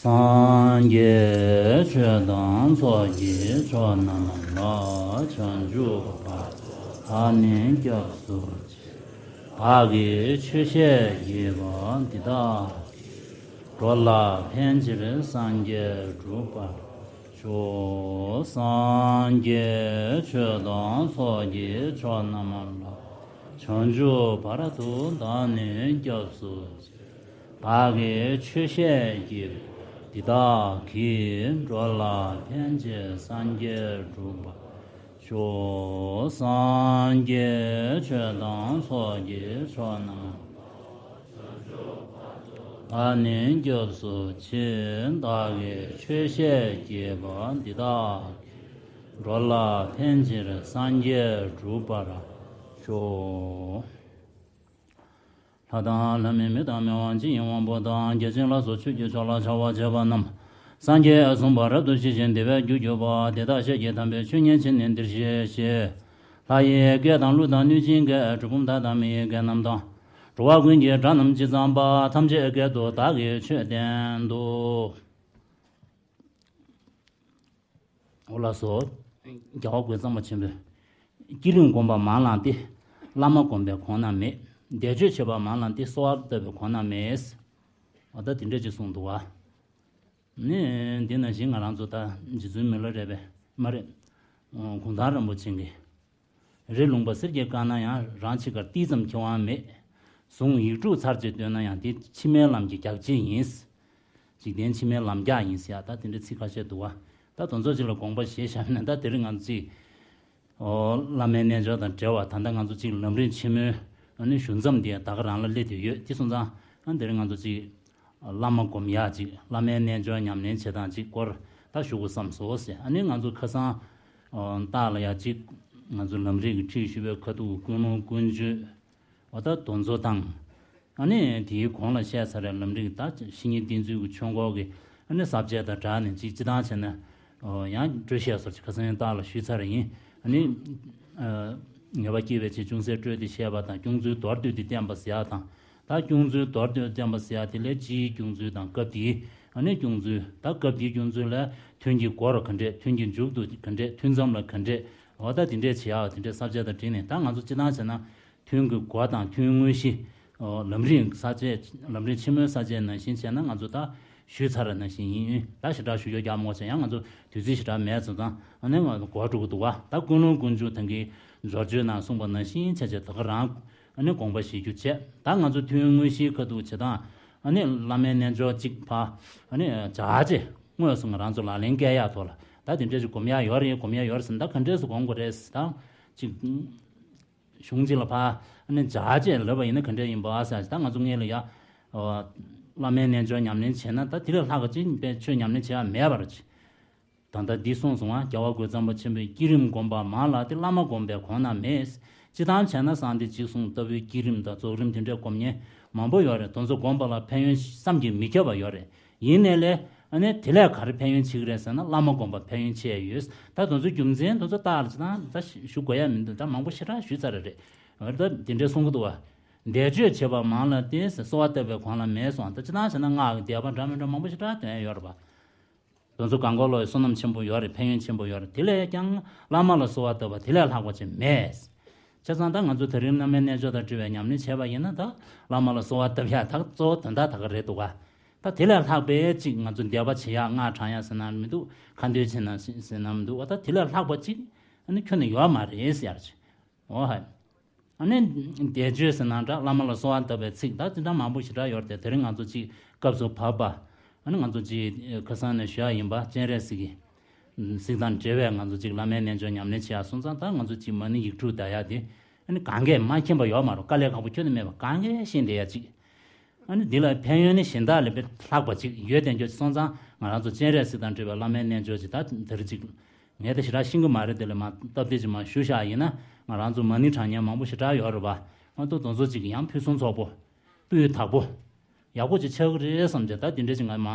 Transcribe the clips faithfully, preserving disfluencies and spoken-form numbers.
སངས་རྒྱས་ཆོས་དང་ཚོགས་ཀྱི་མཆོག་རྣམས་ལ། བྱང་ཆུབ་བར་དུ་བདག་ནི་སྐྱབས་སུ་མཆི། བདག་གིས་ཆོས་བཤད་བགྱིས་པ་འདི་དག་གིས། འགྲོ་ལ་ཕན་ཕྱིར་སངས་རྒྱས་འགྲུབ་པར་ཤོག། སངས་རྒྱས་ཆོས་དང་ཚོགས་ཀྱི་མཆོག་རྣམས་ལ། བྱང་ཆུབ་བར་དུ་བདག་ནི་སྐྱབས་སུ་མཆི། བདག་གིས་ཆོས་བཤད་བགྱིས་འདི་དག་གིས། འགྲོ་ལ་ཕན་ཕྱིར་སངས་རྒྱས་འགྲུབ་པར་ཤོག། སངས་རྒྱས་ཆོས་དང་ཚོགས་ཀྱི་མཆོག་རྣམས། བདག་ནི་སྐྱབས་སུ་མཆི། བདག་གིས་ཆོས་བཤད་བགྱིས་པ་འདི་དག་གིས། འགྲོ་ལ་ཕན་ཕྱིར་སངས་རྒྱས་འགྲུབ་པར་ཤོག། ལྷ་དང་ལྷ་མིན་མི་དང་མི་དབང་ཇི་ཡི་དབང་པོ་དང་། བརྒྱ་བྱིན་ལ་སོགས་ཆོས་ཀྱི་མཆོག་ལ་ཕྱག་འཚལ་བ་རྣམས། སངས་རྒྱས་གསུངས་པ་རབ་ཏུ་ཤེས་ཤིང་བདེ་བའི་རྒྱུར་གྱུར་པ། དེ་དག་བཤད་ཀྱི་དམ་པའི་ཆོས་ཉན་བྱས་ནས་འདིར་གཤེགས་ཤིག། ལྷ་ཡི་སྐད་དང་ཀླུ་དང་གནོད་སྦྱིན་སྐད། གྲུལ་བུམ་དག་དང་མི་ཡི་སྐད་རྣམས་དང་། འགྲོ་བ་ཀུན་གྱི་སྒྲ་རྣམས་ཇི་ཙམ་པ། ཐམས་ཅད་སྐད་དུ་བདག་གིས་ཆོས་བསྟན་ཏོ། འོ་ལགས་སོ། རྒྱལ་བ་རྒོད་ཚང་པ་ཆེན་པོས། བསྐྱེད་རིམ་བསྒོམ་པ་མང་ལངས་ཏེ། བླ་མ་བསྒོམ་པའི་གོང་ན་མེད། བཟླས་བརྗོད་བྱེད་པ་མང་ལངས་ཏེ། གསོལ་བ་བཏབ་པའི་གོང་ན་མེད། འོ་ད་དེ་འདྲ་ཅིག་གསུངས་འདུག་བ། ནི་འདི་ནང་བཞིན་ང་རང་ཚོ་ད་རྗེ་བཙུན་མི་ལ་རས་པས་མ་རེད། གུང་ཐང་རིན་པོ་ཆེ་གིས། རི་ལུང་པ་གསེར་གྱིས་བཀང་ན་ཡང་། རང་འཆི་ཁར་ཏིལ་ཙམ་འཁྱེར་དབང་མེད། གཟུངས་ཡིག་དྲུག་ཚར་གཅིག་བཏོན་ན་ཡང་། དེ་ཕྱི་མའི་ལམ་གྱི་རྒྱགས་ཕྱེ་ཡིན། འཇིག་རྟེན་ཕྱི་མའི་ལམ་རྒྱགས་ཡིན་ཟེར་ཡ། ད་དེ་འདྲའི་ཚིག་ཁ་ཤས་འདུག་བ། ད་དེ་ཚོ་ཅིག་ལ་དགོངས་པ་བཞེས་བཞག་ན། ད་དེ་རིང་ང་ཚོ་ཅིག་ཨོ། བླ་མའི་རྣལ་འབྱོར་དང་འབྲེལ་བ། ད་ལྟ་ང་ཚོ་ཅིག་ལམ་རིམ་ཆེན་མོའི་ཨ་ནི་ཞུ་མཚམས་དེ་ད་ག་རང་ལ་སླེབས་བསྡད་ཡོད། དེ་སོང་ཙང་། ཨ། དེ་རིང་ང་ཚོ་ཅིག་བླ་མ་སྒོམ་ཡག་ཅིག་བླ་མའི་རྣལ་འབྱོར་ཉམས་ལེན་བྱེད་སྟངས་ཅིག་སྐོར་ད་ཞུ་དགོས་བསམ་སོང་ཟེར། ཨ་ནི་ང་ཚོ་ཁ་སང་། ཨོ། རྟགས་ལ་ཡག་ཅིག་ང་ཚོ་ལམ་རིམ་གྱི་ཁྲིད་ཞུ་བའི་ཁ་ཐུག་ཀུན་སློང་ཀུན་སྤྱོད། འོ་ད་དེ་ཚོ་དང་། ཨ་ནི་དེའི་གོང་ལ་བཤད་ཚར་བའི་ལམ་རིམ། ད་བཤེས་གཉེན་བསྟེན་ཚུལ་གྱི་ཆོས་འཁོར་གྱི་ཨ་ནི་ས་བཅད་དང་སྦྲགས་ནས་ཅིག་སྤྱིར་བཏང་བྱས་ན། ཨོ། ཡང་སྤྲོས་བཤད་སོགས་ཀྱི་ཁ་སང་རྟགས་ལ་ཞུས་ཚར་ཡིན། ཨ་ནི། ཨ། ངེས་པ་སྐྱེས་པའི་ཕྱིར་ཅུང་ཟད་སྤྲོས་ཏེ་བཤད་པ་དང་། སྐྱོང་ཚུལ་མདོར་བསྡུས་ཏེ་བསྟན་པ་ཟེར་ཡག་དང་། ད་སྐྱོང་ཚུལ་མདོར་བསྡུས་བསྟན་པ་ཟེར་ཡག་དེ་ལས་སྤྱིའི་སྐྱོང་ཚུལ་དང་། སྐབས་དེའི་ཨ་ནི་སྐྱོང་ཚུལ། ད་སྐབས་དེའི་སྐྱོང་ཚུལ་ལ་ཐུན་གྱི་འགོ་རུ་ག་འདྲས། ཐུན་གྱི་མཇུག་ཏུ་ག་འདྲས། ཐུན་མཚམས་ལ་ག་འདྲས། འོ་ད་དེ་འདྲས་བྱེད་ཡག་དེ་འདྲས་ས་བཅད་དང་བསྒྲིགས་ནས། ད་ང་ཚོ་སྤྱིར་བཏང་བྱས་ན། ཐུན་གྱི་འགོ་དང་ཐུན་དངོས་གཞི། ཨོ། ལམ་རིམ་ས་བཅད། ལམ་རིམ་ཆེན་མོའི་ས་བཅད་ནང་བཞིན་བྱས་ན། ང་ཚོ་ད་ཞུས་ཚར་བ་ནང་བཞིན་ཡིན། ད་ཞེ་དྲག་ཞུ་རྒྱུ་རྒྱག་མ་དགོས་བྱས། ཡང་ང་ཚོ་དུས་ཚོད་ཞེ་དྲག་མེད་ཙང་། ཨ་ནི་ང་ཚོ་འགོར་འགྲོ་གི་འདུག་བ། ད་ཀུན་སློང་ཀུན་སྤྱོད་ཐང་གི་སྦྱོར་བརྗོད་ནང་གསུངས་པ་ནང་བཞིན་བྱས་བྱས། ད་ག་རང་ཨ་ནི་དགོངས་པ་བཞེས་རྒྱུ་བྱས། ད་ང་ཚོ་ཐུན་དངོས་གཞིའི་ཁ་ཐུག་བྱེད་སྟངས། ཨ་ནི་བླ་མའི་རྣལ་འབྱོར་གཅིག་ཕར། ཨ་ནི་བྱས་བྱས་དངོས་སུ་ང་རང་ཚོ་ལག་ལེན་བཀལ་ཡག་ཐོག་ལ། ད་དེ་འདྲས་ཅིག་སྒོམ་ཡག་ཡོད་རེད། སྒོམ་ཡག་ཡོད་རེད་ཟེར་ན། ད་ག་འདྲས་སེ་སྒོམ་དགོས་རེད་ཟེར། ད་ཅིག་གཞུང་གཅིག་ལ་ཕར་ཨ་ནི་བྱས་བྱས་ལབ་པ་ཡིན་ན་ག་འདྲ་ཡིན་པ་ཟེར་ཡག་ཅིག་ད་ང་ཚོ་སྔོན་ལ་ཡ། ཨོ། བླ་མའི་རྣལ་འབྱོར་ཉམས་ལེན་བྱས་ན། ད་དེ་ལས་ལྷག་པ་ཅིག་དཔེ་ཆོས་ཉམས་ལེན་བྱེད་ཡག་མེད་པ་རེད། ད་ལྟ་འདི་གསུངས་སོང་བ། རྒྱལ་བ་རྒོད་ཚང་པ་ཆེན་པོས། བསྐྱེད་རིམ་བསྒོམ་པ་མང་ལགས་ཏེ། བླ་མ་བསྒོམ་པའི་གོང་ན་མེད། སྤྱིར་བཏང་བྱས་ན་གསང་བདེ་འཇིགས་གསུམ་ལྟ་བུའི་བསྐྱེད་རིམ་དང་རྫོགས་རིམ་དེ་འདྲའི་སྒོམ་མཁན་མང་པོ་ཡོད་རེད། དེ་ཚོ་བསྒོམ་པ་ལ་ཕན་ཡོན་བསམ་གྱིས་མི་ཁྱབ་པ་ཡོད་རེད། ཡིན་ནའི་ལས་ཨ་ནི་དེ་ལས་ག་རེ་ཕན་ཡོན་ཆེ་གི་རེད་ཟེར་ན། བླ་མ་བསྒོམ་པ་ཕན་ཡོན་ཆེ་ཡོད། ད་དེ་ཚོ་རྒྱུ་མཚན་དེ་ཚོ་ལྟ་ལ་ཅི་དང་ད་ཞུ་དགོས་ཡ་མི་འདུག་ད་མང་པོ་ཞེ་དྲག་ཞུས་ཚར་རེད། འོ་ད་དེ་འདྲས་གསུང་གི་འདུག་བ། བཟླས་བརྗོད་བྱེད་པ་མང་ལ་བརྟེན་ཟེར། གསོལ་བ་བཏབ་པའི་གོང་ལ་མེད་གསུངས། ད་སྤྱིར་བཏང་བྱས་ན་སྔགས་ཀྱི་བཟླས་པ་འདྲ་མི་འདྲ་མང་པོ་ཞེ་དྲག་འདོན་ཡ་ཡོད་རེད་པ། དེ་ཚོ་གང་ག་ལོ་ཡི་བསོད་ནམས་ཆེན་པོ་ཡོད་རེད། ཕན་ཡོན་ཆེན་པོ་ཡོད་རེད། དེ་ལས་ཀྱང་བླ་མ་ལ་གསོལ་བ་བཏབ་པ་དེ་ལས་ལྷག་པ་ཅིག་མེད། བྱས་ཙང་ད་ང་ཚོ་དེ་རིང་བླ་མའི་རྣལ་འབྱོར་དང་འབྲེལ་བའི་ཉམས་ལེན་བྱས་པ་ཡིན་ན། ད་བླ་མ་ལ་གསོལ་བ་བཏབ་ཡ་ད་གཙོ་བོ་དོན་དག་ད་ག་རེད་འདུག་ག་ད་དེ་ལས་ལྷག་པའི་ཅིག་ང་ཚོ་བཟླས་པ་བྱེད་ཡ། སྔགས་བགྲང་ཡ་ཟེར་ན་མི་འདུག་ཁ་འདོན་བྱེད་ན་ཟེར་ན་མི་འདུག་བ། ད་དེ་ལས་ལྷག་པ་ཅིག་ཨ་ནི་ཁྱོན་ནས་ཡོད་མ་རེད་ཟེར་ཡ་ཅིག་འོ་ཧ། ཨ་ནི་བཟླས་བརྗོད་ཟེར་ན་འདྲ། བླ་མ་ལ་གསོལ་བ་བཏབ་པའི་ཚིག་ད་དེ་འདྲ་མང་པོ་ཞེ་དྲག་ཡོད་རེད་དེ། དེ་རིང་ང་ཚོ་ཅིག་སྐབས་སུ་བབ་པ། ཨ་ནི་ང་ཚོ་ཅིག་ཁ་སང་ནས་ཞུ་ཡ་ཡིན་པ། སྤྱན་རས་གཟིགས་ཀྱི་གཟིགས་དང་འབྲེལ་བའི་ང་ཚོ་ཅིག་བླ་མའི་རྣལ་འབྱོར་ཉམས་ལེན་བྱེད་ཡ་སོང་ཙང་། ད་ང་ཚོ་ཅིག་མ་ཎི་ཡིག་དྲུག་བཟླ་ཡ་དེ་ཨ་ནི་གང་གས་མ་མཁྱེན་པ་ཡོད་མ་རེད། དཀའ་ལས་ཁག་པོ་ཁྱོན་ནས་མེད་པ། གང་གས་ཤེས་བསྡད་ཡ་ཅིག་ཨ་ནི་འདི་ལ་ཕན་ཡོན་ནི་གཞན་དག་ལས་དཔེ་ལྷག་པ་ཅིག་ཡོད་བསྡད་རྒྱུ་སོང་ཙང་། ང་རང་ཚོ་སྤྱན་རས་གཟིགས་དང་འབྲེལ་བའི་བླ་མའི་རྣལ་འབྱོར་ཅིག་ད་དེར་ཅིག་ངས་ད་ཞེ་དྲག་ཤེས་ཀྱི་མ་རེད། དེ་ལས་མ་སྟབས་བདེ་ཅིག་མ་ཞུ་བཞག་ཡིན་ན། ང་རང་ཚོ་མ་ཎི་བགྲང་མཁན་མང་པོ་ཞེ་དྲག་ཡོད་རེད་པ། ང་ཚོ་དེ་ཚོ་ཅིག་ཡང་ཕུན་སུམ་ཚོགས་པོ། སྤུས་དག་པོ། ཡག་པོ་ཅིག་ཆགས་ཀྱི་རེད་བསམ་བྱས། ད་དེ་འདྲ་ཅིག་ང་མ།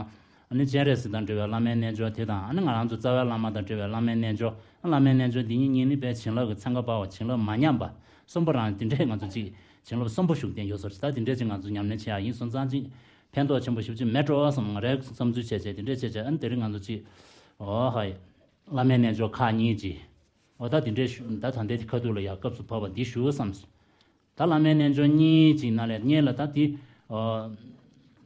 ཨ་ནི་སྤྱན་རས་གཟིགས་དང་འབྲེལ་བའི་བླ་མའི་རྣལ་འབྱོར་དེ་དང་། ཨ་ནི་ང་རང་ཚོ་རྩ་བའི་བླ་མ་དང་འབྲེལ་བའི་བླ་མའི་རྣལ་འབྱོར། བླ་མའི་རྣལ་འབྱོར་འདི་གཉིས་གཉིས་ནི་དཔེ་བྱིན་རླབས་ཀྱི་ཚན་ཁ་འབར་བ། བྱིན་རླབས་མ་ཉམས་པ། གསོན་པོ་རང་དེ་འདྲས་ང་ཚོ་ཅིག་བྱིན་རླབས་གསོན་པོ་ཞུགས་བསྡད་ཡོད་ཟེར། ད་དེ་འདྲས་ཅིག་ང་ཚོ་ཉམས་ལེན་བྱེད་ཡ་ཡིན་སོང་ཙང་ཅིག་ཕན་ཐོགས་ཆེན་པོ་ཞེ་པོ་ཅིག་མེད་འགྲོ་བསམ། ང་རའི་བསམ་ཚུལ་བྱས་བྱས་དེ་འདྲས་བྱས་བྱས། ཨ་ནི་དེ་རིང་ང་ཚོ་ཅིག་ཨོ་ཧ་ཡ། བླ་མའི་རྣལ་འབྱོར་ཁག་གཉིས་ཅིག་ཨོ་ད་དེ་འདྲས་ཞུ། ད་ད་ལྟའི་ཁ་ཐུག་ལ་ཡ་སྐབས་སུ་བབ་པ་འདི་ཞུ་བསམ། ད་བླ་མའི་རྣལ་འབྱོར་གཉིས་ཅིག་ནང་ལས་སྔོན་ལ་ད་དེ་ཨོ།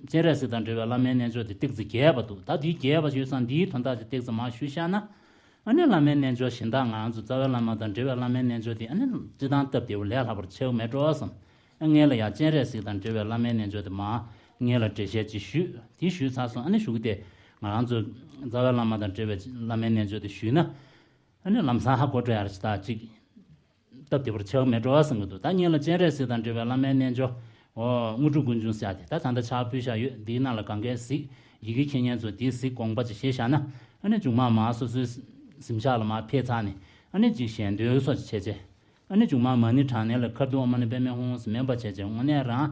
སྤྱན་རས་གཟིགས་དང་འབྲེལ་བའི་བླ་མའི་རྣལ་འབྱོར་དེ་ཏོག་ཙམ་རྒྱས་པ་འདུག་ད་དེའི་རྒྱས་པ་ཞུས་ཙང་འདིའི་དོན་དག་ཅིག་ཏོག་ཙམ་མར་ཞུས་བཞག་ན། ཨ་ནི་བླ་མའི་རྣལ་འབྱོར་གཞན་དག་ང་རང་ཚོ་རྩ་བའི་བླ་མ་དང་འབྲེལ་བའི་བླ་མའི་རྣལ་འབྱོར་དེ་ཨ་ནི་སྤྱིར་བཏང་སྟབས་བདེ་བོ་ལས་ལྷག་པར་ཆེ་བ་མེད་འགྲོ་བསམ། ཨ་སྔོན་ལ་ཡང་སྤྱན་རས་གཟིགས་དང་འབྲེལ་བའི་བླ་མའི་རྣལ་འབྱོར་དེ་མར་སྔོན་ལ་འགྲེལ་བཤད་ཅིག་ཞུས། དེ་ཞུས་ཚར་སོང་། ཨ་ནི་གཞུག་དེ་ང་རང་ཚོ་རྩ་བའི་བླ་མ་དང་འབྲེལ་བའི་བླ་མའི་རྣལ་འབྱོར་དེ་ཞུས་ན། ཨ་ནི་ལམ་སང་ཧ་གོ་འགྲོ་ཡ་རེད། ད་ཅིག་སྟབས་བདེ་བར་ཆགས་མེད་འགྲོ་བསམ་གྱི་འདུག་ད་སྔོན་ལ་སྤྱན་རས་གཟིགས་དང་འབྲེལ་བའི་བླ་མའི་རྣལ་འབྱོར། ཨོ་དངོས་གྲུབ་ཀུན་འབྱུང་ཟེར་ཡ་དེ་ད་ད་ལྟ་ཕྱག་ཕུལ་བཞག་ཡོད། འདིའི་ནང་ལ་གང་གས་གཟིགས། ཡི་གེ་མཁྱེན་མཁན་ཚོ་དེ་གཟིགས། དགོངས་པ་ཅིག་བཞེས་བཞག་ན། ཨ་ནི་མཇུག་མ་མར་སོ་སོའི་གཟིམ་ཤག་ལ་མར་ཕེབས་ཚར་ནས། ཨ་ནི་ཅིག་ཞལ་འདོན་སོགས་ཅིག་བྱས་བྱས། ཨ་ནི་མཇུག་མ་མ་ཎི་བགྲང་ནས་ལ་ཁ་ཐུག་ཨོཾ་མ་ཎི་པདྨེ་ཧཱུྃ་ཟེར་མིན་པ་བྱས་བྱས། དངོས་གནས་རང་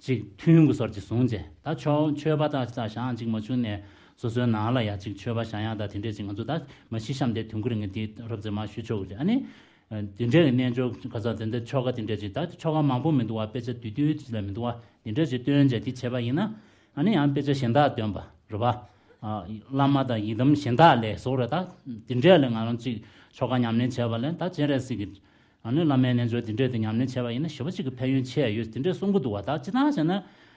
ཅིག་ཐུན་གྱི་སོར་ཅིག་བཟུང་བྱས། ད་ཆོ་མཆོད་པ་དང་ད་བཞེངས་ཅིག་མ་བྱུང་ནས་སོ་སོའི་ནང་ལ་ཡ་ཅིག་མཆོད་པ་བཞེངས་ཡག་ད་དེ་འདྲས་ཅིག་ང་ཚོ་ད་མ་གཞི་གཤམ་དེ་དུས་འཁོར་ངས་དེ་རོབ་ཙམ་མར་ཞུ་ཆོག་གི་རེད། ཨ་ནི། དེ་འདྲའི་རྣལ་འབྱོར་ག་ཚོད་དེ་འདྲའི་ཆོ་ག་དེ་འདྲ་ཅིག་ད་ཆོ་ག་མང་པོ་མི་འདུག་བ། དཔེ་ཆ་བསྡུས་བསྡུས་ཅིག་ལས་མི་འདུག་བ། དེ་འདྲ་ཅིག་བཏོན་བྱས་དེ་བྱས་པ་ཡིན་ན། ཨ་ནི་ཡང་དཔེ་ཆ་གཞན་དག་བཏོན་པ་རེད་པ། ཨ། བླ་མ་དང་ཡི་དམ་གཞན་དག་ལས་བཟོ་རེད། ད་དེ་འདྲ་ལས་ང་རང་ཅིག་ཆོ་ག་ཉམས་ལེན་བྱས་པ་ལས་ད་སྤྱན་རས་གཟིགས་ཀྱི་ཨ་ནི་བླ་མའི་རྣལ་འབྱོར་དེ་འདྲ་དེ་ཉམས་ལེན་བྱས་པ་ཡིན་ན་ཞེ་པོ་ཅིག་གི་ཕན་ཡོན་ཆེ་ཡོད་དེ་འདྲ་གསུང་གི་འདུག་བ། ད་སྤྱིར་བཏང་བྱས་ན།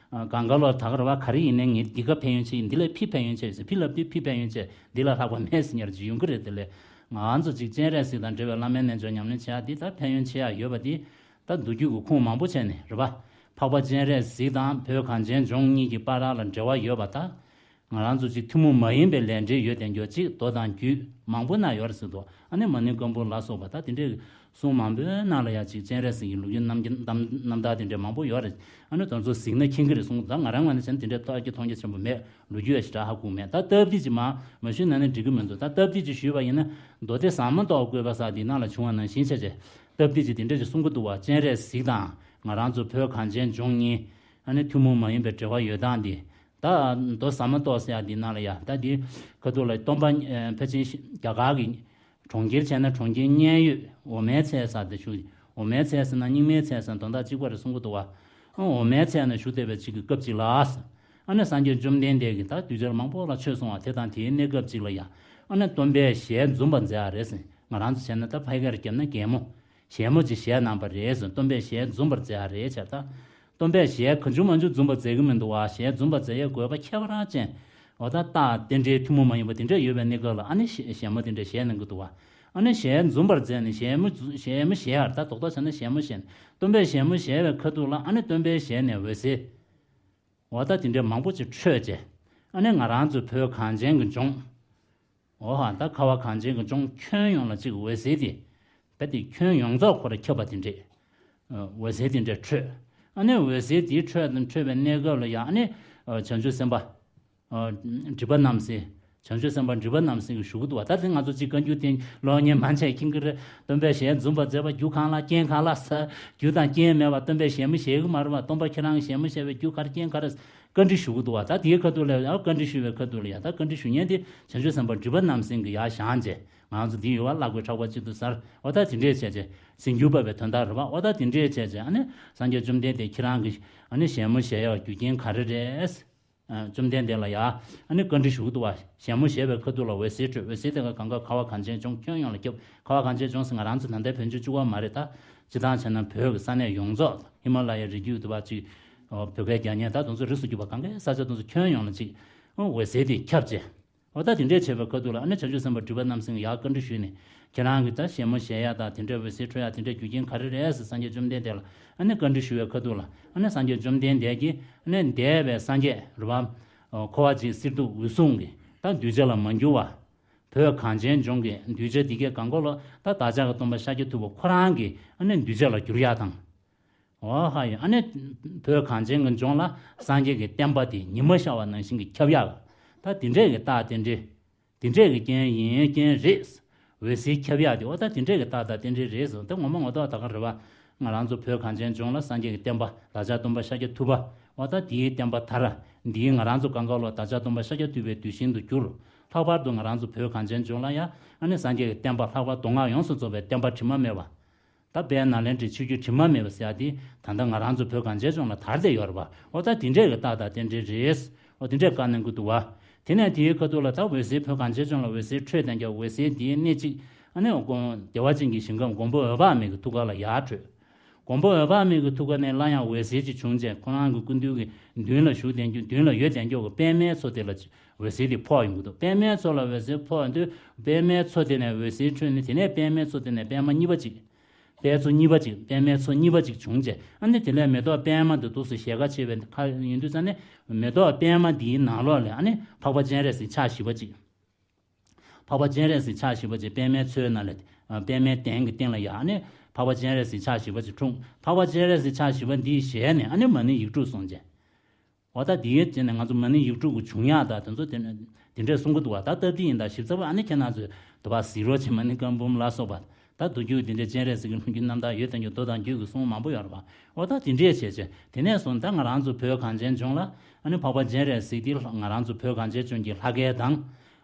ཨ། གང་ག་ལོར་ད་ག་རེ་བ་ག་རེ་ཡིན་ནའི་ངས་འདི་ག་ཕན་ཡོན་ཆེ་ཡིན། འདི་ལས་ཕྱི་ཕན་ཡོན་ཆེ་ཡོད་ཟེར། ཕྱི་ལབ་དུས་ཕྱི་ཕན་ཡོན་ཆེ། འདི་ལ་ལྷག་པ་མེད་ཟེར་ཉར་གྱི་ཡོང་གི་རེད། དེ་ལས་ང་ཚོ་ཅིག་སྤྱན་རས་གཟིགས་དང་འབྲེལ་བའི་བླ་མའི་རྣལ་འབྱོར་ཉམས་ལེན་བྱེད་ཡག་འདི་ད་ཕན་ཡོན་ཆེ་ཡག་ཡོད་པ་འདི་ད་མདོ་རྒྱུད་ཀྱི་ཁུངས་མང་པོ་བྱས་ནས་རེད་པ། འཕགས་པ་སྤྱན་རས་གཟིགས་དང་བོད་གངས་ཅན་ལྗོངས་གཉིས་ཀྱི་བར་ལ་འབྲེལ་བ་ཡོད་པ། ད་ང་རང་ཚོ་ཅིག་ཐུན་མོང་མ་ཡིན་པའི་ལས་འབྲེལ་ཡོད་དེ་འགྱོ་ཅིག་མདོ་དང་རྒྱུད་མང་པོ་ན་ཡོད་རེད་ཟེར་འདུག་ཨ་ནི་མ་ཎི་བཀའ་འབུམ་ལ་སོགས་པ་ད་དེ་འདྲའི་གསུང་མང་པོའི་ནང་ལ་ཡ་ཅིག་སྤྱན་རས་གཟིགས་ཀྱི་ལོ་རྒྱུས་རྣམ་རྣམ་རྣམ་ཐར་དེ་འདྲ་མང་པོ་ཡོད་རེད། ཨ་ནི་དེ་ཚོ་གཟིགས་ན་མཁྱེན་གྱི་རེད་གསུངས། ད་ང་རང་ངོས་ནས་བྱས་ན་དེ་འདྲ་ཐོག་གི་མཐོང་རྒྱ་ཆེན་པོ་མེད། ལོ་རྒྱུས་ཡ་ཞེ་དྲག་ཧ་གོ་མེད། ད་སྟབས་བདེ་ཅིག་མ་མ་ཞུས་ན་ནི་འགྲིག་གི་མི་འདུག་ད་སྟབས་བདེ་ཅིག་ཞུས་པ་ཡིན་ན་མདོ་སྡེ་ཟབ་མོ་ཏོག་བཀོད་པ་ཟེར་དེའི་ནང་ལ་བྱུང་བ་ནང་བཞིན་བྱས་བྱས་སྟབས་བདེ་ཅིག་དེ་འདྲ་ཅིག་གསུང་གི་འདུག་བ། སྤྱན་རས་གཟིགས་དང་ང་རང་ཚོ་བོད་གངས་ཅན་ལྗོངས་གཉིས་ཨ་ནི་ཐུན་མོང་མ་ཡིན་པའི་འབྲེལ་བ་ཡོད་སྟངས་དེ། ད་མདོ་ཟབ་མོ་ཏོག་ཟེར་ཡ་དེའི་ནང་ལ་ཡ་ད་དེ་ཁ་ཐུག་ལ་སྟོན་པ་ཕལ་ཆེར་རྒྱ་གར་གྱི་གྲོང་ཁྱེར་བྱས་ན་གྲོང་ཁྱེར་མཉན་ཡོད་འོ་མའི་ཚལ་ཟེར་དེ་བཞུགས། འོ་མའི་ཚལ་ཟེར་ན་རྙིང་མའི་ཚལ་ཟེར་ན་དོན་དག་གཅིག་པ་རེད་གསུང་གི་འདུག་བ། འོ་མའི་ཚལ་ན་བཞུགས་བསྡད་པའི་གཅིག་གི་སྐབས་གཅིག་ལ། ཨ་ནི་སངས་རྒྱས་བཅོམ་ལྡན་འདས་ཀྱིས་ད་གདུལ་བྱ་མང་པོ་ལ་ཆོས་གསུང་བ་དེ་དང་དེའི་གནས་སྐབས་གཅིག་ལ་ཡ། ཨ་ནི་སྟོན་པའི་ཞལ་འཛུམ་པར་མཛད་པ་རེད་ཟེར། ང་རང་ཚོ་བྱས་ན་ད་ཕ་གིར་བརྒྱབ་ན་གད་མོ། ཞལ་མོ་ཅིག་ཞལ་གནང་བ་རེད་ཟེར། སྟོན་པའི་ཞལ་འཛུམ་པར་མཛད་པ་རེད་བྱས་ད། སྟོན་པའི་ཞལ་གང་བྱུང་མང་བྱུང་འཛུམ་པར་མཛད་ཀྱི་མི་འདུག་བ། ཞལ་འཛུམ་པར་མཛད་ཡས་དགོས་པ་ཁྱད་པར་ཅན། འོ་ད་རྟགས་རྟེན་འབྲེལ་ཐུན་མོང་མ་ཡིན་པ་དེ་འདྲ་ཡོད་པའི་གནས་སྐབས་ལ་ཨ་ནི་ཞལ་ཞལ་མོ་དེ་འདྲ་ཞལ་གནང་གི་འདུག་བ། ཨ་ནི་ཞལ་འཛུམ་པར་མཛད་ནས་ཞལ་མོ་ཞལ་མོ་ཞལ་ཡར་ད་རྡོག་རྡོག་བྱས་ན་ཞལ་མོ་ཞལ་ནས་སྟོན་པའི་ཞལ་མོ་ཞལ་བའི་ཁ་ཐུག་ལ་ཨ་ནི་སྟོན་པའི་ཞལ་ནས་འོད་ཟེར། འོ་ད་དེ་འདྲའི་མང་པོ་ཅིག་འཕྲོས་བྱས། ཨ་ནི་ང་རང་ཚོ་བོད་གངས་ཅན་གྱི་ལྗོངས། འོ་ཧ་ད་ཁ་བ་གངས་ཅན་གྱི་ལྗོངས་ཁྱོན་ཡོངས་ལ་ཅིག་འོད་ཟེར་དེ། རྦད་དེ་ཁྱོན་ཡོངས་རྫོགས་ཁོ་ར་ཁྱབ་པ་དེ་འདྲས། འོད་ཟེར་དེ་འདྲས་འཕྲོས། ཨ་ནི་འོད་ཟེར་དེའི་འཕྲོས་དང་འཕྲོས་པའི་གནས་སྐབས་ལ་ཡང་ཨ་ནི་བྱང་ཆུབ་སེམས་དཔའ། སྒྲིབ་པ་རྣམ་སེལ། བྱང་ཆུབ་སེམས་དཔའ་སྒྲིབ་པ་རྣམ་སེལ་གྱིས་ཞུ་གི་འདུག་བ། ད་དེ་ང་ཚོ་གཅིག་བཀའ་འགྱུར་དེ་ཀློག་མཁན་མང་ཆེ་མཁྱེན་གྱི་རེད། སྟོན་པའི་ཞལ་འཛུམ་པར་མཛད་པ་རྒྱུ་གང་ལ་རྐྱེན་གང་ལ་ཟེར། རྒྱུ་དང་རྐྱེན་མེད་པར་སྟོན་པའི་ཞལ་མོ་ཞལ་གྱི་མ་རེད་པ། སྟོན་པ་ཁྱེད་རང་གི་ཞལ་མོ་ཞལ་བའི་རྒྱུ་ག་རེ་རྐྱེན་ག་རེ་བཀའ་འདྲི་ཞུ་གི་འདུག་བ། ད་དེའི་ཁ་ཐུག་ལ་ཡང་བཀའ་འདྲི་ཞུ་བའི་ཁ་ཐུག་ལ་ཡང་ད་བཀའ་འདྲི་ཞུ་མཁན་དེ་བྱང་ཆུབ་སེམས་དཔའ་སྒྲིབ་པ་རྣམ་སེལ་གྱིས་ཡར་བཞེངས་བྱས་ང་ཚོ་འདི་ཡོད་བ་བརླག་པའི་ཕྲག་པ་གཅིག་ཏུ་གཟར། འོ་ད་དེ་འདྲས་བྱས་བྱས་ཟིན་གྱུར་པ་བའི་དོན་དག་རེད་བ། འོ་ད་དེ་འདྲས་བྱས་བྱས་ཨ་ནི་སངས་རྒྱས་བཅོམ་ལྡན་འདས་ཁྱེད་རང་གི་ཨ་ནི་ཞལ་མོ་ཞལ་ཡག་རྒྱུ་རྐྱེན་ག་རེ་རེད། བཅོམ་ལྡན་འདས་ལ་ཡ། ཨ་ནི་བཀའ་འདྲི་ཞུ་གི་འདུག་བ། ཞལ་མོ་ཞལ་བའི་ཁ་ཐུག་ལ་འོད་ཟེར་འཕྲོས། འོད་ཟེར་དེ་ག་གང་ག་ཁ་བ་གངས་ཅན་ལྗོངས་ཁྱོན་ཡོངས་ལ་ཁྱབ། ཁ་བ་གངས་ཅན་ལྗོངས་ཟེར་ང་རང་ཚོ་ད་ལྟའི་བོད་ལྗོངས་གཅིག་པོ་མ་རེད་ད། སྤྱིར་བཏང་བྱས་ན་བོད་ཀྱི་ས་གནས་ཡོངས་རྫོགས་ཧི་མ་ལ་ཡའི་རི་རྒྱུད་དུ་བ་ཅིག་བོད་སྐད་རྒྱག་མཁན་ད་དེ་ཚོ་རིས་སུ་གྱུར་པ་གང་གའི་ས་ཆ་དེ་ཚོ་ཁྱོན་ཡོངས་ལ་ཅིག་འོད་ཟེར་དེ་ཁྱབ་བྱས། འོ་ད་དེ་འདྲས་བྱས་པའི་ཁ་ཐུག་ལ་ཨ་ནི་བྱང་ཆུབ་སེམས་དཔའ་སྒྲིབ་པ་རྣམ་སེལ་ཡར་བཀའ་འདྲི་ཞུས་ནས་ཁྱེད་རང་གི་ད་ཞལ་མོ་ཞལ་ཡག་དང་དེ་འདྲ་འོད་ཟེར་འཕྲོས་ཡག་དེ་འདྲ་རྒྱུ་རྐྱེན་ག་རེ་རེད་ཟེར་སངས་རྒྱས་བཅོམ་ལྡན་འདས་ལ་ཨ་ནི་བཀའ་འདྲི་ཞུ་བའི་ཁ་ཐུག་ལ་ཨ་ནི་སངས་རྒྱས་བཅོམ་ལྡན་འདས་ཀྱིས་ཨ་ནི་འདས་པའི་སངས་རྒྱས་རེད་བ། འཁོར་བ་འཇིག་གསེར་ཐུབ་འོད་སྲུང་གིས་ད་གདུལ་བྱ་ལ་མ་འགྱུར་བ། བོད་གངས་ཅན་ལྗོངས་ཀྱི་གདུལ་བྱ་འདི་གའི་གང་གོ་ལོ་ད་བདག་ཅག་གི་སྟོན་པ་ཤཱཀྱ་ཐུབ་པ་ཁོ་རང་གིས་ཨ་ནི་གདུལ་བྱ་ལ་བསྒྱུར་ཡག་དང་། འོ་ཧ་ཡ། ཨ་ནི་བོད་གངས་ཅན་གྱི་ལྗོངས་ལ་སངས་རྒྱས་ཀྱི་བསྟན་པ་དེ་ཉི་མ་ཤར་བ་ནང་བཞིན་གྱི་ཁྱབ་ཡག་ད་དེ་འདྲས་ཀྱི་རྟགས་རྟེན་འབྲེལ། དེ་འདྲས་ཀྱི་རྐྱེན་ཡིན་རྐྱེན་རེད། འོད་ཟེར་ཁྱབ་ཡག་དེ་འོ་ད་དེ་འདྲས་ཀྱི་རྟགས་དང་རྟེན་འབྲེལ་རེད་ཟེར། ད་ངོ་མ་ངོ་ཐོག་ད་ག་རེད་བ། ང་རང་ཚོ་བོད་གངས་ཅན་ལྗོངས་ལ་སངས་རྒྱས་ཀྱི་བསྟན་པ་བདག་ཅག་སྟོན་པ་ཤཱཀྱ་ཐུབ་པ། འོ་ད་དེའི་བསྟན་པ་དར། འདིའི་ང་རང་ཚོ་གང་ག་ལོ་བདག་ཅག་སྟོན་པ་ཤཱཀྱ་ཐུབ་པའི་གདུལ་ཞིང་དུ་གྱུར། ལྷག་པར་དུ་ང་རང་ཚོ་བོད་གངས་ཅན་ལྗོངས་ལ་ཡང་ཨ་ནི་སངས་རྒྱས་ཀྱི་བསྟན་པ་ལྷག་པར་མདོ་སྔགས་ཡོངས་སུ་རྫོགས་པའི་བསྟན་པ་དྲི་མ་མེད་པ། ད་དཔལ་ནཱ་ལེནྡྲའི་ཆོས་བརྒྱུད་དྲི་མ་མེད་པ་ཟེར་ཡ་དེ་ད་ལྟ་ང་རང་ཚོ་བོད་གངས་ཅན་ལྗོངས་ལ་དར་བསྡད་ཡོད་རེད་པ། འོ་ད་དེ་འདྲས་ཀྱི་རྟགས་དང་རྟེན་འབྲེལ་རེད། འོ་དེ་འདྲས་བཀའ་གནང་གི་འདུག་བ། དེ་ནས་དེའི་ཁ་ཐུག་ལ་ད་འོད་ཟེར་བོད་གངས་ཅན་ལྗོངས་ལ་འོད་ཟེར་འཕྲོས་བསྡད་མཁན་འོད་ཟེར་དེའི་གནས་གཅིག་ཨ་ནི་དགོངས་བདེ་བ་ཅན་གྱི་ཞིང་ཁམས་མགོན་པོ་འོད་དཔག་མེད་ཀྱི་ཐུགས་ཀ་ལ་ཡར་འཕྲོས། མགོན་པོ་འོད་དཔག་མེད་ཀྱི་ཐུགས་ཀ་ནས་སླར་ཡང་འོད་ཟེར་གཅིག་བྱུང་རྗེས་ཁོ་རང་གི་སྐུ་མདུན་གྱི་མདུན་ལ་བཞུགས་བསྡད་མཁན་མདུན་ལ་ཡོད་བསྡད་མཁན་གྱི་པདྨའི་མཚོ་དེ་ལ་འོད་ཟེར་དེ་ཕོག་ཡོང་གི་འདུག་པདྨའི་མཚོ་ལ་འོད་ཟེར་ཕོག་དུས་པདྨའི་མཚོ་དེ་ནས་འོད་ཟེར་འཕྲོས་ནས་དེ་ནས་པདྨའི་མཚོ་དེ་ནས་པདྨ་གཉིས་པ་གཅིག་པད་མཚོ་གཉིས་པ་གཅིག་པདྨའི་མཚོ་གཉིས་པ་གཅིག་བྱུང་རྗེས་ཨ་ནི་དེ་ལས་མེ་ཏོག་པདྨ་འདི་འདུག་སེ་ཞལ་ཁ་ཕྱེ་བའི་ཁ་ཡིན་དུས་ཙ་ནས་མེ་ཏོག་པདྨ་འདིའི་ནང་ལོགས་ལ་ཨ་ནི་འཕགས་པ་སྤྱན་རས་གཟིགས་ཕྱག་བཞི་པ་གཅིག་འཕགས་པ་སྤྱན་རས་གཟིགས་ཕྱག་བཞི་པ་གཅིག་པདྨའི་མཚོའི་ནང་ལ་ཨ་པདྨའི་གདན་གྱི་སྟེང་ལ་ཡ་ཨ་ནི་འཕགས་པ་སྤྱན་རས་གཟིགས་ཕྱག་བཞི་པ་གཅིག་འཁྲུངས། འཕགས་པ་སྤྱན་རས་གཟིགས་ཕྱག་བཞི་པ་འདིའི་ཞལ་ནས་ཨ་ནི་མ་ཎི་ཡིག་དྲུག་གསུངས་རྗེས། འོ་ད་འདིའི་རྗེས་ནས་ང་ཚོ་མ་ཎི་ཡིག་དྲུག་གི་འབྱུང་ཡག་དང་དེ་ཚོ་དེ་དེ་འདྲས་གསུང་གི་འདུག་བ། ད་སྟབས་བདེ་ཡིན་ད་ཞིབ་ཚགས་པོ་ཨ་ནི་ཁྱེད་རང་ཚོས་དུ་བ་གཟིགས་རོགས་བྱེད། མ་ཎི་བཀའ་འབུམ་ལ་སོགས་པ་ད་མདོ་རྒྱུད་དེ་འདྲས་སྤྱན་རས་གཟིགས་ཀྱི་ལོ་རྒྱུས་རྣམ་ཐར་ཡོད་དེ་མདོ་དང་རྒྱུད་ཀྱི་གསུང་མང་པོ་ཡོད་རེད་པ། འོ་ད་དེ་འདྲས་བྱས་བྱས་དེ་ནས་བཟུང་ད་ང་རང་ཚོ་བོད་གངས་ཅན་ལྗོངས་ལ་ཨ་ནི་འཕགས་པ་སྤྱན་རས་གཟིགས་དེ་ང་རང་ཚོ་བོད་གངས་ཅན་ལྗོངས་ཀྱི་ལྷ་སྐལ་དང་།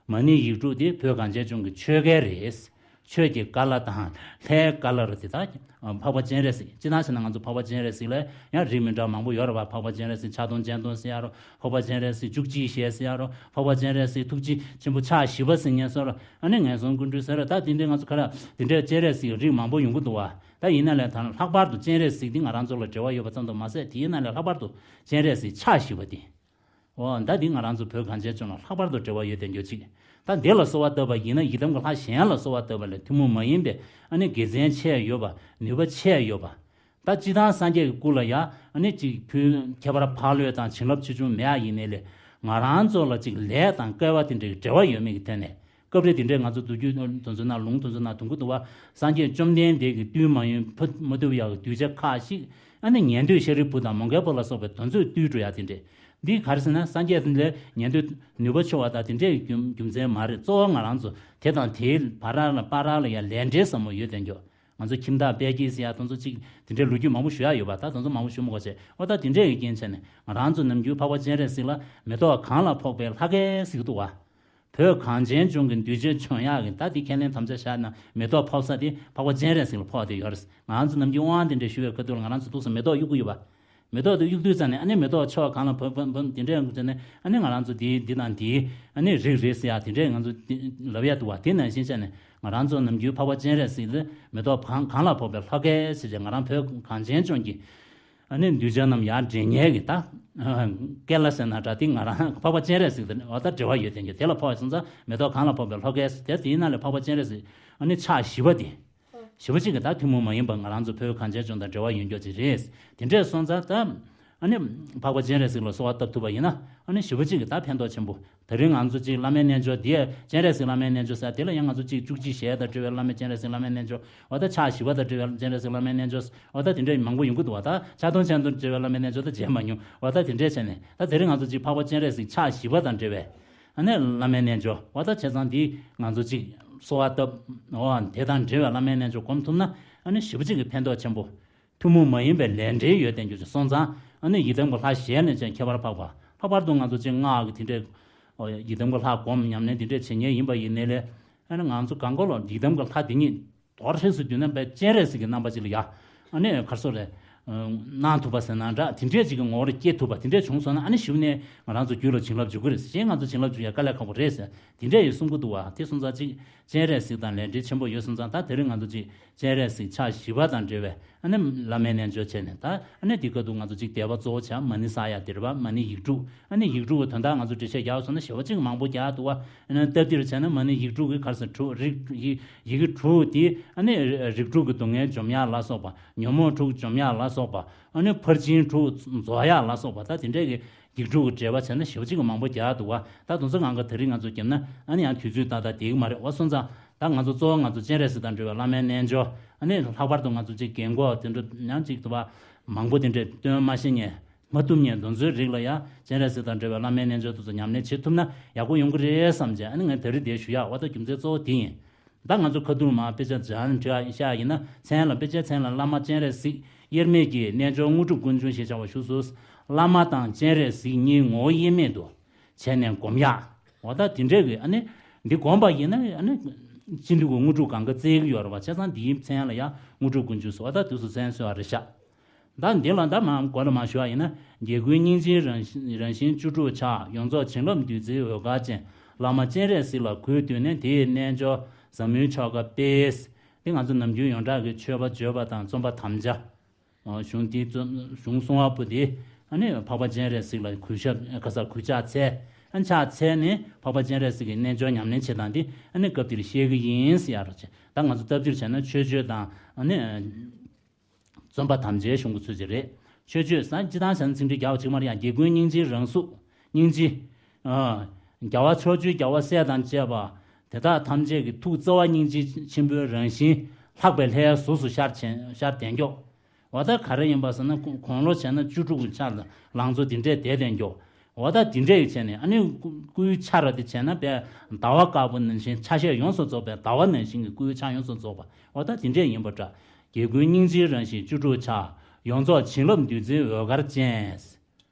མ་ཎི་ཡིག་དྲུག་དེ་བོད་གངས་ཅན་ལྗོངས་ཀྱི་ཆོས་སྐལ་རེད། ཆོས་ཀྱི་ཀ་ལ་དང་ལྷའི་ཀ་ལ་རེད་དེ་ད། འཕགས་པ་སྤྱན་རས་གཟིགས་སྤྱིར་བཏང་བྱས་ན་ང་ཚོ་འཕགས་པ་སྤྱན་རས་གཟིགས་ལ་ཡང་རིགས་མི་འདྲ་མང་པོ་ཡོད་རེད་པ། འཕགས་པ་སྤྱན་རས་གཟིགས་ཕྱག་སྟོང་སྤྱན་སྟོང་ཟེར་ཡ་རོ། འཕགས་པ་སྤྱན་རས་གཟིགས་བཅུ་གཅིག་ཞལ་ཟེར་ཡ་རོ། འཕགས་པ་སྤྱན་རས་གཟིགས་ཐུགས་རྗེ་ཆེན་པོ་ཕྱག་བཞི་པ་ཟེར་མཁན་སོགས་རོ། ཨ་ནི་ངན་སོང་ཀུན་འདུལ་ཟེར་རོ། ད་དེ་འདྲའི་ང་ཚོ་ག་ར་དེ་འདྲའི་སྤྱན་རས་གཟིགས་རིགས་མང་པོ་ཡོང་གི་འདུག་བ། ད་ཡིན་ན་ལས་ད་ལྷག་པར་དུ་སྤྱན་རས་གཟིགས་འདི་ང་རང་ཚོ་ལ་འབྲེལ་བ་ཡོད་པ་ཙམ་དུ་མ་ཟད་དེ་ཡིན་ན་ལས་ལྷག་པར་དུ་སྤྱན་རས་གཟིགས་ཕྱག་བཞི་པ་དེ། འོ་ད་འདི་ང་རང་ཚོ་བོད་གངས་ཅན་ལྗོངས་ལ་ལྷག་པར་དུ་འབྲེལ་བ་ཡོད་དེ་འགྱོ་ཅིག་ད་འདི་ལ་གསོལ་བ་བཏབ་པ་ཡིན་ན་ཡི་དམ་གྱི་ལྷ་གཞན་ལ་གསོལ་བ་བཏབ་པ་ལས་ཐུན་མོང་མ་ཡིན་པའི་ཨ་ནི་དགེ་མཚན་ཆེ་ཡོད་པ་ནུས་པ་ཆེ་ཡོད་པ། ད་སྤྱིར་བཏང་སངས་རྒྱས་ཀྱི་སྐུ་ལ་ཡ་ཨ་ནི་ཅིག་ཕུལ་ཁྱད་པར་འཕགས་ལོས་དང་བྱིན་རླབས་ཆེ་ཆུང་མེད་ཡ་ཡིན་ནའི་ལས་ང་རང་ཚོ་ལ་ཅིག་ལས་དང་སྐལ་བ་དེ་འདྲའི་འབྲེལ་བ་ཡོད་མེད་ཀྱི་ཐད་ནས། སྐབས་རེ་དེ་འདྲས་ང་ཚོ་མདོ་རྒྱུད་དེ་ཚོ་ན་ལུང་དེ་ཚོ་ན་དུང་གུ་དུ་བ། སངས་རྒྱས་བཅོམ་ལྡན་འདས་ཀྱིས་བཏུལ་མ་ཡོང་ཕུད་མ་ཐུབ་ཡག་གི་གདུལ་བྱ་ཁག་ཞིག་ཨ་ནི་ཉན་ཐོས་ཤཱ་རིའི་བུ་དང་མོའུ་འགལ་བུ་ལ་སོགས་པའི་དེ་ཚོས་བཏུལ་འགྲོ་ཡག་དེ་འདྲས། འདི་ག་རེ་ཟེར་ན་སངས་རྒྱས་ལས་ཉན་ཐོས་ནུས་པ་ཆེ་བ་དང་དེ་འདྲས་ཀྱི་རྒྱུ་རྒྱུ་མཚན་མ་རེད། གཙོ་བོ་ང་རང་ཚོ་དེ་དང་དེའི་བར་ལ་བར་ལ་ཡང་ལས་འབྲས་ཟབ་མོ་ཡོད་དེ་འགྱོ། ང་ཚོ་ཁྱིམ་བདག་དཔལ་སྐྱེས་ཟེར་ཡག་དེ་ཚོ་གཅིག་དེ་འདྲའི་ལོ་རྒྱུས་མང་པོ་ཞུ་ཡག་ཡོད་པ། ད་དེ་ཚོ་མང་པོ་ཞུ་མི་དགོས་བྱས། འོ་ད་དེ་འདྲས་ཀྱི་རྐྱེན་བྱས་ནས་ང་རང་ཚོ་ནམ་རྒྱུན་འཕགས་པ་སྤྱན་རས་གཟིགས་ལ་མེ་ཏོག་གང་ལ་ཕོག་པའི་ལྷ་སྐལ་ཟེར་གི་འདུག་བ། བོད་གངས་ཅན་ལྗོངས་ཀྱི་གདུལ་བྱ་མཆོད་ཡག་གི་ད་དེ་ཁས་ལེན་དམ་བཅའ་བཞག་ན་མེ་ཏོག་ཕོག་ས་དེ་འཕགས་པ་སྤྱན་རས་གཟིགས་ལ་ཕོག་བསྡད་ཡོད་རེད། ང་རང་ཚོ་ནམ་རྒྱུན་དབང་དེ་འདྲ་ཞུ་བའི་ཁ་ཐུག་ལ་ང་རང་ཚོ་ཏོག་ཙམ་མེ་ཏོག་གཡུག་གི་ཡོད་པ། མེ་ཏོག་དེ་གཡུག་དུས་ཙམ་ནས་ཨ་ནི་མེ་ཏོག་ཕྱོགས་གང་ལ་བབས་བབས་བབས་དེ་འདྲའི་ཡོང་དུས་ཙམ་ནས་ཨ་ནི་ང་རང་ཚོ་དེ་འདི་དང་དེ་ཨ་ནི་རིགས་རེད་ཟེར་ཡག་དེ་འདྲའི་ང་ཚོ་ལབ་ཡག་འདུག་བ། དེ་ནང་བཞིན་བྱས་ནས་ང་རང་ཚོ་ནམ་རྒྱུན་འཕགས་པ་སྤྱན་རས་གཟིགས་ལ་མེ་ཏོག་གང་གང་ལ་ཕོག་པའི་ལྷ་སྐལ་ཟེར་བྱས་ང་རང་བོད་གངས་ཅན་ལྗོངས་ཀྱི་ཨ་ནི་གདུལ་བྱ་རྣམས་ཡར་འདྲེན་མཁན་གྱི་ད་སྐལ་ལ་ཟེར་ན་འདྲ། དེ་ང་རང་འཕགས་པ་སྤྱན་རས་གཟིགས་དང་འོ་ད་འབྲེལ་བ་ཡོད་དེ་འདྲ། དེ་ལ་ཕོག་སོང་ཙང་མེ་ཏོག་གང་ལ་ཕོག་པའི་ལྷ་སྐལ་ཟེར་དེ་དེའི་ནང་ལས་འཕགས་པ་སྤྱན་རས་གཟིགས་ཨ་ནི་ཕྱག་བཞི་པ་དེ། ཞེ་པོ་ཅིག་གིས་ད་ཐུན་མོང་མ་ཡིན་པ་ང་རང་ཚོ་བོད་གངས་ཅན་ལྗོངས་དང་འབྲེལ་བ་ཡོད་མཁན་ཅིག་རེད། དེ་འདྲས་སོང་ཙང་ད་ཨ་ནི་འཕགས་པ་སྤྱན་རས་གཟིགས་ལ་གསོལ་བ་བཏབ་ཐུབ་པ་ཡིན་ན་ཨ་ནི་ཞེ་པོ་ཅིག་གིས་ད་ཕན་ཐོགས་ཆེན་པོ། དེ་རིང་ང་ཚོ་ཅིག་བླ་མའི་རྣལ་འབྱོར་འདི་སྤྱན་རས་གཟིགས་བླ་མའི་རྣལ་འབྱོར་ཟེར་དེ་ལ་ཡང་ང་ཚོ་ཅིག་བཅུ་གཅིག་ཞལ་དང་འབྲེལ་བའི་བླ་མའི་སྤྱན་རས་གཟིགས་བླ་མའི་རྣལ་འབྱོར། འོ་ད་ཕྱག་བཞི་པ་དང་འབྲེལ་བའི་སྤྱན་རས་གཟིགས་བླ་མའི་རྣལ་འབྱོར། འོ་ད་དེ་འདྲས་མང་པོ་ཡོང་གི་འདུག་བ། ད་ཕྱག་སྟོང་སྤྱན་སྟོང་འབྲེལ་བའི་བླ་མའི་རྣལ་འབྱོར་ད་མཇལ་མ་མྱོང་། འོ་ད་དེ་འདྲས་བྱས་ནས་ད་དེ་རིང་ང་ཚོ་ཅིག་འཕགས་པ་སྤྱན་རས་གཟིགས་ཕྱག་བཞི་པ་དང་འབྲེལ་བའི། ཨ་ནི་བླ་མའི་རྣལ་འབྱོར་བ་ད་བྱས་ཙང་འདི་ང་ཚོ་གཅིག་གསོལ་བ་བཏབ། འོ་དེ་དང་འབྲེལ་བའི་བླ་མའི་རྣལ་འབྱོར་སྒོམ་ཐུབ་ན་ཨ་ནི་ཞེ་པོ་གཅིག་གི་ཕན་ཐོགས་ཆེན་པོ། ཐུན་མོང་མ་ཡིན་པའི་ལས་འབྲེལ་ཡོད་དེ་འགྱུར་ཅིག་སོང་ཙང་ཨ་ནི་ཡི་དམ་གྱི་ལྷ་གཞན་ལས་ཀྱང་ཁྱད་པར་འཕགས་པ། ལྷག་པར་དུ་ང་ཚོ་གཅིག་སྔགས་ཀྱི་དེ་འདྲའི་ཡི་དམ་གྱི་ལྷ་སྒོམ་ཉམས་ལེན་དེ་འདྲའི་བྱེད་མཁན་ཡིན་པ་ཡིན་ནའི་ལས་ཨ་ནི་ང་ཚོ་གང་ག་ལོ་ཡི་དམ་གྱི་ལྷ་དེ་ཉིད། མདོར་ཧྲིལ་སུ་བསྡུས་ན་དཔེ་སྤྱན་རས་གཟིགས་ཀྱི་རྣམ་པ་ཅིག་ལ་ཡ། ཨ་ནི་གར་སོ་རེ། གནང་ཐུབ་པ་ཟེར་ན་འདྲ་དེ་འདྲས་ཅིག་གི་ངོ་བོར་སྐྱེ་ཐུབ་པ་དེ་འདྲས་བྱུང་སོང་ན་ཨ་ནི་ཞུ་ནས་ང་རང་ཚོ་རྒྱུད་ལ་བྱིན་རླབས་འཇུག་གི་རེད། གཞན་ང་ཚོ་བྱིན་རླབས་འཇུག་ཡ་དཀའ་ལས་ཁག་པོ་རེད་ཟེར་དེ་འདྲས་ཡོད་གསུང་གི་འདུག་བ། དེ་སོང་ཙང་ཅིག་སྤྱན་རས་གཟིགས་དང་ལས་འབྲེལ་ཆེན་པོ་ཡོད་སོང་ཙང་ད་དེ་རིང་ང་ཚོ་ཅིག་སྤྱན་རས་གཟིགས་ཕྱག་བཞི་པ་དང་འབྲེལ་བའི། ཨ་ནི་བླ་མའི་རྣལ་འབྱོར་བྱས་ནས་ད་ཨ་ནི་འདི་སྐབས་དུ་ང་ཚོ་གཅིག་བཟླས་པ་གཙོ་བོ་བྱ་མ་ཎི་བསགས་ཡ་དེ་རེད་པ། མ་ཎི་ཡིག་དྲུག་ཨ་ནི་ཡིག་དྲུག་གི་དོན་དག་ང་ཚོ་འགྲེལ་བཤད་རྒྱག་སོང་ན་ཞེ་པོ་གཅིག་མང་པོ་རྒྱག་འདུག་བ། ཨ་ནི་སྟབས་བདེར་བྱས་ན་མ་ཎི་ཡིག་དྲུག་གི་ཁར་སང་དྲུག་རིགས་ཡི་ཡི་གེ་དྲུག་དེ་ཨ་ནི་རིགས་དྲུག་གི་སྡུག་བསྔལ་འཇོམས་ཡ་ལ་སོགས་པ། ཉོན་མོངས་དྲུག་འཇོམས་ཡ་ལ་སོགས་པ། ཨ་ནི་ཕར་ཕྱིན་དྲུག་རྫོགས་ཡ་ལ་སོགས་པ་ད་དེ་འདྲས་ཀྱི་ཡིག་དྲུག་གི་འགྲེལ་པ་བྱས་ན་ཞེ་པོ་གཅིག་གི་མང་པོ་རྒྱག་འདུག་བ། ད་དེ་ཚོ་གང་ག་དེ་རིང་ང་ཚོ་བརྒྱབ་ན་ཨ་ནི་ཡང་དུས་ཚོད་ཏག་ཏག་བསྡད་ཀྱི་མ་རེད་བ། སོང་ཙང་ད་ང་ཚོ་གཙོ་བོ་ང་ཚོ་སྤྱན་རས་གཟིགས་དང་འབྲེལ་བའི་བླ་མའི་རྣལ་འབྱོར། ཨ་ནི་ལྷག་པར་དུ་ང་ཚོ་གཅིག་རྒན་གོག་དེ་འདྲ་ཡང་གཅིག་ཏུ་བ་མང་པོ་དེ་འདྲས་སྟོན་མ་ཤེས་མཁན་མ་ཐུབ་མཁན་དེ་ཚོའི་རིགས་ལ་ཡང་སྤྱན་རས་གཟིགས་དང་འབྲེལ་བའི་བླ་མའི་རྣལ་འབྱོར་དེ་ཚོ་ཉམས་ལེན་བྱེད་ཐུབ་ན་ཡག་པོ་ཡོང་གི་རེད་བསམ་བྱས་ཨ་ནི་ངས་དེ་རིང་དེ་ཞུ་ཡག་བ། ད་རྒྱུ་མཚན་གཙོ་བོ་དེ་ཡིན། ད་ང་ཚོ་ཁ་ཐུག་མར་དཔེ་ཆ་སྦྱང་བྲིས་བཞག་ཡིན་ན་མཚན་ལ་དཔེ་ཆའི་མཚན་ལ་བླ་མ་སྤྱན་རས་གཟིགས་དབྱེར་མེད་ཀྱི་རྣལ་འབྱོར་དངོས་གྲུབ་ཀུན་འབྱུང་ཞེས་བྱ་བ་བཞུགས་སོ། བླ་མ་དང་སྤྱན་རས་གཟིགས་གཉིས་ངོ་བོ་དབྱེར་མེད་དུ་བྱས་ནས་སྒོམ་ཡག་འོ་ད་དེ་འདྲས་ཀྱི་ཨ་ནི་འདི་སྒོམ་པ་ཡིན་ན་ཨ་ནི་ སྤྱི་འདུས་ཀྱི་དངོས་གྲུབ་གང་ག་བཙལ་གྱི་ཡོད་རེད་བ། བྱས་ཙང་འདིའི་མཚན་ལ་ཡང་དངོས་གྲུབ་དཀོན་མཆོག་ཟེར་བ་ད་དུས་སུ་མཚན་གསོལ་བ་རེད་ཤག་ད་འདི་ལ་ད་མ་གོ་ལ་མ་ཞུ་བ་ཡིན་ན། རྒྱལ་ཀུན་སྙིང་རྗེའི་རང་བཞིན་རང་བཞིན་བཅུ་དྲུག་ཆགས། ཡོངས་རྫོགས་བྱིན་རླབས་བདུད་རྩིའི་འོད་དཀར་ཅན། བླ་མ་སྤྱན་རས་གཟིགས་ལ་གུས་བཏུད་ནས། དེའི་རྣལ་འབྱོར་ཟབ་མོའི་ཆོ་ག་སྤེལ། འདི་ང་ཚོ་ནམ་རྒྱུན་ཡོངས་གྲགས་ཀྱི་མཆོད་པ་བརྗོད་པ་དང་རྩོམ་པ་དམ་བཅའ། གཞུང་འདི་རྩོམ་གཞུང་གསུང་བ་པོ་དེ་ཨ་ནི་འཕགས་པ་སྤྱན་རས་གཟིགས་ལ་གུས་ཞབས་ག་ས་གུས་ཕྱག་འཚལ། ཨ་ཕྱག་འཚལ་ནས་འཕགས་པ་སྤྱན་རས་གཟིགས་ཀྱི་རྣལ་འབྱོར་ཉམས་ལེན་བྱེད་སྟངས་འདི་ཨ་ནི་སྐབས་འདིར་བཤད་ཀྱི་ཡིན་ཟེར་ཡ་རོ་ཆེ། ད་ང་ཚོ་སྟབས་བདེར་བྱས་ན་མཆོད་བརྗོད་དང་ཨ་ནི་རྩོམ་པ་དམ་བཅའི་གཞུང་གི་ཚུལ་ཅིག་རེད། མཆོད་བརྗོད་ཟེར་སྤྱི་བཏང་བྱས་ན་ཚིག་འབྲུ་རྒྱག་པ་གཅིག་མ་རེད། ཡང་རྒྱལ་ཀུན་སྙིང་རྗེའི་རང་གཟུགས། སྙིང་རྗེ། ཨ། རྒྱལ་བ་ཕྱོགས་བཅུའི་རྒྱལ་བ་སྲས་དང་བཅས་པ། དེ་དག་ཐམས་ཅད་ཀྱི་ཐུགས་བརྩེ་བ་སྙིང་རྗེ་ཆེན་པོའི་རང་བཞིན་ལྷག་པའི་ལྷའི་གཟུགས་སུ་ཤར་ཆེན་ཤར་ལྡན་མགྱོགས། འོ་ད་ག་རེ་ཡིན་པ་ཟེར་ན་དགུང་ལོ་བྱས་ན་བཅུ་དྲུག་གི་ཆ་ལ་ལང་ཚོ་འདི་འདྲས་བསྡད་བསྡད་མགྱོགས། འོ་ད་འདི་འདྲས་ཡི་བྱས་ནས་ཨ་ནི་སྐུ་སྐུའི་ཆ་ར་དེ་བྱས་ན་དཔེ་ཟླ་བ་དཀར་པོ་ནང་བཞིན་ཆ་ཤས་ཡོངས་སུ་རྫོགས་པའི་ཟླ་བ་ནང་བཞིན་གྱི་སྐུའི་ཆ་ཡོངས་སུ་རྫོགས་པ། འོ་ད་འདི་འདྲས་ཡིན་པ་འདྲ། རྒྱལ་ཀུན་སྙིང་རྗེའི་རང་བཞིན་བཅུ་དྲུག་ཆགས། ཡོངས་རྫོགས་བྱིན་རླབས་བདུད་རྩིའི་འོད་དཀར་ཅན།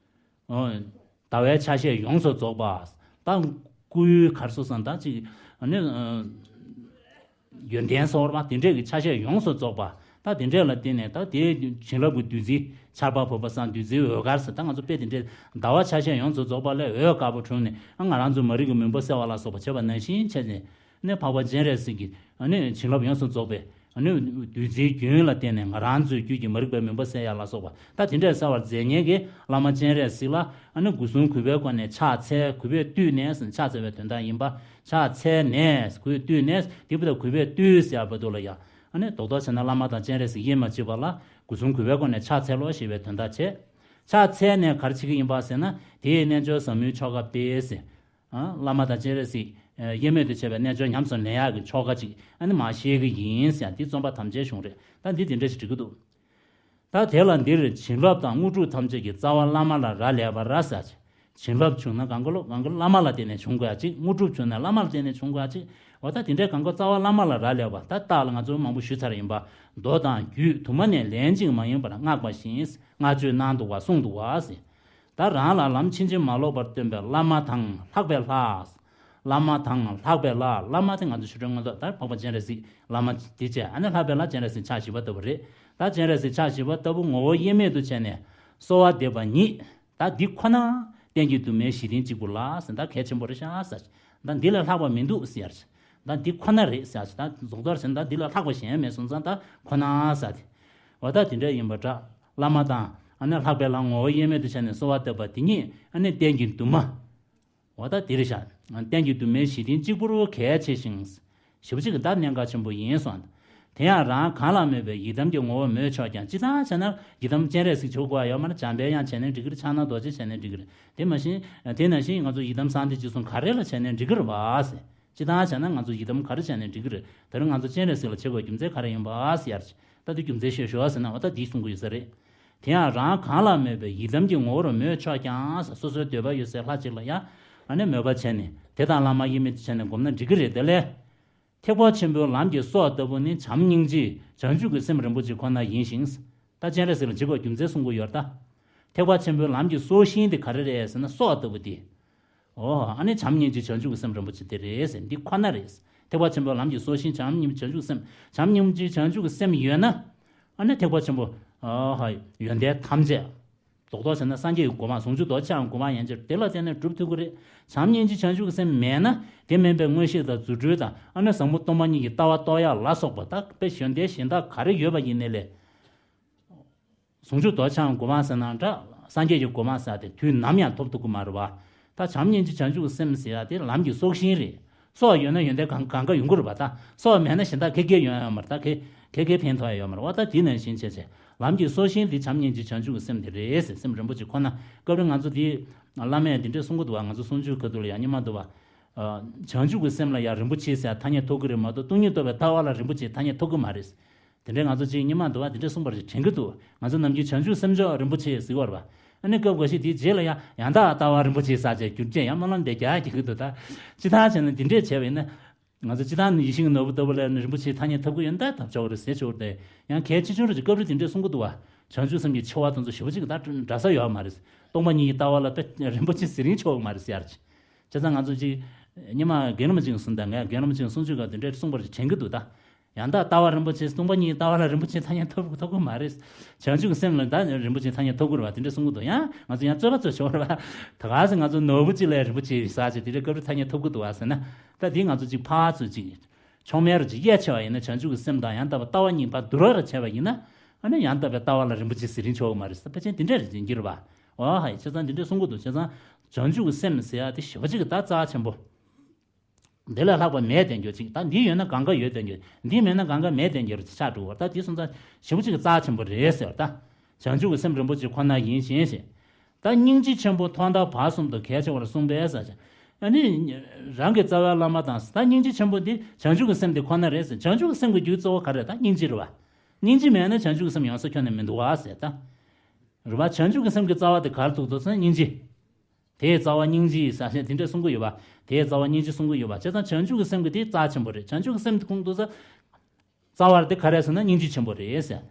ཨོ། ཟླ་བའི་ཆ་ཤས་ཡོངས་སུ་རྫོགས་པ། ད་སྐུའི་གར་སོ་སང་ད་ཅིག་ཨ་ནི་ཨ། ཡོན་ཏན་སོགས་པ་དེ་འདྲས་ཀྱི་ཆ་ཤས་ཡོངས་སུ་རྫོགས་པ། ད་དེ་འདྲས་ལ་བརྟེན་ནས་ད་དེའི་བྱིན་རླབས་ཀྱི་བདུད་རྩི་ཆར་པ་ཕབ་པ་སང་བདུད་རྩིའི་འོད་དཀར་ཟེར། ད་ང་ཚོ་དཔེ་དེ་འདྲས་ཟླ་བ་ཆ་ཤས་ཡོངས་སུ་རྫོགས་པ་ལས་འོད་དཀར་པོ་འཁྲུངས་ནས་ཨ་ང་རང་ཚོ་མ་རིག་གི་མུན་པ་སེལ་བ་ལ་སོགས་པ་བྱེད་པ་ནང་བཞིན་བྱས་ནས་ནས་འཕགས་པ་སྤྱན་རས་གཟིགས་ཀྱི་ཨ་ནི་བྱིན་རླབས་ཡོངས་སུ་རྫོགས་པའི། ཨ་ནི་བདུད་རྩིའི་རྒྱུན་ལ་བརྟེན་ནས་ང་རང་ཚོའི་རྒྱུད་ཀྱི་མ་རིག་པའི་མུན་པ་སེལ་ཡ་ལ་སོགས་པ་ད་དེ་འདྲས་སེལ་བར་མཛད་མཁན་གྱི་བླ་མ་སྤྱན་རས་གཟིགས་ལ་ཨ་ནི་སྒོ་གསུམ་གུས་པའི་སྒོ་ནས་ཕྱག་འཚལ། གུས་པས་བཏུད་ནས་ཕྱག་འཚལ་བའི་དོན་དག་ཡིན་པ། ཕྱག་འཚལ་ནས་གུས་བཏུད་ནས་དེ་བུ་དང་གུས་པས་བཏུད་ཟེར་བ་དུ་ལ་ཡ། ཨ་ནི་རྡོག་རྡོག་བྱས་ན་བླ་མ་དང་སྤྱན་རས་གཟིགས་དབྱེར་མ་མཆིས་པ་ལ་སྒོ་གསུམ་གུས་པའི་སྒོ་ནས་ཕྱག་འཚལ་ལོ་ཞེས་པའི་དོན་དག་བྱེད། ཕྱག་འཚལ་ནས་ག་རེ་བྱེད་ཀྱི་ཡིན་པ་ཟེར་ན་དེའི་རྣལ་འབྱོར་ཟབ་མོའི་ཆོ་ག་སྤེལ་ཟེར། ཨ། བླ་མ་དང་སྤྱན་རས་གཟིགས་དབྱེར་མེད་དུ་བྱས་པའི་རྣལ་འབྱོར་ཉམས་སུ་ལེན་ཡག་གི་ཆོ་ག་ཅིག་ཨ་ནི་མ་བཤད་གི་ཡིན་ཟེར་ཡང་འདི་རྩོམ་པ་དམ་བཅའི་གཞུང་རེད། ད་འདི་དེ་འདྲ་ཞིག་འགྲིག་གི་འདུག་ད་དེ་ལ་འདིར་བྱིན་རླབས་དང་དངོས་གྲུབ་ཐམས་ཅད་ཀྱི་རྩ་བ་བླ་མ་ལ་རག་ལས་པར་ཟེར། བྱིན་རླབས་བྱུང་ན་གང་ག་ལོ་གང་ག་བླ་མ་ལ་བརྟེན་ནས་བྱུང་དགོས་ཡ་ཅིག་དངོས་གྲུབ་བྱུང་ན་བླ་མ་ལ་བརྟེན་ནས་བྱུང་དགོས་ཡ་ཅིག་འོ་ད་དེ་འདྲའི་གང་ག་རྩ་བ་བླ་མ་ལ་རག་ལས་པ་ད་རྟགས་ལ་ང་ཚོ་མང་པོ་ཞུས་ཚར་ཡིན་པ། མདོ་དང་རྒྱུད་དུ་མ་ནས་ལན་གཅིག་མ་ཡིན་པར་བསྔགས་པ་བཞིན་བསྔགས་བརྗོད་གནང་འདུག་བ་གསུངས་འདུག་བ་ཟེར། ད་རང་ལ་ལམ་ཕྱིན་ཅི་མ་ལོག་པར་སྟོན་པའི་བླ་མ་དང་ལྷག་པའི་ལྷ། བླ་མ་དང་ལྷག་པའི་ལྷ། བླ་མ་དེ་ང་ཚོ་ཆོས་སྒྲོན་མངོན་རྟོགས་ད་འཕགས་པ་སྤྱན་རས་གཟིགས་བླ་མ་དེ་བྱས་ཨ་ནི་ལྷག་པའི་ལྷ་སྤྱན་རས་གཟིགས་ཕྱག་བཞི་པ་ལྟ་བུ་རེད། ད་སྤྱན་རས་གཟིགས་ཕྱག་བཞི་པ་ལྟ་བུ་ངོ་བོ་དབྱེར་མེད་དུ་བྱས་ནས་གསོལ་བ་འདེབས་པ་ཉིད་ད་འདི་ཁོ་ན་གཏན་གྱི་དུ་མའི་གཞི་རྟེན་གཅིག་པུ་ལ་ཟེར་ད་གལ་ཆེན་པོ་རེད་ཤག་ཟེར། ད་འདི་ལས་ལྷག་པ་མི་འདུག་ཟེར། ད་འདི་ཁོ་ན་རེད་ཟེར། ད་རྫོགས་ཐོར་ཟེར་ད་འདི་ལས་ལྷག་པ་གཞན་མེད་སོང་ཙང་ད་ཁོ་ན་ཟེར་ཏེ། འོ་ད་དེ་འདྲ་ཡིན་པ་འདྲ། བླ་མ་དང་ཨ་ནི་ལྷག་པའི་ལྷ་ངོ་བོ་དབྱེར་མེད་དུ་བྱས་ནས་གསོལ་བ་བཏབ་པ་དེ་ཉིད་ཨ་ནི་གཏན་གྱི་འདུན་མ། འོ་ད་དེ་རེད་ཤག་གཏན་གྱི་འདུན་མའི་གཞི་རྟེན་གཅིག་པུར་གལ་ཆེ་ཞིང་། ཞེ་པོ་ཅིག་གི་ད་གནད་འགག་ཆེན་པོ་ཡིན་གསུངས། དེ་ཡང་རང་གང་ལ་མོས་པའི་ཡི་དམ་གྱི་ངོ་བོ་མོས་ཆོག་ཀྱང་སྤྱིར་བཏང་བྱས་ན་ཡི་དམ་སྤྱན་རས་གཟིགས་བྱེད་དགོས་ཡ་ཡོད་མ་རེད། འཇམ་དཔལ་དབྱངས་བྱས་ནའི་འགྲིག་གི་རེད། ཕྱག་ན་རྡོ་རྗེ་བྱས་ནའི་འགྲིག་གི་རེད། དེ་མ་གཞི་དེ་ནང་བཞིན་ང་ཚོ་ཡི་དམ་གསང་བདེ་ཅི་གསུང་ག་རེ་ལ་བྱས་ནའི་འགྲིག་གི་རེད་བ་ཟེར། སྤྱིར་བཏང་བྱས་ན་ང་ཚོ་ཡི་དམ་ག་རེ་བྱས་ནའི་འགྲིག་གི་རེད། དེ་རིང་ང་ཚོ་སྤྱན་རས་གཟིགས་ལ་བྱེད་དགོས་རྒྱུ་མཚན་ག་རེ་ཡིན་པ་ཟེར་ཡ་རེད། ད་དེ་རྒྱུ་མཚན་ཤོད་ཤོག་ཟེར་ན་འོ་ད་དེའི་གསུང་གི་ཡོད་ས་རེད། དེ་ཡང་རང་གང་ལ་མོས་པའི་ཡི་དམ་གྱི་ངོ་བོར་མོས་ཆོག་ཀྱང་ཟེར། སོ་སོའི་འདོད་པ་ཡོད་སའི་ལྷ་གཅིག་ལ་ཡང་ཨ་ནི་མོས་པ་བྱས་ནས་དེ་དང་བླ་མ་དབྱེར་མེད་དུ་བྱས་ནས་བསྒོམས་ན་འགྲིག་གི་རེད། དེ་ལས། ཐེག་པ་ཆེན་པོའི་ལམ་གྱི་སྲོག་ལྟ་བུ་ནི་བྱམས་སྙིང་རྗེ་བྱང་ཆུབ་ཀྱི་སེམས་རིན་པོ་ཆེ་ཁོ་ན་ཡིན་ཞིང་། ད་སྤྱན་རས་གཟིགས་ལ་བྱེད་དགོས་རྒྱུ་མཚན་གསུང་གི་ཡོད་ད། ཐེག་པ་ཆེན་པོའི་ལམ་གྱི་སྲོག་ཤིང་དེ་ག་རེ་རེད་ཟེར་ན་སྲོག་ལྟ་བུ་དེ། ཨོ་ཨ་ནི་བྱམས་སྙིང་རྗེ་བྱང་ཆུབ་ཀྱི་སེམས་རིན་པོ་ཆེ་དེ་རེད་ཟེར། འདི་ཁོ་ན་རེད། ཐེག་པ་ཆེན་པོའི་ལམ་གྱི་སྲོག་ཤིང་བྱམས་སྙིང་རྗེ་བྱང་ཆུབ་ཀྱི་སེམས། བྱམས་སྙིང་རྗེ་བྱང་ཆུབ་ཀྱི་སེམས་ཡོད་ན། ཨ་ནི་ཐེག་པ་ཆེན་པོ། ཨ་ཧ་ཡོན་ཏན་ཐམས་ཅད། རྡོག་རྡོག་བྱས་ན་སངས་རྒྱས་ཀྱི་གོ་འཕང་ཟུང་འཇུག་རྡོ་རྗེ་འཆང་གི་གོ་འཕང་ཡན་ཆད་དེ་ལ་བརྟེན་ནས་འགྲུབ་ཐུབ་ཀྱི་རེད། བྱམས་སྙིང་རྗེ་བྱང་ཆུབ་ཀྱི་སེམས་མེད་ན་དེ་མིན་པའི་མངོན་ཤེས་དང་རྫུ་འཕྲུལ་དང་ཨ་ནི་བཟང་པོ་སྟོང་པ་ཉིད་ཀྱི་ལྟ་བ་རྟོགས་ཡག་ལ་སོགས་པ་ད་དཔེ་ཡོན་ཏན་གཞན་དག་ག་རེ་ཡོད་པ་ཡིན་ནའི་ལས། ཟུང་འཇུག་རྡོ་རྗེ་འཆང་གི་གོ་འཕང་ཟེར་ན་འདྲ། སངས་རྒྱས་ཀྱི་གོ་འཕང་ཟེར་དེ་དུས་ནམ་ཡང་ཐོབ་ཐུབ་ཀྱི་མ་རེད་བ། ད་བྱམས་སྙིང་རྗེ་བྱང་ཆུབ་ཀྱི་སེམས་ཟེར་ཡ་དེ་ལམ་གྱི་སྲོག་ཤིང་རེད། སྲོག་ཡོད་ན་ཡོན་ཏན་གང་གང་ག་ཡོང་གི་རེད་པ། ད་སྲོག་མེད་ན་གཞན་དག་ཁེ་ཁེ་ཡོང་ཡ་མ་རེད། ད་ཁེ་ཁེ་ཁེ་ཕན་ཐོགས་ཡ་ཡོད་མ་རེད་བ། ད་དེ་ནང་བཞིན་བྱས་བྱས་ལམ་གྱི་སྲོག་ཤིང་དེ་བྱམས་སྙིང་རྗེ་བྱང་ཆུབ་ཀྱི་སེམས་དེ་རེད་ཟེར། སེམས་རིན་པོ་ཆེ་ཁོ་ན། སྐབས་རེ་ང་ཚོ་དེ་བླ་མས་དེ་འདྲས་གསུང་གི་འདུག་བ། ང་ཚོ་གསུང་ཆོས་ཁ་ཐུག་ལ་ཡང་སྙན་མ་འདུག་བ། བྱང་ཆུབ་ཀྱི་སེམས་ལ་ཡང་རིན་པོ་ཆེ་ཟེར་ཐ་སྙད་ཐོགས་ཀྱི་རེད་མ་གཏོགས་སྟོང་ཉིད་རྟོགས་པའི་ལྟ་བ་ལ་རིན་པོ་ཆེ་ཐ་སྙད་ཐོགས་ཀྱི་མ་རེད། དེ་འདྲའི་ང་ཚོ་གཅིག་སྙན་མ་འདུག་བ། དེ་འདྲའི་གསུངས་པ་རེད་དྲན་གྱི་འདུག་ང་ཚོ་ནམ་རྒྱུན་བྱང་ཆུབ་སེམས་མཆོག་རིན་པོ་ཆེ་ཟེར་བ་རེད་བ། ཨ་ནི་སྐབས་འགའ་ཞིག་དེའི་རྗེས་ལ་ཡང་ཡང་དག་ལྟ་བ་རིན་པོ་ཆེ་ཟེར་བྱས་བསྒྱུར་བྱས་ཡང་སྨོན་ལམ་དེ་རྒྱག་རྒྱག་གི་འདུག་ད་སྤྱིར་བཏང་བྱས་ན་དེ་འདྲས་བྱས་པ་ཡིན་ན། ང་ཚོ་སྤྱིར་བཏང་ནི་ཡིད་བཞིན་གྱི་ནོར་བུ་ལྟ་བུ་ལ་ནི་རིན་པོ་ཆེའི་ཐ་སྙད་ཐོབ་ཀྱི་ཡོད་ན་ད་ཐོབ་ཆོག་གི་རེད་ཟེར་ཆོག་གི་རེད། ཡང་གལ་ཆེ་ཆུང་རེ་ཅིག་སྐབས་རེ་དེ་འདྲས་གསུང་གི་འདུག་བ། བྱང་ཆུབ་སེམས་ཀྱི་ཆེ་བ་དེ་ཚོ་ཞེ་པོ་ཅིག་ད་འདྲ་ས་ཡོད་མ་རེད། སྟོང་པ་ཉིད་ཀྱི་ལྟ་བ་ལ་དཔེ་རིན་པོ་ཆེ་ཟེར་རིན་ཆོག་གི་མ་རེད་ཟེར་ཡ་རེད། བྱས་ཙང་ང་ཚོ་ཅིག་ སྔོན་མ་རྒན་ལགས་ཅིག་གསུངས་དང་། ངས་རྒན་ལགས་ཅིག་གསུང་ཆོས་སྐབས་དེ་འདྲའི་གསུངས་པ་དྲན་གྱི་འདུག་ད། ཡང་དག་ལྟ་བ་རིན་པོ་ཆེ། སྟོང་པ་ཉིད་ལྟ་བ་ལ་རིན་པོ་ཆེ་ཐ་སྙད་ཐོབ་ཐོབ་ཀྱི་མ་རེད། བྱང་ཆུབ་ཀྱི་སེམས་ལ་ད་རིན་པོ་ཆེ་ཐ་སྙད་ཐོབ་ཀྱི་རེད་པ། དེ་འདྲ་གསུང་གི་འདུག། ཡང་ང་ཚོ་ཡང་རྩོད་པ་རྩོད་ཆོག་རེད་པ། ད་ག་ཟེ་ང་ཚོ་ནོར་བུ་གཅིག་ལ་རིན་པོ་ཆེ་ཟེར་ཅིག་དེ་འདྲའི་སྐབས་རེ་ཐ་སྙད་ཐོབ་ཀྱི་འདུག་པ་ཟེར་ན། ད་དེ་ང་ཚོ་ཅིག་ཕར་ཚུར་ཅིག་ཕྱོགས་མེད་རུ་ཅིག་དབྱེ་ཕྱེ་བ་ཡིན་ན། བྱང་ཆུབ་ཀྱི་སེམས་དང་ཡང་དག་པའི་ལྟ་བ་གཉིས་བར་བསྡུར་བ་ར་བྱས་པ་ཡིན་ན། ཨ་ནི་ཡང་དག་པའི་ལྟ་བ་ལ་རིན་པོ་ཆེ་ཟེར་རིན་ཆོག་གི་མ་རེད་ཟེར། ཕལ་ཆེར་དེ་འདྲ་རེད་ཅེས་འགྱུར་བ། ཨོ་ཧའི། བྱས་ཙང་དེ་འདྲ་གསུང་གི་འདུག། བྱས་ཙང་བྱང་ཆུབ་ཀྱི་སེམས་ཟེར་ཡ་དེ་ཞེ་པོ་ཅིག་གི་ད་རྩ་ཆེན་པོ། འདི་ལས་ལྷག་པ་མེད་དེ་འགྱུར་ཅིག། ད་འདི་ཡོད་ན་གང་ག་ཡོད་དེ་འགྱུར། འདི་མེད་ན་གང་ག་མེད་དེ་འགྱུར་ཆགས་འགྲོ་བར། ད་དེ་སོང་ཙང་ཞེ་པོ་ཅིག་གི་རྩ་ཆེན་པོ་རེད་ཟེར། ད་བྱང་ཆུབ་ཀྱི་སེམས་རིན་པོ་ཆེ་ཁོ་ན་ཡིན་ཞེས་བཤད། ད་སྙིང་རྗེ་ཆེན་པོ་ཐོག་མཐའ་བར་གསུམ་དུ་གལ་ཆེ་བར་གསུངས་པས་ཟེར། ཨ་ནི་རང་གི་རྩ་བའི་བླ་མ་དང་། ད་སྙིང་རྗེ་ཆེན་པོ་འདི་བྱང་ཆུབ་ཀྱི་སེམས་དེ་ཁོ་ན་རེད་ཟེར། བྱང་ཆུབ་ཀྱི་སེམས་ཀྱི་རྒྱུ་གཙོ་བོ་ག་རེ་རེད། ད་སྙིང་རྗེ་རེད་པ། སྙིང་རྗེ་མེད་ན་བྱང་ཆུབ་ཀྱི་སེམས་ཡོང་ས་ཁྱོན་ནས་མི་འདུག་པ་ཟེར། ད་རེད་པ། བྱང་ཆུབ་ཀྱི་སེམས་ཀྱི་རྩ་བ་དེ་ག་རེ་འདུག་འདུག་ཟེར་ན་སྙིང་རྗེ། དེའི་རྩ་བ་སྙིང་རྗེ་ཟེར་ནས་དེ་འདྲ་གསུང་གི་ཡོད་པ། དེའི་རྩ་བ་སྙིང་རྗེ་གསུང་གི་ཡོད་པ། བྱས་ཙང་བྱང་ཆུབ་ཀྱི་སེམས་ཀྱི་དེ་རྩ་ཆེན་པོ་རེད། བྱང་ཆུབ་ཀྱི་སེམས་དེ་ཁོང་འདུག་ས། རྩ་བར་དེ་ག་རེ་ཟེར་ན་སྙིང་རྗེ་ཆེན་པོ་རེད་ཟེར།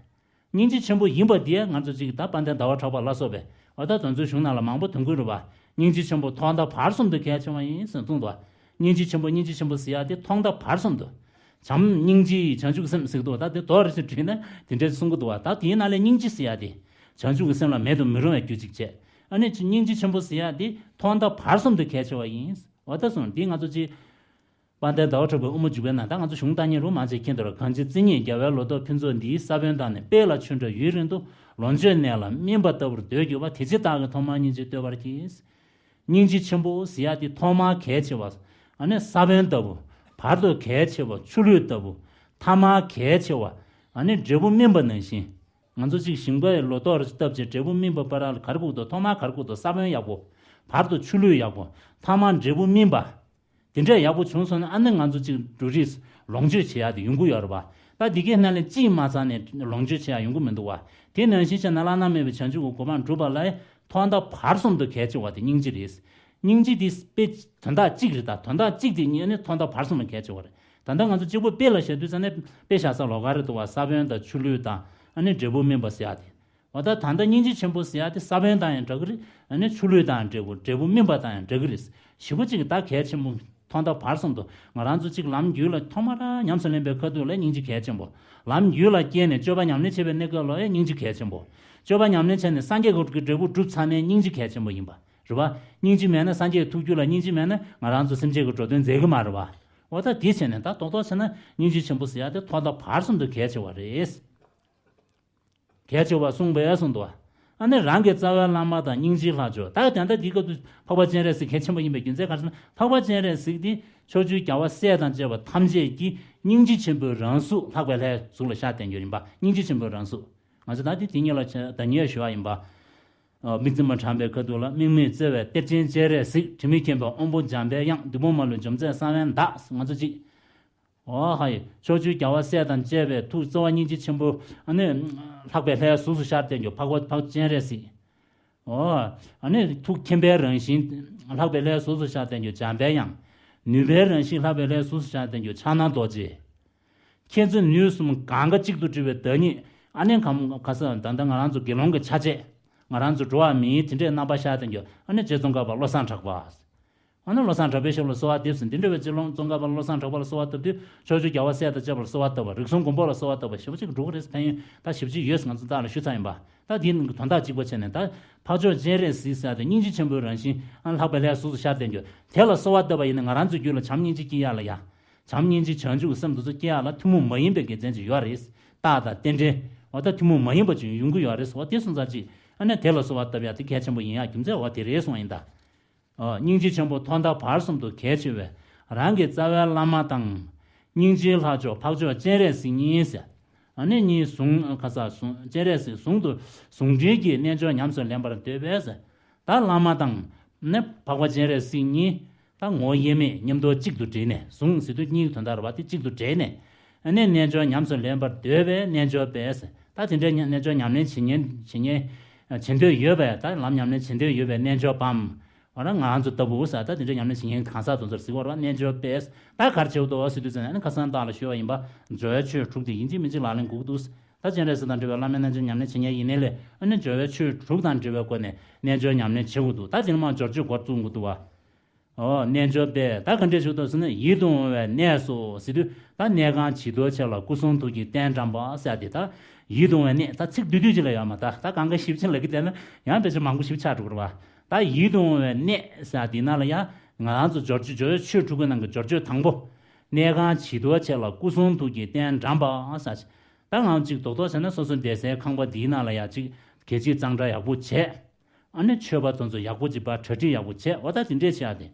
སྙིང་རྗེ་ཆེན་པོ་ཡིན་པ་དེ་ང་ཚོ་ཅིག་ད་དཔལ་ལྡན་ཟླ་བ་གྲགས་པ་ལ་སོགས་པས་འོ་ད་དེ་ཚོའི་གཞུང་ནང་ལ་མང་པོ་འདོན་གྱི་རེད་པ། སྙིང་རྗེ་ཆེན་པོ་ཐོག་མཐའ་བར་གསུམ་དུ་གལ་ཆེ་བ་ཡིན་ཟེར་གསུངས་འདུག། སྙིང་རྗེ་ཆེན་པོ་སྙིང་རྗེ་ཆེན་པོ་ཟེར་ཡ་དེ་ཐོག་མཐའ་བར་གསུམ་དུ། བྱམས་སྙིང་རྗེ་བྱང་ཆུབ་སེམས་ཟེར་གྱི་འདུག་པ། ད་དེ་མདོར་བསྡུས་བྲིས་ན་དེ་འདྲ་གསུང་གི་འདུག་པ། ད་དེའི་ནང་ལས་སྙིང་རྗེ་ཟེར་ཡ་དེ་བྱང་ཆུབ་ཀྱི་སེམས་ལ་མེད་དུ་མི་རུང་བའི་རྒྱུ་གཅིག་བྱས། ཨ་ནི་སྙིང་རྗེ་ཆེན་པོ་ཟེར་ཡ་དེ་ཐོག་མཐའ་བར་གསུམ་དུ་གལ་ཆེ་བ་ཡིན། འོ་ད་སོང་འདི་ང་ཚོ་ཅིག་དཔལ་ལྡན་ཟླ་བ་གྲགས་པའི་དབུ་མ་འཇུག་པའི་ནང་། ད་ང་ཚོ་གཞུང་བཏང་མཁན་རུ་མང་ཆེ་མཁྱེན་འདུག་ར། གང་ཕྱིར་བརྩེ་ཉིད་རྒྱལ་བའི་ལོ་ཏོག་ཕུན་ཚོགས་འདིའི། ས་བོན་དང་ནི་སྤེལ་ལ་ཆུ་འདྲ་ཡུན་རིང་དུ། ལོངས་སྤྱོད་གནས་ལ་སྨིན་པ་ལྟ་བུར་འདོད་གྱུར་པ། དེ་ཕྱིར་བདག་གིས་ཐོག་མར་སྙིང་རྗེ་བསྟོད་པར་བགྱི། སྙིང་རྗེ་ཆེན་པོ་ཟེར་ཡ་དེ་ཐོག་མར་གལ་ཆེ་བ། ཨ་ནི་ས་བོན་ལྟ་བུ། བར་དུ་གལ་ཆེ་བ། ཆུ་ལུད་ལྟ་བུ། ཐ་མར་གལ་ཆེ་བ། ཨ་ནི་འབྲས་བུ་སྨིན་པ་ནང་བཞིན། ང་ཚོ་ཅིག་ཞིང་པའི་ལོ་ཏོག་རེ་བཏབ་བྱས་འབྲས་བུ་སྨིན་པ་བར་ལ་ག་རེ་དགོས་འདུག། ཐོག་མར་ག་རེ་དགོས་འདུག། ས་བོན་ཡག་པོ། བར་དུ་ཆུ་ལུད་ཡག་པོ། ཐ་མར་འབྲས་བུ་སྨིན་པ། དེ་འདྲ་ཡག་པོ་བྱུང་སོང་ན་ཨ་ནི་ང་ཚོ་ཅིག་འབྲུ་རིགས་ལོངས་སྤྱོད་བྱེད་ཡག་དེ་ཡོང་གི་ཡོད་རེད་པ། ད་འདི་གའི་ནང་ལས་གཅིག་མ་ཚང་ནས་ལོངས་སྤྱོད་བྱེད་ཡག་ཡོང་གི་མི་འདུག་པ། དེ་ནང་བཞིན་བྱས་ན་བླ་ན་མེད་པའི་བྱང་ཆུབ་ཀྱི་གོ་འཕང་སྒྲུབ་པ་ལ་ཐོག་མཐའ་བར་གསུམ་དུ་གལ་ཆེ་བ་དེ་སྙིང་རྗེ་རེད། སྙིང་རྗེ་དེ་དཔེ་དོན་དག་གཅིག་རེད། ད་དོན་དག་གཅིག་དེ་ཨ་ནི་ཐོག་མཐའ་བར་གསུམ་ལ་གལ་ཆེ་བ་རེད། ད་ལྟ་ང་ཚོ་གཅིག་པོ་དཔེ་ལ་བཞག་དུས་ཙམ་ནས་དཔེ་བཞག་ས་ལོགས་ཀ་རེད་འདུག་པ། ས་བོན་དང་ཆུ་ལུད་དང་ཨ་ནི་འབྲས་བུ་སྨིན་པ་ཟེར་ཡག་དེ། འོ་ད་ད་ལྟ་སྙིང་རྗེ་ཆེན་པོ་ཟེར་ཡག་དེ་ས་བོན་དང་ཡང་འདྲ་གི་རེད། ཨ་ནི་ཆུ་ལུད་དང་ཡང་འདྲ་གི། འབྲས་བུ་སྨིན་པ་དང་ཡང་འདྲ་གི་རེད། ཞེ་པོ་ཅིག་ད་གལ་ཆེན་པོ། ཐོག་མཐའ་བར་གསུམ་དུ་ང་རང་ཚོ་གཅིག་ལམ་རྒྱུད་ལ་ཐོག་མར་ཉམས་སུ་ལེན་པའི་ཁ་ཐུག་ལ་སྙིང་རྗེ་གལ་ཆེན་པོ། ལམ་རྒྱུད་ལ་སྐྱེས་ནས་སྤྱོད་པ་ཉམས་ལེན་བྱེད་པའི་གནས་སྐབས་ལ་ཡང་སྙིང་རྗེ་གལ་ཆེན་པོ། སྤྱོད་པ་ཉམས་ལེན་བྱས་ནས་སངས་རྒྱས་ཀྱི་འབྲས་བུ་བསྒྲུབས་ཚར་ནས་སྙིང་རྗེ་གལ་ཆེན་པོ་ཡིན་པ། རེད་པ། སྙིང་རྗེ་མེད་ན་སངས་རྒྱས་ཀྱི་ཐུགས་རྒྱུད་ལ་སྙིང་རྗེ་མེད་ན་ང་རང་ཚོ་སེམས་ཅན་གྱི་འགྲོ་དོན་མཛད་ཀྱི་མ་རེད་པ། འོ་ད་དེ་བྱས་ནས་ད་རྡོག་རྡོག་བྱས་ན་སྙིང་རྗེ་ཆེན་པོ་ཟེར་ཡག་དེ་ཐོག་མཐའ་བར་གསུམ་དུ་གལ་ཆེ་བ་རེད། གལ་ཆེ་བ་གསུངས་པས་གསུངས་འདུག། ཨ་ནི་རང་གི་རྩ་བའི་བླ་མ་དང་། སྙིང་རྗེའི་ལྷ་མཆོག། ད་ད་ལྟ་འདི་སྐབས་སུ་འཕགས་པ་སྤྱན་རས་གཟིགས་གལ་ཆེན་པོ་ཡིན་པའི་རྒྱུ་མཚན་ག་རེ་ཟེར་ན། འཕགས་པ་སྤྱན་རས་གཟིགས་འདི་ཕྱོགས་བཅུའི་རྒྱལ་བ་སྲས་དང་བཅས་པ་ཐམས་ཅད་ཀྱིས་སྙིང་རྗེ་ཆེན་པོའི་རང་གཟུགས་ལྷག་པའི་ལྷའི་གཟུགས་ལ་ཤར་བསྟན་རྒྱུ་ཡིན་པ། སྙིང་རྗེ་ཆེན་པོའི་རང་གཟུགས། ང་ཚོ་ད་འདི་དེ་ཉིད་ལ་བདག་ཉིད་ཞུ་བ་ཡིན་པ། དམིགས་བརྩེ་མ་དྲངས་པའི་ཁ་ཐུག་ལ། དམིགས་མེད་བརྩེ་བའི་གཏེར་ཆེན་སྤྱན་རས་གཟིགས། དྲི་མེད་མཁྱེན་པའི་དབང་པོ་འཇམ་པའི་དབྱངས། བདུད་དཔུང་མ་ལུས་འཇོམས་མཛད་གསང་བའི་བདག། ང་ཚོ་གཅིག། ཨོ་ཧ་ཡེ། ཕྱོགས་བཅུའི་རྒྱལ་བ་སྲས་དང་བཅས་པའི་ཐུགས་བརྩེ་བ་སྙིང་རྗེ་ཆེན་པོ། ཨ་ནི་ལྷག་པའི་ལྷའི་གཟུགས་སུ་ཤར་བསྟན་རྒྱུ་འཕགས་པ་འཕགས་པ་སྤྱན་རས་གཟིགས། ཨོ། ཨ་ནི་ཐུགས་མཁྱེན་པའི་རང་བཞིན་ལྷག་པའི་ལྷའི་གཟུགས་སུ་ཤར་བསྟན་རྒྱུ་འཇམ་པའི་དབྱངས། ནུས་པའི་རང་བཞིན་ལྷག་པའི་ལྷའི་གཟུགས་སུ་ཤར་བསྟན་རྒྱུ་ཕྱག་ན་རྡོ་རྗེ། མཁྱེན་བརྩེ་ནུས་གསུམ་གང་ག་གཅིག་ཏུ་སྒྲིལ་བའི་བདག་ཉིད། ཨ་ནི་གང་ག་ས་ད་ལྟ་ང་རང་ཚོ་དགེ་སློང་གི་ཆ་བྱད། ང་རང་ཚོ་འགྲོ་བ་མིའི་དེ་འདྲའི་རྣམ་པ་ཤར་བསྟན་རྒྱུ། ཨ་ནི་རྗེ་ཙོང་ཁ་པ་བློ་བཟང་གྲགས་པ། ཨ་ནི་བློ་བཟང་གྲགས་པའི་ཞབས་ལ་གསོལ་བ་འདེབས་ཟིན། འདི་འདྲ་བའི་རྗེ་བློན་ཙོང་ཁ་པ་བློ་བཟང་གྲགས་པ་ལ་གསོལ་བ་བཏབ་དུས་ཕྱོགས་བཅུའི་རྒྱལ་བ་སྲས་དང་བཅས་པ་ལ་གསོལ་བ་བཏབ་པ། རིགས་གསུམ་མགོན་པོ་ལ་གསོལ་བ་བཏབ་པ། ཞེ་པོ་ཅིག་འགྲོ་གི་རེད། ཕན་ཡོན་ད་ཞེ་པོ་ཅིག་ཡོད་ཟེར་ང་ཚོ་བདག་ལ་ཞུ་ཚར་ཡིན་པ། ད་འདིའི་དོན་དག་གཅིག་པ་བྱས་ནས། ད་འཕགས་མཆོག་སྤྱན་རས་གཟིགས་ཟེར་དེ་སྙིང་རྗེ་ཆེན་པོའི་རང་བཞིན། ཨ་ལྷག་པའི་ལྷའི་གཟུགས་སུ་ཤར་བསྟན་རྒྱུ་དེ་ལ་གསོལ་བ་བཏབ་པ་ཡིན་ན་ང་རང་ཚོའི་རྒྱུད་ལ་བྱམས་སྙིང་རྗེ་སྐྱེ་ཡག་ལ་ཡ། བྱམས་སྙིང་རྗེ་བྱང་ཆུབ་ཀྱི་སེམས་དེ་ཚོ་སྐྱེ་ཡག་ལ་ཐུན་མོང་མ་ཡིན་པའི་དགེ་མཚན་ཅིག་ཡོད་རེད། རྟགས་དང་རྟེན་འབྲེལ། འོ་ད་ཐུན་མོང་མ་ཡིན་པ་ཅིག་ཡོང་གི་ཡོད་རེད། འོ་དེ་སོང་ཙང་ཅིག་ཨ་ནི་དེ་ལ་གསོལ་བ་བཏབ་ཡག་དེ་གལ་ཆེན་པོ་ཡིན་ཡག་རྒྱུ་མཚན་འོ་དེ་རེད་གསུངས་པ་ཡིན་ད། ཨོ། སྙིང་རྗེ་ཆེན་པོ་ཐོག་མཐའ་བར་གསུམ་དུ་གལ་ཆེ་བས། རང་གི་རྩ་བའི་བླ་མ་དང་། སྙིང་རྗེའི་ལྷ་མཆོག་འཕགས་མཆོག་སྤྱན་རས་གཟིགས་ཉིད་ཟེར། ཨ་ནི་གཉིས་ཟུང་ཁ་ས་ཟུང་སྤྱན་རས་གཟིགས་ཟུང་དུ་ཟུང་འབྲེལ་གྱི་རྣལ་འབྱོར་ཉམས་སུ་ལེན་པར་འདོད་པས་ཟེར། ད་བླ་མ་དང་། ནི་འཕགས་པ་སྤྱན་རས་གཟིགས་ཉིད། ད་ངོ་བོ་དབྱེར་མེད་མཉམ་དུ་གཅིག་ཏུ་དྲིལ་ནས། ཟུང་ཟེར་དུས་གཉིས་ཀྱི་དོན་དག་རེད་པ། དེ་གཅིག་ཏུ་དྲིལ་ནས། ཨ་ནི་རྣལ་འབྱོར་ཉམས་སུ་ལེན་པར་འདོད་པས་རྣལ་འབྱོར་པས་ཟེར། ད་དེ་འདྲའི་རྣལ་འབྱོར་ཉམས་ལེན་བྱེད་ཉན་བྱེད་ཉན་བྱེད་འདོད་ཡོད་པས། ད་ལམ་ཉམས་ལེན་བྱེད་འདོད་ཡོད་པའི་རྣལ་འབྱོར་པའམ། འོ་ན་ང་ཚོ་ལྟ་བུ་ས་ད་དེ་འདྲ་ཉམས་ལེན་བྱེད་མཁན་གང་ཟག་དེ་ཚོར་གཟིགས་པར་བ། རྣལ་འབྱོར་པས་ད་ག་རེ་བྱེད་དོ་ཟེར་དུས་ཙམ་ནས་ནི་ཁ་སང་བདག་ལ་ཞུས་པ་ཡིན་པ། སྦྱོར་བའི་ཆོས་དྲུག་དེ་ཡིན་གཅིག་མིན་གཅིག་ལག་ལེན་དགོས་ཀྱི་འདུག། ད་སྤྱན་རས་གཟིགས་དང་འབྲེལ་བའི་བླ་མའི་རྣལ་འབྱོར་ཉམས་ལེན་བྱེད་མཁན་ཡིན་ནའི་ལས། ཨ་ནི་སྦྱོར་བའི་ཆོས་དྲུག་དང་འབྲེལ་བའི་སྒོ་ནས་རྣལ་འབྱོར་ཉམས་ལེན་བྱེད་དགོས་འདུག། ད་དེ་ནི་མ་སྦྱོར་བཅུའི་སྒོར་བཙུགས་དགོས་འདུག་བ། ཨོ་རྣལ་འབྱོར་པས་ད་ག་འདྲས་ཞུ་དོ་ཟེར་ན། ཡིད་དུ་འོང་བའི་གནས་སུ་ཟེར་དུས་ད་གནས་ཁང་བྱི་དོར་ཆེ་ལ་སྐུ་གསུང་ཐུགས་ཀྱི་རྟེན་བཀྲམ་པ་ཟེར་ཏེ། ད་ཡིད་དུ་འོང་བའི་གནས་ད་ཚིག་བསྡུས་བསྡུས་ཅིག་ལ་ཡོད་མ། ད་ད་གང་ག་ཞིབ་ཅིག་ལ་གི་བལྟས་ན་ཡང་དཔེ་ཆ་མང་པོ་ཞིབ་ཆགས་འགྲོ་གི་རེད་བ། ད་ཡིད་དུ་འོང་བའི་གནས་ཟེར་དེ་ནང་ལ་ཡང་ང་རང་ཚོ་སྦྱོར་ཆོས་སྦྱོར་བའི་ཆོས་དྲུག་གི་ནང་གི་སྦྱོར་ཆོས་དང་པོ། གནས་ཁང་བྱི་དོར་ཆེ་ལ་སྐུ་གསུང་ཐུགས་ཀྱི་རྟེན་བཀྲམ་པ་ཟེར། ད་ང་ཅིག་རྡོག་རྡོག་བྱས་ན་སོ་སོ་བསྡད་སའི་ཁང་པ་འདིའི་ནང་ལ་ཡང་ཅིག་གད་ཕྱིས་གཙང་སྦྲ་ཡག་པོ་བྱས། ཨ་ནི་མཆོད་པ་དེ་ཚོ་ཡག་པོ་ཅིག་པ་གྲ་སྒྲིག་ཡག་པོ་བྱས། འོ་ད་དེ་འདྲས་བྱས་ཡ་དེ།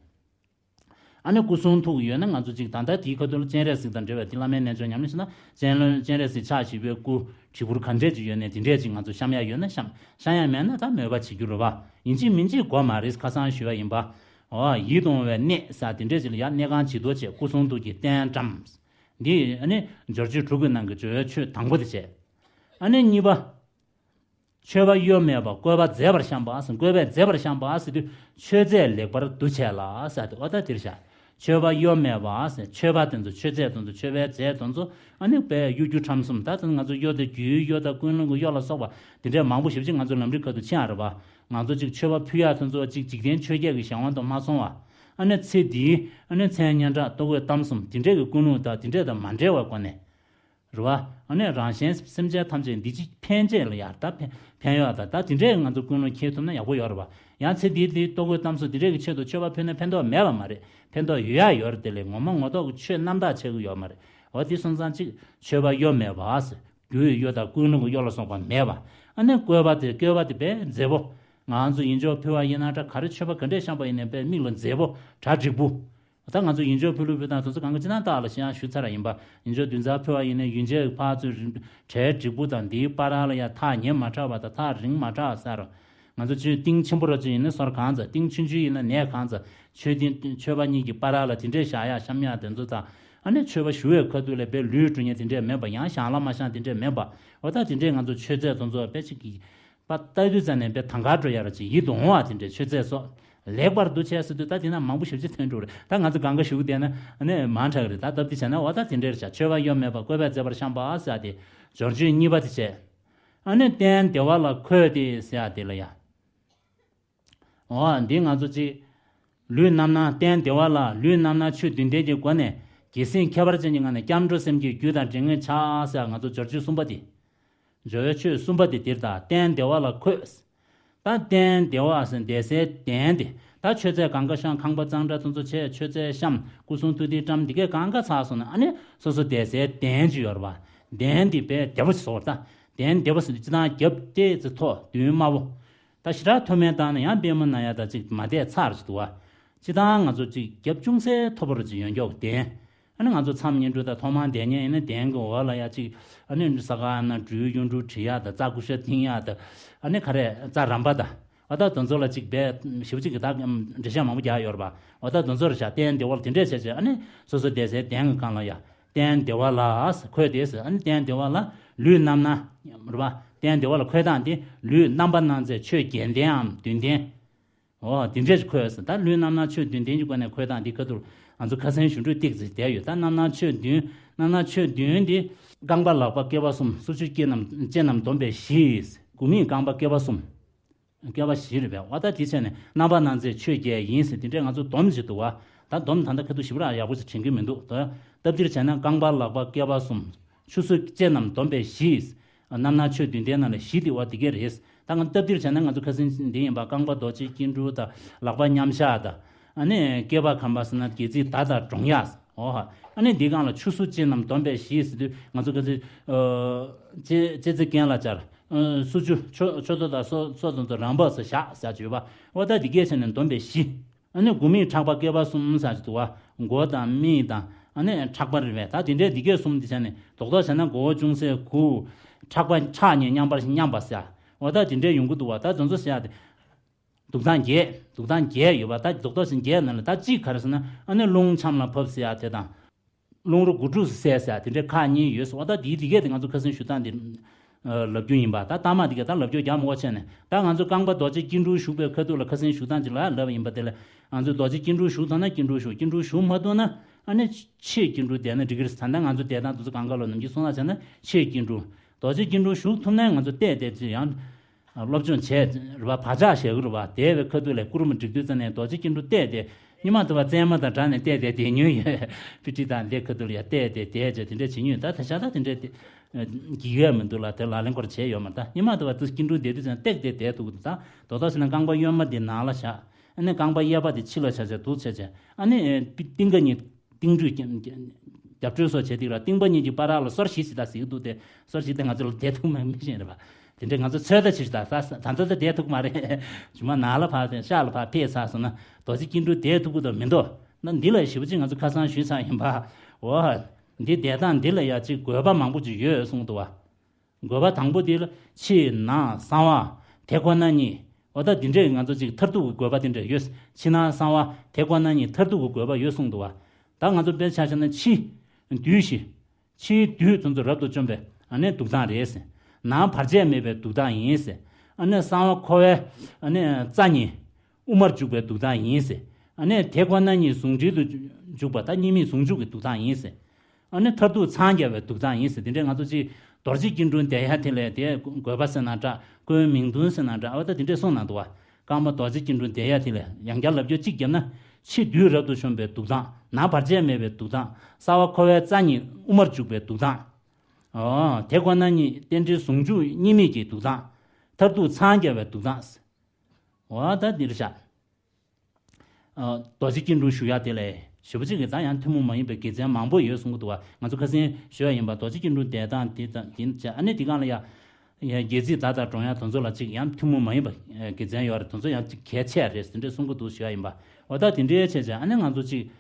ཨ་ནི་སྐུ་གསུང་ཐུགས་ཡོད་ན་ང་ཚོ་ཅིག་ད་ལྟ་དེའི་ཁ་ཐུག་ལ་སྤྱན་རས་གཟིགས་དང་འབྲེལ་བའི་དེ་བླ་མའི་རྣལ་འབྱོར་ཉམས་ལེན་བྱས་ན་སྤྱན་ལ་སྤྱན་རས་གཟིགས་ཕྱག་བཞི་པའི་སྐུ་བྲིས་འབུར་ག་འདྲས་ཅིག་ཡོད་ནས་དེ་འདྲས་ཅིག་ང་ཚོ་བཤམས་ཡ་ཡོད་ན་བཤམས། བཤམས་ཡ་མེད་ན་ད་མོས་པ་བྱེད་རྒྱུ་རེད་བ། ཡིན་གཅིག་མིན་གཅིག་དགོས་མ་རེད། ཁ་སང་ཞུས་པ་ཡིན་པ། འོ་ཡིད་དུ་འོང་བའི་གནས་ཟེར་དེ་འདྲས་ཅིག་ལ་ཡ་གནས་ཁང་བྱི་དོར་ཆེ་སྐུ་གསུང་ཐུགས་ཀྱི་རྟེན་བཀྲམ། འདི་ཨ་ནི་སྦྱོར་ཆོས་དྲུག་གི་ནང་གི་སྦྱོར་བའི་ཆོས་དང་པོ་དེ་བྱས། ཨ་ནི་གཉིས་པ། མཆོད་པ་གཡོ་མེད་པ་བཀོད་པ་མཛེས་པར་བཤམས་པ་ཟེར། བཀོད་པས་མཛེས་པར་བཤམས་པ་ཟེར་དུས་མཆོད་རྫས་ལེགས་པར་བསྡུ་བྱས་ལ་ཟེར་ཏེ། འོ་ད་དེར་བཞག་མཆོད་པ་གཡོ་མེད་པ་ཟེར། མཆོད་པ་དེ་ཚོ་མཆོད་རྫས་དེ་ཚོ་མཆོད་པའི་རྫས་དེ་ཚོ་ཨ་ནི་དཔེ་གཡོ་སྒྱུ་ཁྲམ་གསུམ། ད་ང་ཚོ་གཡོ་དེ་རྒྱུའི་གཡོ་དང་ཀུན་སློང་གི་གཡོ་ལ་སོགས་པ་དེ་འདྲའི་མང་པོ་ཞེ་པོ་ཅིག་ང་ཚོ་ལམ་རིམ་ཁ་ཐུག་ཕྱིན་ཡ་རེད་བ། ང་ཚོ་ཅིག་མཆོད་པ་ཕུལ་ཡ་དེ་ཚོ་ཅིག་འཇིག་རྟེན་ཆོས་བརྒྱད་ཀྱི་གཞན་དབང་དུ་མ་སོང་བ། ཨ་ནི་ཚེ་འདིའི་ཨ་ནི་མཚན་སྙན་གྲགས་ལྟོ་གོས་གཏམ་གསུམ་དེ་འདྲས་ཀྱི་ཀུན་སློང་དང་དེ་འདྲས་དང་མ་འབྲེལ་བའི་སྒོ་ནས། རེད་བ། ཨ་ནི་རང་གཞན་སེམས་ཅན་ཐམས་ཅད་འདི་ཅིག་ཕན་ཆེད་ལ་ཡར་ད་ཕན་ཕན་ཡོད་ད། ད་དེ་འདྲས་ང་ཚོ་ཀུན་སློང་འཁྱེར་ཐུབ་ན་ཡག་པོ་ཡོད་རེད་བ། ཡང་ཚེ་འདིའི་འདི་ལྟོ་གོས་གཏམ་གསུམ་དེ་འདྲས་ཀྱི་ཆེད་དུ་མཆོད་པ་ཕུལ་ན་ཕན་ཐོགས་མེད་པ་མ་རེད། ཕན་ཐོགས་ཡོད་ཡ་ཡོད་རེད། དེ་ལས་ངོ་མ་ངོ་ཐོག་གི་ཆོས་རྣམ་དག་ཆགས་ཀྱི་ཡོད་མ་རེད། འོ་དེ་སོང་ཙང་ཅིག་མཆོད་པ་གཡོ་མེད་པ་ཟེར། རྒྱུའི་གཡོ་དང་ཀུན་སློང་གི་གཡོ་ལ་སོགས་པ་མེད་པ། ཨ་ནི་བཀོད་པ་དེ་བཀོད་པ་དེ་དཔེ་མཛེས་པོ། ང་ཚོ་ཡིད་འཇོག་ཕུལ་བ་ཡིན་ན་འདྲ། ག་རེ་མཆོད་པ་ག་འདྲས་བཤམས་པ་ཡིན་ནའི་དཔེ་མིག་ལ་མཛེས་པོ། གྲ་འགྲིག་པོ། ད་ང་ཚོ་ཡིད་འཇོག་ཕུལ་ལུགས་ཕུལ་སྟངས་དེ་ཚོ་གང་ག་ཅི་ན་བདག་ལ་ཤེས་ཡང་ཞུ་ཚར་བ་ཡིན་པ། ཡིད་འཇོག་བདུན་ཚར་ཕུལ་བ་ཡིན་ན་ཡུན་ཆད་ཕར་ཚུར་གྲ་འགྲིག་པོ་དང་། འདིའི་བར་ལ་ཡང་ཐག་ཉེ་མ་དྲགས་པ་དང་ཐག་རིང་མ་དྲགས་ཟེར། ང་ཚོ་ཆུ་གཏིང་ཆེན་པོ་ར་ཅིག་ཡིན་ན་སོར་གང་ཙམ། གཏིང་ཆུང་ཆུང་ཡིན་ན་ནས་གང་ཙམ། མཆོད་རྟེན་མཆོད་པ་གཉིས་ཀྱི་བར་ལ་དེ་འདྲས་བཞག་ཡ་བཤམས་ཡ་དེ་ཚོ་དང་། ཨ་ནི་མཆོད་པ་ཞུ་བའི་ཁ་ཐུག་ལ་དཔེ་ལུས་འགྲོ་མཁན་དེ་འདྲས་མེད་པ། ཡང་བཤམས་ལ་མ་བཤམས་དེ་འདྲས་མེད་པ། འོ་ད་དེ་འདྲས་ང་ཚོ་མཆོད་རྫས་དེ་ཚོ་དཔེ་ཅིག་གི་པ་ལྟ་དུས་ཙམ་ནས་དཔེ་དང་ག་འགྲོ་ཡ་ར་ཅིག་ཡིད་དུ་འོང་བ་དེ་འདྲས་མཆོད་རྫས་སོགས། ལེགས་པར་བསྡུ་བྱས་ཟེར་དུས་ད་དེ་ན་མང་པོ་ཞེ་པོ་ཅིག་ཐོན་འགྲོ་རེད། ད་ང་ཚོ་གང་ག་ཞུ་གི་བསྡད་ན་ཨ་ནི་མང་དྲགས་རེད། ད་སྟབས་བདེ་བྱས་ན་འོ་ད་དེ་འདྲས་བྱ། མཆོད་པ་གཡོ་མེད་པ་བཀོད་པས་མཛེས་པར་བཤམས་པ་ཟེར་ཡ་དེ་སྦྱོར་ཆོས་གཉིས་པ་དེ་བྱས། ཨ་ནི་རྟེན་བདེ་བ་ལ་འཁོད་དེ་ཟེར་ཡ་དེ་ལ་ཡ། འོ་འདི་ང་ཚོ་ཅིག་ལུས་རྣམ་སྣང་རྟེན་བདེ་བ་ལ། ལུས་རྣམ་སྣང་ཆོས་བདུན་ལྡན་གྱི་སྒོ་ནས་རྒྱལ་སྲས་ཁྱད་པར་ཅན་གྱི་ངང་ནས་སྐྱབས་འགྲོ་སེམས་བསྐྱེད་རྒྱུད་དང་འབྲེལ་ངེས་བྱ་ཟེར་ཡ་ང་ཚོ་སྦྱོར་ཆོས་གསུམ་པ་དེ། སྦྱོར་བའི་ཆོས་གསུམ་པ་དེ་འདིར་ད་རྟེན་བདེ་བ་ལ་འཁོད། ད་རྟེན་བདེ་བ་ཟེར་བསྡད་སའི་གདན་དེ། ད་མཆོད་རྫས་གང་ག་བཤམས། ཁང་པ་གཙང་སྦྲ་དེ་ཚོ་བྱས། མཆོད་རྫས་བཤམས། སྐུ་གསུང་ཐུགས་རྟེན་བཀྲམ། འདི་གས་གང་ག་ཚར་སོང་ན་ཨ་ནི་སོ་སོ་བསྡད་སའི་གདན་ཅིག་ཡོད་རེད་བ། གདན་འདི་དཔེ་བདེ་པོ་ཞིག་བཟོ་བ། ད་གདན་བདེ་པོ་ཟེར་དུས་སྤྱིར་བཏང་རྒྱབ་ཏོག་ཙམ་མཐོ་མདུན་དམའ་བོ། ད་ཞེ་དྲག་མཐོ་དམན་བཏང་ན་ཡང་པད་མོ་ན་ཡ་ད་ཅིག་མ་བསྡད་ཚར་ཅིག་འདུག་བ། སྤྱིར་བཏང་ང་ཚོ་ཅིག་རྒྱབ་ཅུང་ཟད་མཐོ་པོ་རུ་ཅིག་ཡོང་མགྱོགས་གདན། ཨ་ནི་ང་ཚོ་མཚམས་བསྙེན་སྒྲུབ་དང་ཐོག་མར་བསྡད་མཁན་ཡིན་ན་གདན་གྱི་འོག་ལ་ཡ་ཅིག་ཨ་ནི་ས་ག་ན་སྦྲུལ་གཡུ་འབྲུག་བྲི་ཡག་དང་། རྩྭ་ཀུ་ཤ་འཐེན་ཡག་དང་། ཨ་ནི་ག་རེ་རྩྭ་རམ་པ་དང་། འོ་ད་དེ་ཚོ་ལ་ཅིག་དཔེ་ཞེ་པོ་ཅིག་གི་ད་འགྲེལ་བཤད་མང་པོ་རྒྱག་ཡོད་རེད་པ། འོ་ད་དེ་ཚོ་རེད་བཞག་རྟེན་བདེ་བ་ལ་དེ་འདྲས་བྱས་བྱས། ཨ་ནི་སོ་སོ་བསྡད་སའི་གདན་གྱི་སྒང་ལ་ཡ། རྟེན་བདེ་བ་ལ་འཁོད་དེ་ཟེར། ཨ་ནི་རྟེན་བདེ་བ་ལ་ལུས་རྣམ་སྣང་རེད་པ། རྟེན་བདེ་བ་ལ་འཁོད་སྟངས་དེ་ལུས་རྣམ་པར་སྣང་མཛད་ཆོས་བརྒྱད་ལྡན་འམ་བདུན་ལྡན། འོ་དེ་འདྲས་ཅིག་འཁོད་ཟེར། ད་ལུས་རྣམ་སྣང་ཆོས་བདུན་ལྡན་གྱི་སྒོ་ནས་འཁོད་སྟངས་འདི་ཁ་ཐུག་ང་ཚོ་ཁ་སང་ཞུ་འཕྲོས་ཏོག་ཙམ་བསྡད་ཡོད། ད་རྣམ་སྣང་ཆོས་བདུན། རྣམ་སྣང་ཆོས་བདུན་འདི་རྐང་པ་ལག་པ་སྐེད་པ་གསུམ། སོར་ཆུད་ལྕེ་རྣམས་ལྕེ་རྣམས་བསྡོམས་པས་བཞི། དགུ་མིག་རྐང་པ་སྐེད་པ་གསུམ། སྐེད་པ་བཞི་རེད་པས། འོ་ད་དེ་བྱས་ནས་རྣམ་པར་སྣང་མཛད་ཆོས་བརྒྱད་ཡིན་ཟེར། དེ་འདྲས་ང་ཚོ་སྡོམ་ཅིག་འདུག་བ། ད་སྡོམ་ད་ལྟ་ཁ་ཐུག་ཞིབ་ར་ཡག་པོ་ཞིག་དྲན་གྱི་མི་འདུག། ད་སྟབས་བདེར་བྱས་ན་རྐང་པ་ལག་པ་སྐེད་པ་གསུམ། ཆུ་སོར་ལྕེ་རྣམས་བསྡོམས་པས་བཞི། རྣམ་སྣང་ཆོས་བདུན་ལྡན་ནང་ལ་བཞི་དེ་བ་དེ་གས་རེད། ད་ང་སྟབས་བདེར་བྱས་ན་ང་ཚོ་ཁ་སང་འདི་ཡིན་པ། རྐང་པ་རྡོ་རྗེ་སྐྱིལ་ཀྲུང་དང་། ལག་པ་མཉམ་བཞག་དང་། ཨ་ནི་སྐེད་པ་ཁམས་པ་ཟེར་ན་སྒལ་ཚིགས་བརྡ་དང་བགྲང་ཡག། འོ་ཧ། ཨ་ནི་འདི་སྒང་ལ་ཆུ་སོར་ལྕེ་རྣམས་བསྡོམས་པས་བཞི་ཟེར་དུས་ང་ཚོ་ཁ་སང་ལྕེ་ལྕེ་རྩེ་གྱེན་ལ་སྦྱར། སོར་ཆུ་ཕྱོགས་ཕྱོགས་བསྡོམས་དང་སོ་སོ་བསྡོམས་དང་རམ་པ་ཟེར་བཞག་ཟེར་གྱི་ཡོད་པ། འོ་ད་འདི་གས་བྱས་ནས་བསྡོམས་པས་བཞི། ཨ་ནི་དགུ་མིག་ཕྲག་པ་སྐེད་པ་གསུམ་ཟེར་གྱི་འདུག་བ། མགོ་དང་མིག་དང་ཨ་ནི་ཕྲག་པ་རེད་པས། ད་དེ་འདྲའི་འདི་གས་གསུམ་འདི་བྱས་ནས་རྡོག་རྡོག་བྱས་ན་མགོ་བོ་ཅུང་ཟད་གུག། ཕྲག་པ་ཕྲག་གཉིས་མཉམ་པར་མཉམ་པ་ཟེར། འོ་ད་དེ་འདྲའི་ཡོང་གི་འདུག་བ། ད་དེ་ཚོ་ཟེར་ཡ་དེ། འདུག་སྟངས་བརྒྱད། འདུག་སྟངས་བརྒྱད་ཡོད་པ། ད་རྡོག་རྡོག་བྱས་བརྒྱད་ནང་ལ་ད་གཅིག་ག་རེ་ཟེར་ན། ཨ་ནི་རླུང་ཆམ་ལ་ཕབ་ཟེར་ཡ་དེ་དང་། རླུང་རོ་དགུ་ཕྲུགས་སུ་བསལ་ཟེར་ཡ་དེ་འདྲའི་ཁག་གཉིས་ཡོད་ཟེར་བ། ད་དེའི་དེ་གས་དེ་ང་ཚོ་ཁ་སང་ཞུ་སྟངས་དེ་ལབ་རྒྱུ་ཡིན་པ། ད་ལྟ་མ་དེ་གས་ད་ལབ་རྒྱུ་རྒྱག་མི་དགོས་བྱས་ནས། ད་ང་ཚོ་རྐང་པ་རྡོ་རྗེ་སྐྱིལ་ཀྲུང་བཞུགས་པའི་ཁ་ཐུག་ལ་ཁ་སང་ཞུ་སྟངས་ཅིག་ལ་ལབ་པ་ཡིན་པ། དེ་ལ་ང་ཚོ་རྡོ་རྗེ་སྐྱིལ་ཀྲུང་བཞུགས་ཐུབ་ན་སྐྱིལ་ཀྲུང་བཞུགས། སྐྱིལ་ཀྲུང་བཞུགས་མ་ཐུབ་ན་ཨ་ནི་ཕྱེད་སྐྱིལ་ཀྲུང་བསྡད་ན་འགྲིག་གི་རེད། ད་ལྟ་ང་ཚོ་བསྡད་སྟངས་དེ་ཚོ་གང་ག་ལ་ནམ་རྒྱུན་སོང་ཙང་བྱས་ན་ཕྱེད་སྐྱིལ་ཀྲུང་། རྡོ་རྗེ་སྐྱིལ་ཀྲུང་བཞུགས་ཐུབ་ན་ང་ཚོ་བལྟས་བལྟས་ཅིག་ཡང་སློབ་སྦྱོང་བྱས་རེད་བ། བག་ཆགས་བཞག་གི་རེད་བ། དེ་བས་ཁ་ཐུག་ལ་ཀུ་རུ་མ་སྒྲིག་དུས་ཙམ་ནས་རྡོ་རྗེ་སྐྱིལ་ཀྲུང་བལྟས་ཏེ། ཉི་མ་དུ་བ་བཙན་མ་དང་སྦྲགས་ནས་བལྟས་ཏེ་བསྡད་མྱོང་ཡོད། པི་ཏི་དང་འདི་ཁ་ཐུག་ལ་ཡ་བལྟས་ཏེ་བསྡད་བྱས་དེ་འདྲ་བྱེད་མྱོང་ད་དེ་ཤ་ད་དེ་འདྲ་དེ་འགྱིག་ཡོད་མི་འདུག་ལ་དེ་ལག་ལེན་སྐོར་བྱས་ཡོད་མ་རེད། ད་ཉི་མ་དུ་བ་དུ་སྐྱིད་འགྲོ་བསྡད་དུས་ཙང་བཏེག་སྟེ་བསྡད་ཐུབ་ཀྱི་འདུག་ད་དོ་ད་ཟེར་ན་རྐང་པ་གཡོན་མ་དེ་ནང་ལ་བཞག་ཨ་ནི་རྐང་པ་གཡས་པ་དེ་ཕྱི་ལ་བཞག་བྱས་འདུག་བྱས་བྱས་ཨ་ནི་རྟིང་ཀ་གཉིས་རྟིང་འགྲུས་རྒྱབ་སྤྲོད་སོགས་བྱས་དུས་ལ་རྟིང་པ་གཉིས་ཀྱི་བར་ལ་སོར་བཞི་ཞིག་ད་ཟིག་འདུག་སྟེ་སོར་བཞི་དེ་ང་ཚོ་ལ་བསྡད་ཐུབ་མ་མི་ཤེས་རེད་པ། དེ་འདྲས་ང་ཚོ་ཚོད་ལྟ་བྱེད་ཤི་ད་ད་ད་ད་བསྡད་ཐུབ་མ་རེད། ཇུ་མ་ནང་ལ་ཕར་ཤག་ལ་ཕར་ཕེབས་ཚར་སོང་ན་རྡོ་རྗེ་སྐྱིད་འགྲོ་བསྡད་ཐུབ་ཀྱི་འདུག་མི་འདུག་ན་འདི་ལ་ཞེ་པོ་ཅིག་ང་ཚོ་ཁ་སང་ཞུས་ཚར་ཡིན་པ། འོ། འདི་བསྡད་སྟངས་འདི་ལ་ཡ་ཅིག་དགོས་པ་མང་པོ་ཅིག་ཡོད་གསུངས་འདུག་བ། དགོས་པ་དང་པོ་དེ་ལ་ཕྱི་ནང་གསང་བ་དེ་ཁོ་ན་ཉིད། འོ་ད་འདི་འདྲས་ང་ཚོ་ཅིག་མཐར་ཐུག་གི་དགོས་པ་དེ་འདྲས་ཡོད། ཕྱི་ནང་གསང་བ་དེ་ཁོ་ན་ཉིད་མཐར་ཐུག་གི་དགོས་པ་ཡོད་གསུངས་འདུག་བ། ད་ང་ཚོ་དཔེར་ཆ་བཞག་ན་ཕྱི་འདུས་ཤིང་། ཕྱིའི་འདུས་དེ་ཚོ་རབ་ཏུ་བཅོམ་པའི་ཨ་ནི་འདུག་སྟངས་རེད་ཟེར། ནང་བར་ཆད་མེད་པའི་འདུག་སྟངས་ཡིན་ཟེར། ཨ་ནི་གསང་བ་འཁོར་བའི་ཨ་ནི་རྩ་ཉིད་དབུ་མར་འཇུག་པའི་འདུག་སྟངས་ཡིན་ཟེར། ཨ་ནི་དེ་ཁོ་ན་ཉིད་ཟུང་འབྲེལ་དུ་འཇུག་པ་ད་གཉིས་མེད་ཟུང་འཇུག་གི་འདུག་སྟངས་ཡིན་ཟེར། ཨ་ནི་མཐར་ཐུག་འཚང་རྒྱ་བའི་འདུག་སྟངས་ཡིན་ཟེར། དེ་འདྲས་ང་ཚོ་ཅིག་རྡོ་རྗེ་སྐྱིལ་ཀྲུང་བསྡད་ཡ་དེ་ལས་དེ་དགོས་པ་ཟེར་ན་འདྲ། སྐུའི་མིང་དོན་ཟེར་ན་འདྲ། ཨ་ད་དེ་འདྲས་གསུངས་གནང་འདུག་བ། རྐང་པ་རྡོ་རྗེ་སྐྱིལ་ཀྲུང་བསྡད་ཡ་དེ་ལས་ཡང་བསྐྱར་ལབ་རྒྱུ་གཅིག་བརྒྱབ་ན། ཕྱི་འདུས་རབ་ཏུ་བཅོམ་པའི་འདུག་སྟངས། ནང་བར་ཆད་མེད་པའི་འདུག་སྟངས། གསང་བ་འཁོར་བའི་རྩ་ཉིད་དབུ་མར་འཇུག་པའི་འདུག་སྟངས། ཨོ། དེ་ཁོ་ན་ཉིད་རྟེན་འབྲེལ་ཟུང་འཇུག་གཉིས་མེད་ཀྱི་འདུག་སྟངས། མཐར་ཐུག་འཚང་རྒྱ་བའི་འདུག་སྟངས། འོ་ད་འདིར་བཞག་རྡོ་རྗེ་སྐྱིལ་ཀྲུང་བཞུགས་ཡ་དེ་ལས་ཞེ་པོ་ཅིག་གིས་ད་ཡང་ཐུན་མོང་མ་ཡིན་པའི་དགེ་མཚན་མང་པོ་ཡོད་གསུང་གི་འདུག་བ། ང་ཚོ་ཁ་སང་ཞུས་ཡ་ཡིན་པ་རྡོ་རྗེ་སྐྱིལ་ཀྲུང་བསྡད་སྟངས་དེ་དང་དེ་བྱས་ཨ་ནི་དེ་སྒང་ལ་ཡ། ཡ་སྒལ་ཚིགས་བརྡ་དང་སྒྲོག་ཡ་དེ་ཚོ་ལ་ཅིག་ཡང་ཐུན་མོང་མ་ཡིན་པ་དགེ་མཚན་ཡོད་རེད། དེ་ཚོ་ཡང་ཅིག་གལ་ཆེ་རེད་དེ་འདྲས་གསུང་གི་འདུག་ཞུས་ཡ་ཡིན་པ། འོ་ད་དེ་འདྲའི་བྱས་བྱས་ཨ་ནི་ང་ཚོ་ཅིག་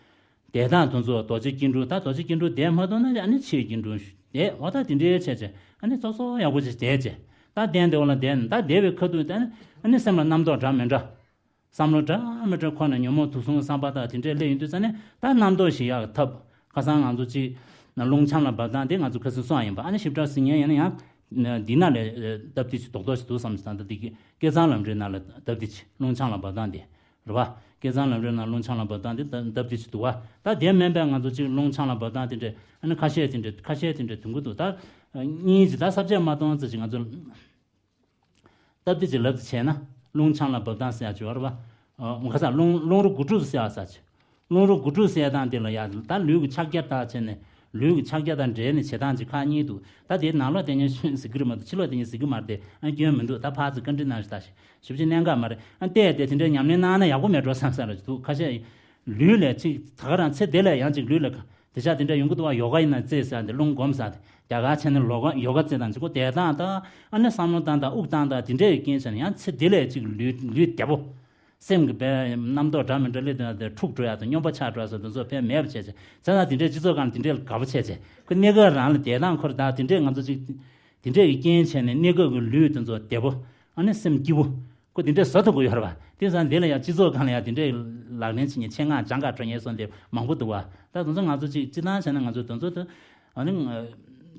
བསྡད་སྟངས་དེ་ཚོ་རྡོ་རྗེ་སྐྱིལ་ཀྲུང་ད་རྡོ་རྗེ་སྐྱིལ་ཀྲུང་བསྡད་མ་ཐུབ་ན་ཨ་ནི་ཕྱིའི་སྐྱིལ་ཀྲུང་བསྡད། འོ་ད་དེ་འདྲའི་བྱས་བྱས་ཨ་ནི་ཙོག་ཙོག་ཡག་པོ་ཅིག་བསྡད་བྱས་ད་བསྡད་འདི་འོ་ལ་བསྡད་ནས་ད་བསྡད་པའི་ཁ་ཐུག་ད་ཨ་ནི་སེམས་ལ་རྣམ་རྟོག་འདྲ་མི་འདྲ། བསམ་བློ་འདྲ་མི་འདྲ་འཁོར་ནས་ཉོན་མོངས་དུག་གསུམ་བསམ་པ་དང་དེ་འདྲས་སླེབས་ཡོང་དུས་ཙ་ནས་ད་རྣམ་རྟོག་ཞི་ཡག་གི་ཐབས་ཁ་སང་ང་ཚོ་ཅིག་ན་རླུང་འཆམ་ལ་འབབ་སྟངས་དེ་ང་ཚོ་ཁ་སང་གསུངས་ཡ་ཡིན་པ། ཨ་ནི་ཞིབ་ཕྲ་ཟིན་ཡ་ཡིན་ན་ཡང་འདི་ན་ལས་སྟབས་བདེ་ཞིག་རྡོག་རྡོག་ཞིག་འདུག་བསམ་སྟངས་ད་འདི་གི་སྐལ་བཟང་ལམ་རིམ་ནང་ལ་སྟབས་བདེ་ཞིག་རླུང་འཆམ་ལ་འབབ་སྟངས་དེ་རེད་བ། སྐལ་བཟང་ལམ་རིམ་ནང་རླུང་འཆམ་ལ་འབབ་སྟངས་དེ་སྟབས་བདེ་ཞིག་འདུག་བ། ད་དེ་མིན་པའི་ང་ཚོ་ཅིག་རླུང་འཆམ་ལ་འབབ་སྟངས་དེ་འདྲས་ཨ་ནི་ཁ་ཤས་དེ་འདྲས་ཁ་ཤས་དེ་འདྲས་དུང་གི་འདུག་ད་གཉིས་ཀྱི་ད་ས་བཅད་མ་གཏོང་ཙམ་ཞིག་ང་ཚོ། སྟབས་བདེ་ཅིག་ལབ་ཏུ་བྱས་ན་རླུང་འཆམ་ལ་འབབ་སྟངས་ཟེར་ཡ་ཅིག་ཡོད་རེད་པ། ཁ་སང་རླུང་རླུང་རོ་དགུ་ཕྲུགས་ཟེར་ཡ་ཟེར་ཅིག་རླུང་རོ་དགུ་ཕྲུགས་ཟེར་ཡ་དང་དེ་ལ་ཡ་ད་ལུས་ཀྱི་ཕྱག་རྒྱ་དག་བྱས་ནས་ལུས་ཀྱི་ཕྱག་རྒྱ་དང་འབྲེལ་ནས་བྱེད་སྟངས་ཅིག་ཁག་གཉིས་འདུག་ད་དེ་ནང་ལོགས་དེ་ཉིད་ཤོད་ཟེར་གི་རེད་མ་གཏོགས་ཕྱི་ལོགས་དེ་ཉིད་ཟེར་གི་མ་རེད་དེ་ཨ་སྐྱོན་མི་འདུག་ད་ཕར་ཚུར་བཀའ་འདྲི་གནང་ཞིག་ད་ཞིག་ཞིབ་ཅིག་གནད་འགག་མ་རེད། ཨ་བལྟས་ཏེ་དེ་འདྲའི་ཉམས་ལེན་གནང་ན་ཡག་པོ་མེད་འགྲོ་བསམ་བསམ་ར་ཅིག་འདུག་ཁ་ཤས་ལུས་ལས་ཅིག་ད་ག་རང་ཚེ་འདི་ལས་ཡང་ཅིག་ལུས་ལ་དེ་ཤ་དེ་འདྲ་ཡོང་གི་འདུག་བ། ཡོ་ག་ཡིན་ན་རྩེད་ཟེར་འདི་རླུང་སྒོམ་ཟེར་འདི་རྒྱ་གར་ཆ་ནས་ལོ་ག་ཡོ་ག་རྩེད་དང་ཅིག་གོ་བསྡད་སྟངས་དང་ཨ་ནི་བསམ་བློ་བཏང་དང་དབུགས་བཏང་དང་དེ་འདྲའི་རྐྱེན་བྱས་ནས་ཡང་ཚེ་འདི་ལས་ཅིག་ལུས་ལུས་བདེ་པོ། སེམས་ཀྱི་བའི་རྣམ་རྟོག་འདྲ་མི་འདྲ་སླེབས་དང་དེ་འཁྲུག་འགྲོ་ཡ་དང་སྙོམས་པ་ཆག་འགྲོ་ཡ་སོགས་དེ་ཚོ་ཕན་མེད་པ་བྱས་བྱས་བྱས་ཙང་དེ་འདྲའི་སྤྱི་ཚོགས་སྒང་དེ་འདྲའི་ལ་དགའ་པོ་བྱས་བྱས་ཁོ་གནས་སྐབས་རང་ལ་བསྡད་སྟངས་ཁོ་ར་དང་དེ་འདྲའི་ང་ཚོ་ཅིག་དེ་འདྲའི་རྐྱེན་བྱས་ནས་གནས་སྐབས་ཀྱི་ལུས་དེ་ཚོ་བདེ་པོ་ཨ་ནི་སེམས་སྐྱིད་པོ། ཁོ་དེ་འདྲས་བཟོ་ཐུབ་ཀྱི་ཡོད་རེད་པ། དེ་ཙང་འདི་ལ་ཡང་སྤྱི་ཚོགས་སྒང་ལ་ཡང་དེ་འདྲས་ལག་ལེན་བྱེད་མཁན་ཆེད་མངགས་སྦྱང་ག་འགྲོ་མཁན་སོགས་འདི་མང་པོ་འདུག་བ། ད་དེ་ཚོ་ང་ཚོ་ཅིག་སྤྱི་བཏང་བྱས་ན་ང་ཚོ་དེ་ཚོ་དེ་ཨ་ནི་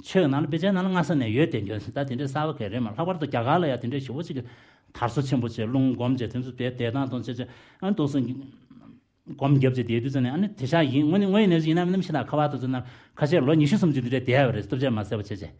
ཆོས་ནང་ལ་དཔེ་ཆའི་ནང་ལ་སྔ་ས་ནས་ཡོད་དེ་འདྲ་ད་དེ་འདྲས་གསར་པ་གང་རེད་མ། ལྷག་པར་དུ་རྒྱ་གར་ལ་ཡང་དེ་འདྲས་ཞེ་པོ་ཅིག་དར་སོ་ཆེན་པོ་བྱས་རླུང་སྒོམ་བྱས་དེ་ཚོ་དེ་བསྡད་སྟངས་དང་བྱས་བྱས་ཨ་ནི་འདུག་སེ་སྒོམ་རྒྱབ་བྱས་བསྡད་དུས་ཙམ་ནས་ཨ་ནི་དེ་ཤ་ཡིན་དངོས་གནས་དངོས་ཡིན་ནས་ཡིན་ན་མིན་ན་ཤི་ན་ཁ་བ་དེ་ཚོ་ན་ཁ་ཤས་ལོ་ཉི་ཤུ་སུམ་ཅུ་དེ་འདྲས་བསྡད་ཡོད་རེད། སྟོབས་ཆེ་མ་ཟེར་བ་བྱས་བྱས།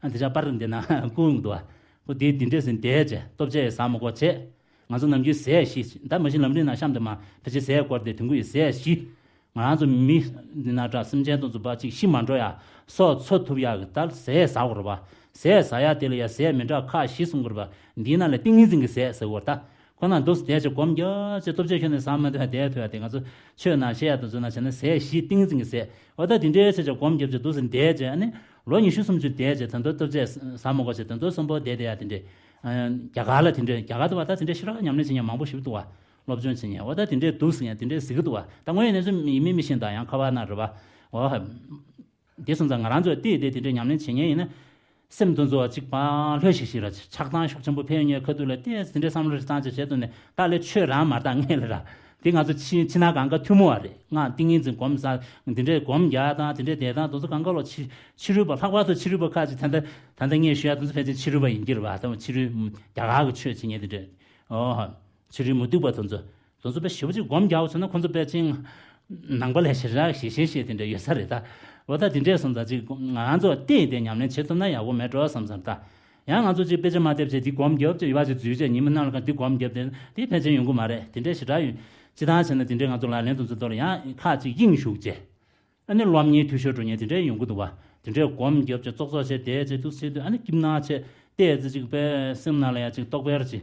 ཨ་དེ་ཅག་པར་འདི་ན་ཀུན་འདུག་བ། ཁོ་དེ་འདི་འདྲས་ཟིན་བསྡད་བྱས་སྟོབས་ཆེ་ཟ་མ་གོ་བྱས། ང་ཚོ་ནམ་རྒྱུན་ཟས་ཤི་ད་མ་གཞི་ལམ་རིམ་ནང་གཤམ་དུ་མ་ཕལ་ཆེར་ཟས་སྐོར་དེ་དུང་གུ་ཡི་ཟས་ཤི། ང་རང་ཚོ་མི་འདི་ན་དྲག་སེམས་ཅན་དེ་ཚོ་བ་ཅིག་ཤི་མ་འགྲོ་ཡ། སྲོག་འཚོ་ཐུབ་ཡ་གི་ད་ཟས་ཟ་དགོས་རེད་བ། ཟས་ཟ་ཡ་དེ་ལ་ཡ་ཟས་མི་འདྲ་ཁག་བཞི་གསུང་དགོས་རེད་བ། འདི་ན་ལ་ཏིང་ངེ་འཛིན་གྱི་ཟས་ཟ་དགོས་རེད་ད། ཁོ་ན་འདུག་སེ་བསྡད་བྱས་སྒོམ་རྒྱག་བྱས་སྟོབས་ཆེ་ཁྱོན་ནས་ཟ་མ་ཐུབ་ཡ་བསྡད་ཐུབ་ཡ་དེ་ང་ཚོ་ཆོས་ནང་བཤད་ཡ་དེ་ཚོ་ན་བྱས་ན་ཟས་བཞི་ཏིང་འཛིན་གྱི་ཟས། འོ་ད་དེ་འདྲའི་ཚེ་ཆ་སྒོམ་རྒྱབ་བྱས་འདུག་སེ་བསྡད་བྱས་ཨ་ནི་ལོ་ཉི་ཤུ་སུམ་ཅུ་བསྡད་བྱས་ད་དུང་སྟོབས་ཆེ་ཟ་མ་དགོས་བྱས་ད་དུང་གསོན་པོ་བསྡད་བསྡད་ཡ་དེ་འདྲས། རྒྱ་གར་ལ་དེ་འདྲས་རྒྱ་གར་དུ་བ་ད་དེ་འདྲས་ཞེ་དྲག་ཉམས་ལེན་བྱེད་མཁན་མང་པོ་ཞིག་འདུག་བ། སློབ་སྦྱོང་བྱེད་མཁན་འོ་ད་དེ་འདྲས་འདུག་སེ་ཡ་དེ་འདྲས་ཟེར་གི་འདུག་བ། ད་དངོས་ཡོད་གནས་ཚུལ་ཡིན་མིན་མི་ཤེས་ད་ཡང་ཁ་པར་ན་རེད་བ། འོ། དེ་སོང་ཙང་ང་རང་ཚོ་བལྟས་བལྟས་དེ་འདྲའི་ཉམས་ལེན་བྱེད་མཁན་ཡིན་ན། སེམས་དོན་གཙོ་བ་གཅིག་པ་ལྷོད་ཤིག་ཤིག་ར་ཆགས་སྡང་ཤུགས་ཆེན་པོ་འཕེལ་ཡོང་ཁ་ཐུག་ལ་བལྟས་དེ་འདྲའི་བསམ་བློ་རེ་བཏང་བྱས་བྱས་དུས་ནས་ད་ལས་ཆོས་རང་མ་བཏང་ངེས་ལ་ར། དེ་ང་ཚོ་ཕྱི་ཕྱི་ནང་གང་ག་ཐུན་མོང་བ་རེད། ང་ཏིང་ངེ་འཛིན་སྒོམ་ཟ་འདི་འདྲའི་སྒོམ་རྒྱག་དང་དེ་འདྲའི་བསྡད་སྟངས་དེ་ཚོ་གང་ག་ལོ་ཕྱི་ཕྱི་རོལ་པ་ལྷག་པར་དུ་ཕྱི་རོལ་པ་ཁག་ཅིག་ད་ལྟ་ད་ལྟ་ངས་ཞུ་ཡ་དེ་ཚོ་ཕལ་ཆེར་ཕྱི་རོལ་པ་ཡིན་གྱི་རེད་བ། ད་ཕྱི་རོལ་རྒྱ་གར་གྱི་ཆོས་བྱེད་མཁན་དེ་འདྲ། ཨོ། ཕྱི་རོལ་མུ་སྟེགས་པ་དེ་ཚོ། དེ་ཚོ་དཔེ་ཞེ་པོ་ཅིག་སྒོམ་རྒྱག་པ་བྱུང་ན་ཁོ་ཚོ་དཔེ་ཅིང་། ནང་པ་ལས་ཞེ་དྲག་ཞེ་ཞེ་ཞེ་དེ་འདྲ་ཡོད་ས་རེད་ད། འོ་ད་དེ་འདྲས་སོང་ཙང་ཅིག་ང་ཚོ་བལྟས་ཏེ་ཉམས་ལེན་བྱེད་ཐུབ་ན་ཡག་པོ་མེད་འགྲོ་བསམ་བསམ་ད། ཡང་ང་ཚོ་ཅིག་དཔེ་ཆ་མ་བལྟས་བྱས་འདི་སྒོམ་རྒྱབ་ཅིག་ཡོད་པ་ཅིག་འཛུལ་བྱས་ཉི་མ་གནམ་ལ་ག་འདི་སྒོམ་རྒྱབ་དེ་འདི་ཕལ་ཆེར་ཡོང་གི་མ་རེད། དེ་འདྲས་ཞེ་དྲག་ཡོད། སྤྱིར་བཏང་བྱས་ན་དེ་འདྲའི་ང་ཚོ་ལག་ལེན་དུ་འཛིན་ཐོག་ལ་ཡང་ཁ་ཅིག་དབྱིངས་ཞུགས་བྱས། ཨ་ནི་སློབ་གཉེར་འཐུས་ཤོར་འགྲོ་མཁན་དེ་འདྲའི་ཡོང་གི་འདུག་བ། དེ་འདྲའི་སྒོམ་རྒྱབ་བྱས་ཙོག་ཙོག་བྱས་བསྡད་བྱས་འདུག་ཟེར་དུས། ཨ་ནི་སྐྱིད་སྣང་བྱས་བལྟས་ཚེ་ཅིག་དཔེ་སེམས་ནང་ལ་ཡང་ཅིག་རྟོག་པར་ཅིག་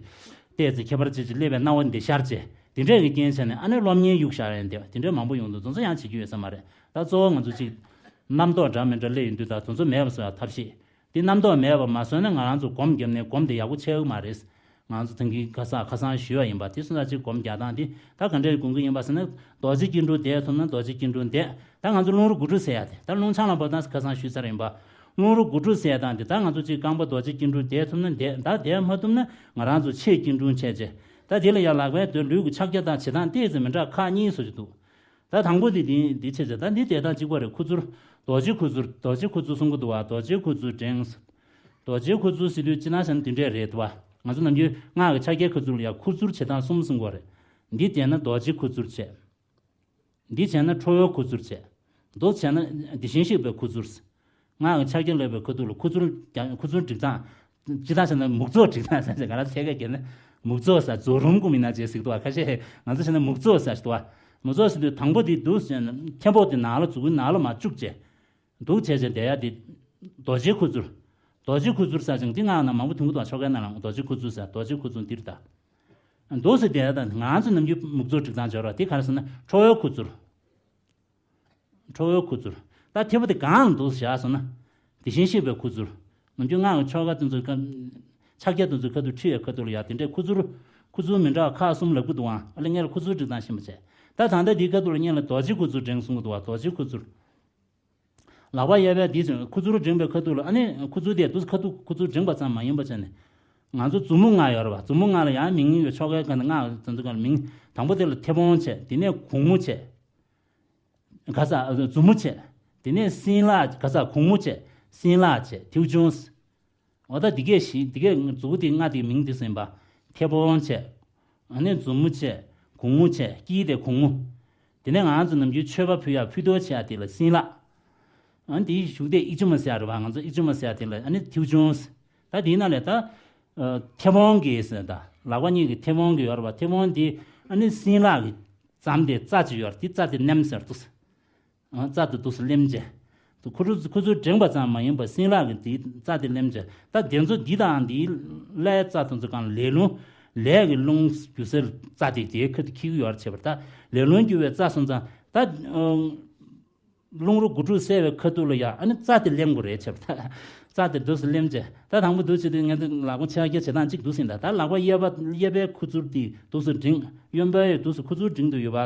བལྟས་ཚེ་ཁྱད་པར་ཅིག་ཅིག་སླེབས་པའི་སྣང་བ་འདི་ཤར་བྱས། དེ་འདྲའི་གི་རྐྱེན་བྱས་ནས་ཨ་ནི་སློབ་གཉེར་གཡུག་བཞག་ཡང་བསྡད་པ་དེ་འདྲའི་མང་པོ་ཡོང་འདུག་དེ་ཚོ་ཡང་བྱེད་རྒྱུ་ཡོད་ས་མ་རེད། ད་གཙོ་བོ་ང་ཚོ་ཅིག་རྣམ་རྟོག་འདྲ་མི་འདྲ་སླེབས་ཡོང་དུས། ད་དེ་ཚོ་མེད་པ་བཟོ་ཡ་ཐབས་ཤེས། དེ་རྣམ་རྟོག་མེད་པ་མ་བཟོས་ན་ང་རང་ཚོ་སྒོམ་བརྒྱབ་ནས་སྒོམ་དེ་ཡག་པོ་ཆགས་ཀྱི་མ་རེད། ང་ཚོ་ཐང་གི་ཁ་སང་ཁ་སང་ཞུས་པ་ཡིན་པ་དེ་སོང་ཙང་ཅིག་སྒོམ་རྒྱག་སྟངས་དེ་ད་ག་འདྲའི་སྒོམ་གྱི་ཡིན་པ་ཟེར་ན། རྡོ་རྗེ་སྐྱིལ་ཀྲུང་བསྡད་ཐུབ་ན་རྡོ་རྗེ་སྐྱིལ་ཀྲུང་བསྡད། ད་ང་ཚོ་རླུང་རོ་དགུ་ཕྲུགས་ཟེར་ཡ་དེ། ད་རླུང་ཆང་ལ་བབས་སྟངས་ཁ་སང་ཞུས་ཚར་ཡིན་པ། རླུང་རོ་དགུ་ཕྲུགས་ཟེར་སྟངས་དེ་ད་ང་ཚོ་ཅིག་རྐང་པ་རྡོ་རྗེ་སྐྱིལ་ཀྲུང་བསྡད་ཐུབ་ན་བསྡད། ད་བསྡད་མ་ཐུབ་ན་ང་རང་ཚོ་ཕྱེད་སྐྱིལ་ཀྲུང་བྱས་བྱས། ད་དེ་ལ་ཡང་ལག་པའི་དོན་ལུས་ཀྱི་ཕྱག་རྒྱ་དང་བྱེད་སྟངས་ཏོག་ཙམ་མི་འདྲ་ཁག་གཉིས་བཟོ་གི་འདུག་ད་དང་པོ་དེ་འདི་འདི་བྱས་བྱས། ད་འདི་བསྡད་སྟངས་གཅིག་པ་རེད། ཁུ་ཚུར། རྡོ་རྗེ་ཁུ་ཚུར། རྡོ་རྗེ་ཁུ་ཚུར་གསུང་གི་འདུག་བ། རྡོ་རྗེ་ཁུ་ཚུར་བསྒྲེངས། རྡོ་རྗེ་ཁུ་ཚུར་ཟེར་དུས་སྤྱིར་བཏང་བྱས་ན་འདི་འདྲས་རེད་འདུག་བ། ང་ཚོ་ནམ་རྒྱུན་སྔགས་ཀྱི་ཕྱག་རྒྱའི་ཁ་ཐུག་ལ་ཡང་ཁུ་ཚུར་བྱེད་སྟངས་གསུམ་གསུང་གི་ཡོད་རེད། འདི་བྱས་ན་རྡོ་རྗེ་ཁུ་ཚུར་བྱས། འདི་བྱས་ན་ཁྲོ་བོའི་ཁུ་ཚུར་བྱས། འདི་བྱས་ན་དེ་བཞིན་གཤེགས་པའི་ཁུ་ཚུར། སྔགས་ཀྱི་ཕྱག་རྒྱ་ལབ་པའི་ཁ་ཐུག་ལ་ཁུ་ཚུར་རྒྱ་ཁུ་ཚུར་སྒྲིག་སྟངས། སྤྱིར་བཏང་བྱས་ན་མུག་རྫོགས་སྒྲིག་སྟངས་ཟེར་ཅིག་ང་རང་ཚོ་ཐད་ཀར་བརྗོད་ན་མུག་རྫོགས་ཟེར། རྫོགས་རུམ་སྒོམ་ཡིན་ན་བྱས་ཟེར་གི་འདུག་བ། ཁ་ཤས་ང་ཚོ་བྱས་ན་མུག་རྫོགས་ཟེར་ཞིག་འདུག་བ། མུག་རྫོགས་ཟེར་དུས་དང་པོ་དེ་འདུག་ཟེར་ན་མཐེ་བོ་དེ་ནང་ལ་མཛུབ་གུའི་ནང་ལ་མར་བཅུག་བྱས། འདུག་བྱས་བྱས་བསྡད་ཡ་དེ་རྡོ་རྗེ་ཁུ་ཚུར། རྡོ་རྗེ་ཁུ་ཚུར་ཟེར་ཅིག་འདི་སྔགས་ནང་མང་པོ་ཐོན་གི་འདུག་བ། ཆོ་གའི་ནང་ལ་རྡོ་རྗེ་ཁུ་ཚུར་ཟེར། རྡོ་རྗེ་ཁུ་ཚུར་འདིར་ད། འདུག་སེ་བསྡད་ཡ་ད་ང་ཚོ་ནམ་རྒྱུན་མུག་རྫོགས་སྒྲིག་སྟངས་སྦྱོར་བ་དེ་ག་རེ་ཟེར་ན་ཁྲོ་བོའི་ཁུ་ཚུར། ཁྲོ་བོའི་ཁུ་ཚུར། ད་མཐེ་བོ་དེ་སྒང་ལ་འདུག་སེ་བཞག་སོང་ན། དེ་བཞིན་གཤེགས་པའི་ཁུ་ཚུར། ནམ་རྒྱུན་སྔགས་ཀྱི་ཆོ་ག་དེ་ཚོ་ཀ། ཕྱག་རྒྱ་དེ་ཚོའི་ཁ་ཐུག་ཁྲིད་ཡའི་ཁ་ཐུག་ལ་ཡ་དེ་འདྲའི་ཁུ་ཚུར། ཁུ་ཚུར་མི་འདྲ་བ་ཁག་གསུམ་ལབ་གི་འདུག་ཨང་། ཨ་ལས་ངས་ལ་ཁུ་ཚུར་སྒྲིག་སྟངས་ཤེས་པ་བྱས། ད་ད་ལྟ་འདིའི་ཁ་ཐུག་ལ་ངས་ལ་རྡོ་རྗེ་ཁུ་ཚུར་བསྒྲེངས་གསུང་གི་འདུག་བ། རྡོ་རྗེ་ཁུ་ཚུར། ལག་པ་གཡས་པས་འདི་ཟེར་ཁུ་ཚུར་བསྒྲེངས་པའི་ཁ་ཐུག་ལ། ཨ་ནི་ཁུ་ཚུར་དེ་དུས་ཁ་ཐུག་ཁུ་ཚུར་བསྒྲེངས་པ་ཙམ་མ་ཡིན་པ་བྱས་ནས། ང་ཚོ་མཛུབ་མོ་ལྔ་ཡོད་རེད་བ། མཛུབ་མོ་ལྔ་ལ་ཡང་མིང་ཡོད། ཆོ་གའི་སྒང་ནས་སྔགས་དེ་ཚོ་སྒང་ལ་མིང་། དང་པོ་དེ་ལ་མཐེ་བོང་བྱས། དེ་ནས་གུང་མོ་བྱས། ག་ས་མཛུབ་མོ་བྱས། དེ་ནས་སྲིན་ལག་ག་ས་གུང་མོ་བྱས། སྲིན་ལག་བྱས། མཐེའུ་ཆུང་། འོ་ད་འདི་གས་བཞི། འདི་གས་མཛུབ་གུ་དེ་ལྔ་དེའི་མིང་དེ་ཟིན་པ། མཐེ་བོང་བྱས། ཨ་ནི་མཛུབ་མོ་བྱས། གུང་མོ་བྱས། དཀྱིལ་དེ་གུང་མོ། དེ་ནས་ང་ཚོ་ནམ་རྒྱུན་མཆོད་པ་ཕུལ་ཡ་ཕུད་རྡོག་བྱས་ཡ་དེ་ལ་སྲིན་ལག། ཨ་ནི་དེའི་གཞུག་དེ་ཨིག་ཅུ་མ་ཟེར་ཡ་རེད་བ། ང་ཚོ་ཨིག་ཅུ་མ་ཟེར་ཡ་དེ་ལ་ཨ་ནི་མཐེའུ་ཆུང་། ད་དེའི་ནང་ལས་ད། ཨ། མཐེ་བོང་གི་ཟེར། ད་ལག་པ་གཉིས་ཀྱི་མཐེ་བོང་གི་ཡོད་རེད་བ། མཐེ་བོང་དེ་ཨ་ནི་སྲིན་ལག་གི་རྩམ་དེ་རྩ་གཅིག་ཡོད་རེད། དེ་རྩ་དེ་ནེམ་ཟེར་འདུག་ཟེར། ཨ། རྩ་དེ་འདུག་སེ་ལེམ་བྱས། དེ་ཁུ་ཚུར་ཁུ་ཚུར་བསྒྲེངས་པ་ཙམ་མ་ཡིན་པར་སྲིན་ལག་གིས་དེའི་རྩ་དེ་ལེམ་བྱས། ད་དེ་ཚོ་འདི་དང་འདིའི་ལྷའི་རྩ་དེ་ཚོ་གང་ལས་རླུང་། ལས་ཀྱི་རླུང་རྒྱུ་སའི་རྩ་དེ་དེའི་ཁ་ཐུག་འཁྱེར་གྱི་ཡོད་རེད། བྱས་པར་ད་ལས་རླུང་རྒྱུ་བའི་རྩ་སོང་ཙང་ད། ཨ། རླུང་རོ་དགུ་ཕྲུགས་བསལ་བའི་ཁ་ཐུག་ལ་ཡ་ཨ་ནི་རྩ་དེ་ལེམ་དགོས་རེད། བྱས་པར་ད་རྩ་དེ་འདུག་སེ་ལེམ་བྱས། ད་དང་པོ་འདུག་སེ་དེ་ངས་འདི་ལག་པ་ཕྱག་རྒྱ་བྱེད་སྟངས་གཅིག་འདུག་སེ་ཡིན། ད་ད་ལག་པ་གཡས་པ་གཡས་པའི་ཁུ་ཚུར་དེ་འདུག་སེ་བསྒྲེངས། གཡོན་པའི་འདུག་སེ་ཁུ་ཚུར་བསྒྲེངས་དུ་ཡོད་པ།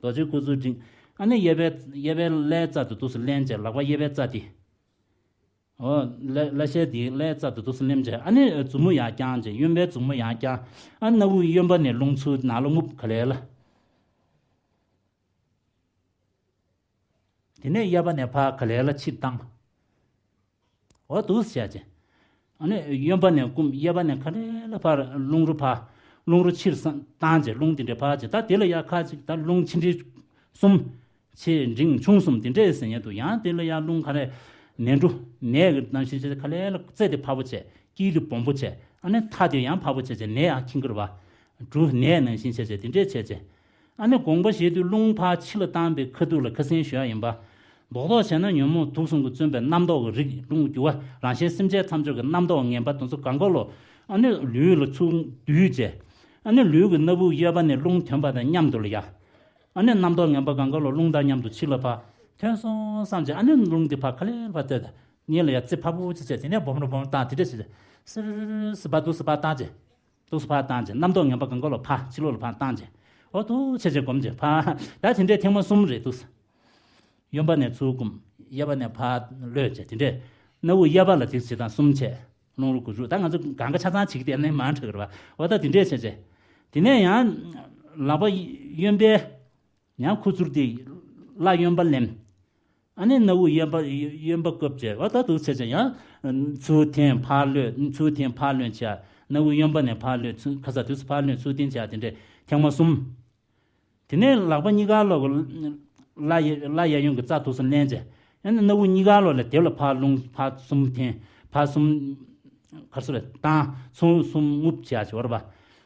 རྡོ་རྗེ་ཁུ་ཚུར་བསྒྲེངས། ཨ་ནི་གཡས་པའི་གཡས་པའི་ལྷའི་རྩ་དེ་འདུག་སེ་ལེན་བྱས། ལག་པ་གཡས་པའི་རྩ་དེ། འོ། ལྷ་ལྷ་ཞལ་དེའི་ལྷའི་རྩ་དེ་འདུག་སེ་ལེམ་བྱས། ཨ་ནི་མཛུབ་མོ་ཡར་བརྐྱངས་བྱས། གཡོན་པའི་མཛུབ་མོ་ཡར་བརྐྱངས། ཨ་སྣ་བུག་གཡོན་པ་ནས་རླུང་ཚུར་ནང་ལ་རྔུབ་ག་ལེ་ལ། དེ་ནས་གཡས་པ་ནས་ཕར་ག་ལེ་ལ་ཕྱིར་བཏང་། འོ་འདུག་སེ་བྱས་བྱས། ཨ་ནི་གཡོན་པ་ནས་བསྐུམ། གཡས་པ་ནས་ག་ལེ་ལ་ཕར་རླུང་རོ་ཕར། རླུང་རོ་ཕྱིར་བཏང་བྱས། རླུང་དེ་འདྲ་ཕར་བྱས། ད་དེ་ལ་ཡ་ཁ་ཅིག་ད་རླུང་ཆེ་འབྲིང་གསུམ། ཆེ་འབྲིང་ཆུང་གསུམ་དེ་འདྲས་ཟེར་མཁན་འདུག་ཡང་དེ་ལ་ཡ་རླུང་ག་རེ། ནས་འབྲུ་ནས་ཀྱི་ནང་བཞིན་བྱས་ཏེ་ག་ལེ་ལ་རྩེ་དེ་ཕར་པོ་བྱས། དཀྱིལ་དེ་སྦོམ་པོ་བྱས། ཨ་ནི་མཐའ་དེ་ཡང་ཕར་པོ་བྱས་བྱས་ནས་ཡར་འཁྱེར་གྱི་རེད་བ། འབྲུ་ནས་ནང་བཞིན་བྱས་བྱས་དེ་འདྲས་བྱས་བྱས། ཨ་ནི་དགོངས་པ་བཞེས་དུས་རླུང་ཕར་ཕྱི་ལ་བཏང་པའི་ཁ་ཐུག་ལ་ཁ་སེང་ཞུ་ཡ་ཡིན་པ། རྡོག་རྡོག་བྱས་ན་ཉོན་མོངས་དུག་གསུམ་གྱིས་མཚོན་པའི་རྣམ་རྟོག་གི་རིགས། རླུང་རྒྱུ་བ་རང་གཞན་སེམས་ཅན་ཐམས་ཅད་ཀྱི་རྣམ་རྟོག་ངན་པ་དེ་ཚོ་གང་ག་ལོ། ཨ་ནི་ལུས་ལ་ཚུར་བསྡུས་བྱས། ཨ་ནི་ལུས་ཀྱི་སྣ་བུག་གཡས་པ་ནས་རླུང་ཐོན་པ་དང་མཉམ་དུ་ལ་ཡ། ཨ་ནི་རྣམ་རྟོག་ངན་པ་གང་ག་ལོ་རླུང་དང་མཉམ་དུ་ཕྱི་ལ་ཕར་ཐོན་སོང་བསམ་བྱས། ཨ་ནི་རླུང་དེ་ཕར་ག་ལེར་ཕར་བཏོན། སྙིང་ལ་ཡ་རྩེ་ཕར་པོ་ཅིག་བྱས། དེ་ནས་སྦོམ་རུ་སྦོམ་རུ་བཏང་། དེ་འདྲ་བྱས་བྱས། སིར་སིར་ཕར་འདུག་སེ་ཕར་བཏང་བྱས། འདུག་སེ་ཕར་བཏང་བྱས། རྣམ་རྟོག་ངན་པ་གང་ག་ལོ་ཕར་ཕྱི་ལོགས་ལ་ཕར་བཏང་བྱས། འོ་འདུག་བྱས་བྱས་སྒོམ་བྱས་ཕར། ད་དེ་འདྲའི་ཐེངས་མ་གསུམ་རེ་འདུག་སེ། གཡོན་པ་ནས་ཚུར་བསྐུམ། གཡས་པ་ནས་ཕར་གློད་བྱས། དེ་འདྲས། སྣ་བུག་གཡས་པ་ལ་དེ་བྱེད་སྟངས་གསུམ་བྱས། རླུང་རོ་དགུ་ཕྲུགས། ད་ང་ཚོ་གང་ག་ཆ་ཚང་བྱེད་ཀྱི་དེ་ནས་མང་དྲགས་རེད་བ། འོ་ད་དེ་འདྲས་བྱས་བྱས། དེ་ནས་ཡང་ལག་པ་གཡོན་པའི་ཡང་ཁུ་ཚུར་དེ་བརླ་གཡོན་པ་ལེན། ཨ་ནི་སྣ་བུག་གཡོན་པ་གཡོན་པ་བཀབ་བྱས། འོ་ད་འདུག་བྱས་བྱས་ཡང་ཚུར་འཐེན་ཕར་གློད། ཚུར་འཐེན་ཕར་གློད་བྱས། སྣ་བུག་གཡོན་པ་ནས་ཕར་གློད། ཚུར་ཁ་ས་དུས་སུ་ཕར་གློད། ཚུར་འཐེན་བྱས། དེ་འདྲས་ཐེངས་མ་གསུམ། དེ་ནས་ལག་པ་གཉིས་ཀ་ལོག་གི་བརླ་གཡས་བརླ་གཡས་གཡོན་གྱི་རྩ་འདུག་སེ་ལེན་བྱས། ཡང་ན་སྣ་བུག་གཉིས་ཀ་ལོག་ལ་དེ་ལ་ཕར་རླུང་ཕར་གསུམ་འཐེན། ཕར་གསུམ་ག་རེ་ཟེར་རེད། བཏང་། ཚུར་གསུམ་རྔུབ་བྱས་བྱས་པ་རེད་པ།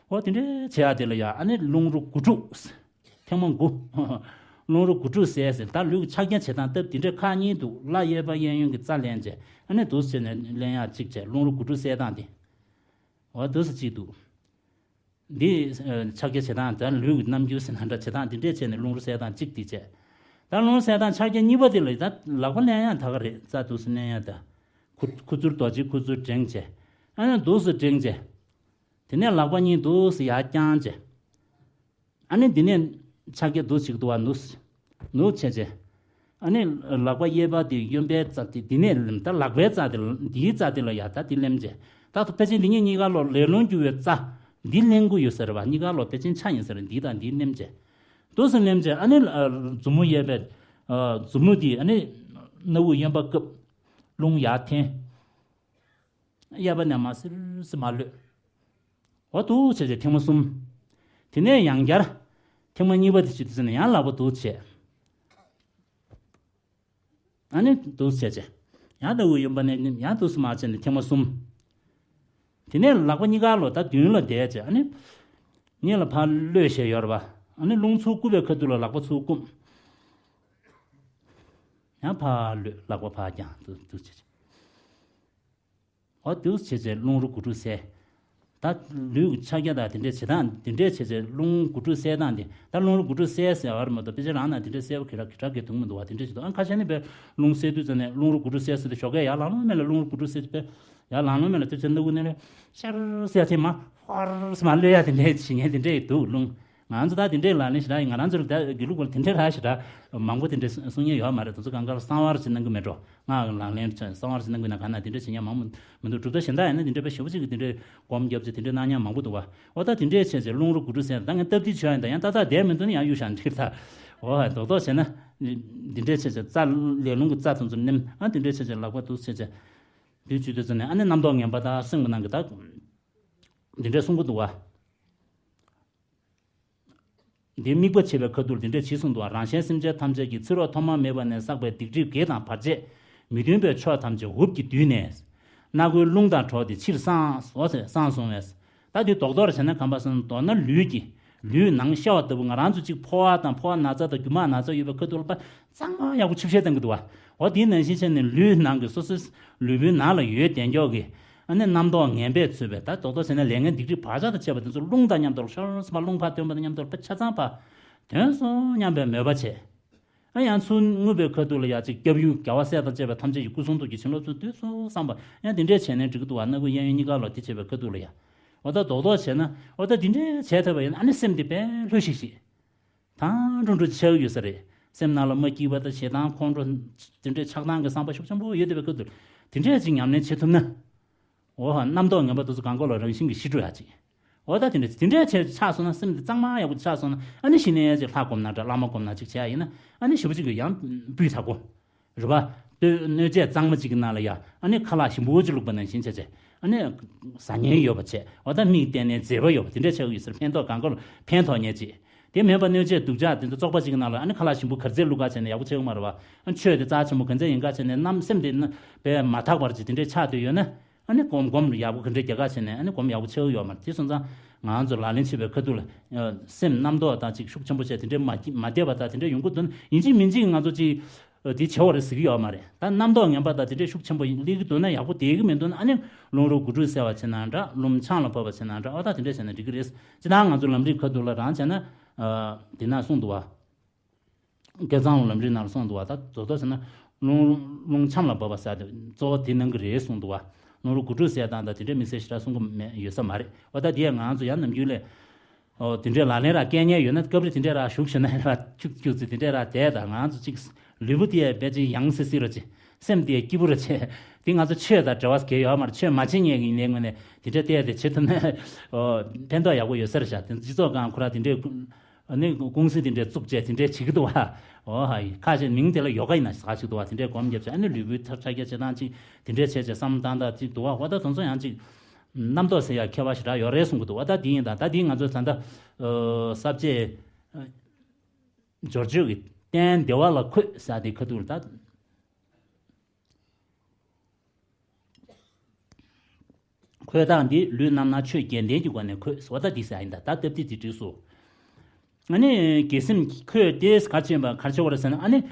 འོ་དེ་འདྲས་བྱས་ཡ་དེ་ལ་ཡ་ཨ་ནི་རླུང་རོ་དགུ་ཕྲུགས། ཐེངས་མ་དགུ། རླུང་རོ་དགུ་ཕྲུགས་བསལ་ཟེར། ད་ལུས་ཀྱི་ཕྱག་རྒྱ་བྱེད་སྟངས་སྟབས་འདི་འདྲས་ཁག་གཉིས་འདུག། བརླ་གཡས་པ་གཡས་གཡོན་གྱི་རྩ་ལེན་བྱས། ཨ་ནི་འདུག་སེ་བྱས་ནས་ལེན་ཡག་གཅིག་བྱས། རླུང་རོ་དགུ་ཕྲུགས་བསལ་སྟངས་དེ། འོ་འདུག་སེ་གཅིག་འདུག། འདི་ཨ་ཕྱག་རྒྱ་བྱེད་སྟངས་ད་ལུས་ཀྱི་རྣམ་འགྱུར་ཟེར་ན་འདྲ། བྱེད་སྟངས་འདི་འདྲས་བྱས་ནས་རླུང་རོ་བསལ་སྟངས་གཅིག་འདི་བྱས། ད་རླུང་རོ་བསལ་སྟངས་ཕྱག་རྒྱ་གཉིས་པ་དེ་ལ་ད་ལག་པ་ལེན་ཡག་ད་ག་རེད། རྩ་འདུག་སེ་ལེན་ཡག་ད། ཁུ་ཁུ་ཚུར་རྡོ་རྗེ་ཁུ་ཚུར་བསྒྲེངས་བྱས། ཨ་ནི་འདུག་སེ་བསྒྲེངས་བྱས། དེ་ནས་ལག་པ་གཉིས་འདུག་སེ་ཡར་བརྐྱངས་བྱས། ཨ་ནི་འདི་ནས་ཕྱག་རྒྱ་འདུག་བྱེད་ཀྱི་འདུག་བ། ནུབ་ནུབ་བྱས་བྱས། ཨ་ནི་ལག་པ་གཡས་པ་དེ་གཡོན་པའི་རྩ་དེ། འདི་ནས་ད་ལག་པའི་རྩ་དེ་ལ། འདིའི་རྩ་དེ་ལ་ཡ་ད་འདི་ལེན་བྱས། ད་ཕལ་ཆེར་འདི་གཉིས་གཉིས་ཀ་ལོ་ལས་རླུང་རྒྱུ་བའི་རྩ་འདི་ལེན་དགོས་ཡོད་ས་རེད་བ། གཉིས་ཀ་ལོ་ཕལ་ཆེར་ཆ་ཡིན་ས་རེད། འདི་དང་འདི་ལེན་བྱས། འདུག་སེ་ལེན་བྱས། ཨ་ནི་ཨ་མཛུབ་མོ་གཡས་པའི་ཨ་མཛུབ་མོ་དེ་ཨ་ནི་སྣ་བུག་གཡོན་པ་བཀབ། རླུང་ཡར་འཐེན། གཡས་པ་ནས་མར་སིར་སིར་མར་གློད། འོ་འདུག་བྱས་བྱས་ཐེངས་མ་གསུམ། དེ་ནས་ཡང་བསྐྱར་ཐེངས་མ་གཉིས་པ་དེ་བྱེད་དུས་ཙམ་ནས་ཡང་ལག་པ་འདུག་བྱས། ཨ་ནི་འདུག་བྱས་བྱས། ཡང་སྣ་བུག་གཡོན་པ་ནས་ཡང་འདུག་སེ་མར་བྱས་ནས་ཐེངས་མ་གསུམ། དེ་ནས་ལག་པ་གཉིས་ཀ་ལོ་ད་མདུན་ལ་བསྡད་བྱས། ཨ་ནི་སྔོན་ལ་ཕར་གློད་བྱས་ཡོད་རེད་བ། ཨ་ནི་རླུང་ཚུར་བསྐུར་བའི་ཁ་ཐུག་ལ་ལག་པ་ཚུར་བསྐུམ། ཡང་ཕར་གློད། ལག་པ་ཕར་བརྐྱངས། འདུག་འདུག་བྱས་བྱས། འོ་འདུག་བྱས་བྱས་རླུང་རོ་དགུ་ཕྲུགས་བསལ། ད་ལུས་ཀྱི་ཕྱག་རྒྱ་དང་དེ་འདྲས་བྱེད་སྟངས། དེ་འདྲས་བྱས་བྱས་རླུང་དགུ་ཕྲུགས་བསལ་སྟངས་དེ། ད་རླུང་རོ་དགུ་ཕྲུགས་བསལ་ཟེར་བ་རེད་མ་གཏོགས། དཔེ་ཆ་རང་ན་དེ་འདྲས་བསལ་བ་གི་ར་གི་ར་གི་འདུག་མི་འདུག་བ། དེ་འདྲས་ཞིག་འདུག། ཨ་ཁ་ཤས་ནི་བས་རླུང་བསལ་དུས་ཙམ་ནས་རླུང་རོ་དགུ་ཕྲུགས་བསལ་ཟེར་ཏེ་ཞོགས་ཀས་ཡར་ལངས་ལོང་མེད་ལ་རླུང་རོ་དགུ་ཕྲུགས་བསལ་བྱས། ཡར་ལངས་ལོང་མེད་ལ་དེ་ཚོ་སྣ་བུག་ནས་ལས་ཤར་ཟེར་ཡ་དེ་མ་ཧོར་ཟེར་མ་གློད་ཡ་དེ་འདྲས་བྱེད་མཁན་དེ་འདྲས་འདུག་རླུང་། ང་ཚོ་ད་དེ་འདྲའི་ལག་ལེན་ཞེ་དྲག་ཡིན། ང་རང་ཚོ་ལ་ད་དགེ་ལུགས་པ་ལ་དེ་འདྲའི་ར་ཞེ་དྲག་མང་པོ་དེ་འདྲའི་གསུང་མཁན་ཡོད་མ་རེད། དེ་ཚོ་གང་ག་ལ་གསང་བ་ར་ཅིག་གནང་གི་མེད་འགྲོ། ང་ལག་ལེན་གསང་བ་ར་ཅིག་གནང་གི་ན་ག་ན་དེ་འདྲ་བྱེད་མཁན་མང་པོ་མི་འདུག། གྲུབ་མཐའ་གཞན་དག་ཡིན་ན་དེ་འདྲའི་དཔེ་ཞེ་པོ་ཅིག་གིས་དེ་འདྲའི་སྒོམ་རྒྱབ་ཅིག་དེ་འདྲའི་གནང་མཁན་མང་པོ་འདུག་བ། འོ་ད་དེ་འདྲའི་བྱས་བྱས་རླུང་རོ་དགུ་ཕྲུགས་ཟེར། ད་ངས་སྟབས་བདེ་བྱས་ཡིན། ད་ཡང་ཏག་ཏག་བསྡད་མི་འདུག་ན་ཡང་གཡུག་བཞག་འགྲིག་ད། འོ་རྡོག་རྡོག་བྱས་ན་དེ་འདྲའི་བྱས་བྱས་རྩ་ལས་རླུང་གི་རྩ་དེ་ཚོ་ནེམ། ཨ་དེ་འདྲའི་བྱས་བྱས་ལག་པ་འདུག་བྱས་བྱས་དུས་ཚོད་དེ་ཚོ་ནས། ཨ་ནི་རྣམ་རྟོག་ངན་པ་དང་སེམས་ཀྱི་ནང་གི་ད་དེ་འདྲའི་གསུང་གི་འདུག་བ། འདི་དམིགས་པ་བྱེད་པའི་ཁ་ཐུག་ལ་དེ་འདྲས་ཇི་གསུངས་འདུག་བ། རང་གཞན་སེམས་ཅན་ཐམས་ཅད་ཀྱི་ཚེ་རབས་ཐོག་མ་མེད་པ་ནས་བསགས་པའི་སྡིག་སྒྲིབ་བགེགས་དང་བར་ཆད་མི་མཐུན་པའི་ཕྱོགས་ཐམས་ཅད་འུབ་ཀྱིས་བསྡུས་ནས། སྣ་སྒོའི་རླུང་དང་འགྲོགས་ཏེ་ཕྱིར་སངས་སོ་ཟེར། སངས་སོང་བས། ད་འདི་རྡོག་རྡོག་བྱས་ན་གང་པ་སང་མདོར་ན་ལུས་ཀྱི་ལུས་ནང་ཤ་བ་ལྟ་བུ། ང་རང་ཚོ་གཅིག་ཕོ་བ་དང་ཕོ་བ་ན་ཚ་དང་རྒྱུ་མ་ན་ཚ་ཡོད་པའི་ཁ་ཐུག་ལ་ཕར་གཙང་མ་ཡག་པོ་ཆུ་བཤལ་བཏང་གི་འདུག་བ། འོ་དེའི་ནང་བཞིན་བྱས་ནས་ལུས་ནང་གི་སོ་སོའི་ལུས་པོའི་ནང་ལ་ཡོད་བསྡད་འཇོག་གི་ཨ་ནི་རྣམ་རྟོག་ངན་པས་གཙོས་པའི་ད་རྡོག་རྡོག་བྱས་ན་ལས་ངན་སྡིག་སྒྲིབ་བག་ཆགས་དང་བཅས་པ་དེ་ཚོ་རླུང་དང་མཉམ་དུ་ཤོར་སོང་བ། རླུང་ཕར་ཐོན་པ་དང་མཉམ་དུ་ཕར་ཆ་ཚང་ཕར་ཐོན་སོང་སྙམ་པའི་མོས་པ་བྱས། ཨ་ཡང་ཚུར་རྔུབ་པའི་ཁ་ཐུག་ལ་ཡ་གཅིག་སྐྱབས་ཡུལ་རྒྱལ་བ་སྲས་དང་བཅས་པ་ཐམས་ཅད་ཀྱི་སྐུ་གསུང་ཐུགས་ཀྱི་བྱིན་རླབས་ཚུར་བསྡུས་སོང་བསམ་པ། ཡང་དེ་འདྲས་བྱས་ནས་འགྲིག་གི་འདུག་བ། སྣ་བུག་གཡས་གཡོན་གཉིས་ཀ་ལ་དེ་བྱས་པའི་ཁ་ཐུག་ལ་ཡ། འོ་ད་རྡོག་རྡོག་བྱས་ན། འོ་ད་དེ་འདྲས་བྱས་ཐུབ་པ་ཡིན་ན་ཨ་ནི་སེམས་དེ་དཔེ་ལྷོད་ཤིག་ཤིག། དང་འགྲོ་འགྲོ་ཆགས་ཡོད་ས་རེད། སེམས་ནང་ལ་མ་སྐྱིད་པ་དང་ཞེ་སྡང་ཁོང་ཁྲོ་དེ་འདྲའི་ཆགས་སྡང་གི་བསམ་པ་ཤུགས་ཆེན་པོ་ཡོད་བསྡད་པའི་སྐབས་དུ། དེ་འདྲས་ཅིག་ཉམས་ལེན་བྱེད་ཐུབ་ན། འོ་ཧ། རྣམ་རྟོག་ངན་པ་དེ་ཚོ་གང་ག་ལ་རང་བཞིན་གྱིས་ཞི་འགྲོ་ཡ་ཅིག། འོ་ད་དེ་འདྲས་དེ་འདྲས་བྱས་ཆགས་སོང་ན། སེམས་དེ་གཙང་མ་ཡག་པོ་ཆགས་སོང་ན། ཨ་ནི་གཞི་ནས་ཅིག་ལྷ་སྒོམ་ན་འདྲ། བླ་མ་སྒོམ་ན་ཅིག་བྱས་ཡ་ཡིན་ན། ཨ་ནི་ཞེ་པོ་ཅིག་གི་ཡང་སྤུས་དག་གོ། རེད་པ། སྟོད་སྣོད་ཆས་གཙང་མ་གཅིག་གི་ནང་ལ་ཡ། ཨ་ནི་ཁ་ལག་ཞིམ་པོ་ཅིག་བླུགས་པ་ནང་བཞིན་བྱས་བྱས། ཨ་ནི་ཟ་མཁན་ཡོད་པ་བྱས། འོ་ད་མིག་བསྟན་ནས་མཛེས་པ་ཡོད་པ་དེ་འདྲས་ཆགས་ཀྱི་ཡོད་ཟེར། ཕན་ཐོགས། གང་ག་ལ་ཕན་ཐོགས་མཁན་ཅིག། དེ་མིན་པ་སྣོད་ཆས་སྡུག་ཅག་དེ་ཚོ་བཙོག་པ་གཅིག་གི་ནང་ལ་ཨ་ནི་ཁ་ལག་ཞིམ་པོ་ག་ཚོད་བླུགས་ག་བྱས་ནས་ཡག་པོ་ཆགས་ཀྱི་མ་རེད་པ། ཨ་ཆོས་དེ་རྩ་ཆེན་པོ་ག་ཚོད་ཡིན་ག་བྱས་ནས་རྣམ་སེམས་དེ་ནི་དཔེ་མ་དག་པར་ཅིག་དེ་འདྲས་ཆགས་བསྡད་ཡོད་ན། ཨ་ནི་སྒོམ་སྒོམ་ཡག་པོ་ག་འདྲས་རྒྱག་ག་བྱས་ནས། ཨ་ནི་སྒོམ་ཡག་པོ་ཆགས་ཀྱི་ཡོད་མ་རེད། དེ་སོང་ཙང་ང་ཚོ་ལག་ལེན་བྱེད་པའི་ཁ་ཐུག་ལ་སེམས་རྣམ་རྟོག་དང་ཅིག་ཤུགས་ཆེན་པོ་བྱས་དེ་འདྲས་མ་མ་བསྡད་པ་དང་དེ་འདྲས་ཡོང་གི་འདུག་ན། ཡིན་གཅིག་མིན་གཅིག་ང་ཚོ་ཅིག་དེ་བྱེད་དགོས་རེད་ཟེར་གྱི་ཡོད་མ་རེད། ད་རྣམ་རྟོག་ངན་པ་དང་དེ་འདྲས་ཤུགས་ཆེན་པོ་སླེབས་ཀྱི་འདུག་ན། ཡག་པོ་བསྡད་ཀྱི་མི་འདུག་ན། ཨ་ནི་རླུང་རོ་དགུ་ཕྲུགས་བསལ་བ་བྱེད་ན་འདྲ། རླུང་ཆང་ལ་བབས་པ་བྱེད་ན་འདྲ། ཨོ་ད་དེ་འདྲས་བྱས་ན་འགྲིག་གི་རེད། སྤྱིར་བཏང་ང་ཚོ་ལམ་རིམ་ཁ་ཐུག་ལ་རང་བྱས་ན། དེ་ན་གསུངས་འདུག་བ། བསྐལ་བཟང་ལམ་རིམ་ནང་ལ་གསུངས་འདུག་བ། ད་རྡོག་རྡོག་བྱས་ན་རླུང་རླུང་ཆང་ལ་བབས་པ་ཟེར་དེ་གཙོ་བོ་དེ་གནང་གི་རེད་གསུངས་འདུག་བ། རླུང་རོ་དགུ་ཕྲུགས་བསལ་སྟངས་དང་དེ་འདྲས་དམིགས་བསལ་ཞེ་དྲག་གསུང་གི་མེད་ཡོད་ས་མ་རེད། ཨོ་ད་དེ་ཡང་ང་ཚོ་ཡང་ནམ་རྒྱུན་ལས། ཨོ་དེ་འདྲའི་ལག་ལེན་ར་སྐལ་ཉན་ཡོད་ན། སྐབས་རེ་དེ་འདྲའི་ར་བཞུགས་ཞུ་ན་ར་ཁྱུག་ཁྱུག་ཙི་དེ་འདྲའི་ར་བསྡད། ད་ང་ཚོ་ཅིག་ལུས་པོ་དེ་ཡ་དཔེ་ཅིག་ཡང་སི་སི་རོ་ཅིག། སེམས་དེ་ཡ་སྐྱིད་པོ་རོ་ཅིག། དེ་ང་ཚོ་ཆོས་དང་འབྲེལ་བ་གལ་ཡོད་མ་རེད། ཆོས་མ་བྱེད་མཁན་གྱི་ཡིན་ནའི་ངོས་ནས་དེ་འདྲ་བལྟས་ཏེ་བྱེད་ཐུབ་ན། ཨོ་ཕན་ཐོགས་ཡག་པོ་ཡོད་ས་རེད་ཤག། དེ་སྤྱི་ཚོགས་སྒང་ཁོ་ར་དེ་འདྲའི་ཨ་ནི་ཀུང་སི་དེ་འདྲའི་བཙུགས་བྱས་དེ་འདྲའི་བྱེད་ཀྱི་འདུག་བ། ཨོ་ཧ་ཡི་ཁ་ཤས་མིང་དེ་ལ་ཡོ་ག་ཡིན་ན་ཟ་ཞིག་འདུག་བ། དེ་འདྲའི་སྒོམ་བརྒྱབ་བྱས། ཨ་ནི་ལུས་པོའི་ཐབས་ཆ་རྒྱ་བྱེད་སྟངས་ཅིག་དེ་འདྲའི་བྱས་བྱས་བསམ་བློ་བཏང་སྟངས་ཅིག་འདུག་བ། ཨོ་ད་དེ་ཚོ་ཡང་ཅིག་རྣམ་རྟོག་ཟེར་ཡ་ཁྱད་པར་ཞེ་དྲག་ཡོད་རེད་གསུང་གི་འདུག་བ། ད་དེ་ཡིན་ད། ད་དེ་ང་ཚོ་ད་ལྟ་ཨ་ས་བཅད་ཨ་སྦྱོར་བརྗོད་ཀྱི་རྟེན་བདེ་བ་ལ་འཁོད་ཟེར་དེ་ཁ་ཐུག་ལ་ད། འཁོད་སྟངས་འདི་ལུས་རྣམ་སྣང་ཆོས་བརྒྱད་ལྡན་གྱི་སྒོ་ནས་འཁོད་ཟེར་བ། ད་འདི་ཟེར་ཡིན་ད། ད་སྟབས་བདེ་འདི་འགྲིགས་སོ། ཨ་ནི་དགེ་སེམས་ཁོས་དེས་ག་བྱེད་པ་ག་བྱེད་པ་རེད་ཟེར་ན། ཨ་ནི་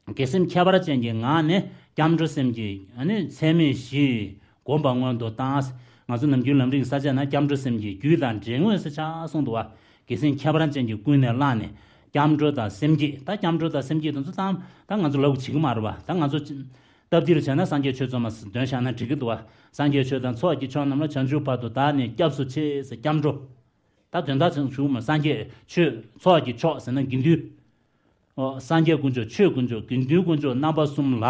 དགེ་སེམས་ཁྱད་པར་ཅན་གྱི་ངང་ནས་སྐྱབས་འགྲོ་སེམས་བསྐྱེད། ཨ་ནི་ཚད་མེད་བཞི་བསྒོམ་པ་སྔོན་དུ་བཏང་། ང་ཚོ་ནམ་རྒྱུན་ལམ་རིམ་གྱི་ས་བཅད་ན་སྐྱབས་འགྲོ་སེམས་བསྐྱེད་རྒྱུད་དང་འབྲེལ་དངོས་སུ་ཆགས་གསུངས་འདུག་བ། དགེ་སེམས་ཁྱད་པར་ཅན་གྱིས་ཀུན་ནས་བསླངས་ནས་སྐྱབས་འགྲོ་དང་སེམས་བསྐྱེད། ད་སྐྱབས་འགྲོ་དང་སེམས་བསྐྱེད་དེ་ཚོ་ད་ད་ང་ཚོ་ལབ་དགོས་བྱེད་ཀྱི་མ་རེད་བ། ད་ང་ཚོ་སྟབས་བདེ་རུ་བྱས་ན་སངས་རྒྱས་ཆོས་ཚོགས་མ་འདོན་བཞག་ན་འགྲིག་གི་འདུག་བ། སངས་རྒྱས་ཆོས་དང་ཚོགས་ཀྱི་མཆོག་རྣམས་ལ། བྱང་ཆུབ་བར་དུ་བདག་ནི་སྐྱབས་སུ་མཆི་ཟེར་སྐྱབས་འགྲོ། ད་དོན་དག་ཚང་ཞུ་མ། སངས་རྒྱས་ཆོས་ཚོགས་ཀྱི་མཆོག་ཟེར་ན་དགེ་འདུན། ཨོ། སངས་རྒྱས་དཀོན་མཆོག་ཆོས་དཀོན་མཆོག་དགེ་འདུན་དཀོན་མཆོག་རྣམ་པ་གསུམ་ལ།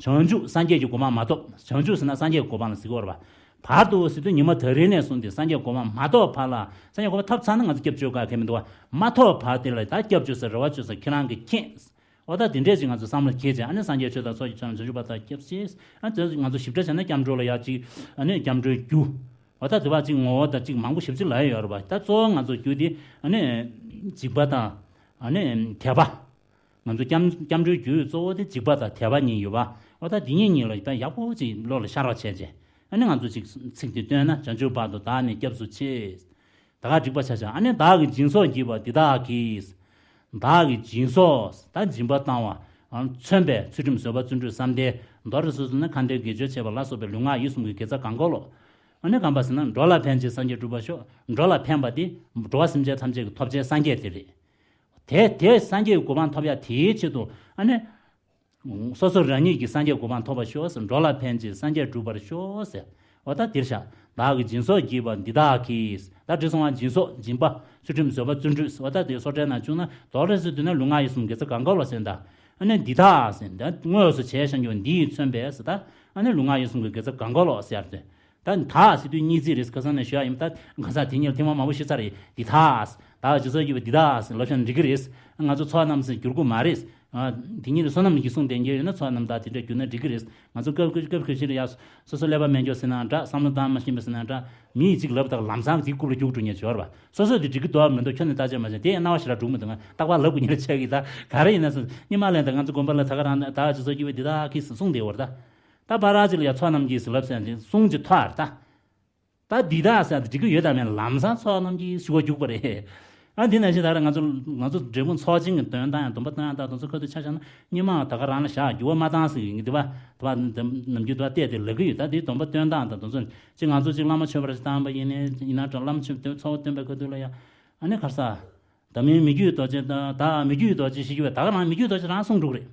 བྱང་ཆུབ་སངས་རྒྱས་ཀྱི་གོ་འཕང་མ་ཐོབ། བྱང་ཆུབ་ཟེར་ན་སངས་རྒྱས་ཀྱི་གོ་འཕང་ལ་ཟེར་གྱི་ཡོད་རེད་པ། བར་དུ་ཟེར་དུས་ཉི་མ་ད་རེས་ནས་བཟུང་སྟེ་སངས་རྒྱས་གོ་འཕང་མ་ཐོབ་བར་ལ། སངས་རྒྱས་གོ་འཕང་ཐོབ་ཚར་ན་ང་ཚོ་སྐྱབས་བཅོལ་ག་གེ་མི་འདུག་བ། མ་ཐོབ་བར་དེ་ལ་ད་སྐྱབས་བཅོལ་ཟེར་རེ་བ་བཅོལ་ཟེར་ཁྱེད་རང་གིས་མཁྱེན། ཨོ། ད་དེ་འདྲས་ཅིག་ང་ཚོ་བསམ་བློ་འཁྱེར་བྱས། ཨ་ནི་སངས་རྒྱས་ཆོས་དང་ཚོགས་ཀྱི་མཆོག་རྣམས། བྱང་ཆུབ་བར་དུ་བདག་སྐྱབས་སུ་མཆི། ཨ། དེ་ང་ཚོ་ཞིབ་ཕྲ་བྱས་ན་སྐྱབས་འགྲོ་ལ་ཡ་ཅིག་ཨ་ནི་སྐྱབས་འགྲོའི་རྒྱུ། ཨོ། ད་དེ་བ་ཅིག་ངོ་བོ་ད་ཅིག་མང་པོ་ཞེ་པོ་ཅིག་ལབ་ཡ་ཡོད་རེད་པ། ད་གཙོ་བོ་ང་ཚོ་རྒྱུ་དེ་ཨ་ནི་འཇིགས་པ་དང་ཨ་ནི་དད་པ། ང་ཚོ་སྐྱབས་སྐྱབས་འགྲོའི་རྒྱུ་གཙོ་བོ་དེ་འཇིགས་པ་དང་དད་པ་གཉིས་ཡོད་པ། ཨོ། ད་དེ་གཉིས་གཉིས་ལ་ད་ཡག་པོ་ཅིག་བློ་ལ་ཤར་བ་བྱས་བྱས། ཨ་ནི་ང་ཚོ་ཅིག་ཚིག་དེ་བཏོན་ན། བྱང་ཆུབ་བར་དུ་བདག་ནི་སྐྱབས་སུ་མཆི། ད་ག་འགྲིག་པ་ཆ་བཞག་ཨ་ནི་བདག་གིས་སྦྱིན་སོགས་བགྱིས་པ་འདི་དག་གིས། བདག་གིས་སྦྱིན་སོགས། ད་སྦྱིན་པ་བཏང་བ། ཨ། མཚོན་པའི་ཚུལ་ཁྲིམས་བཟོད་པ་བརྩོན་འགྲུས་བསམ་གཏན། མདོར་བསྡུས་སུ་ན་ཁ་འདོན་དགེ་སྦྱོར་བྱེད་པ་ལ་སོགས་པའི་ལུས་ངག་ཡིད་གསུམ་གྱི་དགེ་རྩ་གང་དགོས་ལོ། ཨ་ནི་གང་པ་ཟེར་ན། འགྲོ་ལ་ཕན་ཕྱིར་སངས་རྒྱས་འགྲུབ་པར་ཤོག་འགྲོ་ལ་ཕན་པ་དེ་འགྲོ་བ་སེམས་ཅན་ཐམས་ཅད་ཀྱི་ཐོབ་བྱའི་སངས་རྒྱས་དེ་རེད། དེ་དེ་སངས་རྒྱས་ཀྱི་གོ་འཕང་ཐོབ་ཡ་དེའི་ཆེད་དུ། ཨ་ནི། སོ་སོ་རང་ཉིད་ཀྱིས་སངས་རྒྱས་གོ་འཕང་ཐོབ་པར་ཤོག་ཟེར། འགྲོ་ལ་ཕན་ཕྱིར་སངས་རྒྱས་འགྲུབ་པར་ཤོག་ཟེར། འོ་ད་འདིར་བཞག་བདག་གིས་སྦྱིན་སོགས་བགྱིས་པ་འདི་དག་གིས། ད་འདི་སོང་བ་སྦྱིན་སོགས་སྦྱིན་པ་ཚུལ་ཁྲིམས་བཟོད་པ་བརྩོན་འགྲུས། འོ་ད་དེ་སོགས་གྲས་ནང་བཅུག་ན། མདོར་བསྡུས་སུ་བསྡུས་ན་ལུས་ངག་ཡིད་གསུམ་དགེ་རྩ་གང་དགོས་ལ་ཟེར་ད། ཨ་ནི་འདི་དག་ཟེར། ད་དངོས་སུ་བྱས་བཞག་རྒྱུ་འདི་ཡིས་མཚོན་པས་ཟེར་ད། ཨ་ནི་ལུས་ངག་ཡིད་གསུམ་གྱི་དགེ་རྩ་གང་དགོས་ལ་ཟེར་ཏེ། ད་དག་ཟེར་དུས་གཉིས་བརྩེགས་རེད། ཁ་སང་ནས་ཞུ་ཡ་ཡིན། ད་གང་ཟག་དེ་གཉིས་ལ་ཐེངས་མ་མང་པོ་ཞུས་ཚར་རེད། འདི་དག་བདག་སྦྱིན་སོགས་བགྱིས་པ་འདི་དག་ལབ་བཞག་ན་འགྲིག་གི་རེད། ང་ཚོ་ཚོགས་རྣམས་སུ་འགྱུར་དགོས་མ་རེད། ཨ། དེ་གཉིས་ལ་བསོད་ནམས་ཀྱི་གསུང་ལྡན་གྱི་ཡོད་ན་ཚོགས་རྣམས་དག་དེ་འདྲ་འགྱུར་ན་འགྲིག་གི་རེད། ང་ཚོ་སྐབས་སྐབས་སྐབས་ཤིག་ལ་ཡ་སོ་སོ་ཀླད་པ་སྨན་སྐྱོར་ཟེར་ན་འདྲ། བསམ་བློ་བཏང་མ་ཤེས་པ་ཟེར་ན་འདྲ། མི་ཡིས་གཅིག་ལབ་དང་ལམ་སང་དེའི་རྐུབ་ལ་རྒྱུག་འགྲོ་མཁན་ཅིག་ཡོད་རེད་པ། སོ་སོས་དེ་འགྲིག་གི་འདུག་མི་འདུག་ཁྱོན་ནས་བརྟག་དཔྱད་མ་བྱས། དེ་ཡང་རྣ་བ་ཞེ་དྲག་འགྲོ་གི་མི་འདུག་ང་རྟག་པར་ལབ་དགོས་མཁན་ལ་ཆགས་ཀྱི། ད་ག་རེ་ཡིན་ན་ཟེར། སྔོན་མ་ལས་ད་ང་ཚོ་དགོན་པ་ལ་ད་ག་རང་ད་བདག་སྦྱིན་སོགས་བགྱིས་པ་འདི་དག་གིས་གསུངས་བསྡད་ཡོད་རེད་ད། ད་བར་ཅིག་ལ་ཡ་ཚོགས་རྣམས་ཀྱིས་ལབ་ཟེར་ནས་གསུང་ཅིག་ཐོགས་རེད་ད། ད་འདི་དག་ཟེར་ཡ་དེ་འགྲིག་གི་ཡོད་དམ་མེད་ལམ་སང་ཚོགས་རྣམས་ཀྱིས་ཞུ་བ་རྒྱུགས་པ་རེད། ཨ། འདི་ནང་བཞིན་ད་རེས་ང་ཚོ་ང་ཚོ་འབྲས་སྤུངས་ཚོགས་ཆེན་གྱི་འདོན་སྟངས་ཡང་སྡོམ་པ་འདོན་ཡང་དང་དེ་ཚོ་ཁ་ཐུག་ཆ་བཞག་ན་སྔོན་མ་ད་ག་རང་ལ་བཞག་འགྱུར་བ་མ་བཏང་ཟེར་གྱི་འདི་པ། དེ་པ་ནམ་རྒྱུན་དེ་པ་བལྟས་ཏེ་ལབ་ཀྱི་ཡོད། ད་འདི་སྡོམ་པ་འདོན་སྟངས་དང་དེ་ཚོ་ཅིག་ང་ཚོ་ཅིག་བླ་མ་མཆོད་པ་རེ་བཏང་བ་ཡིན་ནའི་ཡིན་ན་འདྲ། བླ་མ་མཆོད་པ་ཚོགས་འདོན་པའི་ཁ་ཐུག་ལ་ཡ། ཨ་ནི་ག་རེ་ཟེར། ད་མིན་མི་བསྐྱོད་རྡོ་རྗེ་ད་ད་མི་བསྐྱོད་རྡོ་རྗེ་ཞེས་བརྗོད་པས་ད་ག་རང་མི་བསྐྱོད་རྡོ་རྗེ་རང་གསུང་འགྲོ་གི་རེད།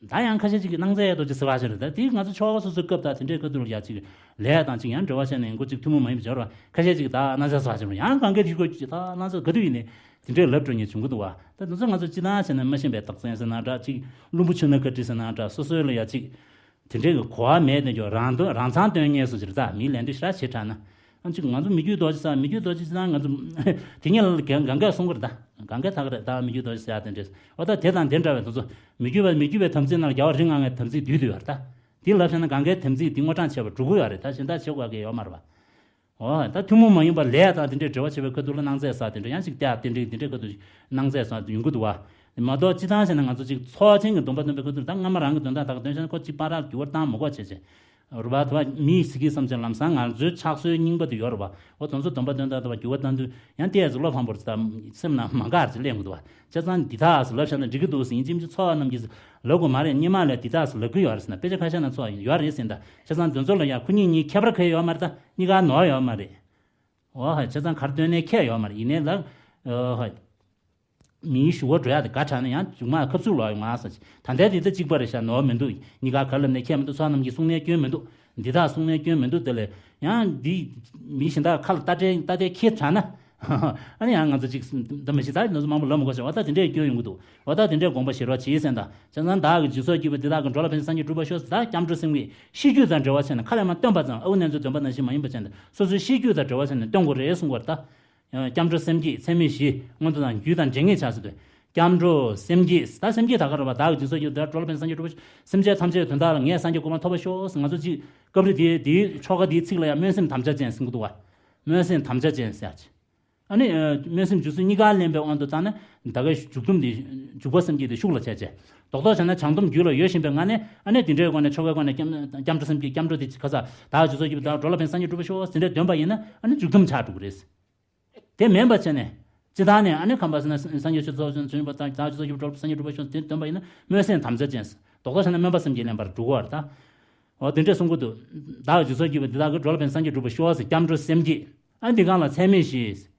ད་ཡང་ཁ་ཤས་ཅིག་གིས་སྣང་མཛད་རྡོ་རྗེ་ཟེར་བ་ཞིག་རེད། ད་དེ་ང་ཚོ་ཆོ་ག་སོ་སོའི་སྐབས་དང་དེ་འདྲའི་སྐབས་དུ་ལ་ཡ་ཅིག་ལས་དང་ཅིག་ཡང་འབྲེལ་བ་བྱས་ནས་མགོ་ཅིག་ཐུན་མོང་མ་ཡིན་པ་སྦྱོར་བ། ཁ་ཤས་ཅིག་ད་སྣང་མཛད་ཟེར་བ་ཞིག་རེད། ཡང་གང་གས་དེ་སྐོར་ཅིག་ད་སྣང་མཛད་ག་དུས་ཡིན་ནའི་དེ་འདྲའི་ལབ་འགྲོ་མཁན་བྱུང་གི་འདུག་བ། ད་དེ་ཚོ་ང་ཚོ་སྤྱིར་བཏང་བྱས་ན་སྨྲ་ཤེས་པའི་རྟགས་མཚན་ཟེར་ན་འདྲ། ཅིག་བླུན་པོ་ཆུ་སྣ་ཁ་བྲི་ཟེར་ན་འདྲ། སོ་སོའི་ལ་ཡ་ཅིག་དེ་འདྲའི་གི་གོ་བ་མེད་དེ་འགྱོ་རང་དོན་རང་མཚང་སྟོན་མཁན་སུ་ཅིག་རེད། ད་མིའི་ལན་དུ་ཞེ་དྲག་བྱེད་དྲགས་ན། ཨ་ཅིག་ང་ཚོ་མི་བསྐྱོད་རྡོ་རྗེ་ཟེར། མི་བསྐྱོད་རྡོ་རྗེ་ཟེར་ན་ང་ཚོ་དེ་ཉིད་ལ་གང་གས་གསུང་གི་རེད་ད། གང་གས་ད་ག་རེད་ད་མི་བསྐྱོད་རྡོ་རྗེ་ཟེར་ཡ་དེ་འདྲས། འོ་ད་དེ་དང་དེ་འདྲ་བའི་དེ་ཚོ་མི་བསྐྱོད་པ་མི་བསྐྱོད་པའི་དམ་ཚིག་ནང་ལ་རྒྱལ་བ་རིགས་ལྔ་ལྔའི་དམ་ཚིག་འདུས་ཏེ་ཡོད་རེད་ད། དེ་ལབ་བྱས་ན་གང་གས་དམ་ཚིག་འདི་དངོས་དྲངས་བྱས་པ་འགྲོ་གི་ཡོད་རེད་ད། གཞན་དག་བྱེད་དགོས་ཀྱི་ཡོད་མ་རེད་པ། འོ་ད་ཐུན་མོང་མ་ཡིན་པ་ལས་དང་དེ་འདྲའི་འབྲེལ་བ་བྱེད་པའི་ཁ་ཐུག་ལ་སྣང་མཛད་ཟེར་དེ་འདྲ་ཡང་ཅིག་བལྟས་དེ་འདྲའི་དེ་འདྲའི་ཁ་ཐུག་སྣང་མཛད་ཟེར་ཡོང་གི་འདུག་བ། མ་གཏོགས་སྤྱིར་བཏང་བྱས་ན་ང་ཚོ་ཅིག་ཚོགས་ཆེན་གྱི་སྡོམ་པ་འདོན་པའི་ཁ་ཐུག་ད་སྔ་མ་རང་གི་འདོན་སྟངས་ད་ག་འདོན་བྱས་ན་ཁོ་ཅིག་པར་རག་འགྱུར་བ་བཏང་མི་དགོས་བྱས་བྱས། རུ་བ་དུ་བ་མིའི་གཟི་གི་བསམ་ཚུལ་ལམ་སང་ང་ཚོའི་ཕྱག་སྲོལ་རྙིང་པ་དུ་ཡོད་རེད་བ། འོ་དེ་ཚོ་སྡོམ་པ་འདོན་སྟངས་དུ་བ་འགྱུར་བ་བཏང་དུས་ཡང་ཏོག་ཙམ་བློ་ཕམ་པོར་ད་སེམས་ནང་མ་དགའ་རེ་ཅིག་སླེབས་འདུག་བ། བྱས་ཙང་འདི་དག་ཟེར་ལབ་བཞག་ན་འགྲིག་གི་འདུག་ཟེར། ཡིན་གཅིག་མིན་གཅིག་ཚོགས་རྣམས་ཀྱིས་ལབ་དགོས་མ་རེད། སྔོན་མ་ལས་འདི་དག་ཟེར་ལབ་གི་ཡོད་རེད་ཟེར་ན། དཔེ་ཆ་ཁ་ཤས་ན་ཚོགས་ཡོད་རེད་ཟེར་ད། བྱས་ཙང་དེ་ཚོ་ལ་ཡང་ཁོ་གཉིས་གཉིས་ཁྱད་པར་གང་ཡང་ཡོད་མ་རེད་ད། གཉིས་ཀ་ནོར་ཡོད་མ་རེད། འོ་ཧ། བྱས་ཙང་ག་རེ་སྟོན་ནའི་ཁྱད་ཡོད་མ་རེད། ཡིན་ནའི་ལ། འོ་ཧ། མིའི་ཞུ་བ་འགྲོ་ཡག་དེ་དགའ་དྲགས་ན་ཡང་མཇུག་མ་ཁབ་ཚུགས་ལོག་ཡོང་ང་ཟེར། ད་ལྟའི་དེ་ད་གཅིག་པ་རེད་ཤག་ནོར་མི་འདུག་གཉིས་ཀ་ག་ལབ་ནས་ཁྱད་མི་འདུག་ཚོགས་རྣམས་ཀྱིས་གསུང་ནའི་སྐྱོན་མི་འདུག་འདི་དག་གསུང་ནའི་སྐྱོན་མི་འདུག་དེ་ལས་ཡང་འདི་མི་གཞན་དག་ཁ་ལ་ལྟ་སྤྲད་ལྟ་སྟེ་ཁྱེད་དྲགས་ན། ཨ་ནི་ཡང་ང་ཚོ་གཅིག་འདི་མི་ཤེས་ད་ནོར་མང་པོ་ལབ་མི་དགོས་ཤག་འོ་ད་དེ་འདྲའི་སྐྱོན་ཡོང་གི་འདུག་འོ་ད་དེ་འདྲའི་དགོངས་པ་བཞེས་རོགས་བྱེད་ཟེར་ད། བྱས་ཙང་བདག་གིས་སྦྱིན་སོགས་བགྱིས་པ་འདི་དག་གིས་འགྲོ་ལ་ཕན་ཕྱིར་སངས་རྒྱས་འགྲུབ་པར་ཤོག་ཟེར། ད་སྐྱབས་འགྲོ་སེམས་བསྐྱེད་ཤེས་རྒྱུད་དང་འབྲེལ་བ་བྱས་ནས་ཁ་ལས་མར་བཏོན་པ་ཙམ། ཨ་ཁུ་ནན་ཚོའི་འདོན་པ་ནང་བཞིན་མ་ཡིན་པ་བྱས་ནས་སོ་སོའི་ཤེས་རྒྱུད་དང་འབྲེལ་བ་བྱས་ནས་བཏོན་དགོས་རེད་གསུང་གི་ཡོད་རེད་ད། སྐྱབས་འགྲོ་སེམས་བསྐྱེད་ཚད་མེད་བཞི་སྔོན་དུ་དང་རྒྱུད་དང་འབྲེལ་ངེས་བྱ་ཟེར་དུས། སྐྱབས་འགྲོ་སེམས་བསྐྱེད། ད་སེམས་བསྐྱེད་ད་ག་རེ་བ། བདག་གིས་སྦྱིན་སོགས་བགྱིས་པ་འདི་དག་འགྲོ་ལ་ཕན་ཕྱིར་སངས་རྒྱས་འགྲུབ་པར་ཤོག་སེམས་ཅན་ཐམས་ཅད་དོན་དག་ལ་ངས་སངས་རྒྱས་གོ་འཕང་ཐོབ་པར་ཤོག་ཟེར། ང་ཚོ་གཅིག་སྐབས་རེ་དེའི་དེའི་ཆོ་ག་དེའི་ཚིག་ལ་ཡང་སྨོན་སེམས་དམ་བཅའ་ཅན་ཟེར་གྱི་འདུག་བ། སྨོན་སེམས་དམ་བཅའ་ཅན་ཟེར་ཡག་ཅིག་ཨ་ནི་སྨོན་སེམས་འཇུག་ཚུལ་གཉིས་ཀ་ལེན་པའི་དབང་དུ་བཏང་ན་ད་གའི་འཇུག་སྡོམ་དེ་འཇུག་པ་སེམས་བསྐྱེད་དེ་ཤུགས་ལ་བྱས་བྱས། རྡོག་རྡོག་བྱས་ན་བྱང་སྡོམ་རྒྱུད་ལ་ཡོད་བཞིན་པའི་ངང་ནས། ཨ་ནི་དེ་འདྲའི་སྒོ་ནས་ཆོ་གའི་སྒོ་ནས་སྐྱབས་སྐྱབས་འགྲོ་སེམས་བསྐྱེད། སྐྱབས་འགྲོ་དེ་ཁ་ས་བདག་སྦྱིན་སོགས་བགྱིས་པ་འདི་དག་འགྲོ་ལ་ཕན་ཕྱིར་སངས་རྒྱས་འགྲུབ་པར་ཤོག་ཟེར་འདྲའི་འདོན་པ་ཡིན་ན་ཨ་ནི་འཇུག་སྡོམ་ཆགས་འགྲོ་གི་རེད། དེ་མིན་པ་བྱས་ནས་ སྤྱི་བཏང་ནས་ཨ་ནི་ཁམས་པ་ཟེར་ན་སངས་རྒྱས་ཆོས་ཚོགས་བྱོན་པ་དང་བདག་ཆོས་ཚོགས་ཀྱི་གྲོགས་སངས་རྒྱས་གྲུབ་པ་ཤོག་དེ་འདོན་པ་ཡིན་ན་སྨོན་སེམས་དམ་བཅའ་ཅན། རྡོག་རྡོག་བྱས་ན་སྨོན་པ་སེམས་བསྐྱེད་ལེན་པར་འགྲོ་གི་བར་ད། འོ་དེ་འདྲས་གསུང་གི་འདུག་བདག་ཆོས་ཚོགས་ཀྱི་བདག་གི་གྲོགས་ལ་ཕན་སངས་རྒྱས་གྲུབ་པ་ཤོག་ཟེར་སྐྱབས་འགྲོ་སེམས་བསྐྱེད། ཨ་འདི་གང་ལ་ཚད་མེད་བཞི།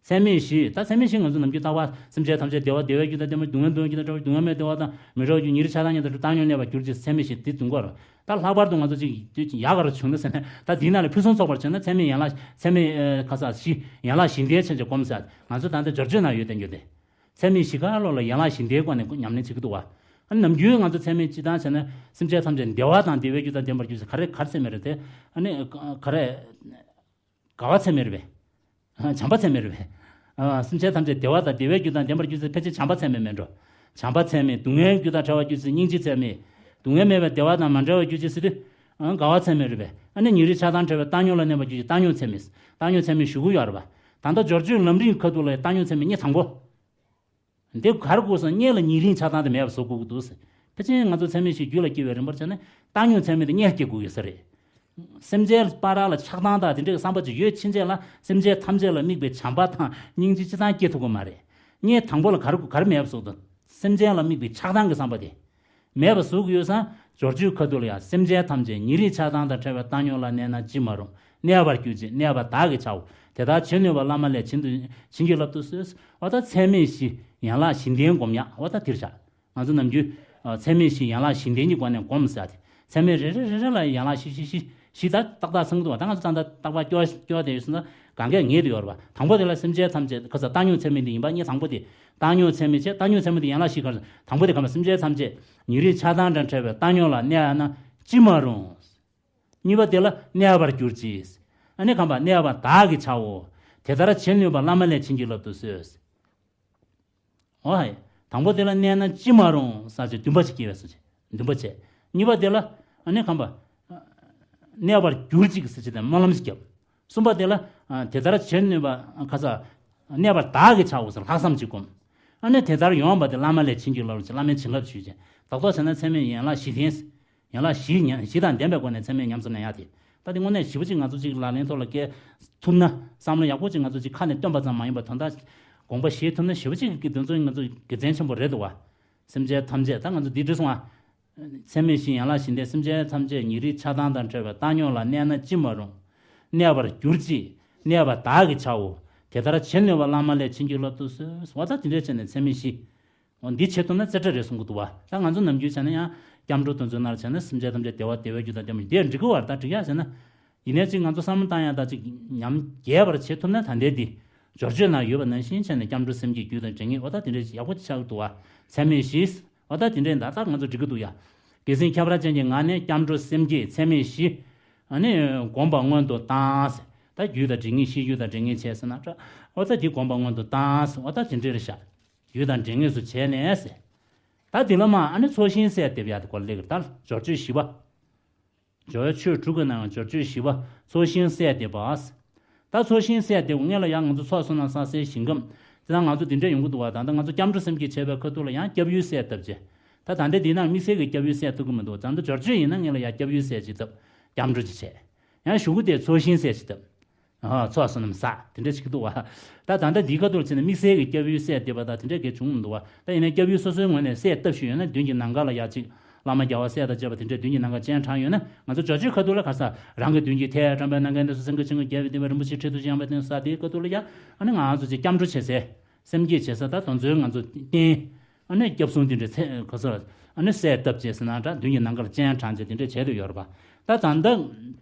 ཚད་མེད་བཞི། ད་ཚད་མེད་བཞི་ང་ཚོ་ནམ་རྒྱུན་ལྟ་བ་སེམས་ཅན་ཐམས་ཅད་བདེ་བ་བདེ་བའི་རྒྱུ་དང་ལྡན་པ་སྡུག་བསྔལ་མེད་པའི་རྒྱུ་དང་ལྡན་པ་སྡུག་བསྔལ་མེད་བདེ་བ་དང་མི་འབྲལ་བའི་རྒྱུ་ཉེ་རིང་ཆགས་སྡང་གཉིས་དང་བྲལ་བ་བཏང་སྙོམས་གནས་པར་གྱུར་ཅིག་ཚད་མེད་བཞི་འདི་འདོན་དགོས་རེད། ད་ལྷག་པར་དུ་ང་ཚོ་ཅིག་ཡག་ག་རུ་བྱུང་ན་ཟེར་ན་ད་འདིའི་ནང་ལ་ཕུན་སུམ་ཚོགས་པར་བྱས་ན་ཚད་མེད་ཡན་ལག་ཚད་མེད་ཁ་ས་བཞི་ཡན་ལག་བཞི་ལྡན་ཆེན་ཆེ་སྒོམ་ཟེར་ང་ཚོ་ད་ལྟ་སྦྱོར་བཅོས་ནང་ཡོད་བསྟན་རྒྱུ་དེ། ཚད་མེད་བཞི་ཀ་ལོ་ལ་ཡན་ལག་བཞི་ལྡན་སྒོ་ནས་ཉམས་ལེན་བྱེད་ཀྱི་འདུག་བ། ཨ་ནམ་རྒྱུན་ང་ཚོ་ཚད་མེད་སྤྱི་བཏང་བྱས་ན་སེམས་ཅན་ཐམས་ཅད་བདེ་བ་དང་བདེ་བའི་རྒྱུ་དང་ལྡན་པར་གྱུར་ཟེར་ག་རེ་ག་རེ་ཚད་མེད་རེད་དེ། ཨ་ནི་ག་རེ། དགའ་བ་ཚད་མེད་རེད་པས། བྱམས་པ་ཚད་མེད་རེད་པས། སེམས་ཅན་ཐམས་ཅད་བདེ་བ་དང་བདེ་བའི་རྒྱུ་དང་ལྡན་པར་གྱུར་ཚེ་ཕལ་ཆེར་བྱམས་པ་ཚད་མེད་མེད་འགྲོ། བྱམས་པ་ཚད་མེད་སྡུག་བསྔལ་རྒྱུ་དང་བྲལ་བར་གྱུར་ཚེ་སྙིང་རྗེ་ཚད་མེད། སྡུག་བསྔལ་མེད་པའི་བདེ་བ་དང་མ་བྲལ་བར་གྱུར་ཅིག་ཟེར་དུས། དགའ་བ་ཚད་མེད་རེད་པས། ཨ་ནི་ཉེ་རིང་ཆགས་སྡང་བྲལ་བའི་བཏང་སྙོམས་ལ་གནས་པར་གྱུར་ཅིག་བཏང་སྙོམས་ཚད་མེད། བཏང་སྙོམས་ཚད་མེད་ཞུ་གི་ཡོད་རེད་པ། ད་ལྟ་སྦྱོར་བཅོས་ལམ་རིམ་ཁ་ཐུག་ལ་བཏང་སྙོམས་ཚད་མེད་གཉིས་དང་པོ། འདི་གར་དགོས་སོང་། གཉེན་ལ་ཉེ་རིང་ཆགས་སྡང་དེ་མེད་པ་བཟོ་དགོས་ཀྱི་འདུག་ཟེར། ཕལ་ཆེར་ང་ཚོ་ཚད་མེད་བཞི་རྒྱུད་ལ་སྐྱེ་བའི་རིམ་པར་བྱས་ནས་བཏང་སྙོམས་ཚད་མེད་དེ་གཉེན་སྐྱེ་དགོས་ཀྱི་ས་རེད། སེམས་ཅན་བར་ལ་ཆགས་སྡང་དང་དེ་འདྲའི་བསམ་པ་ཅིག་ཡོད་ཕྱིན་ཆད་ལ་སེམས་ཅན་ཐམས་ཅད་ལ་དམིགས་པའི་བྱམས་པ་དང་སྙིང་རྗེ་སྤྱི་བཏང་སྐྱེ་ཐུབ་ཀྱི་མ་རེད། གཉེན་དང་པོ་ལ་གར་གར་མེད་པ་བཟོ་དང་སེམས་ཅན་ལ་དམིགས་པའི་ཆགས་སྡང་གི་བསམ་པ་དེ། མེད་པ་བཟོ་གི་ཡོད་ཙང་སྦྱོར་བཅོས་ཁ་ཐུག་ལ་ཡང་སེམས་ཅན་ཐམས་ཅད་ཉེ་རིང་ཆགས་སྡང་དང་བྲལ་བའི་བཏང་སྙོམས་ལ་གནས་ན་ཅི་མ་རུང་། གནས་པར་གྱུར་ཅིག་གནས་པ་བདག་གིས་བྱའོ། དེ་ལྟར་བྱེད་ནུས་པ་བླ་མ་ལས་བྱིན་དུ་བྱིན་གྱིས་བརླབ་ཏུ་གསོལ། འོ་ད་ཚད་མེད་བཞི་ཡན་ལག་བཞི་ལྡན་སྒོམ་ཡག་འོ་ད་དེར་བཞག་ང་ཚོ་ནམ་རྒྱུན་ཚད་མེད་བཞི་ཡན་ལག་བཞི་ལྡན་གྱི་སྒོ་ནས་སྒོམ་ཟེར་ཏེ། ཚད་མེད་རེ་རེ་རེ་རེ་ལ་ཡན་ལག་བཞི་བཞི་བཞི་བཞི་ད་ཏག་ཏག་ཚང་གི་འདུག་བ། ད་ང་ཚོ་ད་ལྟ་རྟག་པར་སྐྱོ་སྐྱོ་དེ་ཡོད་སོང་ན་གང་གས་ངེས་དུ་ཡོད་རེད་བ། དང་པོ་དེ་ལ་སེམས་ཅན་ཐམས་ཅད་ཁ་ས་བཏང་སྙོམས་ཚད་མེད་དེ་ཡིན་པ་གཉིས་དང་པོ་དེ། བཏང་སྙོམས་ཚད་མེད་བྱས་བཏང་སྙོམས་ཚད་མེད་དེ་ཡན་ལག་བཞི་ག་རེ། དང་པོ་དེ་ག་མ་སེམས་ཅན་ཐམས་ཅད་ཉེ་རིང་ཆགས་སྡང་དང་བྲལ་བའི་བཏང་སྙོམས་ལ་གནས་ན་ཅི་མ་རུང་། གཉིས་པ་དེ་ལ་གནས་པར་གྱུར་ཅིག་ཨ་ནི་གང་པ་གནས་པ་བདག་གིས་བྱའོ། དེ་ལྟར་བྱེད་ནུས་པ་བླ་མ་ལས་བྱིན་གྱིས་བརླབ་ཏུ་གསོལ། འོ་ཧའི། དང་པོ་དེ་ལ་གནས་ན་ཅི་མ་རུང་ཟེར་ཅིག་འདུན་པ་ཅིག་སྐྱེ་བས་སོ་ཅིག་འདུན་པ་བྱས། གཉིས་པ་དེ་ལ་ཨ་ནི་གང་པ། གནས་པར་གྱུར་ཅིག་ཟེར་ཅིག་དང་སྨོན་ལམ་ཞིག་བརྒྱབ། གསུམ་པ་དེ་ལ་དེ་ལྟར་བྱེད་ནུས་པ་ཁ་ས། གནས་པ་བདག་གིས་བྱའོ་ཟེར་ལྷག་བསམ་ཅིག་བསྒོམ། ཨ་ནི་དེ་ལྟར་ཡོང་བ་དེ་བླ་མ་ལས་བྱིན་གྱིས་བརླབ་ཅིག་བླ་མའི་བྱིན་རླབས་ཞུས་ཅིག་རྡོག་རྡོག་བྱས་ན་ཚད་མེད་ཡན་ལག་བཞི་ལྡན། ཡན་ལག་བཞི་ཉམས་བཞི་དང་ལྡན་པའི་སྒོ་ནས་ཚད་མེད་ཉམས་སུ་ལེན་ཡག་དེ། ད་དེ་དངོས་གནས་ཞེ་པོ་ཅིག་ང་ཚོ་ཅིག་ལག་ལེན་ཐོག་ལ་བཀལ་ཐུབ་ན་བསམ་བློ་ཡག་པོ་ཅིག་ང་ཚོ་ཅིག་ཁ་ནས་བཏོན་པ་ཙམ་མ་ཡིན་པར་དོན་དག་དགོངས་པ་བཞེས་ཐུབ་ན་ཞེ་པོ་ཅིག་གི་དོན་ཚོ་ང་ཚོ་དགེ་མཚན་ཆེན་པོ་རེད་འདུག་བ། སེམས་ཅན་ཐམས་ཅད་ད་ང་ཚོ་འདི་འདྲ་སོང་ཨ། ཚད་མེད་བཞི་ཡན་ལག་བཞི་ལྡན་སེམས་ཅན་ཐམས་ཅད་ཉེ་རིང་ཆགས་སྡང་དང་བྲལ་བའི་བཏང་སྙོམས་ལ་གནས་ན་ཅི་མ་རུང་། གནས་པར་གྱུར་ཅིག་གནས་པ་བདག་གིས་བྱའོ། དེ་ལྟར་བྱེད་ནུས་པ་བླ་མ་ལས་བྱིན་གྱིས་བརླབ་ཏུ་གསོལ། འོ་ད་དེ་འདྲ་བྱས་ནས་ཚད་མེད་བཞི། འོ་འདི་བྱེད་ཐུབ་ན་རྩེ་གྲ་རེད་གསུང་གི་འདུག་བ། ད་ང་ཚོ་ནམ་རྒྱུན་བྱས་ན་ཡང་སྐྱབས་འགྲོ་དེ་ཚོའི་ནང་ལ་བྱས་ན་སེམས་ཅན་ཐམས་ཅད་བདེ་བ་བདེ་བའི་རྒྱུ་དང་ལྡན་པ་འདིར་འགྲིག་གི་བར་ད་འགྲིག་ཡག་བྱས་ན། ཡིན་ནའི་ཅིག་ང་ཚོ་བསམ་བློ་བཏང་ཡག་ད་ཅིག་ཉམས་རྒྱས་པར་བྱེད་ཐུབ་ན་ད་ལྟའི་འདི་སྦྱོར་བཅོས་ནང་ཡོད་པ་ནང་བཞིན་བྱས་ནས་སྐྱབས་འགྲོ་སེམས་བསྐྱེད་རྒྱུད་དང་འབྲེལ་ངེས་འོ་ད་དེ་འདྲའི་ཡག་པོ་ཆགས་ཀྱི་འདུག་བ། ཚད་མེད་བཞི། འོ་ད་དེ་འདྲའི་ད་ལྟ་ང་ཚོ་འགྲིག་གི་འདུག་ཡ། དགེ་མཚན་ཁྱད་པར་ཅན་གྱི་ངང་ནས་སྐྱབས་འགྲོ་སེམས་བསྐྱེད་ཚད་མེད་བཞི། ཨ་ནི་སྒོམ་པ་སྔོན་དུ་བཏང་ཟེར། ད་རྒྱུད་དང་འབྲེལ་ངེས་ཤེས་རྒྱུད་དང་འབྲེལ་ངེས་བྱས་ཟེར་ན་འདྲ། འོ་ད་འདི་སྒོམ་པ་སྔོན་དུ་བཏང་ཟེར་འོ་ད་དེ་འདྲའི་རེད་ཤག་རྒྱུད་དང་འབྲེལ་ངེས་སུ་བྱས་ནས་ཟེར། ད་འདི་ལ་མ་ཨ་ནི་ཚོགས་ཞིང་གསལ་འདེབས་ཡག་དེ་སྐོར་ལ་ལེགས་ད་སྦྱོར་བཅོས་བཞི་པ། སྦྱོར་ཆོས་དྲུག་གི་ནང་སྦྱོར་ཆོས་བཞི་པ་ཚོགས་ཞིང་གསལ་འདེབས་པ། ད་ཚོགས་ཞིང་གསལ་འདེབས་སྔོན་ལ་ཡང་ང་ཚོ་ཚོགས་བསོད་ནམས་བསགས་སའི་ཞིང་ཁམས་དེ་དང་ང་ཚོ་འདི་འདྲ་ཡོང་གི་འདུག་བ། ད་ལྟ་ང་ཚོ་སྐྱབས་འགྲོ་སེམས་བསྐྱེད་བྱས་པའི་ཁ་ཐུག་ལ་ཡང་སྐྱབས་ཡུལ་གསལ་བཏབ་ཅེས། ད་ད་ལྟ་འདི་ནང་དམིགས་བསལ་གྱི་སྐྱབས་ཡུལ་གསལ་ཐུབ་ཀྱི་མི་འདུག་ད་ལྟ་སྦྱོར་ཆོས་ཡིན་ན་སྔོན་ལ་ཡང་སྐྱབས་ཡུལ་གསལ་ཅིག་བཏབ་སྐྱབས་འགྲོ་ཅིག་བྱས། ཡང་གཞུག་གུ་དེ་ཚོགས་ཞིང་གསལ་ཅིག་བཏབ། ཨ་ཚོགས་བསོད་ནམས་བསགས་དེ་འདྲ་ཞིག་འདུག་བ། ད་ད་ལྟ་འདིའི་ཁ་ཐུག་ལ་བྱས་ན་དམིགས་བསལ་གྱི་སྐྱབས་ཡུལ་གསལ་འདེབས་པ་དང་དེ་འདྲ་གས་བྱུང་མི་འདུག་བ། ད་ཡིན་ན་སྐྱབས་ཡུལ་སོ་སོའི་ངོས་ནས་གསལ་བཏབ་ཞུས་ཡོད་ན་མདུན་གྱི་ནམ་མཁའ་ལ་ཡ་གཅིག་བླ་མ་རྒྱལ་བ་སྲས་དང་བཅས་པ་དེ་འདྲས་མདུན་གྱི་ནམ་མཁར་སྤྱན་དྲངས་ཡོད་ན་ང་ཚོ་སྦྱོར་ཆོས་ཁ་ཐུག་ལ་ག་ས་རང་གི་མདུན་གྱི་ཐལ་བ་བཀྲམ་པའི་ནམ་མཁའི་གནས་སུ་སེང་གེ་ཆེན་པོ་རྒྱལ་བའི་བསྟན་པའི་རིན་པོ་ཆེའི་ཁྲི་དུ་བཞེངས་པའི་གནས་སུ་ས་དེའི་ཁ་ཐུག་ལ་ཡ་ཨ་ནི་ང་ཚོ་ཅིག་སྐྱབས་འགྲོ་བྱེད་སའི་སེམས་བསྐྱེད་བྱེད་ས་ད་དོན་ཚོའི་ང་ཚོ་རྟེན་ཨ་ནི་སྐྱབས་སྲུང་དེ་འདྲས་ཚེ་ག་ས་ཨ་ནི་གསལ་བཏབ་བྱས་ཟེར་ན་འདྲ་མདུན་གྱི་ནམ་མཁར་སྤྱན་དྲངས་བྱས་དེ་འདྲས་བྱས་དུ་ཡོད་རེད་པ། ད་ད་ལྟ།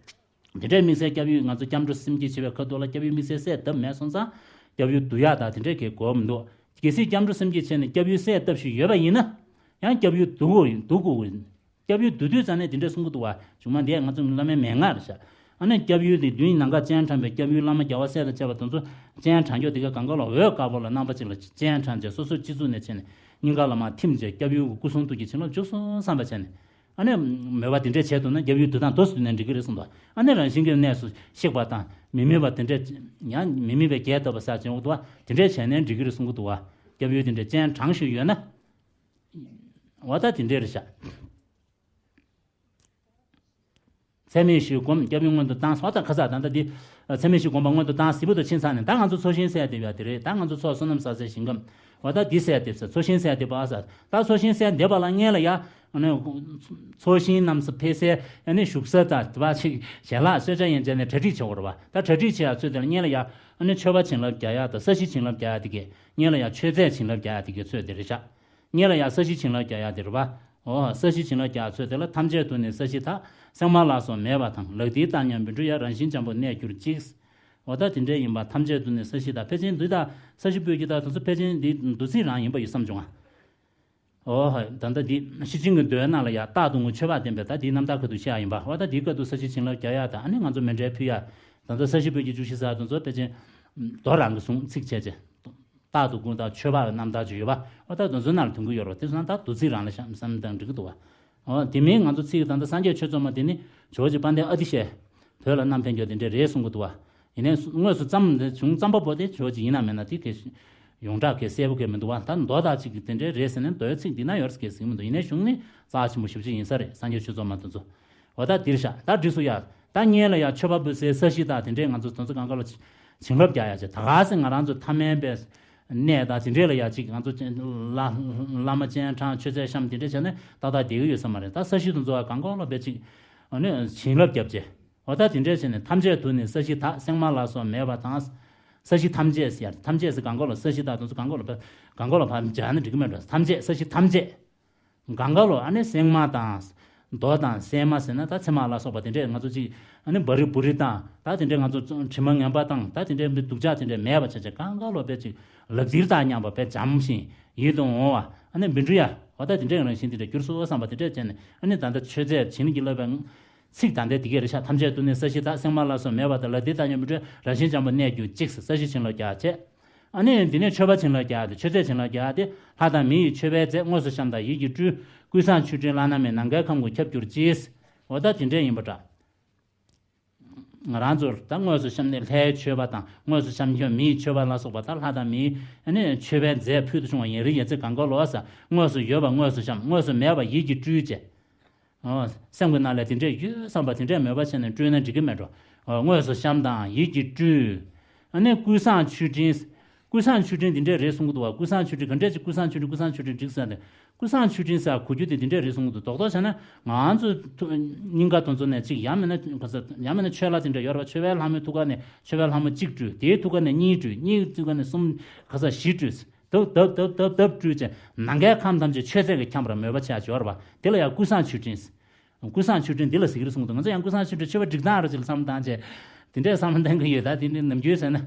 དེ་འདྲའི་དམིགས་བསལ་སྐྱབས་ཡུལ་ང་ཚོ་སྐྱབས་འགྲོ་སེམས་བསྐྱེད་བྱེད་པའི་ཁ་ཐུག་ལ་སྐྱབས་ཡུལ་དམིགས་བསལ་གསལ་བཏབ་མེད་སོང་ཙང་སྐྱབས་ཡུལ་བསྡུ་ཡག་དང་དེ་འདྲས་གས་དགོས་མི་འདུག་གལ་སྲིད་སྐྱབས་འགྲོ་སེམས་བསྐྱེད་བྱས་ནས་སྐྱབས་ཡུལ་གསལ་བཏབ་ཞིག་ཡོད་པ་ཡིན་ན་ཡང་སྐྱབས་ཡུལ་བསྡུ་དགོས་ཡིན་བསྡུ་དགོས་ཡིན། སྐྱབས་ཡུལ་བསྡུ་དུས་ཙང་ནས་དེ་འདྲས་གསུང་གི་འདུག་བ། བྱུང་མ་འདས་ང་ཚོ་བླ་མའི་མན་ངག་རེད་ཤག་ཨ་ནི་སྐྱབས་ཡུལ་དེ་མདུན་ནམ་མཁར་སྤྱན་དྲངས་པའི་སྐྱབས་ཡུལ་བླ་མ་རྒྱལ་བ་སྲས་དང་བཅས་པ་དེ་ཚོ་སྤྱན་དྲངས་ཀྱོག་དེ་ག་གང་ག་ལ་འོད་དཀར་པོ་ལ་རྣམ་པ་གཅིག་ལ་སྤྱན་དྲངས་བྱས་སོ་སོའི་སྤྱི་གཙུག་ནས་བྱས་ནས་སྙིང་ག་ལ་མར་ཐིམ་བྱས་སྐྱབས་ཡུལ་གྱི་སྐུ་གསུང་ཐུགས་ཀྱི་བྱིན་རླབས་འཇུག་སོང་བསམ་པ་བྱས་ནས། ཨ་ནི། མོས་པ་དེ་འདྲས་བྱས་འདུག་ན་རྒྱབ་ཡུལ་བསྡུ་སྟངས་དུ་བསྡུས་ནས་འགྲིག་གི་རེད་གསུངས་འདུག་ཨ་ནི་རང་བཞིན་གྱི་གནས་སུ་གཤེགས་པ་དང་མི་དམིགས་པ་དེ་འདྲས། ཡང་མི་དམིགས་པའི་རྒྱས་བཏབ་པ་ཟེར་བྱུང་འདུག་བ། དེ་འདྲས་བྱས་ནས་འགྲིག་གི་རེད་གསུང་གི་འདུག་བ། རྒྱབ་ཡུལ་དེ་འདྲས་སྤྱན་དྲངས་ཞུས་ཡོད་ན། འོ་ད་དེ་འདྲས་རེད་ཤག་ཚད་མེད་བཞི་བསྒོམ། སྐྱབས་ཡུལ་མངོན་དུ་བཏང་། ཨོ་ད་ཁ་ས་ད་ལྟ་འདི་ཚད་མེད་བཞི་བསྒོམ་པ་མངོན་དུ་བཏང་ཟེར་བ་དུ་ཕྱིན་ཚར་ནས། ད་ང་ཚོ་ཚོགས་ཞིང་གསལ་འདེབས་ཡ་དེ་རེད། ད་ང་ཚོ་ཚོགས་བསོད་ནམས་བསགས་སའི་ཞིང་ཁམས། ཨོ་ད་འདི་གསལ་འདེབས་ས། ཚོགས་ཞིང་གསལ་འདེབས་པ། ཨ་ས་ད་ཚོགས་ཞིང་གསལ་འདེབས་པ་ལ་སྔོན་ལ་ཡ། ཨ་ནི་ཚོགས་ཞིང་རྣམས་སུ་ཕེབས་སའི་ཨ་ནི་བཞུགས་ས་དང་དེ་བ་ཅིག་ཞལ་ལག་གསོལ་ཇ་ཡན་ཆད་ནས་གྲ་སྒྲིག་བྱེད་དགོས་རེད་བ། ད་གྲ་སྒྲིག་བྱེད་ཡ་ཚོད་དེ་ལ་སྔོན་ལ་ཡ། ཨ་ནི་མཆོད་པ་བྱིན་རླབས་རྒྱག་ཡ་དང་ས་གཞི་བྱིན་རླབས་རྒྱག་ཡ་དེ་གས། སྔོན་ལ་ཡ་མཆོད་རྫས་བྱིན་རླབས་རྒྱག་ཡ་དེ་གས་ཚོད་དེ་རེད་ཤག་སྔོན་ལ་ཡ་ས་གཞི་བྱིན་རླབས་རྒྱག་ཡ་དེ་རེད་བ། ཨོ་ས་གཞི་བྱིན་རླབས་རྒྱག་ཚོད་དེ་ལ་ཐམས་ཅད་དུ་ནི་ས་གཞི་དག་སྲན་མ་ལ་སོགས་མེད་པ་དང་། ལག་མཐིལ་དང་མཉམ་པའི་འབྲུ་ཡང་རང་བཞིན་འཇམ་པོར་གནས་གྱུར་ཅིག་ཨོ་ད་དེ་འདྲ་ཡིན་པ་ཐམས་ཅད་དུ་ནི་ས་གཞི་དག་ཕལ་ཆེར་འདི་དག་ས་གཞི་སྤོས་ཀྱི་དག་དེ་ཚོ་ཕལ་ཆེར་འདི་འདུ་ཚིག་རང་ཡིན་པ་ཡོད་བསམ་བྱུང་ང་། ཨོ་ཧ། ད་ལྟ་འདི་ཤེར་ཕྱིན་གྱི་མདོའི་ནང་ལ་ཡ་རྟག་ཏུ་ངུ་མཆོད་པ་བསྟན་པས། ད་འདིའི་རྣམ་ཐར་ཁ་ཐུག་བཤད་ཡ་ཡིན་པ། ཨོ་ད་འདིའི་སྐབས་དུ་ས་གཞི་བྱིན་རླབས་རྒྱག་ཡ་དང་། ཨ་ནི་ང་ཚོ་མཎྜལ་ཕུལ་ཡ། ད་ལྟ་ས་གཞི་སྤོས་ཀྱི་བཅུ་བཞི་ཟེར་དེ་ཚོ་ཕལ་ཆེར་མདོ་རང་གི་གསུང་ཚིག་བྱས་བྱས། རྟག་ཏུ་ངུ་དང་མཆོད་པ་རྣམ་ཐར་ཅིག་ཡོད་པ། ཨོ་ད་དེ་ཚོའི་ནང་ལ་ཐོན་གྱི་ཡོད་རེད་བ། དེ་ཚོ་ད་འདུ་ཚིག་རང་ལ་བཤད་བསམ་དང་འགྲིག་གི་འདུག་བ། ཨོ་དེ་མིན་ང་ཚོ་ཚིག་ད་ལྟ་སངས་རྒྱས་ཆོས་ཚོགས་མ་དེ་ནི་ཇོ་བོ་རྗེ་དཔལ་ལྡན་ཨ་ཏི་ཤས་བོད་ལ་བསྣམས་ཕེབས་རྒྱུ་དེ་འདྲ་རེད་གསུང་གི་འདུག་བ། ཡིན་ནའི་དངོས་སུ་བརྩམས་བྱུང་བརྩམས་པ་པོ་དེ་ཇོ་བོ་རྗེ་ཡིན་ན་མིན་ན་དེ་གས་ཡོངས་གྲགས་གས་གསལ་པོ་གས་མི་འདུག་བ། ད་མདོ་དག་ཅིག་གི་དེ་འདྲའི་རེད་ཟེར་ནས་མདོའི་ཚིག་འདི་ན་ཡོད་ཟེར་གས་ཟེར་གི་མི་འདུག་ཡིན་ནའི་གཞུང་ནི་རྩ་ཆེན་པོ་ཞེ་པོ་ཅིག་ཡིན་ས་རེད། སངས་རྒྱས་ཆོས་ཚོགས་མ་དེ་ཚོ། འོ་ད་འདིར་བཞག་ད་འགྲིག་སོང་ཡ། ད་སྔོན་ལ་ཡ་མཆོད་པ་འབུལ་སའི་ས་གཞི་དག་དེ་འདྲས་ང་ཚོ་དེ་ཚོ་གང་ག་ལ་བྱིན་རླབས་རྒྱག་ཡ་བྱས། ད་ག་སེ་ང་རང་ཚོ་ཐ་མལ་པའི་གནས་དང་དེ་འདྲས་ལ་ཡ་ཅིག་ང་ཚོ་བླ་བླ་མ་སྤྱན་དྲངས་མཆོད་རྫས་བཤམས་དེ་འདྲས་བྱས་ནས་ཏག་ཏག་བསྡད་ཀྱི་ཡོད་ས་མ་རེད། ད་ས་གཞི་དེ་ཚོ་གང་ག་ལ་བས་ཅིག་ཨ་ནི་བྱིན་རླབས་བརྒྱབ་བྱས། འོ་ད་དེ་འདྲས་བྱས་ནས་ཐམས་ཅད་དུ་ནི་ས་གཞི་དག་སྲན་མ་ལ་སོགས་མེད་པ་དང་། ས་གཞི་ཐམས་ཅད་ཟེར་ཡ་ཐམས་ཅད་ཟེར་གང་ག་ལ་ས་གཞི་དག་དེ་ཚོ་གང་ག་ལ་བས་གང་ག་ལ་བ་སྦྱར་ན་འགྲིག་གི་མེད་འགྲོ། ཐམས་ཅད་ས་གཞི་ཐམས་ཅད། གང་ག་ལོ་ཨ་ནི་སྲན་མ་དང་། རྡོ་དང་སྲན་མ་ཟེར་ན་ད་ཚེར་མ་ལ་སོགས་པ་དེ་འདྲས་ང་ཚོ་ཅིག་ཨ་ནི་བ་རི་བུ་རི་དང་ད་དེ་འདྲས་ང་ཚོ་དྲི་མ་ངན་པ་དང་ད་དེ་འདྲས་སྡུག་ཅག་དེ་འདྲས་མེད་པ་བྱས་བྱས་གང་ག་ལོ་དཔེ་ཅིག་ལག་མཐིལ་དང་མཉམ་པ་དཔེ་འཇམ་ཞིང་ཡིད་དུ་འོང་བ། ཨ་ནི་བཻ་ཌཱུརྱ་འོ་ད་དེ་འདྲས་རང་བཞིན་དེ་འདྲས་གྱུར་སོང་བསམ་པ་དེ་འདྲས་བྱས་ནས། ཨ་ནི་ད་ལྟ་མཆོད་རྫས་བྱིན་གྱིས་བརླབས་པའི་ཚིག་ད་ལྟ་དེ་ག་རེ་ཤག་ཐམས་ཅད་དུ་ནི་ས་གཞི་དག་སྲན་མ་ལ་སོགས་མེད་པ་དང་། ལག་མཐིལ་དང་མཉམ་པའི་འབྲུ་རང་བཞིན་འཇམ་པོར་གནས་གྱུར་ཅིག་ཟེར་ས་གཞི་བྱིན་རླབས་རྒྱག་བྱས། ཨ་ནི་འདི་ནས་མཆོད་པ་བྱིན་རླབས་རྒྱག་སྟེ་མཆོད་རྫས་བྱིན་རླབས་རྒྱག་སྟེ་ལྷ་དང་མི་ཡི་མཆོད་པའི་རྫས་དངོས་སུ་བཤམས་དང་ཡིད་ཀྱིས་སྤྲུལ། ཀུན་བཟང་མཆོད་སྤྲིན་བླ་ན་མེད་ནམ་མཁའི་ཁམས་ཀུན་ཁྱབ་གྱུར་ཅིག་འོ་ད་དེ་འདྲས་ཡིན་པ་འདྲ། ང་རང་ཚོར་ད་དངོས་སུ་བཤམས་ནས་ལྷའི་མཆོད་པ་དང་དངོས་སུ་བཤམས་མཁན་མི་ཡི་མཆོད་པ་ལ་སོགས་པ་ད་ལྷ་དང་མིའི་ཨ་ནི་མཆོད་པའི་རྫས་ཕུལ་དུ་བྱུང་བ་ཡིན་རིགས་ཡིན་ཚེ་གང་ག་ལོ་ཟེར་དངོས་སུ་ཡོད་པ་དངོས་སུ་བཤམས། དངོས་སུ་མེད་པ་ཡིད་ཀྱིས་སྤྲུལ་བྱས། ཨོ། སེམས་ཀྱི་ནང་ལ་དེ་འདྲས་ཡོད་བསམ་པ་དེ་འདྲས་མོས་པ་བྱས་ནས་སྤྲུལ་ན་འགྲིག་གི་མེད་འགྲོ། ཨོ། དངོས་སུ་བཤམས་དང་ཡིད་ཀྱིས་སྤྲུལ། ཨ་ནི་ཀུན་བཟང་མཆོད་སྤྲིན། ཀུན་བཟང་མཆོད་སྤྲིན་དེ་འདྲས་རེད་གསུང་གི་འདུག་བ། ཀུན་བཟང་མཆོད་སྤྲིན་ག་འདྲས་ཅིག་ཀུན་བཟང་མཆོད་སྤྲིན་ཀུན་བཟང་མཆོད་སྤྲིན་འགྲིག་ཟེར་ནས། ཀུན་བཟང་མཆོད་སྤྲིན་ཟེར་གོ་རྒྱུ་དེ་དེ་འདྲས་རེད་གསུང་གི་འདུག་རྡོག་རྡོག་བྱས་ན་ང་ཚོ་ཐུ་སྙིང་ག་དོན་ཚོ་ནས་ཅིག་ཡང་མིན་ན་ག་ས་ཡང་མིན་ན་ཆོས་ལྷ་དེ་འདྲས་ཡོད་རེད་བ། ཆོས་པའི་ལྷ་མོའི་ཐུགས་ཀ་ནས་ཆོས་པའི་ལྷ་མོ་གཅིག་སྤྲུལ། དེའི་ཐུགས་ཀ་ནས་གཉིས་སྤྲུལ། གཉིས་ཀྱི་ཐུགས་ཀ་ནས་གསུམ། ག་ས་བཞི་སྤྲུལ། དབ་དབ་དབ་དབ་དབ་སྤྲུལ་བྱས་ནམ་མཁའི་ཁམས་ཐམས་ཅད་མཆོད་རྫས་ཀྱིས་ཁྱབ་པར་མོས་པ་བྱས་ཡོད་རེད་བ། དེ་ལ་ཡང་ཀུན་བཟང་མཆོད་སྤྲིན། ཀུན་བཟང་མཆོད་སྤྲིན་འདི་ལ་ཟེར་གྱི་རེད་གསུངས་འདུག་ང་ཚོ་ཡང་ཀུན་བཟང་མཆོད་སྤྲིན་མཆོད་པ་སྒྲིག་སྟངས་ར་ཅིག་ལ་བསམ་བློ་བཏང་བྱས། དེ་འདྲས་བསམ་བློ་གཏོང་གི་ཡོད། ད་དེ་འདྲས་ནམ་རྒྱུན་ཟེར་ན།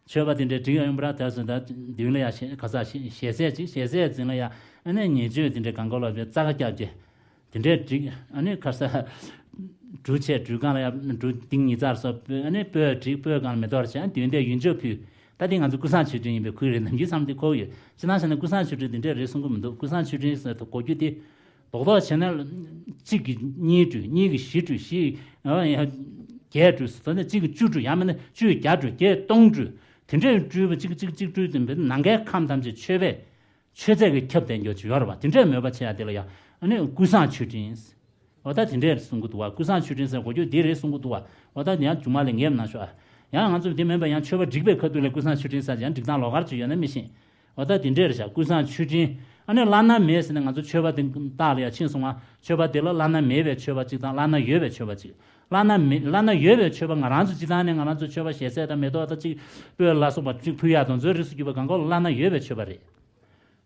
མཆོད་པ་དེ་འདྲས་སྒྲིག་ཡོང་པ་ར་དེ་སོང་ད་མདུན་ལ་ཡང་ཞལ་ག་ས་ཞལ་ཞལ་ཟས་ཅིག་ཞལ་ཟས་འཛིན་ལ་ཡང་ཨ་ནི་ཉེས་སྤྱོད་དེ་འདྲས་གང་ག་ལ་བའི་རྩ་ཁ་བརྒྱབ་བྱས། དེ་འདྲས་སྒྲིག་ཨ་ནི་ཁ་ས། འབྲུ་ཆད་འབྲུ་གང་ལ་ཡང་འབྲུ་ཏིང་ཉི་ཚར་སོགས་ཨ་ནི་སྤོས་སྒྲིག་སྤོས་གང་ལ་མེ་ཏོག་བྱས་ཨ་ནི་མདུན་དེ་ཡོན་ཆབ་ཕུལ། ད་དེ་ང་ཚོ་ཀུན་བཟང་མཆོད་སྤྲིན་ཡིན་པའི་ཁུལ་རེད། ནམ་རྒྱུན་བསམ་དེ་གོ་ཡོད། ཅི་ནང་བྱས་ན་ཀུན་བཟང་མཆོད་སྤྲིན་དེ་འདྲས་རེད་གསུང་གི་མི་འདུག་ཀུན་བཟང་མཆོད་སྤྲིན་ཟེར་དུ་གོ་རྒྱུ་དེ། རྡོག་རྡོག་བྱས་ན། གཅིག་གིས་གཉིས་སྤྲུལ། གཉིས་ཀྱིས་བཞི་སྤྲུལ། བཞི། ཨ། བརྒྱད་སྤྲུལ། ད་ནི་གཅིག་གིས་བཅུ་སྤྲུལ། ཡང་མིན་ན་བཅུས་བརྒྱ་སྤྲུལ། བརྒྱད་སྟོང་སྤྲུལ། དེ་འདྲས་སྤྲུལ་པ་གཅིག་གཅིག་གཅིག་སྤྲུལ་དེ་འདྲས་ནམ་མཁའི་ཁམས་ཐམས་ཅད་མཆོད་པས་མཆོད་རྫས་ཀྱིས་ཁྱབ་བསྡད་རྒྱུ་ཅིག་ཡོད་རེད་བ། དེ་འདྲས་མོས་པ་བྱེད་ཡ་དེ་ལ་ཡང་ཨ་ནི་ཀུན་བཟང་མཆོད་སྤྲིན། འོ་ད་དེ་འདྲས་གསུང་གི་འདུག་བ། ཀུན་བཟང་མཆོད་སྤྲིན་ཟེར་གོ་རྒྱུ་འདི་རེད་གསུང་གི་འདུག་བ། འོ་ད་ཡང་མཇུག་མ་ལས་ངེས་མ་ཤོག་ཨ། ཡང་ང་ཚོས་དེ་མིན་པ་ཡང་མཆོད་པ་སྒྲིག་པའི་ཁ་ཐུག་ལ་ཀུན་བཟང་མཆོད་སྤྲིན་ཟེར་ཡང་སྒྲིག་སྟངས་ལོགས་ཀ་ཅིག་ཡོད་ན་མི་ཤེས། འོ་ད་དེ་འདྲས་རེད་ཤག་ཀུན་བཟང་མཆོད་སྤྲིན། ཨ་ནི་བླ་ན་མེད་ཟེར་ནས་ང་ཚོ་མཆོད་པ་དེ་རྟགས་ལ་ཡང་ཕྱིན་སོང་ང་། མཆོད་པ་དེ་ལ་བླ་ན་མེད་པའི་མཆོད་པ་གཅིག་དང་བླ་ན་ཡོད་པའི་མཆོད་པ་གཅིག་བླ་ན་མེད་བླ་ན་ཡོད་པའི་མཆོད་པ་ང་རང་ཚོ་སྤྱིར་བཏང་ནས་ང་རང་ཚོ་མཆོད་པ་ཞལ་ཟས་དང་མེ་ཏོག་དང་གཅིག་སྤོས་ལ་སོགས་པ་གཅིག་ཕུལ་ཡག་དང་ཚོའི་རིགས་སུ་གྱུར་པ་གང་ག་ལ་བླ་ན་ཡོད་པའི་མཆོད་པ་རེད།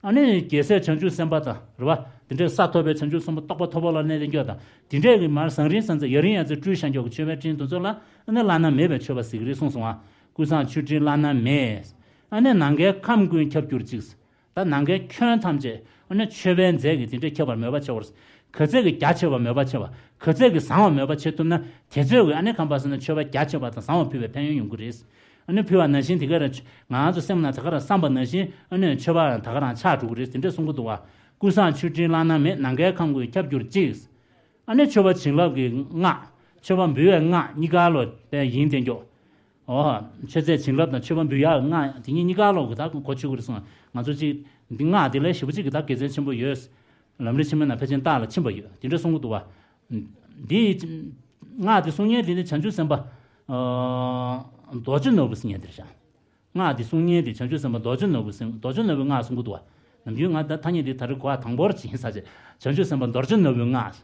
ཨ་ནི་རྒྱལ་སྲས་བྱང་ཆུབ་སེམས་དཔའ་དང་རེད་བ། དེ་འདྲའི་ས་ཐོབ་པའི་བྱང་ཆུབ་སེམས་དཔའ་རྟོགས་པ་མཐོ་པོ་ལ་གནས་བསྡད་མཁན་དང་དེ་འདྲས་ཀྱི་མར་ཟང་རིང་ཟང་ཟིང་ཡ་རིང་ཡ་མཚན་སྤྲུལ་བཞག་མཁན་གྱི་མཆོད་པའི་སྤྲིན་དེ་ཚོ་ལ་ཨ་ནི་བླ་ན་མེད་པའི་མཆོད་པ་ཟེར་གྱི་རེད་གསུངས་སོང་ང་། ཀུན་བཟང་མཆོད་སྤྲིན་བླ་ན་མེད། ཨ་ནི་ནམ་མཁའི་ཁམས་ཀུན་ཁྱབ་གྱུར་ཅིག་ད་ནམ་མཁའི་ཁྱོན་ཐམས་ཅད་ཨ་ནི་མཆོད་པའི་རྫས་ཀྱིས་དེ་འདྲས་ཁྱབ་པར་མོས་པ་བྱེད་པར། ག་ཚད་ཀྱི་རྒྱ་ཆེ་བ་མོས་པ་བྱེད་པ། ག་ཚད་ཀྱི་བཟང་བ་མོས་པ་བྱེད་ཐུབ་ན་དེ་ཚོད་ཀྱི་ཨ་ནི་གང་པ་ཟེར་ན་མཆོད་པ་རྒྱ་ཆེ་བ་དང་བཟང་བ་ཕུལ་བའི་ཕན་ཡོན་ཡོང་གི་རེད། ཨ་ནི་ཕུལ་བ་ནང་བཞིན་དེ་ག་རང་ང་ཚོ་སེམས་ནང་དེ་ག་རང་བསམ་པ་ནང་བཞིན་ཨ་ནི་མཆོད་པ་དེ་ག་རང་ཆགས་འགྲོ་གི་རེད། དེ་འདྲས་གསུང་གི་འདུག་བ། ཀུན་བཟང་མཆོད་སྤྲིན་བླ་ན་མེད། ནམ་མཁའི་ཁམས་ཀུན་ཁྱབ་གྱུར་ཅིག་ཨ་ནི་མཆོད་པ་བྱིན་རླབས་ཀྱི་སྔགས། མཆོད་པ་འབུལ་བའི་སྔགས་གཉིས་ཀ་ལོ་དཔེ་ཡིན་བསྟན་ཀྱོག་ཨོ། མཆོད་རྫས་བྱིན་རླབས་དང་མཆོད་པ་འབུལ་ཡག་སྔགས་དེ་གཉིས་གཉིས་ཀ་ལོ་གི་ད་གོ་ཆོད་ཀྱི་རེད་གསུངས། ང་ཚོ་ཅིག་འདི་སྔགས་དེ་ལས་ཞེ་པོ་ཅིག་གི་ད་དགེ་མཚན་ཆེན་པོ་ཡོད། ལམ་རིམ་ཆེན་མོའི་ནང་ཕལ་ཆེར་རྟགས་ལ་ཕྱིན་པ་ཡོད། དེ་འདྲ་གསུང་གི་འདུག་བ། འདི་ སྔགས་དེ་གསུང་མཁན་དེ་ནི་བྱང་ཆུབ་སེམས་དཔའ་ཨ་རྡོ་རྗེ་ནོར་བུ་ཟེར་མཁན་དེ་རེད་ཤག་སྔགས་དེ་གསུང་མཁན་དེ་བྱང་ཆུབ་སེམས་དཔའ་རྡོ་རྗེ་ནོར་བུ་ཟེར། རྡོ་རྗེ་ནོར་བུའི་སྔགས་གསུང་གི་འདུག་བ། ནམ་རྒྱུན་ང་ད་ཐ་སྙད་དེ་ད་རེས་གོ་བ་དང་པོར་ཅིག་ཡིན་ས་བྱས། བྱང་ཆུབ་སེམས་དཔའ་རྡོ་རྗེ་ནོར་བུའི་སྔགས།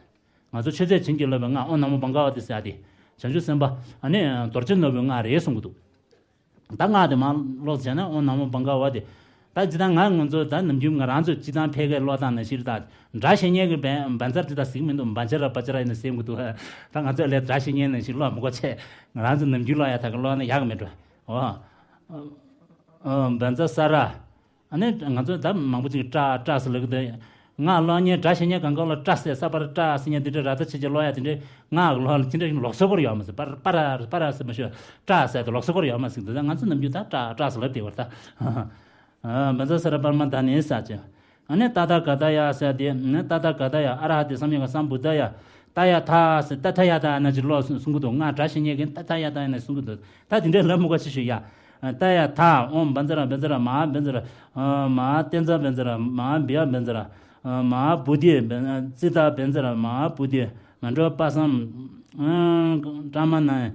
ང་ཚོ་མཆོད་རྫས་བྱིན་གྱིས་བརླབས་པའི་སྔགས། ཨོཾ་ན་མོ་བྷ་ག་ཝ་ཏི་ཟེར་ཡ་དེ། བྱང་ཆུབ་སེམས་དཔའ་ཨ་ནི་རྡོ་རྗེ་ནོར་བུའི་སྔགས་རེད་གསུང་གི་འདུག་ད་སྔགས་དེ་མར་ཀློག་བྱས་ན་ཨོཾ་ན་མོ་བྷ་ག་ཝ་ཏི། ད་ཇི་ལྟར་ང་ང་ཚོ་ད་ནམ་རྒྱུན་ང་རང་ཚོ་སྤྱི་བཏང་ཕལ་སྐད་ཀློག་སྟངས་ནང་བཞིན་ད་སྒྲ་བཤད་མཁན་གྱི་བན་བན་ཚར་ཇི་ལྟར་གཟིགས་མི་འདུག་བན་ཆ་ར་བ་ཆ་ར་ཡིན་ན་གཟིགས་མི་འདུག་ད་ང་ཚོ་ལས་སྒྲ་བཤད་མཁན་ནང་བཞིན་ཀློག་མི་དགོས་བྱས། ང་རང་ཚོ་ནམ་རྒྱུན་ཀློག་ཡ་ད་ག་ཀློག་ན་ཡག་གི་མེད་འགྲོ། ཨོ། ཨོ། བན་ཚ་ས་ར། ཨ་ནི་ང་ཚོ་ད་མང་པོ་ཅིག་ཀྲ་ཀྲ་ཟེར་ལབ་ཀྱི་འདུག་སྔགས་ཀློག་མཁན་སྒྲ་བཤད་མཁན་གང་ག་ལ་ཀྲ་ཟེར་ས་པ་ར་ཀྲ་ཟེར་མཁན་དེ་འདྲ་ར་ད་ཆེ་ཆེ་ཀློག་ཡ་དེ་འདྲའི་སྔགས་ཀློག་ལ་ཅི་འདྲ་ཞིག་ལོགས་སུ་སྐོར་ཡོད་མ་ཟེར། པ་ར་པ་ར་པ་ར་ཟེར་མ་ཞུ། ཀྲ་ཟེར་དེ་ལོགས་སུ་སྐོར་ཡོད་མ་ཟེར་འདུག་ད་ང་ཚོ་ནམ་རྒྱུན་ད་ཀྲ་ཀྲ་ཟེར་ལབ་བསྡད་པ་རེད་ད། བན་ཚ་ས་ར་པར་མ་ད་ནི་ས་ཅེ། ཨ་ནི་ཏ་ཐ་ག་ཏ་ཡ་ཟེར་དེ། ཏ་ཐ་ག་ཏ་ཡ། ཨ་ར་ཧ་ཏེ་སམ་ཡ་ག་སམ་བུ་ཏ་ཡ། ཏ་ཡ་ཐ་ཟེར། ཏ་ཐ་ཡ་ཏ་ཡ་ན་ཅི་ལོ་གསུང་གི་འདུག་སྔགས་སྒྲ་བཤད་མཁན་གྱིས་ཏ་ཐ་ཡ་ཏ་ཡ་ན་གསུང་གི་འདུག་ད་དེ་འདྲའི་ལབ་མི་དགོས་ཅི་ཞུ་ཡ། ཏ་ཡ་ཐ། ཨོཾ་བཛྲ་བཛྲ་མ་བཛྲ། མ་ཏེ་ཛ་བཛྲ། མ་བི་ཡ་བཛྲ། མ་བུ་ཏི། ཙི་ཏ་བཛྲ་མ་བུ་ཏི། མ་འགྲོ་པ་སམ། ཀྲ་མ་ན།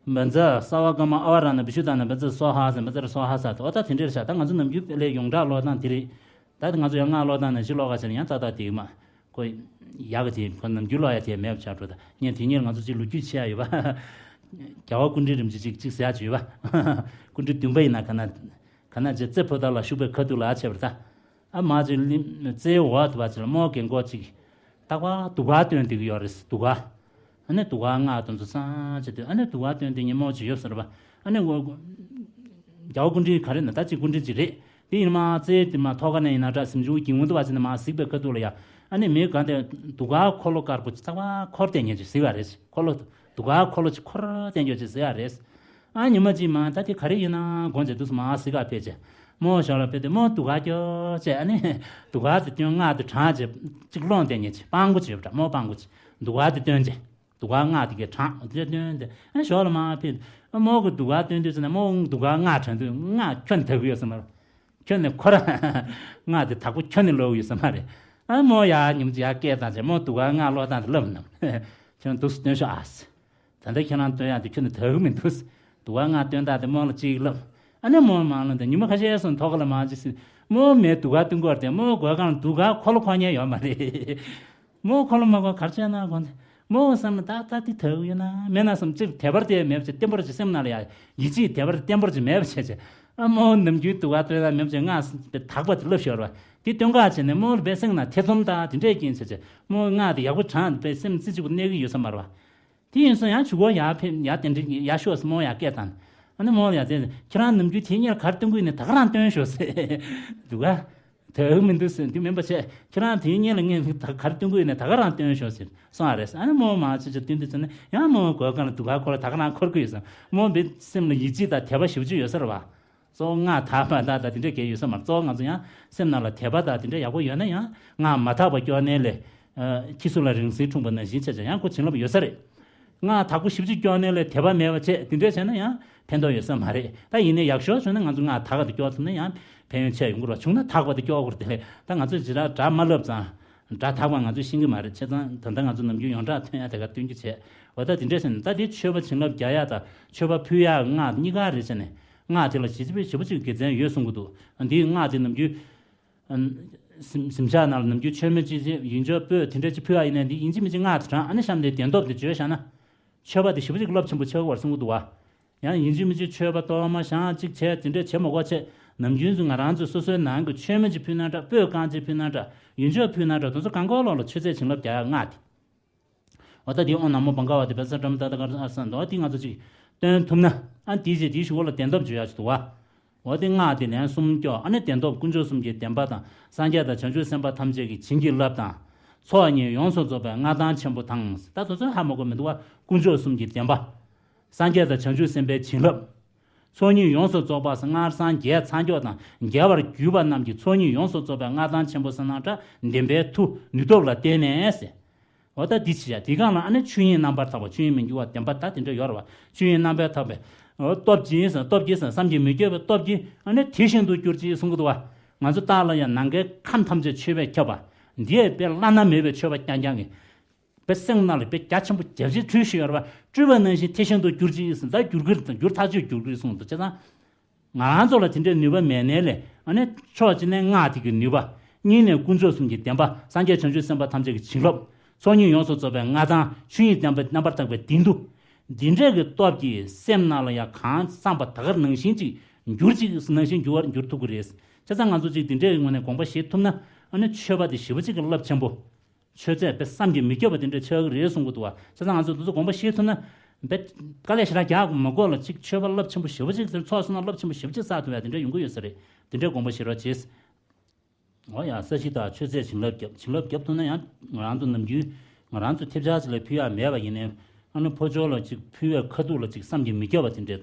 བཛྲ་སརྦ་ཀ་མ་ཨ་བ་ར་ཎ་བི་ཤུ་དྷ་ན་བཛྲ་སྭཱ་ཧཱ་ཟེར། བཛྲ་སྭཱ་ཧཱ་ཟེར། འོ་ད་དེ་འདྲའི་ཤ་ད་ང་ཚོ་ནམ་རྒྱུན་དཔེ་ལས་ཡོངས་གྲགས་ཀློག་སྟངས་དེ་རེད། ད་ང་ཚོ་ཡང་སྔགས་ཀློག་སྟངས་ནང་བཞིན་ཀློག་ག་བྱས་ན་ཡང་ཏག་ཏག་དེ་མ། ཁོ་ཡག་གི་དེ་ཁོ་ནམ་རྒྱུན་ཀློག་ཡ་དེ་མེད་པ་ཆགས་འགྲོ། ད་ངས་དེ་ཉིད་ང་ཚོ་གཅིག་ལོ་རྒྱུས་བྱེད་ཡ་ཡོད་པ། རྒྱལ་བ་སྐུ་ཕྲེང་རིམ་བྱོན་གཅིག་གཅིག་ཟེར་ཡ་ཅིག་ཡོད་པ། སྐུ་ཕྲེང་བདུན་པ་ཡིན་ན་ག་ན། ག་ན་རྗེ་རྩེ་ཕོ་བྲང་ལ་བཞུགས་པའི་ཁ་ཐུག་ལ་ཨ་བྱས་པ་རེད་ད། ཨ་མ་ཅིག་གླིང་རྩེའི་འོག་ཏུ་བ་ཅིག་ལ་རྨོ་རྒན་གོག་ཅིག་རྟག་པར་དུ་ག་སྟོན་བསྡད་ཀྱི་ཡོད་རེད། དུ་ག་ཨ་ནི་དུ་ག་སྔགས་དེ་ཚོ་ཚང་བྱས་ཏེ་ཨ་ནི་དུ་ག་སྟོན་དེ་ཉིན་མོ་ཅིག་ཡོད་ཟེར་བ། ཨ་ནི་ངོ་རྒྱལ་བ་སྐུ་ཕྲེང་ག་རེ་ན་ད་ཅིག་སྐུ་ཕྲེང་ཅིག་རེད། དེ་ཡིན་མ་རྩེ་དེ་མ་ཐོག་ཁ་ནས་ཡིན་ན་འདྲ་སེམས་བྱུང་གི་ངུ་འདུག་བ་ཅིག་ནས་མ་གཟིགས་པའི་ཁ་ཐུག་ལ་ཡ། ཨ་ནི་མི་ག་དེ་དུ་ག་འཁོར་ལོ་དཀར་པོ་ཅིག་རྟག་པར་འཁོར་བསྡད་མཁན་ཅིག་གཟིགས་པ་རེད། འཁོར་ལོ་དུ་ག་འཁོར་ལོ་ཅིག་འཁོར་བསྡད་མཁན་ཅིག་གཟིགས་པ་རེད། ཨ་ཉི་མ་གཅིག་མ་ད་དེ་ག་རེ་ཡིན་ན་དགོངས་བྱས་དུས་སུ་མ་གཟིགས་ག་ཕེབས་བྱས། རྨོ་ཞོར་ལ་ཕེབས་ཏེ་རྨོ་དུ་ག་སྐྱོ་བྱས་ཨ་ནི། དུ་ག་དེ་སྟོན་སྔགས་དེ་བགྲངས་བྱས་གཅིག་སློང་བསྡད་མཁན་ཅིག་སྤྲང་པོ་ཅིག་ཡོད་པ་འདྲ། རྨོ་སྤྲང་པོ་ཅིག་དུ་ག་དེ་སྟོན་བྱས། དུ་ག་སྔགས་དེ་གས་བགྲངས་དེ་སྟོན་ཏེ་ཨ་ཞོར་ལ་མ་ཕེབས། ཨ་རྨོ་གི་དུ་ག་སྟོན་དུས་ཙམ་ན་རྨོ་དུ་ག་སྔགས་བགྲངས་དུས་སྔགས་ཁྱོན་ནས་དག་གི་ཡོད་ས་མ་རེད། ཁྱོན་ནས་ཁོ་ར་སྔགས་དེ་དག་པོ་ཁྱོན་ནས་ཀློག་གི་ཡོད་ས་མ་རེད། ཨ་རྨོ་ཡ་ཉིན་མོ་ཅིག་ཡ་སྐད་བཏང་བྱས་རྨོ་དུ་ག་སྔགས་ཀློག་སྟངས་དེ་ལབ་ན། ཁྱོད་དུས་སུ་སྟོན་ཤོག་ཨ། ད་ལྟ་ཁྱེད་རང་སྟོན་ཡག་དེ་ཁྱོན་ནས་དག་གི་མི་འདུག་དུ་ག་སྔགས་སྟོན་སྟངས་དེ་རྨོ་ལ་གཅིག་ལབ། ཨ་ནི་རྨོ་མ་ལ་འདི་ཉི་མ་ཁ་ཤས་སོང་ཐོག་ཁ་ལ་མ་ཅིག་སྲིད། རྨོ་མའི་དུ་ག་སྟོན་གོ་ར་དེ་རྨོ་སྒོ་ཁང་ལ་དུ་ག་འཁོར་ལོ་འཁོར་མཁན་ཡོད་མ་རེད། རྨོ་འཁོར་ལོ་མ་འཁོར་གར་བྱས་ན་དགོངས་ཏེ། རྨོ་བསམ་ན་ད་ལྟ་དེ་དག་ཡོད་ན་མེད་ན་བསམ་ཅིག་དད་པར་དེ་མེད་པ་བྱས་བརྟན་པོར་ཅིག་སེམས་ནང་ལ་ཡ། ཡིད་ཆེས་དད་པར་བརྟན་པོར་ཅིག་མེད་པ་བྱས་བྱས། ཨ་རྨོ་ནམ་རྒྱུན་དུ་ག་སྟོན་ན་མེད་པ་བྱས་སྔགས་དེ་དག་པ་དེ་ལབ་ཤོར་བ། དེ་སྟོན་ག་བྱས་ནས་རྨོ་ལ་དཔེ་སེམས་ནང་ཐེ་ཚོམ་དང་དེ་འདྲས་རྐྱེན་བྱས་བྱས་རྨོ་སྔགས་དེ་ཡག་པོ་བགྲངས་དཔེ་སེམས་རྩེ་གཅིག་པུ་གནས་ཀྱི་ཡོད་ས་མ་རེད་བ། དེ་ཡིན་སོང་ཡང་གཞུག་གུ་ཡར་ཕེབས་ཡར་གདན་འདྲེན་ཡར་ཤོག་ཟེར་རྨོ་ཡར་སྐད་བཏང་། ཨ་ནི་རྨོ་ལ་ཡར་བསྟན། ཁྱེད་རང་ནམ་རྒྱུན་དེ་སྔོན་ལ་ག་རེ་སྟོན་གྱི་ཡོད་ནས་ད་ག་རང་སྟོན་ཤོག་ཟེར། འདུག་ག་དེ་མི་འདུག་ཟེར་དེ་མིན་པ་བྱས་ཁྱེད་རང་དེ་སྔོན་ལ་ངས་ད་ག་རེ་སྟོན་གྱི་ཡོད་ནས་ད་ག་རང་སྟོན་ཤོག་ཟེར་སོང་བ་རེད། ཨ་ནི་རྨོ་མ་ཅི་ཅི་སྟོན་དུས་ཙམ་ན་ཡང་རྨོ་སྒོ་ཁང་ལ་དུ་ག་འཁོར་ད་ག་རང་འཁོར་གྱི་ཡོད་ཟེར། རྨོ་བའི་སེམས་ལ་ཡིད་ཆེས་དང་དད་པ་ཞེ་པོ་ཅིག་ཡོད་ས་རེད་བ། གཙོ་བོ་སྔགས་དག་པ་དག་དང་དེ་འདྲས་གལ་ཡོད་ས་མ་རེད། གཙོ་བོ་ང་ཚོ་ཡང་སེམས་ནང་ལ་དད་པ་དང་དེ་འདྲས་ཡག་པོ་ཡོད་ན་ཡང་སྔགས་མ་དག་པ་སྐྱོར་ནའི་ལས། ཨ། ཁྱི་སོ་ལ་རིང་བསྲེལ་འཁྲུངས་པ་ནང་བཞིན་བྱས་བྱས་ཡང་ཁོ་བྱིན་རླབས་ཡོད་ས་རེད། སྔགས་དག་པོ་ཞེ་པོ་ཅིག་སྐྱོར་ནའི་ལས་དད་པ་མེད་པ་བྱས་དེ་འདྲས་བྱས་ན་ཡང་ཕན་ཐོགས་ཡོད་ས་མ་རེད། ད་ཡིན་ནའི་ཡག་ཤོས་བྱུང་ན་ང་ཚོ་སྔགས་དག་པ་དེ་སྐྱོར་ཐུབ་ན་ཡང་ཕན་ཡོན་ཆེ་ཡོང་གི་རེད་བ། བྱུང་ན་དག་པ་དེ་སྐྱོར་དགོས་རེད་དེ་ལས་ད་ང་ཚོས་ཇི་ལྟར་སྒྲ་མ་བསླབས་ཙང་། སྒྲ་དག་པ་ང་ཚོས་ཤེས་ཀྱི་མ་རེད། བྱས་ཙང་ད་ལྟ་ང་ཚོ་ནམ་རྒྱུན་ཡོངས་གྲགས་ཐོན་ཡ་དེ་ག་སྟོན་རྒྱུ་བྱས། འོ་ད་དེ་འདྲས་ཟེར་ནས་ད་དེ་མཆོད་པ་བྱིན་རླབས་རྒྱག་ཡ་དང་མཆོད་པ་ཕུལ་ཡ་སྔགས་གཉིས་ཀ་རེད་བྱས་ནས་སྔགས་དེ་ལ་ཞེ་པོ་ཞེ་པོ་ཅིག་དགེ་མཚན་ཡོད་གསུང་གི་འདུག་འདིའི་སྔགས་དེ་ནམ་རྒྱུན། གཟིམ་གཟིམ་ཤག་ནང་ལ་ནམ་རྒྱུན་མཆོད་མེ་ཅིག་ཅིག་ཡིན་ཆོག་སྤོས་དེ་འདྲས་ཅིག་ཕུལ་ཡ་ཡིན་ནའི་འདི་ཡིན་གཅིག་མིན་གཅིག་སྔགས་དེ་བགྲང་ཨ་ནི་གཤམ་དེ་བདེན་སྟོབས་དེ་བརྗོད་བཞག་ན། མཆོད་པ་དེ་ཞེ་པོ་ཅིག་རླབས་ཆེན་པོ་ཆགས་ཀྱི་ཡོད་གསུང་གི་འདུག་བ། ཡང་ཡིན་གཅིག་མིན་གཅིག་མཆོད་པ་གཏོར་མ་བཤམས་གཅིག་བྱས་དེ་འདྲས་བྱེད་མ་དགོས་བྱས་ནམ་རྒྱུན་དུ་ང་རང་ཚོ་སོ་སོའི་ནང་གི་མཆོད་མེ་ཅིག་ཕུལ་ན་འདྲ་སྤོས་རྐང་ཅིག་ཕུལ་ན་འདྲ་ཡོན་ཆབ་ཕུལ་ན་འདྲ་དེ་ཚོ་གང་གོ་ལོག་ལ་མཆོད་རྫས་བྱིན་རླབས་རྒྱག་ཡ་སྔགས་དེ། འོ་ད་དེ་ཨོཾ་ན་མོ་བྷ་ག་ཝ་ཏེ་བཛྲ་ཏ་མ་ཏ་ཏ་ག་ར་ཨ་སན་འདུག་འོ་དེ་ང་ཚོ་ཅིག་སྟོན་ཐུབ་ན་ཨ་དེའི་རྗེས་དེའི་གཞུག་གུ་ལ་བདེན་སྟོབས་བརྗོད་ཡ་ཅིག་འདུག་བ། འོ་དེ་སྔགས་དེ་ལན་གསུམ་སྐྱོར་ཨ་ནི་བདེན་སྟོབས་དཀོན་མཆོག་གསུམ་གྱི་བདེན་པ་དང་སངས་རྒྱས་དང་བྱང་ཆུབ་སེམས་དཔའ་ཐམས་ཅད་ཀྱིས་བྱིན་གྱིས་བརླབས་དང་། ཚོགས་གཉིས་ཡོངས་སུ་རྫོགས་པའི་མངའ་ཐང་ཆེན་པོ་དང་། ད་དེ་ཚོ་ཧ་མ་གོ་མི་འདུག་བ། དཀོན་མཆོག་གསུམ་གྱི་བདེན་པ། སངས་རྒྱས་དང་བྱང་ཆུབ་སེམས་དཔའི་བྱིན་རླབས། ཚོགས་གཉིས་ཡོངས་སུ་རྫོགས་པ་སྔར་སངས་རྒྱས་ཚངས་སྐྱོགས་དང་རྒྱལ་བར་གྱུར་པ་རྣམས་ཀྱི་ཚོགས་གཉིས་ཡོངས་སུ་རྫོགས་པའི་མངའ་ཐང་ཆེན་པོ་ཟེར་ན་འདྲ་བདེན་པའི་མཐུ་ནུས་སྟོབས་ལ་བརྟེན་ནས་ཟེར། འོ་ད་འདི་ཅི་ཡ་དེ་གང་ལ་ཨ་ནི་ཆོས་དབྱིངས་རྣམ་པར་དག་པ་ཆོས་དབྱིངས་མི་འགྱུར་བ་བདེན་པ་ད་དེ་འདྲ་ཡོད་རེད་བ། ཆོས་དབྱིངས་རྣམ་པར་དག་པའི་འོ་སྟོབས་ཀྱིས་ཟེར་སྟོབས་ཀྱིས་ཟེར་བསམ་གྱིས་མི་ཁྱབ་པའི་སྟོབས་ཀྱིས་ཨ་ནི་དེ་བཞིན་དུ་གྱུར་ཅིག་གསུང་གི་འདུག་བ། ང་ཚོ་བདག་ལ་ཡང་ནམ་མཁའི་ཁམས་ཐམས་ཅད་མཆོད་པས་ཁྱབ་པ། འདི་ཡི་དཔེ་བླ་ན་མེད་པའི་མཆོད་པ་རྐྱང་རྐྱང་གི་དཔེ་སེམས་ནང་ལ་དཔེ་རྒྱ་ཆེན་པོ་རྒྱབ་བྱེད་འཁྲུལ་ཞིག་ཡོད་རེད་པ། སྤྲུལ་པ་ནང་བཞིན་དེ་བཞིན་དུ་གྱུར་ཅིག་ཟེར། ད་འགྱུར་གྱི་རེད་དང་འགྱུར་ཐག་ཆོད་འགྱུར་གྱི་རེད་གསུངས་འདུག་བྱས་ཙང་། ང་རང་ཚོ་ལ་དེ་འདྲའི་ནུས་པ་མེད་ནའི་ལས་ཨ་ནི་ཕྱོགས་གཅིག་ནས་སྔགས་དེ་གི་ནུས་པ། གཉིས་ནས་དཀོན་མཆོག་གསུམ་གྱི་བདེན་པ། སངས་རྒྱས་བྱང་ཆུབ་སེམས་དཔའ་ཐམས་ཅད་ཀྱི་བྱིན་རླབས། ཚོགས་གཉིས་ཡོངས་སུ་རྫོགས་པའི་མངའ་ཐང་། ཆོས་དབྱིངས་བདེན་པ་རྣམ་པར་དག་པའི་བདེན་མཐུ། འདི་འདྲས་ཀྱི་སྟོབས་ཀྱིས་སེམས་ནང་ལ་ཡང་གང་བསམ་པ་ད་ག་ནང་བཞིན་ཅིག་འགྱུར་ཅིག་ནང་བཞིན་འགྱུར་བར་འགྱུར་ཐུབ་ཀྱི་རེད། བྱས་ཙང་ང་ཚོ་ཅིག་འདི་འདྲའི་ངོས་ནས་དགོངས་པ་བཞེས་ཐུབ་ན། ཨ་ནི་ཆོས་པ་དེ་ཞེ་པོ་ཅིག་གི་རླབས་ཆེན་པོ། ཆོས་མཛད་དཔེ་བསམ་གྱིས་མི་ཁྱབ་པ་དེ་འདྲ་ཆགས་ཀྱི་རེད་གསུང་གི་འདུག་བ། བྱས་ཙང་ང་ཚོ་འདི་ཚོ་དགོངས་པ་བཞེས་ཐུབ་ན། དཔེ་དཀའ་ལས་ཞེ་དྲག་རྒྱག་མ་དགོས་ལ་ཅིག་ཆོས་པ་རླབས་ཆེན་པོ་ཞེ་པོ་ཅིག་ཚོགས་བསོད་ནམས་རླབས་ཆེན་པོ་ཞེ་པོ་ཅིག་བསགས་ཐུབ་ཡ་དེ་འདྲ་ཡོང་གི་ཡོད་ས་རེད། དེ་འདྲའི་དགོངས་པ་བཞེས་རོགས་བྱེད། འོ་ཡ། ས་གཞི་དང་མཆོད་རྫས་བྱིན་རླབས་བརྒྱབ། བྱིན་རླབས་བརྒྱབ་ཐུབ་ན་ཡང་ང་རང་ཚོ་ནམ་རྒྱུན་ང་རང་ཚོ་ཐེབས་ཆག་ཅིག་ལ་ཕུལ་ཡ་མེད་པ་ཡིན་ནའི། ཨ་ནི་ཕོ་ཅོག་ལ་ཅིག་ཕུལ་བའི་ཁ་ཐུག་ལ་ཅིག་བསམ་གྱིས་མི་ཁྱབ་པ་དེ་འདྲའི་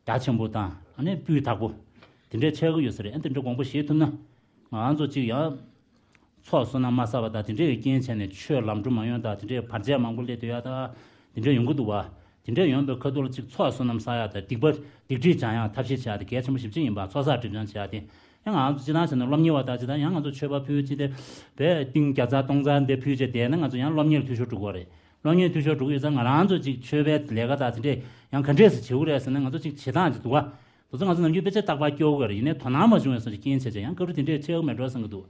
རྒྱ་ཆེན་པོ་དང་། ཨ་ནི་སྤུས་དག་པོ་དེ་འདྲའི་ཆགས་ཀྱི་ཡོད་ས་རེད། ཨ་དེ་འདྲའི་དགོངས་པ་བཞེས་ཐུབ་ན། ང་རང་ཚོ་ཅིག་ཡང་ཚོགས་བསོད་ནམས་མ་བསགས་པ་དང་དེ་འདྲའི་རྐྱེན་བྱས་ནས་ཆོས་ལམ་འགྲོ་མ་ཡོང་དང་། དེ་འདྲའི་བར་ཆད་མང་པོ་སླེབས་སྡོད་ཡ་དང་དེ་འདྲ་ཡོང་གི་འདུག་བ། དེ་འདྲ་ཡོང་པའི་ཁ་ཐུག་ལ་ཅིག་ཚོགས་བསོད་ནམས་བསགས་ཡ་དང་། སྡིག་པ་སྡིག་སྒྲིབ་སྦྱང་ཡ་ཐབས་ཤེས་བྱེད་ཡ་དེ་གལ་ཆེན་པོ་ཞེ་པོ་ཅིག་ཡིན་པ། ཚོགས་བསགས་སྒྲིབ་སྦྱང་བྱེད་ཡ་དེ། ཡང་ང་ཚོ་སྤྱིར་བཏང་བྱས་ན་སློབ་གཉེར་བ་དག་ཅིག་དང་། ཡང་ང་ཚོ་མཆོད་པ་ཕུལ་ཅིག་དེ་བས་ཏིང་བརྒྱ་ཚར་སྟོང་ཚར་འདི་ཕུལ་བྱས་བསྡད་ན་ང་ཚོ་ཡང་སློབ་གཉེར་འཐུས་ཤོར་འགྲོ་གི་རེད། སློབ་གཉེར་འཐུས་ཤོར་འགྲོ་གི་ཡོད་ཙང་། ང་རང་ཚོ་ཅིག་མཆོད་པའི་ལས་ཀ་དང་དེ་འདྲས་ཡང་ག་འདྲས་སེ་བྱེད་དགོས་རེད་ཟེར་ན། ང་ཚོ་ཅིག་བྱེད་སྟངས་ཅིག་འདུག་བ། དེ་ཚོ་ང་ཚོ་ནམ་རྒྱུན་དཔེ་ཆ་རྟག་པར་སྐྱོར་དགོས་རེད། ཡིན་ནའི་དོ་སྣང་མ་བྱུང་བའི་བཟོ་ཅིག་རྐྱེན་བྱས་བྱས་ཡང་སྐབས་རེ་དེ་འདྲས་ཆགས་ཀྱི་མེད་འགྲོ་བསམ་གྱི་འདུག།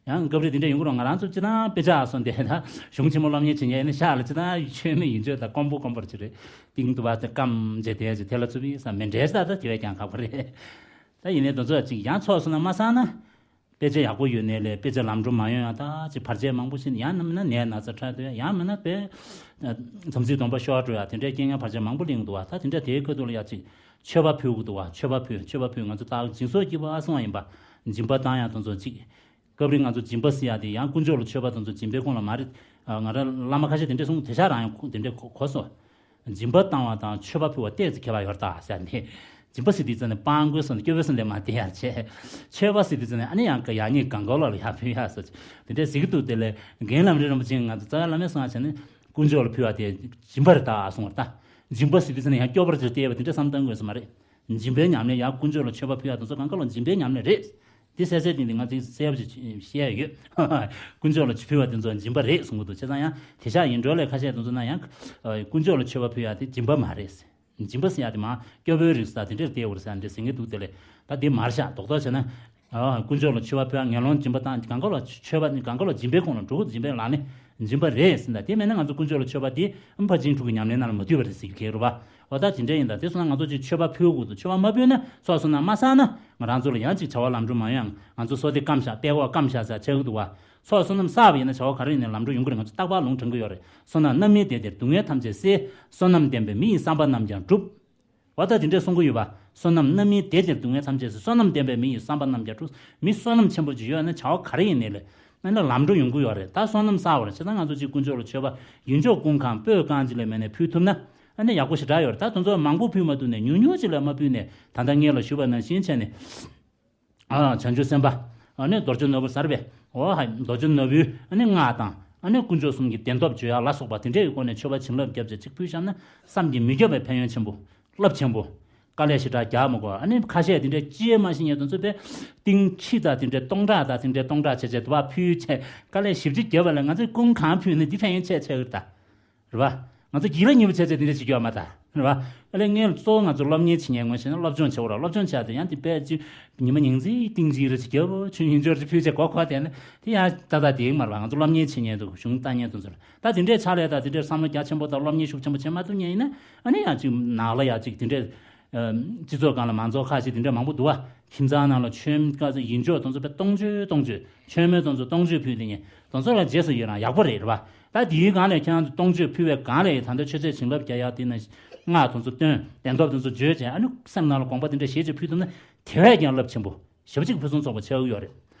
ཡང་སྐབས་རེ་དེ་འདྲ་ཡོང་གི་རེད། ང་རང་ཚོ་སྤྱིར་བཏང་དཔེ་ཆ་སོང་དེ་ད་གཞུང་ཆེན་མོ་སློབ་གཉེར་བྱེད་མཁན་ནི་ཤག་ལ་སྤྱིར་བཏང་ཆོས་མེད་ཡིན་ཆོས་དང་། དཀོན་པོ་དཀོན་པོར་ཅིག་རེད། ཏིང་དུ་བ་དེ་སྐམ་བྱས་དེ་ཅིག་དེ་ལ་ཚུད་པའི་ས་མེད་འདྲེས་ད་ད་དེ་བས་ཀྱང་ཁག་པོ་རེད། ད་ཡིན་ནའི་དེ་ཚོ་ཅིག་ཡང་ཚོགས་བསོད་ནམས་མ་བསགས་ན། དཔེ་ཆ་ཡག་པོ་ཡོད་ནའི་ལས་དཔེ་ཆ་ལམ་འགྲོ་མ་ཡོང་ཡ་དང་། ཅིག་བར་ཆད་མང་པོ་ཞིག། ཡང་མིན་ན་ནད་ན་ཚ་དྲག་སྡོད་ཡ། ཡང་མིན་ན་དཔེ་དམ་ཚིག་སྡོམ་པ་ཤོར་འགྲོ་ཡ། དེ་འདྲའི་རྐྱེན་ངན་བར་ཆད་མང་པོ་གླེང་འདུག་བ། ད་དེ་འདྲ་དེའི་ཁ་ཐུག་ལ་ཡ་ཅིག་མཆོད་པ་ཕུལ་དགོས་འདུག་བ། མཆོད་པ་ཕུལ། མཆོད་པ་ཕུལ། ང་ཚོ་ད་སྦྱིན་སོགས་བགྱིས་པ་གསུང་བ་ཡིན་པ། སྦྱིན་པ་བཏང་ཡ་དེ་ཚོ་ཅིག་སྐབས་རེ་ང་ཚོ་སྦྱིན་པ་ཟེར་ཡ་དེ་ཡང་དཀོན་མཆོག་ལ་མཆོད་པ་དེ་ཚོ་སྦྱིན་པའི་ཁོངས་ལ་མ་རེད། ང་རང་བླ་མ་ཁ་ཤས་དེ་འདྲས་གསུངས། དེ་ཤག་རང་ཡང་དེ་འདྲས་གོ་གོ་སོང་། སྦྱིན་པ་བཏང་བ་དང་མཆོད་པ་ཕུལ་བ་ཏོག་ཙམ་ཁྱད་པར་ཡོད་རེད་ད་ཟེར་ནས། སྦྱིན་པ་ཟེར་དུས་ཙམ་ནས་སྤྲང་པོའི་བཟོ་ནས་སྐྱོ་པོའི་བཟོ་ནས་མ་བསྡད་ཡ་བྱས། མཆོད་པ་ཟེར་དུས་ཙམ་ནས་ཨ་ནི་ཡང་ཡག་ཉེས་གང་གོ་ལ་ཡར་ཕུལ་ཡ་ཟེར་དེ་འདྲས་ཟེར་གྱི་འདུག། དེ་ལས་རྒན་ལམ་རིམ་རིན་པོ་ཆེ་ང་ཚོ་རྩ་བའི་བླ་མའི་གསུང་བ་བྱས་ནས་དཀོན་མཆོག་ལ་ཕུལ་བ་དེ་སྦྱིན་པ་རེད་ད་གསུངས་པ་རེད་ད། སྦྱིན་པ་ཟེར་དུས་ཙམ་ནས་ཡང་སྐྱོ་པོར་ཅིག་བལྟས་པ་དེ་འདྲ་བསམ་བཏང་དགོས་ས་མ་རེད། སྦྱིན་པའི་ཉམས་ལེན། ཡང་དཀོན་མཆོག་ལ་མཆོད་པ་ཕུལ་ཡ་དེ་ཚོ་གང་ག་ལ་སྦྱིན་པའི་ཉམས་ལེན་རེད། འདི་གསལ་གསལ་ཏིང་ཏིང་ང་ཚོས་གསལ་པོ་ཅིག་བཤད་ཡ་ཡོད། དཀོན་མཆོག་ལ་ཕུལ་བ་དེ་ཚོ་སྦྱིན་པ་རེད་གསུང་གི་འདུག། བྱས་ཙང་ཡང་དེ་ཤག་ཡིན་འགྲོ་ལས་ཁ་ཤས་དེ་ཚོ་ན་ཡང་། ཨ། དཀོན་མཆོག་ལ་མཆོད་པ་ཕུལ་ཡ་དེ་སྦྱིན་པ་མ་རེད། སྦྱིན་པ་ཟེར་ཡ་དེ་མར་སྐྱོ་པོའི་རིགས་ས་དེ་འདྲར་བལྟས་ཡོད་རེད་ཟེར་འདྲ་ཟེར་མཁན་འདུག། དེ་ལས་ད་དེ་མ་རེད་ཤག། རྡོག་རྡོག་བྱས་ན། ཨ། དཀོན་མཆོག་ལ་མཆོད་པ་ཕུལ་ཡ། ངན་སློང་སྦྱིན་པ་བཏང་། གང་ག་ལ་མཆོད་པ་ནི་གང་ག་ལ་སྦྱིན་པའི་ཁོངས་ལ་འགྲོ་གི། སྦྱིན་པའི་ལག་ལེན་སྦྱིན་པ་རེད་ཟེར་ད། དེ་མེད་ན་ང་ཚོ་དཀོན་མཆོག་ལ་མཆོད་པ་དེ་ཕར་ཕྱིན་དྲུག་གི་ཉམས་ལེན་ནང་ལ་མ་འདུས་པ་རེད་ཟེར་གྱི་རེད་པ། འོ་ད་དེ་འདྲ་ཡིན་ད། དེ་སོང་ན་ང་ཚོ་ཅིག་མཆོད་པ་ཕུལ་དགོས་འདུག། མཆོད་པ་མ་ཕུལ་ན། ཚོགས་བསོད་ནམས་མ་བསགས་ན་ང་རང་ཚོ་ལ་ཡང་ཅིག་བྱ་བ་ལམ་འགྲོ་མ་ཡོང་། ང་ཚོ་བསོད་བདེ་སྐམ་ཤག། པད་ཀོག་སྐམ་ཤག་ཟེར་ཆགས་ཀྱི་འདུག་བ། ཚོགས་བསོད་ནམས་བསགས་པ་ཡིན་ན་བྱ་བ་ག་རེ་ཡིན་ནའི་ལམ་འགྲོ་ཡོང་གི་རེད། ང་ཚོ་རྟག་པར་ལུང་དྲན་གྱི་ཡོད་རེད། བསོད་ནམས་རྣམ་སྨིན་དེ་དེར་སྡུག་བསྔལ་ཐམས་ཅད་སེལ། བསོད་ནམས་ལྡན་པས་མི་ཡི་བསམ་པ་རྣམས་ཀྱང་འགྲུབ། འོ་ད་དེ་འདྲས་གསུང་གི་ཡོད་པ། བསོད་ནམས་རྣམ་སྨིན་དེ་དེར་སྡུག་བསྔལ་ཐམས་ཅད་སེལ། བསོད་ནམས་ལྡན་པས་མི་ཡི་བསམ་པ་རྣམས་ཀྱང་འགྲུབ། མི་བསོད་ནམས་ཆེན་པོ་ཅིག་ཡོད་ན་བྱ་བ་ག་རེ་ཡིན་ནའི་ལས་ཨ་ནི་ལམ་འགྲོ་ཡོང་གི་ཡོད་རེད། ད་བསོད་ནམས་བསགས་པ་རེད། བྱས་ཙང་ང་ཚོ་གཅིག་དཀོན་མཆོག་ལ་མཆོད་པ་ཡིན་ཆོག་སྐུ་ཁམས་སྤོས་རྐང་གཅིག་ལས་མེད་ནས་ཕུལ་ཐུབ་ན་ཨ་ནི་ཡག་པོ་ཞེ་དྲག་ཡོད་རེད། ད་དེ་ཚོ་མང་པོ་ཕུལ་མ་ཐུབ་ནས་ཉུང་ཉུང་ཅིག་ལས་མ་ཕུལ་ནས། ད་ལྟ་སྔོན་ལ་ཞུས་པ་ནང་བཞིན་བྱས་ནས། ཨ། བྱང་ཆུབ་སེམས་དཔའ། ཨ་ནི་རྡོ་རྗེ་ནོར་བུ་ཟེར་བས། འོ་ཧ། རྡོ་རྗེ་ནོར་བུའི་ཨ་ནི་སྔགས་དང་། ཨ་ནི་དཀོན་མཆོག་གསུམ་གྱི་བདེན་སྟོབས་བརྗོད་ཡ་ལ་སོགས་པ་དེ་འདྲའི་སྒོ་ནས་མཆོད་པ་བྱིན་རླབས་བརྒྱབ་བྱས་གཅིག་ཕུལ་བཞག་ན་བསམ་གྱིས་མི་ཁྱབ་པའི་ཕན་ཡོན་ཆེན་པོ། རླབས་ཆེན་པོ། དཀའ་ལས་ཞེ་དྲག་རྒྱག་མི་དགོས། ཨ་ནི་ཁ་ཤས་དེ་འདྲའི་ཅི་ཡང་མ་ཤེས་མཁན་དེ་ཚོ་དཔེ་ཏིང་ཁྲི་དང་དེ་འདྲའི་སྟོང་ཕྲག་དང་དེ་འདྲའི་སྟོང་ཕྲག་བྱས་བྱས་དུ་བ་ཕུལ་བྱས་དཀའ་ལས་ཞེ་པོ་ཅིག་བརྒྱབ་པ་ལས་ང་ཚོས་སྐུ་ཁམས་ཕུལ་ན་འདི་ཕན་ཡོན་ཆེ་ཆེ་གི་རེད་ད། རེད་བ། ང་ཚོ་སྒྱིད་ལ་ཉིན་མོ་བྱས་བྱས་དེ་འདྲ་བྱེད་རྒྱུ་ཡོད་མ་རེད་ད། རེད་བ། ཨ་ལས་ངས་གཙོ་བོ་ང་ཚོ་སློབ་གཉེར་བྱེད་མཁན་ངོས་བྱས་ན་སློབ་སྦྱོང་བྱེད་དགོས་ར། སློབ་སྦྱོང་བྱས་ཏེ་ཡང་དེ་དཔེ་ཅིག་ཉི་མ་ཉིན་མཚན་ཏིང་གཅིག་རེ་ཅིག་རྒྱབ། ཆུ་ཡིན་འབྱོར་ཅིག་ཕུལ་བྱས་གོ་ཁོ་དེ་ནི་དེ་ཡང་ཏག་ཏག་དེ་མ་རེད་བ། ང་ཚོ་སློབ་གཉེར་བྱེད་མཁན་དུ་གཞུང་ལྟ་མཁན་དུ་ཚོར་ད་དེ་འདྲའི་ཆ་ལས་ད་དེ་འདྲའི་བསམ་བློ་རྒྱ་ཆེན་པོ་དང་སློབ་གཉེར་ཤུགས་ཆེན་པོ་བྱེད་མ་ཐུབ་མཁན་ཡིན་ན་ཨ་ནི་ཡང་ཅིག་ནག་ལ་ཡ་ཅིག་དེ་འདྲའི། ཨ། སྤྱི་ཚོགས་སྒང་ལ་མང་ཚོགས་ཁག་ཅིག་དེ་འདྲ་མང་པོ་འདུག་བ། ཁྱིམ་ཚང་ནང་ལ་ཆོས་ཀ་ཡིན་འབྱོར་དེ་ཚོ་དཔེ་སྟོང་མཆོད་སྟོང་མཆོད། མཆོད་མེ་དེ་ཚོ་སྟོང་མཆོད་ཕུལ་དེ་ཉིན་དེ་ཚོ་ལ་རྗེས་སུ་ཡི་རང་ཡག་པོ་རེད། རེད་བ། ད་དེའི་སྒང་ལས་ཁྱེད་རང་ཚོ་སྟོང་མཆོད་ཕུལ་བའི་སྒང་ལས་ད་ལྟ་མཆོད་རྫས་བྱིན་རླབས་རྒྱག་ཡག་དེ་ནི་སྔགས་དེ་ཚོ་བཏོན། བདེན་སྟོབས་དེ་ཚོ་བརྗོད་བྱས། ཨ་ནི་སེམས་ནང་ལ་དགོངས་པ་དེ་འདྲ་བཞེས་བྱས་ཕུལ་ཐུབ་ན་དེ་བས་ཀྱང་རླབས་ཆེན་པོ་ཞེ་པོ་ཅིག་ཕུན་སུམ་ཚོགས་པ་ཆགས་ཀྱི་ཡོད་རེད།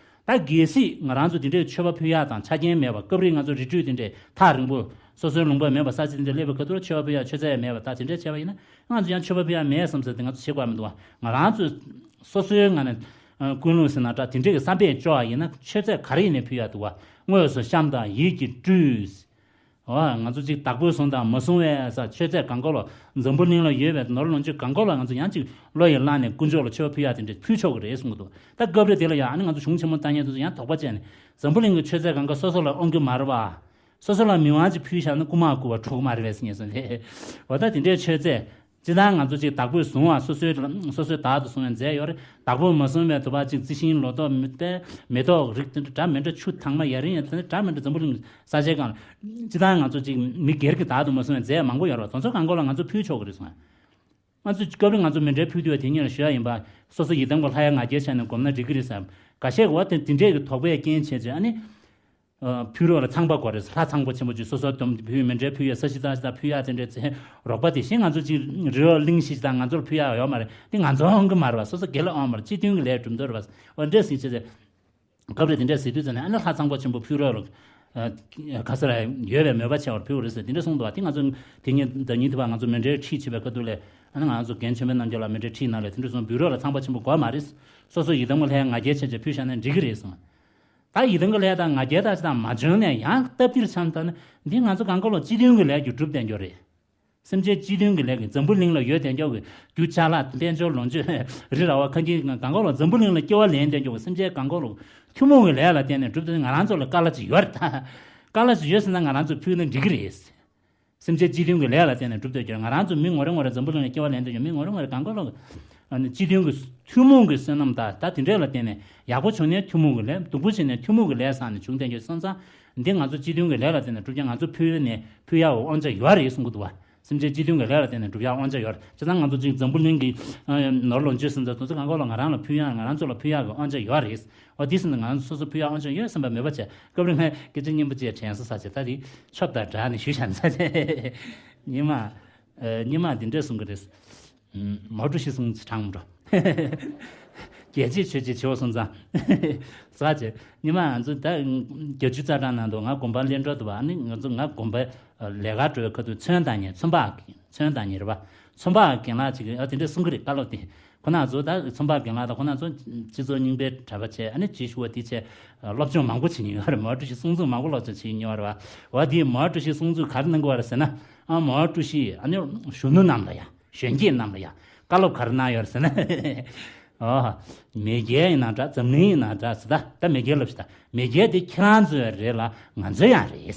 ད་གལ་སྲིད་ང་རང་ཚོ་དེ་འདྲའི་མཆོད་པ་ཕུལ་ཡག་དང་ཆ་རྐྱེན་མེད་པ། སྐབས་རེ་ང་ཚོ་རི་ཁྲོད་དེ་འདྲའི་ཐག་རིང་པོ་སོ་སོའི་ལུང་པ་མེད་པ་ས་ཆ་དེ་འདྲ་སླེབས་པའི་ཁ་ཐུག་མཆོད་པ་ཕུལ་ཡག་མཆོད་རྫས་ཡང་མེད་པ། ད་དེ་འདྲའི་བྱས་པ་ཡིན་ན་ང་ཚོ་ཡང་མཆོད་པ་ཕུལ་ཡག་མེད་བསམ་ཟེར་ཏེ་ང་ཚོ་བྱེད་དགོས་མི་འདུག་བ། ང་རང་ཚོས་སོ་སོའི་ངང་ནས་ཀུན་སློང་ཟེར་ན་འདྲ་དེ་འདྲའི་གི་བསམ་པས་སྐྱོ་བ་ཡིན་ན་མཆོད་རྫས་ག་རེ་ཡིན་ནའི་ཕུལ་ཡག་འདུག་བ། དངོས་སུ་བཤམས་དང་ཡིད་ཀྱིས་སྤྲུལ། འོ། ང་ཚོ་གཅིག་བདག་པོས་བཟུང་དང་མ་བཟུང་བའི་ས་མཆོད་རྫས་གང་ག་ལོ། འཛམ་བུ་གླིང་ལ་ཡོད་པའི་ནོར་ལོངས་སྤྱོད་གང་ག་ལོ་ང་ཚོ་ཡང་གཅིག་བློ་ཡིས་བླངས་ནས་དཀོན་མཆོག་ལ་མཆོད་པ་ཕུལ་ཡག་དེ་འདྲ་ཕུལ་ཆོག་གི་རེད་གསུང་གི་འདུག། ད་སྐབས་རེ་དེ་ལ་ཡང་ཨ་ནི་ང་ཚོ་གཞུང་ཆེན་མོ་ལྟ་མཁན་དེ་ཚོ་ཡང་དོགས་པ་བྱས་ནས་འཛམ་བུ་གླིང་གི་མཆོད་རྫས་གང་ག་སོ་སོ་ལ་དབང་གི་མ་རེད་བ། སོ་སོ་ལ་མི་དབང་ཅིག་ཕུལ་བཞག་ན་རྐུ་མ་རྐུ་བ་འགྲོ་གི་མ་རེད་པས་ཟེར་ངེས་སོང་དེ། འོ་ད་དེ་འདྲའི་མཆོད་རྫས། སྤྱིར་བཏང་ང་ཚོ་ཅིག་བདག་པོས་བཟུང་བ་སོ་སོའི་སོ་སོའི་བདག་ཏུ་བཟུང་བའི་རྫས་ཡོད་རེད། བདག་པོས་མ་བཟུང་བའི་དུ་བ་ཅིག་རྩི་ཤིང་ལོ་ཏོག་མེ་ཏོག་མེ་ཏོག་རིགས་དེ་འདྲ་འདྲ་མི་འདྲ་ཆུ་དྭངས་མ་ཡ་རིང་ཡ་དེ་འདྲ་འདྲ་མི་འདྲ་འཛམ་བུ་གླིང་ས་ཆའི་སྒང་ལ། སྤྱིར་བཏང་ང་ཚོ་ཅིག་མི་སྒེར་གྱི་བདག་ཏུ་མ་བཟུང་བའི་རྫས་མང་པོ་ཡོད་རེད་པ། དེ་ཚོ་གང་ག་ལ་ང་ཚོ་ཕུལ་ཆོག་གི་རེད་གསུངས། ང་ཚོ་སྐབས་རེ་ང་ཚོ་མཎྜལ་ཕུལ་དུས་དེ་ཉིད་ལ་ཞུ་ཡ་ཡིན་པ། སོ་སོ་ཡི་དམ་གྱི་ལྷ་ཡ་ང་རྒྱལ་བྱས་ནས་བསྒོམས་ན་འགྲིག་གི་རེད་བསམ། འགའ་ཤས་ཀྱིས་འོ་དེ་དེ་འདྲས་ཀྱི་དོགས་པའི་རྐྱེན་བྱས་བྱས་ཨ་ནི། ཨ། ཕུལ་རོགས་ལ་ཚངས་པ་དགོས་རེད། ལྷ་ཚངས་པ་ཆེན་པོ་ཅིག་སོ་སོ་སྡོམ་ཕུལ། མཎྜལ་ཕུལ་ཡ་ས་གཞི་བདག་གཞི་བདག་ཕུལ་ཡ་དེ་འདྲས་ཚེ་རོགས་པ་དེ་བཞིན་ང་ཚོ་ཅིག་རི་བོ་གླིང་བཞི་ཅིག་དང་ང་ཚོར་ཕུལ་ཡ་ཡོད་མ་རེད། དེ་ང་ཚོའི་དབང་གི་མ་རེད་པ། སོ་སོ་སྒེར་ལ་དབང་མ་རེད། སྤྱི་མཐུན་གྱི་ལས་སྒྲུབ་འདོད་རེད་པ། འོ་འདྲས་ཟིན་བྱས་ཚེ། སྐབས་རེ་དེ་འདྲས་ཟེར་དུས་ཙམ་ནས་ཨ་ནི་ལྷ་ཚངས་པ་ཆེན་པོ་ཕུལ་རོགས་ལ། ཨ། ག་ས་ར་ཡོད་པའི་མོས་པ་ཆེ་བར་ཕུལ་བ་རེད་ཟེར་དེ་འདྲས་གསུངས་འདུག་པ། དེ་ང་ཚོ་དེ་ཉིད་ཟླ་ཉིན་དུ་བ་ང་ཚོ་མཎྜལ་ཁྲིད་བྱེད་པའི་ཁ་ཐུག་ལས་ཨ་ནི་ང་ཚོ་རྒན་ཆོས་འཕེལ་རྣམ་རྒྱལ་ལགས་མཎྜལ་ཁྲིད་གནང་ལས་དེ་འདྲས་གསུངས། འབུལ་རོགས་ལ་ཚངས་པ་ཆེན་པོ་དགོས་མ་རེད། སོ་སོ་ཡི་དམ་གྱི་ལྷའི་ང་རྒྱལ་བྱས་བྱས་ཕུལ་བཞག་ན་འགྲིག་གི་རེད་གསུངས། ད་ཡི་དམ་གྱི་ལྷ་དང་ང་རྒྱལ་དང་ཅི་དང་མ་བྱུང་ནས་ཡང་སྟབས་བདེར་འཆམ་ད་ནི་འདི་ང་ཚོ་གང་ག་ལོ་སྤྱི་མཐུན་གྱི་ལས་རྒྱུ་སྒྲུབ་བསྡད་རྒྱུ་རེད། སེམས་ཅན་སྤྱི་མཐུན་གྱི་ལས་ཀྱི་འཛམ་བུ་གླིང་ལ་ཡོད་བསྡད་མཁན་གྱི་རྒྱུ་ཅ་ལག་དཔལ་འབྱོར་ལོངས་སྤྱོད་རི་ར་བ་ཁ་འགྱིང་གང་ག་ལོ་འཛམ་བུ་གླིང་ལ་སྐྱེ་བ་ལེན་བསྡད་མཁན་གྱི་སེམས་ཅན་གང་ག་ལོ་ཐུན་མོང་གི་ལས་ལ་བརྟེན་ནས་སྒྲུབ་ཏུ་ང་རང་ཚོ་ལ་དཀའ་ལས་ཅིག་ཡོད་རེད་ད། དཀའ་ལས་ཅིག་ཡོད་ཟེར་ན་ང་རང་ཚོ་ཕུལ་ན་འགྲིག་གི་རེད། སེམས་ཅན་སྤྱི་མཐུན་གྱི་ལས་ལ་བརྟེན་ནས་སྒྲུབ་སྡོད་ཀྱི་རེད། ང་རང་ཚོ་མི་ངོ་རེ་ངོ་རེ་འཛམ་བུ་གླིང་ལ་སྐྱེ་བ་ལེན་བསྡད་ཀྱི་མི་ངོ་རེ་ངོ་རེ་གང་ག་ལོ། ཨ་ནི་སྤྱི་མཐུན་གྱི་ཐུན་མོང་གི་བསོད་ནམས་དང་ད་དེ་འདྲས་ལ་བརྟེན་ནས་ཡག་པོ་བྱུང་ནས་ཐུན་མོང་གི་ལས། སྡུག་པོ་བྱུང་ནས་ཐུན་མོང་གི་ལས་བསགས་ནས་བྱུང་བསྡད་ཀྱི་སོང་ཙང་། འདི་ང་ཚོ་སྤྱི་མཐུན་གྱི་ལས་ལ་བརྟེན་ནས་སྒྲུབ་ཀྱང་ང་ཚོ་ཕུལ་ནས་ཕུལ་ཡག་གི་དབང་ཆ་ཡོད་རེད་གསུང་གི་འདུག་བ། སེམས་ཅན་སྤྱི་མཐུན་གྱི་ལས་ལ་བརྟེན་ནས་སྒྲུབ་ཡག་དབང་ཆ་ཡོད་རེད། བྱས་ཙང་ང་ཚོ་གཅིག་འཛམ་བུ་གླིང་གི་ནོར་ལོངས་སྤྱོད་སེམས་ཙམ་དེ་ཚོ་གང་ག་ལ་ང་རང་ལ་ཕུལ་ཡག་ང་རང་ཚོ་ལ་ཕུལ་ཡག་གི་དབང་ཆ་ཡོད་རེད། འོ་དེ་སེམས་ནས་ང་རང་ཚོ་སོ་སོ་ཕུལ་ཡག་དབང་ཆ་ཡོད་བསམ་པ་མོས་པ་བྱས། སྐབས་རེ་ངས་སྐད་ཆ་སྙན་པོ་བྱས་དྲན་གསོ་ས་བྱས། ད་དེ་ཆོབ་དང་སྦྲགས་ནས་ཞུས་བཞག་ན་ས་བྱས། ཉི་མ། ཨ། ཉི་མ་འདི་འདྲས་གསུང་གི་རེད། ཨུམ། མའོ་ཀྲུའུ་ཞི་གསུང་དྲང་མོ་འགྲོ། རྒྱལ་གཅེས་ཆོས་གཅེས་བྱེད་འོ་སོང་ཙང་། ཟ་བྱས། ཉི་མ་ང་ཚོ་ད་བརྒྱད་ཅུ་རྩ་གྲངས་ནང་དུ་ང་དགོན་པ་སླེབས་འགྲོ་འདུག་བ། ཨ་ནི་ང་ཚོ་ང་དགོན་པ་ལས་ཀ་འགྲོ་བའི་ཁ་ཐུག་ཚོན་བཏང་མཁན། ཚོན་པ་ཚོན་བཏང་མཁན་རེད་པ། ཚོན་པ་རྒན་ལགས་ཅིག་གིས་ཨ་དེ་འདྲས་གསུང་གི་རེད། བཀའ་སློབ་དེ། ཁོ་ན་ཚོ་ད་ཚོན་པ་རྒན་ལགས་དང་ཁོ་ན་ཚོ་སྤྱི་ཚོགས་རྙིང་པའི་གྲྭ་པ་བྱས། ཨ་ནི་ཅིག་ཞུ་བ་དེ་བྱས། སློབ་སྦྱོང་མང་པོ་བྱེད་མྱོང་ཡོད་རེད། མའོ་ཀྲུའུ་ཞི་གསུང་ཚུལ་མང་པོ་སློབ་སྦྱོང་བྱེད་མྱོང་རེད་པ། འོ་དེ་མའོ་ཀྲུའུ་ཞི་གསུང་ཚུལ་ག་རེ་གནང་གི་ཡོད་རེད་ཟེར་ན། ཨ། མའོ་ཀྲུའུ་ཞི་ཨ་ནི་གཞོན་ནུ་རྣམས་ལ་ཡ། གཞོན་སྐྱེས་རྣམས་ལ་ཡ། བཀའ་སློབ་ག་རེ་གནང་ཡོད་རེད་ཟེར་ན། ཨོ། མེས་རྒྱལ་ཡིན་ན་འདྲ། འཛམ་གླིང་ཡིན་ན་འདྲ་ཟེར། ད་ད་མེས་རྒྱལ་སློབ་ཞིག་ད། མེས་རྒྱལ་དེ་ཁྱེད་རང་ཚོའི་རེད་ལ་ང་ཚོའི་ཡང་རེད།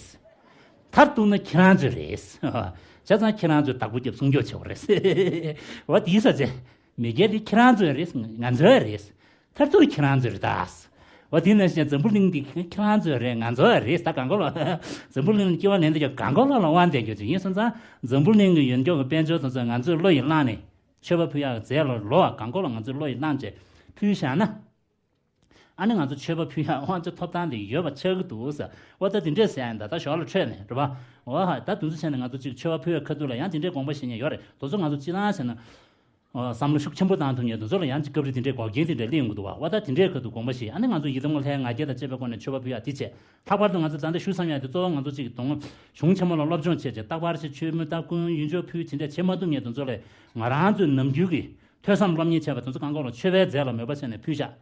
མཐར་གཏུགས་ན་ཁྱེད་རང་ཚོའི་རེད། བྱས་ཙང་ཁྱེད་རང་ཚོས་བདག་པོ་རྒྱབ་སྲུང་སྐྱོབ་བྱེད་དགོས་རེད། འོ་དེའི་ས་ཆེ། མེས་རྒྱལ་དེ་ཁྱེད་རང་ཚོའི་རེད། ང་ཚོའི་རེད། མཐར་གཏུགས་ཁྱེད་རང་ཚོའི་རེད་ད། འོ་དེ་ནང་བཞིན་འཛམ་བུ་གླིང་འདི་ཁྱེད་རང་ཚོའི་རེད། ང་ཚོའི་རེད། ད་གང་ག་ལ། འཛམ་བུ་གླིང་ལ་སྐྱེ་བ་ལེན་འདོད་ཀྱང་གང་ག་ལ་ལ་དབང་བསྡད་རྒྱུ་ཅིག་ཡིན་སོང་ཙང་། འཛམ་བུ་གླིང་གི་ཡོན་ཆབ་ཀྱི་དཔལ་འབྱོར་དེ་ཚོ་ང་ཚོས་བློ་ཡིས་བླངས་ནས། མཆོད་པ་ཕུལ་ཡག་རྫས་ལ་ལོ་བ་གང་ག་ལ་ང་ཚོས་བློ་ཡིས་བླངས་བྱས་ཕུལ་བཞག་ན། ཨ་ནི་ང་ཚོ་མཆོད་པ་ཕུལ་ཡག་དབང་ཆ་ཐོབ་ཐང་དེ་ཡོད་པ་ཆགས་ཀྱི་འདུག་ཟེར། འོ་ད་དེ་འདྲས་ཟེར་ཡ་ཡིན། ད་ད་ཞོར་ལ་འཕྲོས་ནས་རེད་པ། འོ་ཧ། ད་དུས་ཚོད་བྱས་ནས་ང་ཚོ་གཅིག་མཆོད་པ་ཕུལ་བའི་ཁ་ཐུག་ལ་ཡང་དེ་འདྲས་དགོངས་པ་བཞེས་མཁན་ཡོད་རེད། དེ་ཚོ་ང་ཚོ་སྤྱིར་བཏང་བྱས་ན། ཨ། བསམ་བློ་ཤུགས་ཆེན་པོ་བཏང་ཐུབ་མཁན་དེ་ཚོ་ལ་ཡང་ཅིག་སྐབས་རེ་དེ་འདྲའི་འགོག་རྐྱེན་དེ་འདྲ་སླེབས་ཡོང་གི་འདུག་བ། འོ་ད་དེ་འདྲའི་ཁ་ཐུག་དགོངས་པ་བཞེས། ཨ་ནི་ང་ཚོ་ཡི་དམ་གྱི་ལྷའི་ང་རྒྱལ་དང་བཅས་པའི་སྒོ་ནས་མཆོད་པ་ཕུལ་ཡག་དེ་བྱས། ལྷག་པར་དུ་ང་ཚོ་ད་ལྟ་ཞུ་བསམ་ཡག་དེ་གཙོ་བོ་ང་ཚོ་ཅིག་གདོང་གཞུང་ཆེན་མོ་ལ་སློབ་སྦྱོང་བྱས་བྱས། རྟག་པར་ཅིག་མཆོད་མེ་སྟར་སྐུ་ཡོན་ཆབ་ཕུལ་དེ་འདྲ་བྱེད་མ་ཐུབ་མཁན་དེ་ཚོ་ལ་ང་རང་ཚོའི་ནམ་རྒྱུན་གྱི་ཐོས་བསམ་སློབ་གཉེར་བྱས་པ་དེ་ཚོ་གང་ག་ལ་མཆོད་པའི་རྫས་ལ་མོས་པ་བྱས་ནས་ཕུལ་བཞག།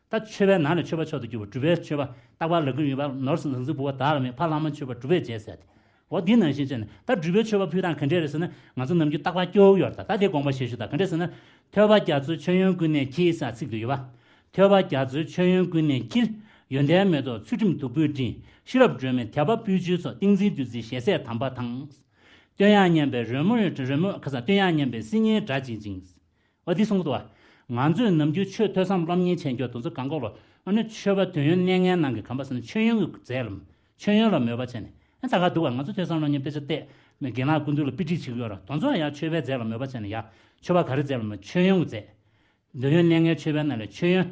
ད་མཆོད་པའི་ནང་ལ་མཆོད་པ་མཆོག་ཏུ་གྱུར་པ་སྒྲུབ་པའི་མཆོད་པ། རྟག་པར་ལབ་ཀྱི་ཡོད་པ། ནོར་ཟང་ཟིང་བུ་བ་བདག་ལ་མེད། ཕ་ལྷག་མ་མཆོད་པ་སྒྲུབ་པས་བྱས་ཟེར་ཏེ། འོ་འདི་ནང་བཞིན་བྱས་ནས་ད་སྒྲུབ་པའི་མཆོད་པ་ཕུལ་སྟངས་ག་འདྲས་རེད་ཟེར་ན། ང་ཚོ་ནམ་རྒྱུན་རྟག་པར་སྐྱོ་བོ་ཡོད་རེད། ད་ད་དེ་དགོངས་པ་བཞེས་ཞུ། ད་ག་འདྲས་ཟེར་ན། ཐོས་པ་རྒྱ་མཚོའི་མཆོད་ཡོན་ཀུན་ནས་འཁྱིལ་ཟེར་ཚིག་དེ་ཡོད་པ། ཐོས་པ་རྒྱ་མཚོའི་མཆོད་ཡོན་ཀུན་ནས་འཁྱིལ། ཡོན་ཏན་མེ་ཏོག་ཚུལ་ཁྲིམས་བདུག་སྤོས་སྤྲིན། ཤེས་རབ་སྒྲོན་མེ་དད་པ་སྤོས་ཆུའི་ཚོགས། ཏིང་འཛིན་བདུད་རྩིའི་ཞལ་ཟས་དམ་པ་དང་། བསྟོད་དབྱངས་སྙན་པའི་རོལ་མོ། རོལ་མོ་ཁ་ས། བསྟོད་དབྱངས་སྙན་པའི་སིལ་སྙན་སྒྲ་འབྱིན་ཅིང་། འོ་འདི་གསུང་གི་འདུག་བ། ང་ཚོས་ནམ་རྒྱུན་ཆོས་ཐོས་བསམ་སློབ་གཉེར་བྱེད་རྒྱུ་དེ་ཚོ་གང་ག་ལོ། ཨ་ནི་མཆོད་པ་དོན་ཡོད་གནས་ངན་ནང་གི་གམ་པ་ཟེར་ན་མཆོད་ཡོན་གྱི་རྫས་ལ། མཆོད་ཡོན་ལ་མོས་པ་བྱས་ནས། ཨ་ད་ག་འདུག་བ། ང་ཚོ་ཐོས་བསམ་སློབ་གཉེར་དཔེ་ཆ་བལྟས། མི་རྒན་ལགས་སྐུ་མདུན་ལ་དཔེ་ཁྲིད་བྱེད་ཀྱི་ཡོད་ར། དེ་ཚོ་ཡང་མཆོད་པའི་རྫས་ལ་མོས་པ་བྱས་ནས་ཡ། མཆོད་པ་ག་རེ་རྫས་ལ་མོས། མཆོད་ཡོན་གྱི་རྫས། དོན་ཡོད་གནས་ངན་མཆོད་པའི་ནང་ལས་མཆོད་ཡོན།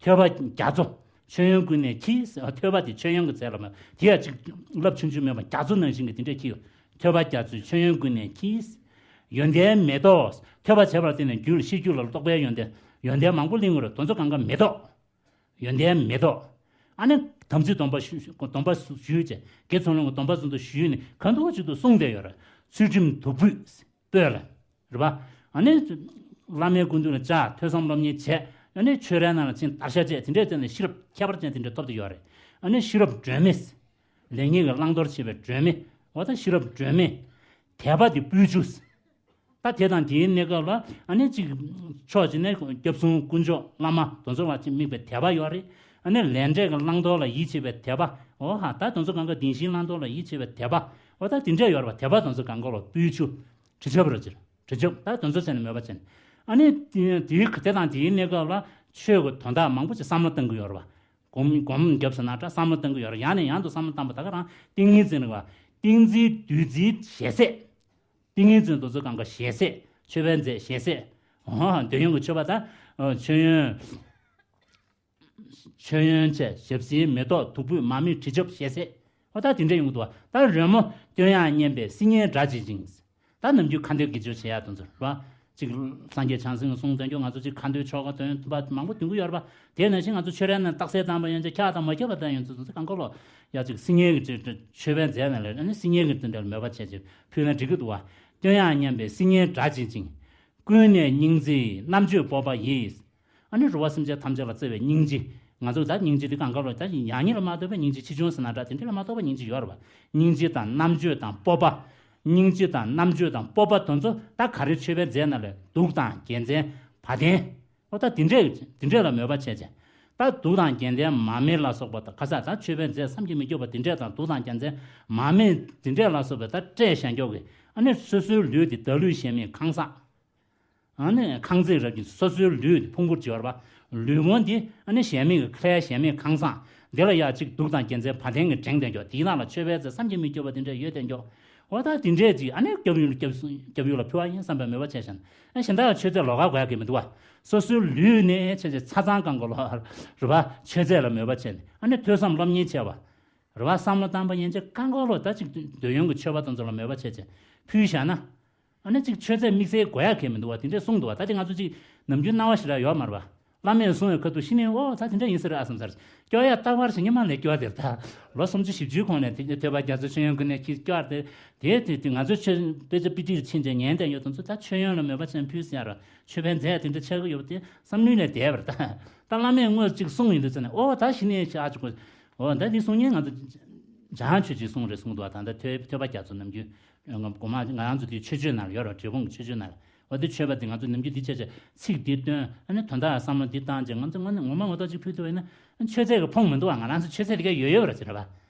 ཐོས་པ་རྒྱ་མཚོ། མཆོད་ཡོན་ཀུན་ནས་འཁྱིལ། ཐོས་པ་དེ་མཆོད་ཡོན་གྱི་རྫས་ལ་མ། དེ་ཡང་ཅིག་རླབས་ཆུང་ཆུང་མེད་པ་རྒྱ་མཚོ་ནང་བཞིན་གྱི་དེ་འདྲས་འཁྱིལ་ཡོད། ཐོས་པ་རྒྱ་མཚོའི་མཆོད་ཡོན་ཀུན་ནས་འཁྱིལ། ཡོན་ཏན་མེ་ཏོག། ཐོས་པ་བྱས་པར་བརྟེན་ནས་རྒྱུད་ལ་ཤེས་རྒྱུད་ལ་རྟོགས་པའི་ཡོན་ཏན། ཡོན་ཏན་མང་པོ་གླེང་གི་རེད། དེ་ཚོ་གང་ག་མེ་ཏོག། ཡོན་ཏན་མེ་ཏོག། ཨ་ནི་དམ་ཚིག་སྡོམ་པ་ཞུ། སྡོམ་པ་ཞུས་བྱས། དགེ་ཚུལ་སློང་གི་སྡོམ་པ་ཚུལ་དུ་ཞུས་ནས་གང་ཐུབ་ཅིག་ཏུ་གསུངས་བསྡད་ཡོད་རེད། ཚུལ་ཁྲིམས་བདུག་སྤོས། སྤོས་ལ། རེད་པ། ཨ་ནི། བླ་མའི་སྐུ་མདུན་ལ་བཅར། ཐོས་བསམ་སློབ་གཉེར་བྱས། ཨ་ནི་ཆོས་རའི་ནང་ལ་ཕྱིན་བརྡར་ཤ་བཅད། དེ་འདྲས་བྱས་ནས་ཤེས་རབ་ཁྱད་པར་ཅན་དེ་འདྲས་ཐོབ་བསྡད་ཡོད་རེད། ཨ་ནི་ཤེས་རབ་སྒྲོན་མེ། ལེགས་ཉེས་ཀྱི་བླང་དོར་བྱེད་པའི་སྒྲོན་མེ། འོ་ད་ཤེས་རབ་སྒྲོན་མེ། དད་པ་དེ་སྤོས་ཆུ། ད་དེ་དང་དེའི་གནས་སྐབས་ལ་ཨ་ནི་གཅིག་ཕྱོགས་གཅིག་ནས་སྐྱབས་གསུམ་དཀོན་མཆོག་བླ་མ་དེ་ཚོ་ལ་གཅིག་དམིགས་པའི་དད་པ་ཡོད་རེད། ཨ་ནི་ལས་འབྲས་ཀྱི་བླང་དོར་ལ་ཡིད་ཆེས་པའི་དད་པ། འོ་ཧ། ད་དེ་ཚོ་གང་ག་བདེན་བཞིའི་བླང་དོར་ལ་ཡིད་ཆེས་པའི་དད་པ། འོ་ད་དེ་འདྲས་ཡོད་རེད་པ། དད་པ་དེ་ཚོ་གང་ག་ལོ་སྤོས་ཆུ། དྲི་ཆབ་ར་ཅིར་དྲི་ཆབ། ད་དེ་ཚོ་བྱས་ནས་མོས་པ་བྱས་ནས། ཨ་ནི་དེ་དེའི་དེ་དང་དེའི་གནས་སྐབས་ལ་ཆོས་ཀྱི་དོན་དག་མང་པོ་ཅིག་བསམ་བློ་གཏང་གི་ཡོད་རེད་པ། སྒོམ་སྒོམ་རྒྱབ་ཟེར་ན་འདྲ། བསམ་བློ་གཏང་གི་ཡོད་རེད། ཡང་ནས་ཡང་དུ་བསམ་བློ་བཏང་པ་ད་ག་རང་ཏིང་ངེ་འཛིན་རེད་པ། ཏིང་འཛིན་བདུད་རྩིའི་ཞལ་ཟས། ཏིང་ངེ་འཛིན་དེ་ཚོ་གང་ག་ཞལ་ཟས། མཆོད་པའི་རྫས་ཞལ་ཟས། འོ་འདོད་ཡོན་གྱི་མཆོད་པ་ད། མཆོད་ཡོན། མཆོད་ཡོན་བཅས་ཞབས་བསིལ་མེ་ཏོག་བདུག་སྤོས་མར་མེ་དྲི་ཆབ་ཞལ་ཟས། འོ་ད་དེ་འདྲས་ཡོང་གི་འདུག་པ། ད་རོལ་མོ་བཏོན་ཡང་སྙན་པའི་སིལ་སྙན་སྒྲ་ཇི་བཞིན། ད་ནམ་རྒྱུན་ཁ་འདོན་དགེ་སྦྱོར་བྱེད་ཡག་དེ་ཚོ་རེད་པ། ཅིག་སངས་རྒྱས་བྱང་སེམས་ཀྱི་གསུང་འདོན་རྒྱུ། ང་ཚོ་ཅིག་ཁ་འདོན་ཆོ་ག་འདོན་ཐུབ་པ་མང་པོ་འདོན་གྱི་ཡོད་རེད་པ། དེ་ནང་བཞིན་ང་ཚོ་ཆོས་ར་ནས་རྟགས་གསལ་བཏང་པ་ཡང་ཅིག་ཁྱག་དང་མ་ཁྱག་པ་བཏང་ཡང་ཚོ་ཚོ་གང་ག་ལོ་ཡ་ཅིག་སིལ་སྙན་གྱི་ཅིག་མཆོད་པའི་རྫས་ནང་ལ་ཨ་ནི་སིལ་སྙན་གྱི་དེ་འདྲ་མོས་པ་བྱས་ཅིག་ཕུལ་ན་འགྲིག་གི་འདུག་པ། བཏོན་ཡང་སྙན་པའི་སིལ་སྙན་སྒྲ་ཇི་བཞིན། ཀུན་ནས་སྙིང་རྗེའི་རྣམ་དཔྱོད་སྤོབས་པ་ཡིས། ཨ་ནི་རུ་བ་སེམས་ཅན་ཐམས་ཅད་ལ་བརྩེ་བའི་སྙིང་རྗེ། ང་ཚོ་ད་སྙིང་རྗེ་འདི་གང་ག་ལོ་ད་ཡང་ཉིད་ལ་མ་ལྟོས་པའི་སྙིང་རྗེ། ཆེ་ཆུང་ཟེར་ན་འདྲ་དེ་འདྲ་ལ་མ་ལྟོས་པའི་སྙིང་རྗེ་ཡོད་རེད་པ། སྙིང་རྗེ་དང་རྣམ་དཔྱོད་དང་སྤོབས་པ། སྙིང་རྗེ་དང་རྣམ་དཔྱོད་དང་སྤོབས་པ་དེ་ཚོ་ད་ག་རེ་མཆོད་པའི་རྫས་ནང་ལས་གདུགས་དང་རྒྱལ་མཚན་བ་དན། འོ་ད་དེ་འདྲས་དེ་འདྲས་ལ་མོས་པ་བྱས་བྱས། ད་གདུགས་དང་རྒྱལ་མཚན་མར་མེ་ལ་སོགས་པ་དང་ཁ་ས་ད་མཆོད་པའི་རྫས་བསམ་གྱིས་མི་ཁྱབ་པ་དེ་འདྲས་དང་གདུགས་དང་རྒྱལ་མཚན་མར་མེ་དེ་འདྲས་ལ་སོགས་པའི་ད་སྤྲས་བཞེངས་རྒྱུ་གི་ཨ་ནི་སོ་སོའི་ལུས་དེ་བདག་ལུས་གཞན་མེད་ཁང་བཟང་། ཨ་ནི་ཁང་བརྩེགས་རབ་ཀྱི་སོ་སོའི་ལུས་ཕུང་པོར་བྱེད་པ། ལུས་ཕུང་འདི་ཨ་ནི་གཞན་མེད་ཀྱི་ཁ་ལས་གཞན་མེད་ཁང་བཟང་། འདི་ལ་ཡ་གཅིག་གདུགས་དང་རྒྱལ་མཚན་བ་དན་གྱིས་བསྒྲེངས་བསྡད་འགྱོ། དེའི་ནང་ལ་མཆོད་པའི་རྫས་བསམ་གྱིས་མི་ཁྱབ་པ་དེ་འདྲ་ཡོད་བསྡད་འགྱོ། འོ་ད་དེ་འདྲས་ཅིག་ཨ་ནི་སྐྱབས་ཡུལ་སྐྱབས་སྐྱབས་ཡུལ་ལ་ཕུལ་བ་ཡིན་བསམ་པའི་མོས་པ་བྱས་ཤིང་། ཨ་གཞན་དག་ལ་མཆོད་རྫས་ལོགས་ཀ་དགོས་ཡ་གི་མི་འདུག་པ། སོ་སོའི་ལུས་ནས་ཆེ་ཆེ་ཚ་ཚང་གང་ག་ལོ་རུ་བ་མཆོད་རྫས་ལ་མོས་པ་བྱས་ནས་ཨ་ནི་ཐོས་བསམ་སློབ་གཉེར་བྱས་པ། རེ་བ་བསམ་བློ་བཏང་པ་ཡན་ཆད་བཀའ་འཁོར་ལོ་ད་ཅིག་འདོད་ཡོན་གྱི་མཆོད་པ་དང་ཚོ་ལ་མོས་པ་བྱས་བྱས་ཕུལ་བཞག་ན། ཨ་ནི་ཅིག་མཆོད་རྫས་དམིགས་བསལ་དགོས་ཡ་གལ་མི་འདུག་པ་དེ་འདྲས་གསུངས་འདུག་པ། ད་དེ་ང་ཚོ་ཅིག་ནམ་རྒྱུན་སྣང་བ་ཞེ་དྲག་ཡོད་མ་རེད་པ། བླ་མས་གསུངས་པའི་ཁ་ཐུག་གཞི་ནས་ཨོ་ད་དེ་འདྲ་ཡིན་ས་རེད་ཨ་བསམ་ཚར། སྐྱོ་ཡ་རྟག་པར་ཞིག་ཉི་མ་ལས་སྐྱོ་དེར་ད་ལོ་སུམ་ཅུ་བཞི་བཅུའི་གོང་ནས་དེ་ཐོས་པ་རྒྱ་མཚོའི་མཆོད་ཡོན་ཀུན་ནས་འཁྱིལ་སྐྱོ་དེ་དེ་དེ་དེ་ང་ཚོ་ཆོས་དཔེ་ཆ་དཔེ་ཁྲིད་ཕྱིན་བྱས་ཉན་བསྡད་ཡོད་དང་ཚོ་ད་མཆོད་ཡོན་ལ་མོས་པ་ཆེན་ཕུལ་ཟེར་ཡ་ར་མཆོད་པའི་རྫས་དེ་འདྲ་ཆགས་ཀྱི་ཡོད་པ་དེ་བསམ་བློའི་ལས་འདས་པ་རེད་ད། ད་བླ་མས་དངོས་གཅིག་གསུངས་ཡིན་དུས་ཙ་ནས་ཨོ་ད་གཞི་ནས་ཆགས་ཆོག་གོ། འོ་ད་འདི་གསུང་མཁན་ང་ཚོ་འཇང་ཆོས་ཀྱི་གསུང་རེད་གསུངས་འདུག་ད་ལྟ་ཐོས་ཐོས་པ་རྒྱ་མཚོ་ནམ་རྒྱུན་ང་གོ་མ་ང་རང་ཚོ་འདི་ཆོས་སྤྱོད་ནང་ལ་ཡོད་རེད། འབྲས་སྤུངས་ཀྱི་ཆོས་སྤྱོད་ནང་ལ། འོ་འདི་མཆོད་པ་འདི་ང་ཚོ་ནམ་རྒྱུན་འདི་བྱས་བྱས་ཚིག་འདི་བཏོན་ཨ་ནི་དོན་དག་བསམ་བློ་འདི་བཏང་བྱས་ང་ཚོ་ངོ་ནས་ངོ་མ་ངོ་ཐོག་ཅིག་ཕུལ་ཐུབ་པ་ཡིན་ན་མཆོད་རྫས་ཀྱི་ཕོངས་མི་འདུག་བ། ང་རང་ཚོ་མཆོད་རྫས་འདི་ག་ཡོད་ཡོད་རེད་ཟེར་བ།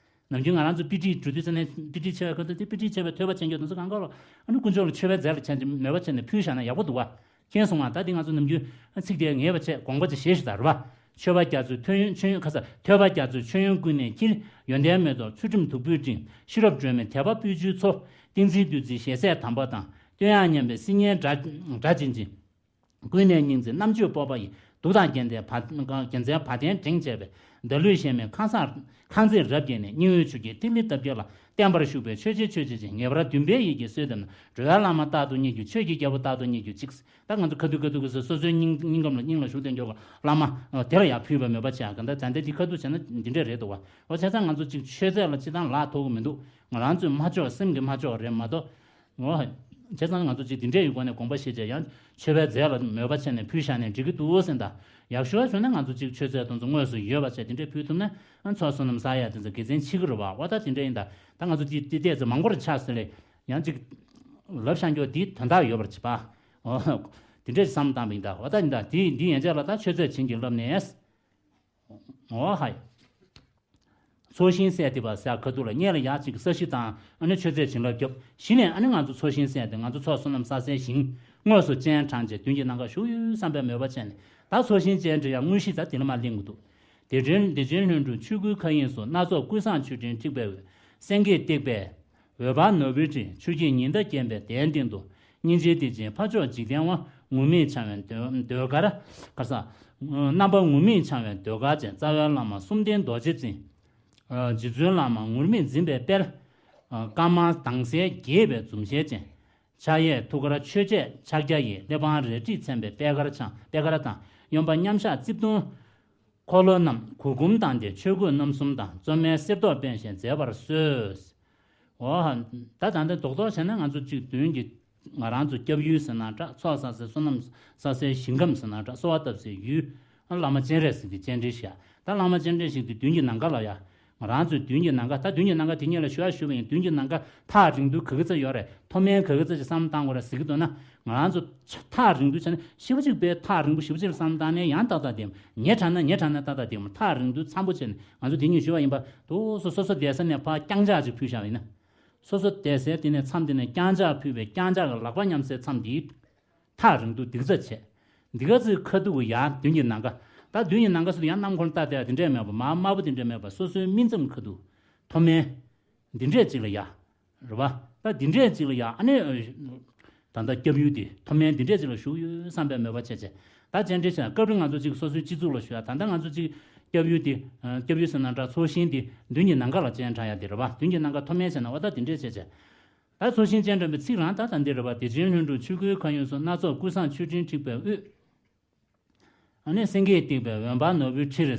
ནམ་རྒྱུན་ང་རང་ཚོ་དཔེ་ཁྲིད་འགྲོ་དུས་ཙ་ནས་དཔེ་ཁྲིད་ཆེ་བའི་ཁ་ཐུག་དེ་དཔེ་ཁྲིད་ཆེ་བའི་ཐོས་པ་ཆེན་རྒྱུ་དེ་ཚོ་གང་ག་ལོ་ཨ་ནི་དཀོན་མཆོག་ལ་མཆོད་པའི་རྫས་ལ་ཆ་མཆོད་པ་བྱས་ནས་ཕུལ་བཞག་ན་ཡག་པོ་འདུག་བ། མཁྱེན་སོང་ང་། ད་འདི་ང་ཚོ་ནམ་རྒྱུན་ཚིག་དེ་ངེས་པ་བྱས་དགོངས་པ་ཅིག་བཞེས་ཞུ་དང་རེད་བ། མཆོད་པ་རྒྱ་མཚོའི་ཐོས་ཡོན་མཆོད་ཡོན་ཁ་ས་ཐོས་པ་རྒྱ་མཚོའི་མཆོད་ཡོན་ཀུན་ནས་འཁྱིལ། ཡོན་ཏན་མེ་ཏོག་ཚུལ་ཁྲིམས་བདུག་སྤོས་སྤྲིན། ཤེས་རབ་སྒྲོན་མེ་དད་པ་སྤོས་ཆུའི་མཚོ། ཏིང་འཛིན་བདུད་རྩིའི་ཞལ་ཟས་དམ་པ་དང་། བཏོན་ཡང་སྙན་པའི་སིལ་སྙན་སྒྲ་སྒྲ་འབྱིན་ཅིང་། ཀུན་ནས་སྙིང་རྗེའི་རྣམ་དཔྱོད་སྤོབས་པ་ཡིས། གདུགས་དང་རྒྱལ་མཚན་བ་རྒྱལ་མཚན་བ་དན་བསྒྲེངས་བྱས་པའི། བདག་ལུས་གཞན་མེད་ཁང་བཟང་ཁང་བརྩེགས་རབ་བརྒྱན་ནས། སྙིང་དབུས་ཆུ་སྐྱེས་ཐིག་ལེ་འདབ་བརྒྱད་ལ། བརྟན་པར་བཞུགས་པའི་ཆོས་རྗེ་ཆོས་རྗེ་ཅན། ངེས་པར་འདུན་པའི་ཡིད་ཀྱིས་གསོལ་འདེབས་ན། འགྲོ་བའི་བླ་མ་རྟག་ཏུ་མཉེས་གྱུར། ཆོས་ཀྱི་རྒྱལ་པོ་རྟག་ཏུ་མཉེས་གྱུར་ཅིག་ད་ང་ཚོ་ཁ་ཐུག་ཁ་ཐུག་གི་སོ་སོའི་སྙིང་སྙིང་ཁམས་ལ་སྙིང་ལ་ཞུགས་ཏེ་འགྱོ་བ་བླ་མ་དེ་ལ་ཡང་ཕུལ་བ་མོས་པ་བྱེད་ཡག་གི་ད་ད་ལྟ་འདི་ཁ་ཐུག་བྱས་ན་འདི་འདྲས་རེད་འདུག་བ། འོ་བྱས་ཙང་ང་ཚོ་ཅིག་མཆོད་རྫས་ལ་ཅི་དང་ལག་ཐོགས་གི་མི་འདུག་ང་རང་ཚོའི་མ་ལྕོགས་སེམས་ཀྱི་མ་ལྕོགས་རེད་མ་གཏོགས། འོ། བྱས་ཙང་ང་ཚོ་ཅིག་འདི་འདྲས་ཡི་སྒོ་ནས་དགོངས་པ་བཞེས་བྱས་ཡང་མཆོད་པའི་རྫས་ལ་མོས་པ་བྱས་ནས་ཕུལ་བཞག་ནས་འགྲིག་གི་འདུག་ཟེར་ད། ཡག་ཤོས་བྱུང་ན་ང་ཚོ་ཅིག་མཆོད་རྫས་དེ་ཚོ་དངོས་སུ་ཡོད་པ་བྱས་དེ་འདྲས་ཕུལ་ཐུབ་ན་ཚོགས་བསོད་ནམས་བསགས་ཡ་དེ་ཚོ་དགེ་མཚན་ཆེ་གི་རེད་བ། འོ་ད་དེ་འདྲས་ཡིན་ད། ད་ང་ཚོ་དེ་དེ་ལྟས་ཚོ་མང་པོར་ཆགས་ཟེར་ལས་ཡང་ཅིག་ལབ་བཞག་རྒྱུ་དེ་དོན་དག་ཡོད་པར་བྱེད་པ། འོ། དེ་འདྲས་བསམ་བཏང་བ་ཡིན་ད། འོ་ད་ཡིན་ད་དེ་འདི་ཡན་ཆད་ལ་ད་མཆོད་རྫས་བྱིན་གྱིས་བརླབས་ནས། འོ་ཧའི། ཚོགས་ཞིང་གསལ་ཏེ་བ་ཟེར་ཁ་ཐུག་ལ་སྔོན་ལ་ཡག་ཅིག་ས་གཞི་དང་ཨ་ནི་མཆོད་རྫས་བྱིན་རླབས་རྒྱབ། གཞི་ནས་ཨ་ནི་ང་ཚོ་ཚོགས་ཞིང་གསལ་ཏེ་ང་ཚོ་ཚོགས་བསོད་ནམས་བསགས་སའི་ཞིང་དངོས་སུ་སྤྱན་དྲངས་བྱས་མདུན་གྱི་ནམ་མཁར་བཞུགས་ཡོད་བསམ་པའི་མོས་པ་བྱས་ནས་ད་ཚོགས་ཞིང་སྤྱན་འདྲེན་ཡང་དངོས་གཞི་ད་དེ་ལ་མ་གླེང་གི་འདུག་བདེ་ཆེན་བདེ་ཆེན་ལྷུན་གྲུབ་ཆོས་སྐུའི་མཁའ་དབྱིངས་སུ། སྣ་ཚོགས་ཀུན་བཟང་མཆོད་སྤྲིན་འཁྲིགས་པའི་འོད། སེང་གེས་བཏེགས་པའི་འོད་འབར་ནོར་བུའི་སྤྲིན། ཆུ་སྐྱེས་ཉི་ཟླ་བརྒྱན་པའི་གདན་སྟེང་དུ། སྙིང་རྗེའི་གཏེར་ཆེན་འཕགས་མཆོག་འཇིག་རྟེན་དབང་། ངུར་སྨྲིག་འཆང་བའི་ཟློས་ཟློས་གར། གར་ས། རྣམ་པ་ངུར་སྨྲིག་འཆང་བའི་ཟློས་གར་ཅན། རྩ་བའི་བླ་མ་གསུམ་ལྡན་རྡོ་རྗེ་འཛིན། རྗེ་བཙུན་བླ་མ་ངུར་སྨྲིག་འཛིན་པའི་དཔལ། དཀར་དམར་དྭངས་གསལ་འགྱེད་པའི་འཛུམ་ཞལ་ཅན། ཕྱག་གཡས་ཐུགས་ཀར་ཆོས་འཆད་ཕྱག་རྒྱ་ཡིས། གླེགས་བམ་རལ་གྲིས་མཚན་པའི་པད་དཀར་འཆང་པད་དཀར་དང་། གཡོན་པ་མཉམ་གཞག་རྩིབས་གདུང་། འཁོར་ལོ་རྣམས་གུར་གུམ་བཏང་སྟེ་ཆོས་གོས་རྣམ་གསུམ་དང་། བཙོ་མའི་གསེར་མདོག་སྤེལ་ཞིང་མཛེས་པར་གསོལ། འོ། ད་ད་ལྟ་རྡོག་རྡོག་བྱས་ན་ང་ཚོ་གཅིག་མདུན་གྱི་ང་རང་ཚོ་སྐྱབས་ཡུལ་ཟེར་ན་འདྲ། ཚོགས་བསགས་སའི་བསོད་ནམས་བསགས་སའི་ཞིང་ཁམས་ཟེར་ན་འདྲ། གསོལ་བ་བཏབ་སའི་ཡུལ། བླ་མ་སྤྱན་རས་གཟིགས་ཀྱི་སྤྱན་འདྲེན་ཞིག་ད་བླ་མ་སྤྱན་འདྲེན་ཞིག་དེ་མདུན་གྱི་ནམ་མཁའ་ལ་ཡ། ང་རང་ཚོའི་མདུན་གྱི་ནམ་མཁའ། ད་མདུན་གྱི་ནམ་མཁའ་དེ་སྔོན་ལ་ཞུ་ཡ་ཞུས་པ་ཡིན། མདུན་གྱི་ནམ་མཁའ་ཐག་རིང་ཐུང་ག་གི་ཚད་ཡོད་རེད། མཐོ་དམན་ག་གི་ཚད་ཅིག་བསམ་བློ་བཏང་དགོས་རེད་ཟེར་གྱི་འདུག་ན། ང་རང་ཚོ་ཐག་རིང་ཐུང་བྱས་ན་ཞེ་པོ་ཅིག་དཔེ་ཐག་རིང་པོ་ཞེ་པོ་ཅིག་བསམ་བློ་བཏང་ནས་ཡང་ཏག་ཏག་བསྡད། ཉེ་དྲགས་ན་ཉེ་དྲགས་ན་ཏག་ཏག་བསྡད། ཐག་རིང་ཐུང་འཚམ་པོ་བྱས་ནས། ང་ཚོ་དེ་སྔོན་ཞུས་པ་ཡིན་པ། དུས་སུ་སོ་སོ་བསྡད་ས་ནས་ཕར་རྐྱང་ཕྱག་ཅིག་ཕུལ་བཞག་པ་ཡིན་ན། སོ་སོ་བསྡད་སའི་དེ་ནས་མཚམས་དེ་ནས་རྐྱང་ཕྱག་ཕུལ་བའི་རྐྱང་ཕྱག་གི་ལག་པ་མཉམ་སའི་མཚམས་དེའི་ཐག་རིང་ཐུང་འདི་ག་ཚད་བྱས། འདི་ག་ཚོད་ཁ་ཐུག་གི་ཡར་མདུན་གྱི་ནམ་མཁའ། ད་མདུན་གྱི་ནམ་མཁའ་ཟེར་དུས་ཡང་གནམ་འཁོར་ལྟ་བསྡད་པ་དེ་འདྲས་མེད་པ། མར་དམར་པོ་དེ་འདྲས་མེད་པ། སོ་སོའི་སྨིན་མཚམས་ཁ་ཐུག་མཐོ་དམན་འདི་འདྲས་ཅིག་ལ་ཡར། རེད་པ། ད་འདི་འདྲས་ཅིག་ལ་ཡར། ཨ་ནི་ད་ལྟ་སྐྱབས་ཡུལ་དེ་མཐོ་དམན་འདི་འདྲས་ཅིག་ལ་བཞུགས་ཡོད་བསམ་པའི་མོས་པ་བྱས་བྱས། ད་སྤྱན་འདྲེན་བྱས། སྐབས་རེ་ང་ཚོ་གཅིག་སོ་སོའི་སྤྱི་ཚོགས་ལ་ཞུ་ཡ། ད་ལྟ་ང་ཚོ་གཅིག་སྐྱབས་ཡུལ་དེ། སྐྱབས་ཡུལ་ཟེར་ན་འདྲ། ཚོགས་ཞིང་དེ་མདུན་གྱི་ནམ་མཁའ་ལ་སྤྱན་དྲངས་ཡ་དེ་རེད་པ། མདུན་གྱི་ནམ་མཁའ་མཐོ་དམན་བྱས་ན་འོ་ད་འདི་འདྲས་བྱས་བྱས། ད་ཚོགས་ཞིང་སྤྱན་དྲངས་པའི་ཚིག་རང་ད་ད་འདི་རེད་པ། བདེ་ཆེན་ལྷུན་གྲུབ་ཆོས་སྐུའི་མཁའ་དབྱིངས་སུ། སྣ་ཚོགས་ཀུན་བཟང་མཆོད་སྤྲིན་འཁྲིགས་པའི་དབུས། ཨ་ནི་སེང་གེས་བཏེགས་པའི་འོད་འབར་ནོར་བུའི་ཁྲིར།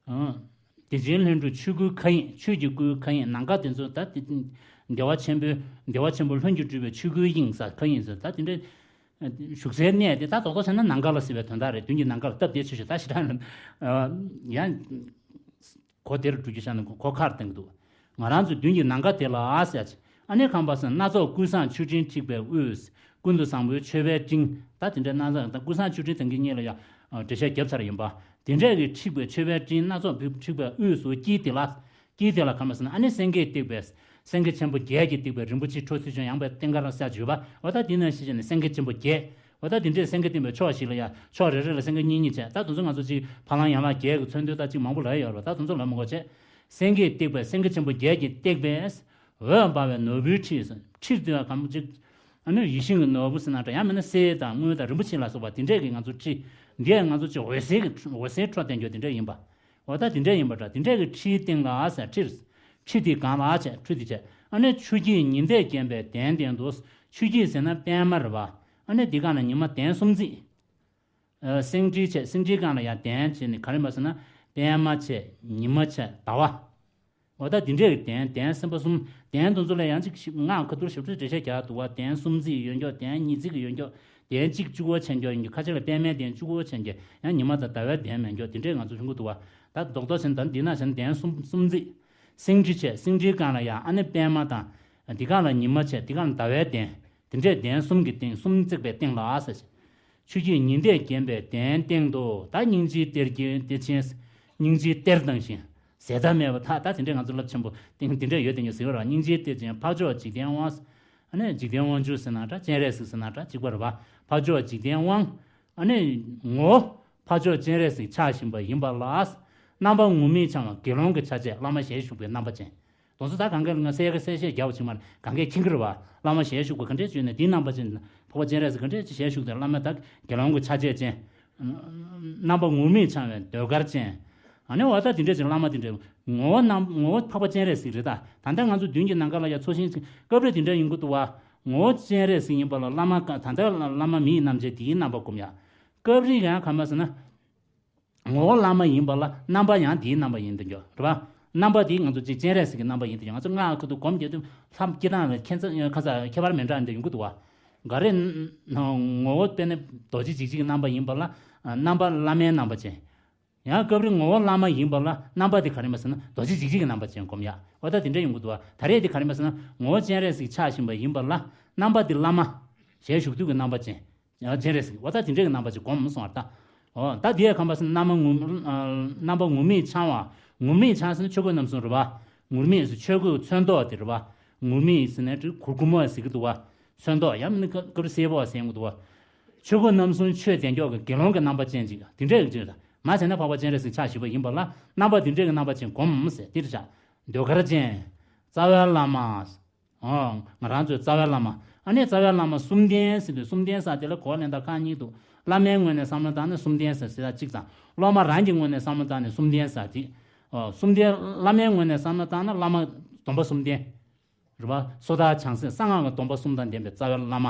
ཨང་། བདེ་ཆེན་ལྷུན་གྲུབ་ཆོས་སྐུའི་མཁའ་དབྱིངས། ཆོས་ཀྱི་སྐུའི་མཁའ་དབྱིངས། ནམ་མཁའ་དེ་ཚོ་ད་དེ་བདེ་བ་ཆེན་པོའི། བདེ་བ་ཆེན་པོ་ལྷུན་གྱིས་གྲུབ་པའི་ཆོས་སྐུའི་དབྱིངས་ཟེར། མཁའ་དབྱིངས་ཟེར། ད་དེ་འདྲའི་བཞུགས་སའི་གནས་དེ་ད་རྡོག་རྡོག་བྱས་ན་ནམ་མཁའ་ལ་ཟེར་བའི་དོན་དག་རེད། མདུན་གྱི་ནམ་མཁའ་ལ་སྟབས་བདེ་ཆེ་ཤོས། ད་ཞེ་དྲག་ཡང་གོ་བདེར་འགྲོ་རྒྱུ་བྱས་ན་གོ་ཁར་བཏང་གི་འདུག་ང་རང་ཚོའི་མདུན་གྱི་ནམ་མཁའ་དེ་ལ་ཟེར་ཡ་ཅིག་ཨ་ནི་ཁམས་པ་སེང་། སྣ་ཚོགས་ཀུན་བཟང་མཆོད་སྤྲིན་འཁྲིགས་པའི་དབུས། ཀུན་ཏུ་བཟང་པོའི་མཆོད་པའི་སྤྲིན། ད་དེ་འདྲའི་སྣ་ཚོགས། ད་ཀུན་བཟང་མཆོད་སྤྲིན་དང་གི་གཉིས་ལ་ཡང་འགྲེལ་བཤད་བརྒྱབ་ཚར་ཡིན་པ། དེ་འདྲའི་གི་འཁྲིགས་པའི་མཆོད་པའི་སྤྲིན་སྣ་ཚོགས་འཁྲིགས་པའི་དབུས་སུ། དཀྱིལ་དེ་ལ། དཀྱིལ་དེ་ལ་ཁམས་པ་སེང་། ཨ་ནི་སེང་གེས་བཏེགས་པའི། སེང་གེ་ཆེན་པོ་བརྒྱད་ཀྱིས་བཏེགས་པའི་རིན་པོ་ཆེའི་ཁྲོ་ཚུལ་ཅན་ཡངས་པའི་སྟེང་ཁར་ཟེར་ཡ་ཅིག་ཡོད་པ། འོ་ད་དེ་ནང་བཞིན་བྱས་ནས་སེང་གེ་ཆེན་པོ་བརྒྱད། འོ་ད་དེ་འདྲའི་སེང་གེ་བཏེགས་པའི་ཕྱོགས་བཞི་ལ་ཡ། ཕྱོགས་རེ་རེ་ལ་སེང་གེ་གཉིས་གཉིས་བྱས། ད་དེ་ཚོ་ང་ཚོ་གཅིག་བ་ལང་ཡན་ལག་བརྒྱད་ཀྱི་མཚོན་དོན་ད་གཅིག་མང་པོ་ལབ་ཡོད་རེད། ད་དེ་ཚོ་ལབ་མི་དགོས་བྱས། སེང་གེས་བཏེགས་པའི། སེང་གེ་ཆེན་པོ་བརྒྱད་ཀྱིས་བཏེགས་པའི་འོད་འབར་བའི་ནོར་བུའི་ཁྲིར། ཁྲིར་དེ་ལ་གང་ཅིག་ཨ་ནི་ཡིད་བཞིན་གྱི་ནོར་བུ་ཟེར་ན་འདྲ། ཡང་མིན་ན་གསེར་དང་དངུལ་དང་རིན་པོ་ཆེ་ལ་སོགས་པ་དེ་འདྲས་ཀྱི་ང་ཚོ་ཁྲི། འདི་ཡང་ང་ཚོ་ཅིག་འོད་ཟེར་གྱི། འོད་ཟེར་འཕྲོ་བསྟན་རྒྱུ་དེ་འདྲས་ཡིན་པ། འོ་ད་དེ་འདྲས་ཡིན་པ་འདྲ། དེ་འདྲས་ཀྱི་ཁྲིའི་སྟེང་ལ་ཟེར། ཁྲིར། ཁྲི་དེ་སྒང་ལ་བྱས། ཁྲི་དེ་བྱས། ཨ་ནི་ཆུ་སྐྱེས་ཉི་ཟླས་བརྒྱན་པའི་གདན་སྟེང་དུ། ཆུ་སྐྱེས་ཟེར་ན་པད་མ་རེད་པ། ཨ་ནི་འདི་སྒང་ལ་ཉི་མ། གདན་གསུམ་བརྩེགས། ཨ། སེང་ཁྲི་བྱས། སེང་ཁྲིའི་སྒང་ལ་ཡང་གདན་བྱས་ནས་ག་རེ་ཡིན་པ་ཟེར་ན། པད་མ་བྱས། ཉི་མ་བྱས། ཟླ་བ། འོ་ད་དེ་འདྲས་ཀྱི་གདན། གདན་སེམས་དཔའ་གསུམ། གདན་དེ་ཚོ་ལ་ཡང་ཅིག་ཞིབ་སྔགས་ཁ་ཐུག་ཞིབ་ཕྲ་འགྲེལ་བཤད་རྒྱག་འདུག་པ། གདན་གསུམ་བརྩེགས་ཡོད་མཁན། གདན་ཉིས་བརྩེགས་ཀྱི་ཡོད་མཁན། གདན་གཅིག་གཅིག་པོ་བྱས་མཁན་ཡོད་མཁན། ཁ་ཤས་ལ་པད་མའི་གདན་གཅིག་པོ་བྱས་མཁན། ཡང་ཉི་མ་དང་ཟླ་བའི་གདན་མེད་མཁན། དེ་འདྲས་ང་ཚོ་ཡོང་གི་འདུག་པ། ད་རྡོག་རྡོག་བྱས་ན་ད་འདི་ན་བྱས་ན་གདན་གསུམ། གསུམ་བརྩེགས། སེང་ཁྲི་བྱས། སེང་ཁྲིའི་སྒང་ལ་ཡང་ཨ་ནི་པད་མ་དང་། འདི་སྒང་ལ་ཉི་མ་བྱས། འདི་སྒང་ལ་ཟླ་བའི་གདན། དེ་འདྲས་གདན་གསུམ་གྱི་སྟེང་། གསུམ་བརྩེགས་པའི་སྟེང་ལ་ཟེར། ཆུ་སྐྱེས་ཉི་ཟླས་བརྒྱན་པའི་གདན་སྟེང་དུ། ད་སྙིང་རྗེའི་གཏེར་གྱི་གཏེར་ཆེན། སྙིང་རྗེའི་གཏེར་དང་བཞིན། ཟད་མཐའ་མེད་པ། ད་ད་དེ་འདྲས་ང་ཚོ་རླབས་ཆེན་པོ་སྟེང་དེ་འདྲས་ཡོད་དེ་ངས་ཟེར་བ་ར། སྙིང་རྗེའི་གཏེར་ཆེན་འཕགས་མཆོག་འཇིག་རྟེན་དབང་། ཨ་ནི་འཇིག་རྟེན་དབང་ཕྱུག་ཟེར་ན་འདྲ། སྤྱན་རས་གཟིགས་ཟེར་ན་འདྲ། གཅིག་པ་རེད་པ། འཕགས་མཆོག་འཇིག་རྟེན་དབང་། ཨ་ནི་ངོ་བོ་འཕགས་མཆོག་སྤྱན་རས་གཟིགས་ཆགས་བཞིན་པ་ཡིན་པ་ལ། རྣམ་པ་ངུར་སྨྲིག་འཆང་བ་དགེ་སློང་གི་ཆ་བྱད། བླ་མ་ཞལ་བཞུགས་པའི་རྣམ་པ་ཅན། དེ་ཚོ་ད་གང་ག་ལ་ང་གསལ་ག་གསལ་བཤད་རྒྱག་པ་ཅིག་མ་རེད། གང་གས་མཁྱེན་གྱི་རེད་པ། བླ་མ་ཞལ་བཞུགས་པ་ག་འདྲས་བྱས་ནས་དེའི་རྣམ་པ་ཅན། འཕགས་པ་སྤྱན་རས་གཟིགས་ག་འདྲས་ཅིག་ཞལ་བཞུགས་ཏེ། བླ་མ་ད་དགེ་སློང་གི་ཆ་བྱད་ཅན། རྣམ་པ་ངུར་སྨྲིག་འཆང་བའི་ཟློས་གར་ཅན། ཨ་ནི་འོ་ད་དེ་འདྲས་ཅིག་བླ་མ་དེ་འདྲས། ངོ་བོ་རྣམ། ངོ་བོ་འཕགས་པ་སྤྱན་རས་གཟིགས་རེད། ད་ད་ལྟ་ང་ཚོ་མདུན་གྱི་ནམ་མཁའ་ལ་ཡ་ཚོགས་ཞིང་སྐབས་རེ་དེ་འདྲས་ཡོང་གི་འདུག་པ། ངོ་བོ་སྤྱན་རས་གཟིགས་ཡིན་པ་ལ་བླ་མ་ག་ད་ལྟ་བླ་མ་མི་ཡི་རྣམ་བཅད་དེའི་རྣམ་པ་སྒོམ་ཡ། སྐབས་རེ་ཡང་ག་རེ་ཡིན་པ་ཟེར་ན། ངོ་བོ་བླ་མ་ཡིན་པ་ལ་རྣམ་པ་ཡང་དེའི་རྣམ་པ་ཡིན་དུ་འགྱུར་རེད་པ། རྣམ་པ་དེ་ང་ཚོ་གཅིག་སྤྱན་རས་གཟིགས་ཀྱི་རྣམ་པ་ཡིན་དུ་འགྱུར། ང་ཚོ་སྔགས་ཁ་ཐུག་སྒོམ་རྒྱག་དུས་ལྷམ་སྐྱེ་སྟངས་ལ་ཁྱད་མཚར་ཁ་ཚ་ཁྱད་པར་མི་འདྲ་འདི་ཡོང་གི་འདུག་པ། ག་རེ། ངོ་བོ་དཔེར་ན་རྡོ་རྗེ་འཇིགས་བྱེད་ཀྱི་རྣམ་པ་ཡིན་པ་ལ་རྣམ་པ་བླ་མའི་རྣམ་པ་ཅན། ཡང་སྐབས་རེ་ངོ་བོ་བླ་མ་ཡིན་པ་ལ་རྣམ་པ་དེ་ག་རེ་ཡིན་པ་ཟེར་ན་རྡོ་རྗེ་འཇིགས་བྱེད་ཀྱི་རྣམ་པ་ཅན་སྒོམ་ཡ། འོ་ད་དེ་འདྲ་ཡོང་གི་འདུག་པ། ད་རེས་དེ་ག་རེ་ཡིན་པ་ཟེར་ན་ངོ་བོ་སྤྱན་རས་གཟིགས་ཆགས་བཞིན་པ་ཡིན་པ་ལ་རྣམ་པ་དེ་བླ་མ། ཞལ་བཞུགས་དུས་ཀྱི་རྣམ་པ་ཅན། ཡང་སྤྱན་རས་གཟིགས། འོ་ད་དེ་འདྲ་གི་རྣམ་པ་ཅིག་སྒོམ་སོང་བ་ད། འོ་ད་དེ་ཡང་ག་རེ་ཡིན་པ་ཟེར་ན་རྣམ་པ་ངུར། རྣམ་པ་ངུར་སྨྲིག་འཆང་བ། ངུར་སྨྲིག་འཆང་ཟེར་ན་ཆོས་གོས་རྣམ་གསུམ་རེད་པ། ངུར་སྨྲིག་ཟེར་ཆོས་གོས་ཚོན་མདོག་དེ་རེད་པ། ངུར་སྨྲིག་ཟེར་ན་ཅིག་གུར་གུར་མོ་ཟེར་གྱི་འདུག་པ། ཚོན་མདོག་ཡང་མིན་ན་སྐབས་སྐབས་རེ་སེར་པོ་ཟེར་གྱི་འདུག་པ། ཆོས་གོས་རྣམ་གསུམ་ཆོས་ལྡན་མགྱོགས་ཀྱི་དགེ་སློང་གི་རྣམ་པ་ཅན་ཅིག་དེ་འདྲ་ཡོད་ཅིག་རེད། མ་བྱས་ན་འཕགས་པ་སྤྱན་རས་གཟིགས་ཆགས་བཞིན་པ་ཡིན་པ་ལ་རྣམ་པ་དེ་འདྲ་གི་རྣམ་པ་ཅན་སྒོམ་ཟེར་དེ་རེད་བྱ། ཟློས་གར་ཅན། རྩ་བའི་བླ་མ། ཨོ། ང་རང་ཚོའི་རྩ་བའི་བླ་མ། ཨ་ནི་རྩ་བའི་བླ་མ་གསུམ་ལྡན་ཟེར་དུས་གསུམ་ལྡན་ཟེར་དེ་ལ་གོ་བ་ལེན་སྟངས་ཁག་གཉིས་འདུག་བླ་མའི་ངོས་ནས་བསམ་བློ་བཏང་ན་གསུམ་ལྡན་ཟེར་ཟེར་ཡ་གཅིག་དང་། སློབ་མ་རང་གི་ངོས་ནས་བསམ་བློ་བཏང་ནས་གསུམ་ལྡན་ཟེར་དེ། ཨོ། གསུམ་ལྡན། བླ་མའི་ངོས་ནས་བསམ་བློ་བཏང་ན་བླ་མ་སྡོམ་པ་གསུམ་ལྡན། རེད་པ། སོ་ཐར་བྱང་སེམས་གསང་སྔགས་ཀྱི་སྡོམ་པ་གསུམ་དང་ལྡན་པའི་རྩ་བའི་བླ་མ།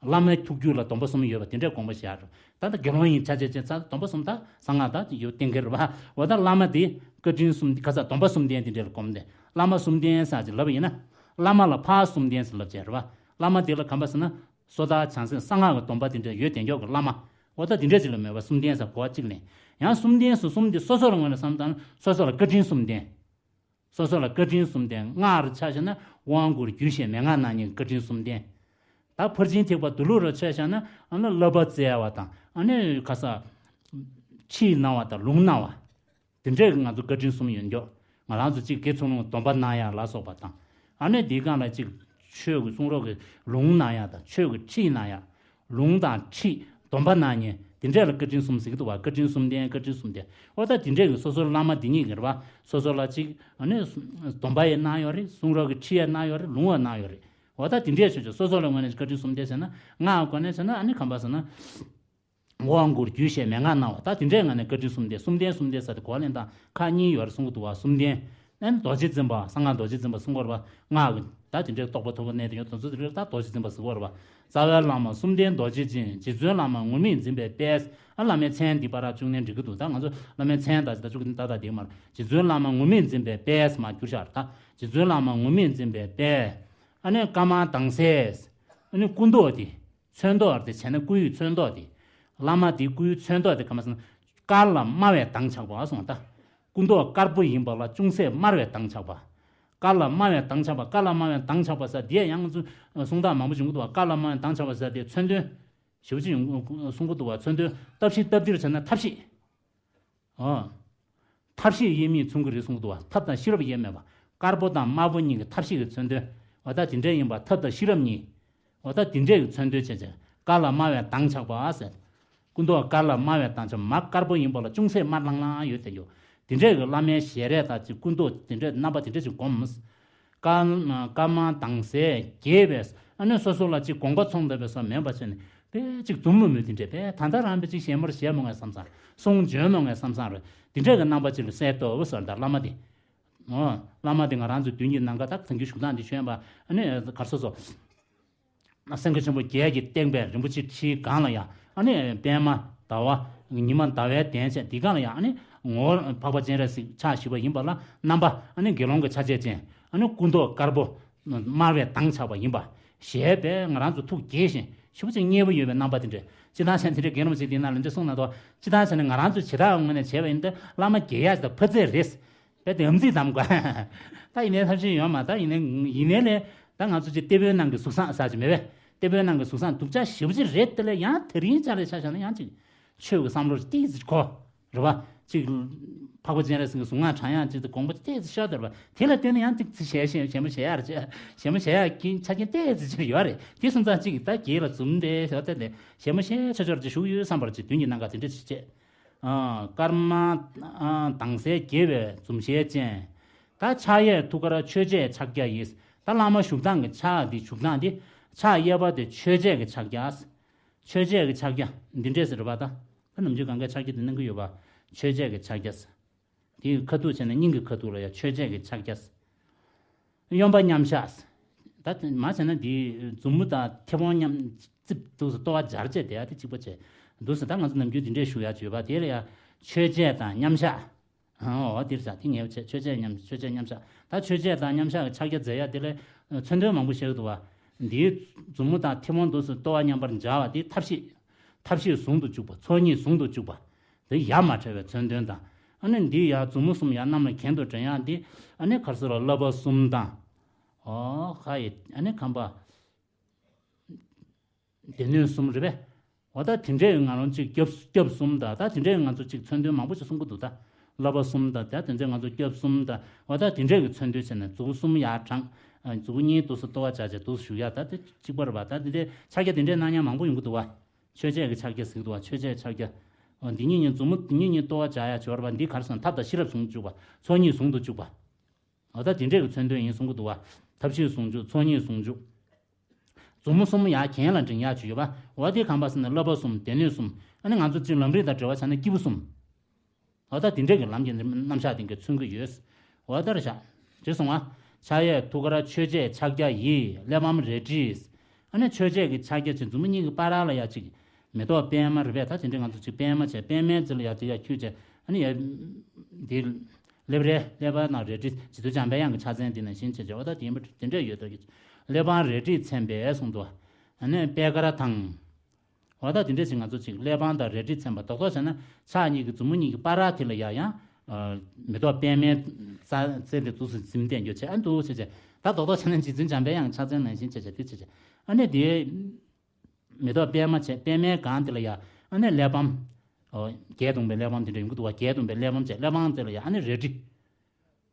བླ་མའི་ཐུགས་རྒྱུད་ལ་སྡོམ་པ་གསུམ་ཡོད་པ་དེ་འདྲའི་དགོངས་པ་བཞེས་ཡ་རེད། ད་ལྟ་དགེ་སློང་ཡིན་ཆ་བྱས་བྱས་ཚར་སྡོམ་པ་གསུམ་ད་གསང་སྔགས་ད་ཡོད་བསྟན་གྱི་རེད་པ། འོ་ད་བླ་མ་དེ་བཀའ་དྲིན་གསུམ་ག་ས་སྡོམ་པ་གསུམ་ལྡན་དེ་འདྲ་ལ་སྒོམ་སྟེ། བླ་མ་གསུམ་ལྡན་ཟེར་ཅིག་ལབ་པ་ཡིན་ན། བླ་མ་ལ་ཕ་གསུམ་ལྡན་ཟེར་ལབ་བྱས་རེད་པ། བླ་མ་དེ་ལ་ག་རེ་ཡིན་པ་ཟེར་ན། སོ་ཐར་བྱང་སེམས་གསང་སྔགས་ཀྱི་སྡོམ་པ་དེ་འདྲ་ཡོད་བསྟན་མགྱོགས་ཀྱི་བླ་མ། འོ་ད་དེ་འདྲ་ཅིག་ལ་མོས་པ་གསུམ་ལྡན་ཟེར་གོ་བ་གཅིག་ལེན། ཡང་གསུམ་ལྡན་ཟེར་གསུམ་དེ་སོ་སོ་ལ་ངོས་ནས་བསམ་བློ་བཏང་ན་སོ་སོ་ལ་བཀའ་དྲིན་གསུམ་ལྡན། སོ་སོ་ལ་བཀའ་དྲིན་གསུམ་ལྡན། སྔགས་རུ་ཆ་བཞག་ན་དབང་བསྐུར་རྒྱུད་བཤད་མན་ངག་གནང་མཁན་གྱི་བཀའ་དྲིན་གསུམ་ལྡན། ད་ཕར་ཕྱིན་ཐེག་པ་མདོ་ལུགས་རུ་ཆ་བཞག་ན་ཨ་ནི་བསླབ་པ་སྩལ་བ་དང་ཨ་ནི་ཁ་ས་ཁྲིད་གནང་བ་དང་ལུང་གནང་བ། དེ་འདྲས་ང་ཚོ་བཀའ་དྲིན་གསུམ་ཡོད་འགྱོ། ང་རང་ཚོ་གཅིག་དགེ་ཚུལ་སློང་སྡོམ་པ་གནང་ཡ་ལ་སོགས་པ་དང་། ཨ་ནི་འདིའི་སྒང་ལ་གཅིག་ཆོས་ཀྱི་གསུང་རོགས་ཀྱི་ལུང་གནང་ཡ་དང་ཆོས་ཀྱི་ཁྲིད་གནང་ཡ། ལུང་དང་ཁྲིད་སྡོམ་པ་གནང་མཁན་དེ་འདྲས་ལ་བཀའ་དྲིན་གསུམ་ཟེར་གྱི་འདུག་བ། བཀའ་དྲིན་གསུམ་ལྡན། བཀའ་དྲིན་གསུམ་ལྡན། འོ་ད་དེ་འདྲས་ཀྱི་སོ་སོའི་བླ་མ་འདི་ཉིད་ཀྱི་རེད་བ། སོ་སོ་ལ་གཅིག་ཨ་ནི་སྡོམ་པ་ཡང་གནང་ཡོད་རེད། གསུང་རོགས་ཀྱི་ཁྲིད་ཡང་གནང་ཡོད་རེད། ལུང་ཡང་གནང་ཡོད་རེད། འོ་ད་དེ་འདྲས་ཆོས་ཆོས་སོ་སོ་ལ་དངོས་གནས་བཀའ་དྲིན་གསུམ་ལྡན་ཟེར་ན། སྔགས་སྒོ་ནས་ཟེར་ན་ཨ་ནི་ག་འདྲས་ཟེར་ན། དབང་བསྐུར་རྒྱུད་བཤད་མན་ངག་གནང་བ། ད་དེ་འདྲའི་ངང་ནས་བཀའ་དྲིན་གསུམ་ལྡན། གསུམ་ལྡན་གསུམ་ལྡན་ཟེར་ཏེ་གོ་བ་ལེན་སྟངས་ཁག་གཉིས་ཡོད་རེད་གསུང་གི་འདུག་བ། གསུམ་ལྡན། ཨ་ནི་རྡོ་རྗེ་འཛིན་པ། གསང་སྔགས་རྡོ་རྗེ་འཛིན་པ་གསུང་གི་རེད་བ། སྔགས་ཀྱི་ད་དེ་འདྲའི་རྟོགས་པ་ཐོབ་པ་གནས་དེ་ཡོད་དོན་ཚོ་དེ་རེད། ད་རྡོ་རྗེ་འཛིན་པ་གསུང་གི་རེད་བ། རྩ་བའི་བླ་མ་གསུམ་ལྡན་རྡོ་རྗེ་འཛིན། རྗེ་བཙུན་བླ་མ་ངུར་སྨྲིག་འཛིན་པའི་དཔལ། ཨ་བླ་མའི་མཚན་འདི་བར་བཅུག་ནས་འགྲིག་གི་འདུག་ད་ང་ཚོ་བླ་མའི་མཚན་ད་ཅི་ད་བཅུག་གི་ད་ད་དེ་མར། རྗེ་བཙུན་བླ་མ་ངུར་སྨྲིག་འཛིན་པའི་དཔལ་མར་བསྒྱུར་བཞག་རེད་ད། རྗེ་བཙུན་བླ་མ་ངུར་སྨྲིག་འཛིན་པའི་དཔལ། ཨ་ནི་དཀར་དམར་མདངས་གསལ། ཨ་ནི་སྐུ་མདོག་དེ། ཚོན་མདོག་དེ་བྱས་ན་སྐུའི་ཚོན་མདོག་དེ། བླ་མ་དེའི་སྐུའི་ཚོན་མདོག་དེ་ག་མ་ཟེར་ན། དཀར་ལ་དམར་བའི་མདངས་ཆགས་པ་སོང་ད། སྐུ་མདོག་དཀར་པོ་ཡིན་པ་ལ་ཅུང་ཟད་དམར་བའི་མདངས་ཆགས་པ། དཀར་ལ་དམར་བའི་མདངས་ཆགས་པ། དཀར་ལ་དམར་བའི་མདངས་ཆགས་པ་ཟེར་དེ་ཡང་ང་ཚོ་གསུང་སྟངས་མང་པོ་བྱུང་གི་འདུག་བ། དཀར་ལ་དམར་བའི་མདངས་ཆགས་པ་ཟེར་དེ་མཚོན་དོན་ཞེ་པོ་ཅིག་ཡོང་གསུང་གི་འདུག་བ། མཚོན་དོན་ཐབས་ཤེས་སྟབས་བདེར་བྱས་ན་ཐབས་ཤེས། ཨོ། ཐབས་ཤེས་དབྱེར་མེད་མཚོན་གྱི་རེད་གསུངས་འདུག་བ། ཐབས་དང་ཤེས་རབ་དབྱེར་མེད་པ། དཀར་པོ་དང་དམར་པོ་གཉིས་ཀྱི་ཐབས་ཤེས་ཀྱི་མཚོན་དོན། འོ་ད་དེ་འདྲས་ཡིན་པ། ཐབས་དང་ཤེས་རབ་གཉིས། འོ་ད་དེ་འདྲས་ཀྱི་མཚོན་དོན་བྱས་བྱས། དཀར་ལ་དམར་བའི་མདངས་ཆགས་པ་ཟེར། སྐུ་མདོག་དཀར་ལ་དམར་བའི་མདངས་ཆགས། མར་དཀར་པོ་ཡིན་པ་ལ་ཅུང་ཟད་དམར་ལྷང་ལྷང་ཡོད་དེ་འདུག་དེ་འདྲས་ཀྱི་བླ་མའི་ཞལ་རས་དང་གཅིག་སྐུ་མདོག་དེ་འདྲས་རྣམ་པ་དེ་འདྲས་ཅིག་བསྒོམས། དཀར་དཀར་དམར་མདངས་གསལ་དགྱེས་པས། ཨ་ནི་སོ་སོ་ལ་ཅིག་དགོངས་པ་ཚོམས་ད་པའི་བཟོ་མེད་པ་བྱས་ནས་དཔེ་ཅིག་འཛུམ་དམུལ་དམུལ་དེ་འདྲས། དཔེ་ད་ལྟ་རང་དཔེ་ཅིག་ཞལ་མོར་བཞད་མོ་ངས་བསམ་བསམ་རེད། གསུང་བྱོན་མོ་ངས་བསམ་བསམ་རེད། དེ་འདྲས་ཀྱི་རྣམ་པ་ཅིག་ལ་གསལ་ཏོ་བུ་ཟེར་ད་བླ་མ་དེ། ཨོ། བླ་མ་དེ་ང་རང་ཚོའི་མདུན་གྱི་ནམ་མཁའ་ད་གང་གི་བཞུགས་སྟངས་དེ་བྱོན་པ། ཨ་ནི་གར་སོ་སོ། སེང་གེ་ཆེན་པོ་བརྒྱད་ཀྱི་སྟེང་པའི་རིན་པོ་ཆེ་ཁྲིའི་སྒང་ལ་ཡ། ཨ་ནི་པད་མ་ཟླ་བ་ཉི་མ་ཟླ་བའི་གདན་བཅས་འདི་སྒང་ལ་ཡ། ཨ་ནི་ངོ་བོ་འཕགས་པ་སྤྱན་རས་གཟིགས་ཕྱག་བཞི་པ་ཡིན་པ་ལ་རྣམ་པ་ཨ་ནི་དགེ་སློང་གི་ཆ་བྱད་ཅན། ཨ་ནི་སྐུ་མདོག་དཀར་པོ་དམར་བའི་མདངས་ཆགས་པ་ཡིན་པ། ཞལ་པས་ང་རང་ཚོ་ཐུགས་དགྱེས་ཤིང་ཞེ་པོ་ཅིག་མཉེས་པོ་ཡོད་པའི་རྣམ་པ་དེ་འདྲ། སྤྱིར་བཏང་བྱས་ན་དེ་འདྲའི་དགེ་སློང་ཅིག་དེ་ནང་ལ་འདི་གསུངས་གནང་འདུག་སྤྱིར་བཏང་བྱས་ན་ང་རང་ཚོའི་བྱེ་བྲག་ངོས་ནས་བྱས་པ་ཡིན་ཏེ་བླ་མ་དགྱེས་ཡ་ཞིག་དང་ཕ་ཚད་རེད། དཔེ་དེ་ཨམ་ཙིག་གདམ་དགོས། ད་ཡིན་ནའི་ཐབས་ཤེས་ཡོད་མ། ད་ཡིན་ནའི་ཡིན་ནའི་ལས་ད་ང་ཚོ་ཅིག་ཏེ་བོའི་ནང་གི་གཟུགས་བཟང་ཟེར་གྱི་མེད་པས། ཏེ་བོའི་ནང་གི་གཟུགས་བཟང་སྡུག་ཅག་ཞེ་པོ་ཅིག་རེད། དེ་ལས་ཡང་དེ་རིང་ཅག་ལས་ཆ་བཞག་ན་ཡང་ཅིག་ཆོས་ཀྱི་བསམ་བློ་ཏོག་ཙམ་འཁོར། རེད་བ། ཅིག་འཕགས་པ་སྤྱན་རས་གཟིགས་ཀྱི་གཟུངས་སྔགས་བགྲང་ཡག་ཅིག་དང་དགོངས་པ་ཏོག་ཙམ་ཤར་བསྡད་པ་དེ་ལ་ལྟོས་ན་ཡང་ཏོག་ཙམ་ཞལ་ཞེ་ཞལ་མོ་བཞད་ཡག་རེད། ཞལ་མོ་བཞད་ཡག་གི་ཆ་རྐྱེན་ཏོག་ཙམ་ཅིག་ཡོད་རེད། དེ་སོང་ཙང་ཅིག་ད་དགྱེས་ལ་འཛུམ་དེ་ཞོག་དེ་ལས་ཞལ་མོ་བཞད་ཆོག་ཆོག་ཅིག་བཞུགས་ཡོད་བསམ་པར་ཅིག་མདུན་གྱི་ནམ་མཁའ་དེ་འདྲ་ཅིག་བྱས། ཨ། དཀར་དམར་ཨ་མདངས་གསལ་དགྱེས་པའི་འཛུམ་ཞལ་ཅན། ད་ཕྱག་གཡས་ཐུགས་ཀར་ཆོས་འཆད་ཕྱག་རྒྱ་ཡིས། ད་བླ་མ་བཞུགས་སྟངས་ཀྱི་ཕྱག་འདི་བཞུགས་སྟངས་འདི་ཕྱག་གཡས་པ་དེ་ཆོས་འཆད་ཀྱི་ཕྱག་རྒྱ། ཆོས་འཆད་ཀྱི་ཕྱག་རྒྱ་འདི་འདྲས་སེ་རེད་པ། ད་ད་ནམ་རྒྱུན་གང་གའི་ཕྱག་རྒྱ་དེ་གནང་གི་ཡོད་པ། ཆོས་འཆད་ཀྱི་ཕྱག་རྒྱ། དེའི་ཁ་ཐུག་བྱས་ན་སྙིང་གི་ཁ་ཐུག་ལ་ཡང་ཆོས་འཆད་ཀྱི་ཕྱག་རྒྱ། གཡོན་པ་མཉམ་བཞག་ད་མ་བྱས་ན་འདི་མཛུབ་མོ་དང་མཐེ་བོང་མཉམ་རྩིབ་འདུག་སེ་ལྟོ་བ་སྦྱར་བྱས་བསྡད་ཡ་དེ་གཅིག་པ་བྱས། འདུག་སེ་ད་ང་ཚོ་ནམ་རྒྱུན་འདི་འདྲས་བཞུགས་ཡ་བྱོས་པ་དེ་ལ་ཡ། ཆོས་འཆད་དང་མཉམ་བཞག་འོ་འདིར་བཞག་དེ་ངེས་པ་བྱས། ཆོས་འཆད་མཉམ་ཆོས་འཆད་མཉམ་བཞག་ད་ཆོས་འཆད་དང་མཉམ་བཞག་གི་ཕྱག་རྒྱ་མཛད་ཡ་དེ་ལ་མཚོན་དོན་མང་པོ་བཤད་ཀྱི་འདུག་བ། འདིའི་མཛུབ་མོ་དང་མཐེ་བོང་འདུག་སེ་ལྟོ་བ་མཉམ་པར་སྦྱར་བ་དེ་ཐབས་ཤེས། ཐབས་ཤེས་ཟུང་དུ་འཇུག་པ། ཚོགས་གཉིས་ཟུང་དུ་འཇུག་པ། དེ་ཡ་མ་བྲལ་བའི་མཚོན་དོན་དང་། ཨ་ནི་འདི་ཡ་མཛུབ་མོ་གསུམ་ཡ་གནམ་ལ་གྱེན་དུ་འདྲེན་ཡག་འདི། ཨ་ནི་ག་རེ་ཟེར་བ་བསླབ་པ་གསུམ་དང་། ཨོ་ཧ་ཡེ། ཨ་ནི་ཁམས་པ། སྡེ་སྣོད་གསུམ་རེད་པས། འོ་ད་དེ་འདྲའི་ང་རང་ཅིག་སྐྱབས་སྐྱབས་གསུམ་དང་ད་དེ་འདྲའི་ང་ཚོ་ཅིག་མཚོན་དོན་མང་པོ་ཅིག་གསུང་གི་འདུག་ད་བསླབ་པ་གསུམ་དང་ད་དེ་འདྲའི་ང་ཚོ་སྐྱབས་གསུམ་དང་འོ་ད་དེ་འདྲའི་གི་མཚོན་དོན་བྱས་ནས་མཛུབ་གུ་གསུམ་ཡར་དྲངས། མཛུབ་གུ་གཉིས་འདུག་སེ་ལྟོ་བ་སྦྱར་བྱས་འདུག་སེ་བཞུགས་ཡག་ད་དེ་གཅིག་པ་རེད་པ། ད་དེ་འདྲའི་ཕྱག་རྒྱ་དེ་འདྲའི་གནང་མཁན་མང་པོ་ཡོང་གི་འདུག་བ། ཆོས་འཆད་ཀྱི་ཕྱག་རྒྱ་ཟེར་གི་འདུག་བ། ཆོས་འཆད་ཕྱག་རྒྱ། འོ་འདི་གཉིས་གཉིས་མཛུབ་མོ་འདི་གཉིས་གཉིས་ལྟོ་བ་སྦྱར་ཡག་སྦྱོར་བ་འདི་ག་རེ་ཟེར་ན་ཐབས་དང་ཤེས་རབ་ཟུང་དུ་འཇུག་པ། ཚོགས་གཉིས་ཟུང་དུ་འཇུག་པ། འོ་ད་དེ་འདྲས་ཀྱི་མཚོན་དོན་ཡིན་གསུང་གི་འདུག་བ། ཐབས་ཤེས་ཟུང་འཇུག་ཚོགས་གཉིས་ཟུང་འཇུག་མཛུབ་མོ་གསུམ་ཡར་གྱེན་ལ་འདྲེན་ཡག་ཅིག་ཡོད་པ། འོ་དེ་གང་པ་ཟེར་ན་བསླབ་པ་གསུམ་སྡེ་སྣོད་གསུམ། ཨ་ནི་ང་ཚོ་སྤྱིར་ལམ་རིམ་དང་འབྲེལ་བ་ཆགས་ན་སྐྱེས་བུ་གསུམ། འོ་ད་དེ་འདྲས་ཀྱི་ལམ་གྱི་རྣམ་གཞག་དེ་འགའ་མཚོན་གྱི་ཡོད། འོ་ད་རེད་ཤག་ཅེས་གསུངས་པ། ཕྱག་གཡས་ཐུགས་ཀར་ཆོས་འཆད་ཕྱག་རྒྱ་ཡིས། གླེགས་བམ་རལ་གྲི། ཨ་ནི་ཆོས་འཆད་ཀྱི་ཕྱག་རྒྱ་ཅིག་མཛུབ་མོ་གཉིས་ཀྱི་བར་ལ་ཡ་ཅིག་མེ་ཏོག་པད་མ་རེད་པས། ད་དེ་འདྲས་ང་ཚོ་ཅིག་པད་མ་བྱས་པད་མའི་རྩེ་ལ་ཡ་དེ་ཡ་འཁྱུད་བྱས། ཨ་ནི་ཡ་འདི་གླེགས་རལ། གླེགས་བམ་དང་རལ་གྲི་རྗེ་བཙུན་འཇམ་དཔལ་དབྱངས་ཀྱི་ཕྱག་མཚན་འདི་ནང་བཞིན་བྱས་བྱས། འོ་ད་དེ་ཡིན་པ་དེ་འདྲས་ཡོད་ད་གི། གླེགས་བམ་རལ་གྲིས་མཚན་པའི་གསུངས་འདུག་ཨ་ནི་པད་དཀར་དང་། འོ་ད་དེ་འདྲས་ཅིག་ང་ཚོ་ཅིག་གླེགས་བམ་དང་རལ་གྲིས་མཚན་པ་རྡོག་རྡོག་བྱས་ན་ཕྱག་གཉིས་ཀྱི་མཛུབ་མོ་གཉིས་ཀྱི་བར་དེ་ལ་ཡ་ཡང་ ཨ། མེ་ཏོག་པདྨའི་རྩ་རྩེ་དེ་འདུག་སེ་འཛིན་བསྡད་རྒྱུ་བྱས། ཨ། འདུག་སེ་བྱས། ད་རྡོག་རྡོག་བྱས་ན་རྗེ་བཙུན་འཇམ་པའི་དབྱངས་ཕྱག་མཚན་ནང་བཞིན་བྱས་བྱས་དེ་བྱས་བྱས། ཨ་ནི་དེ་མེ་ཏོག་པདྨ་བྱས། པདྨའི་སྒང་དེ་ལ་ཡ་ཨ་ནི་གླེགས་བམ། ཨོ། བརྒྱད་སྟོང་པའི་གླེགས་བམ་དེ་འདྲ་ཡོང་གི་འདུག་བ། བརྒྱད་སྟོང་པའི་གླེགས་བམ་བྱས། གླེགས་བམ་དེ་ལ་ཡ་ཨ་ནི་རལ་གྲི།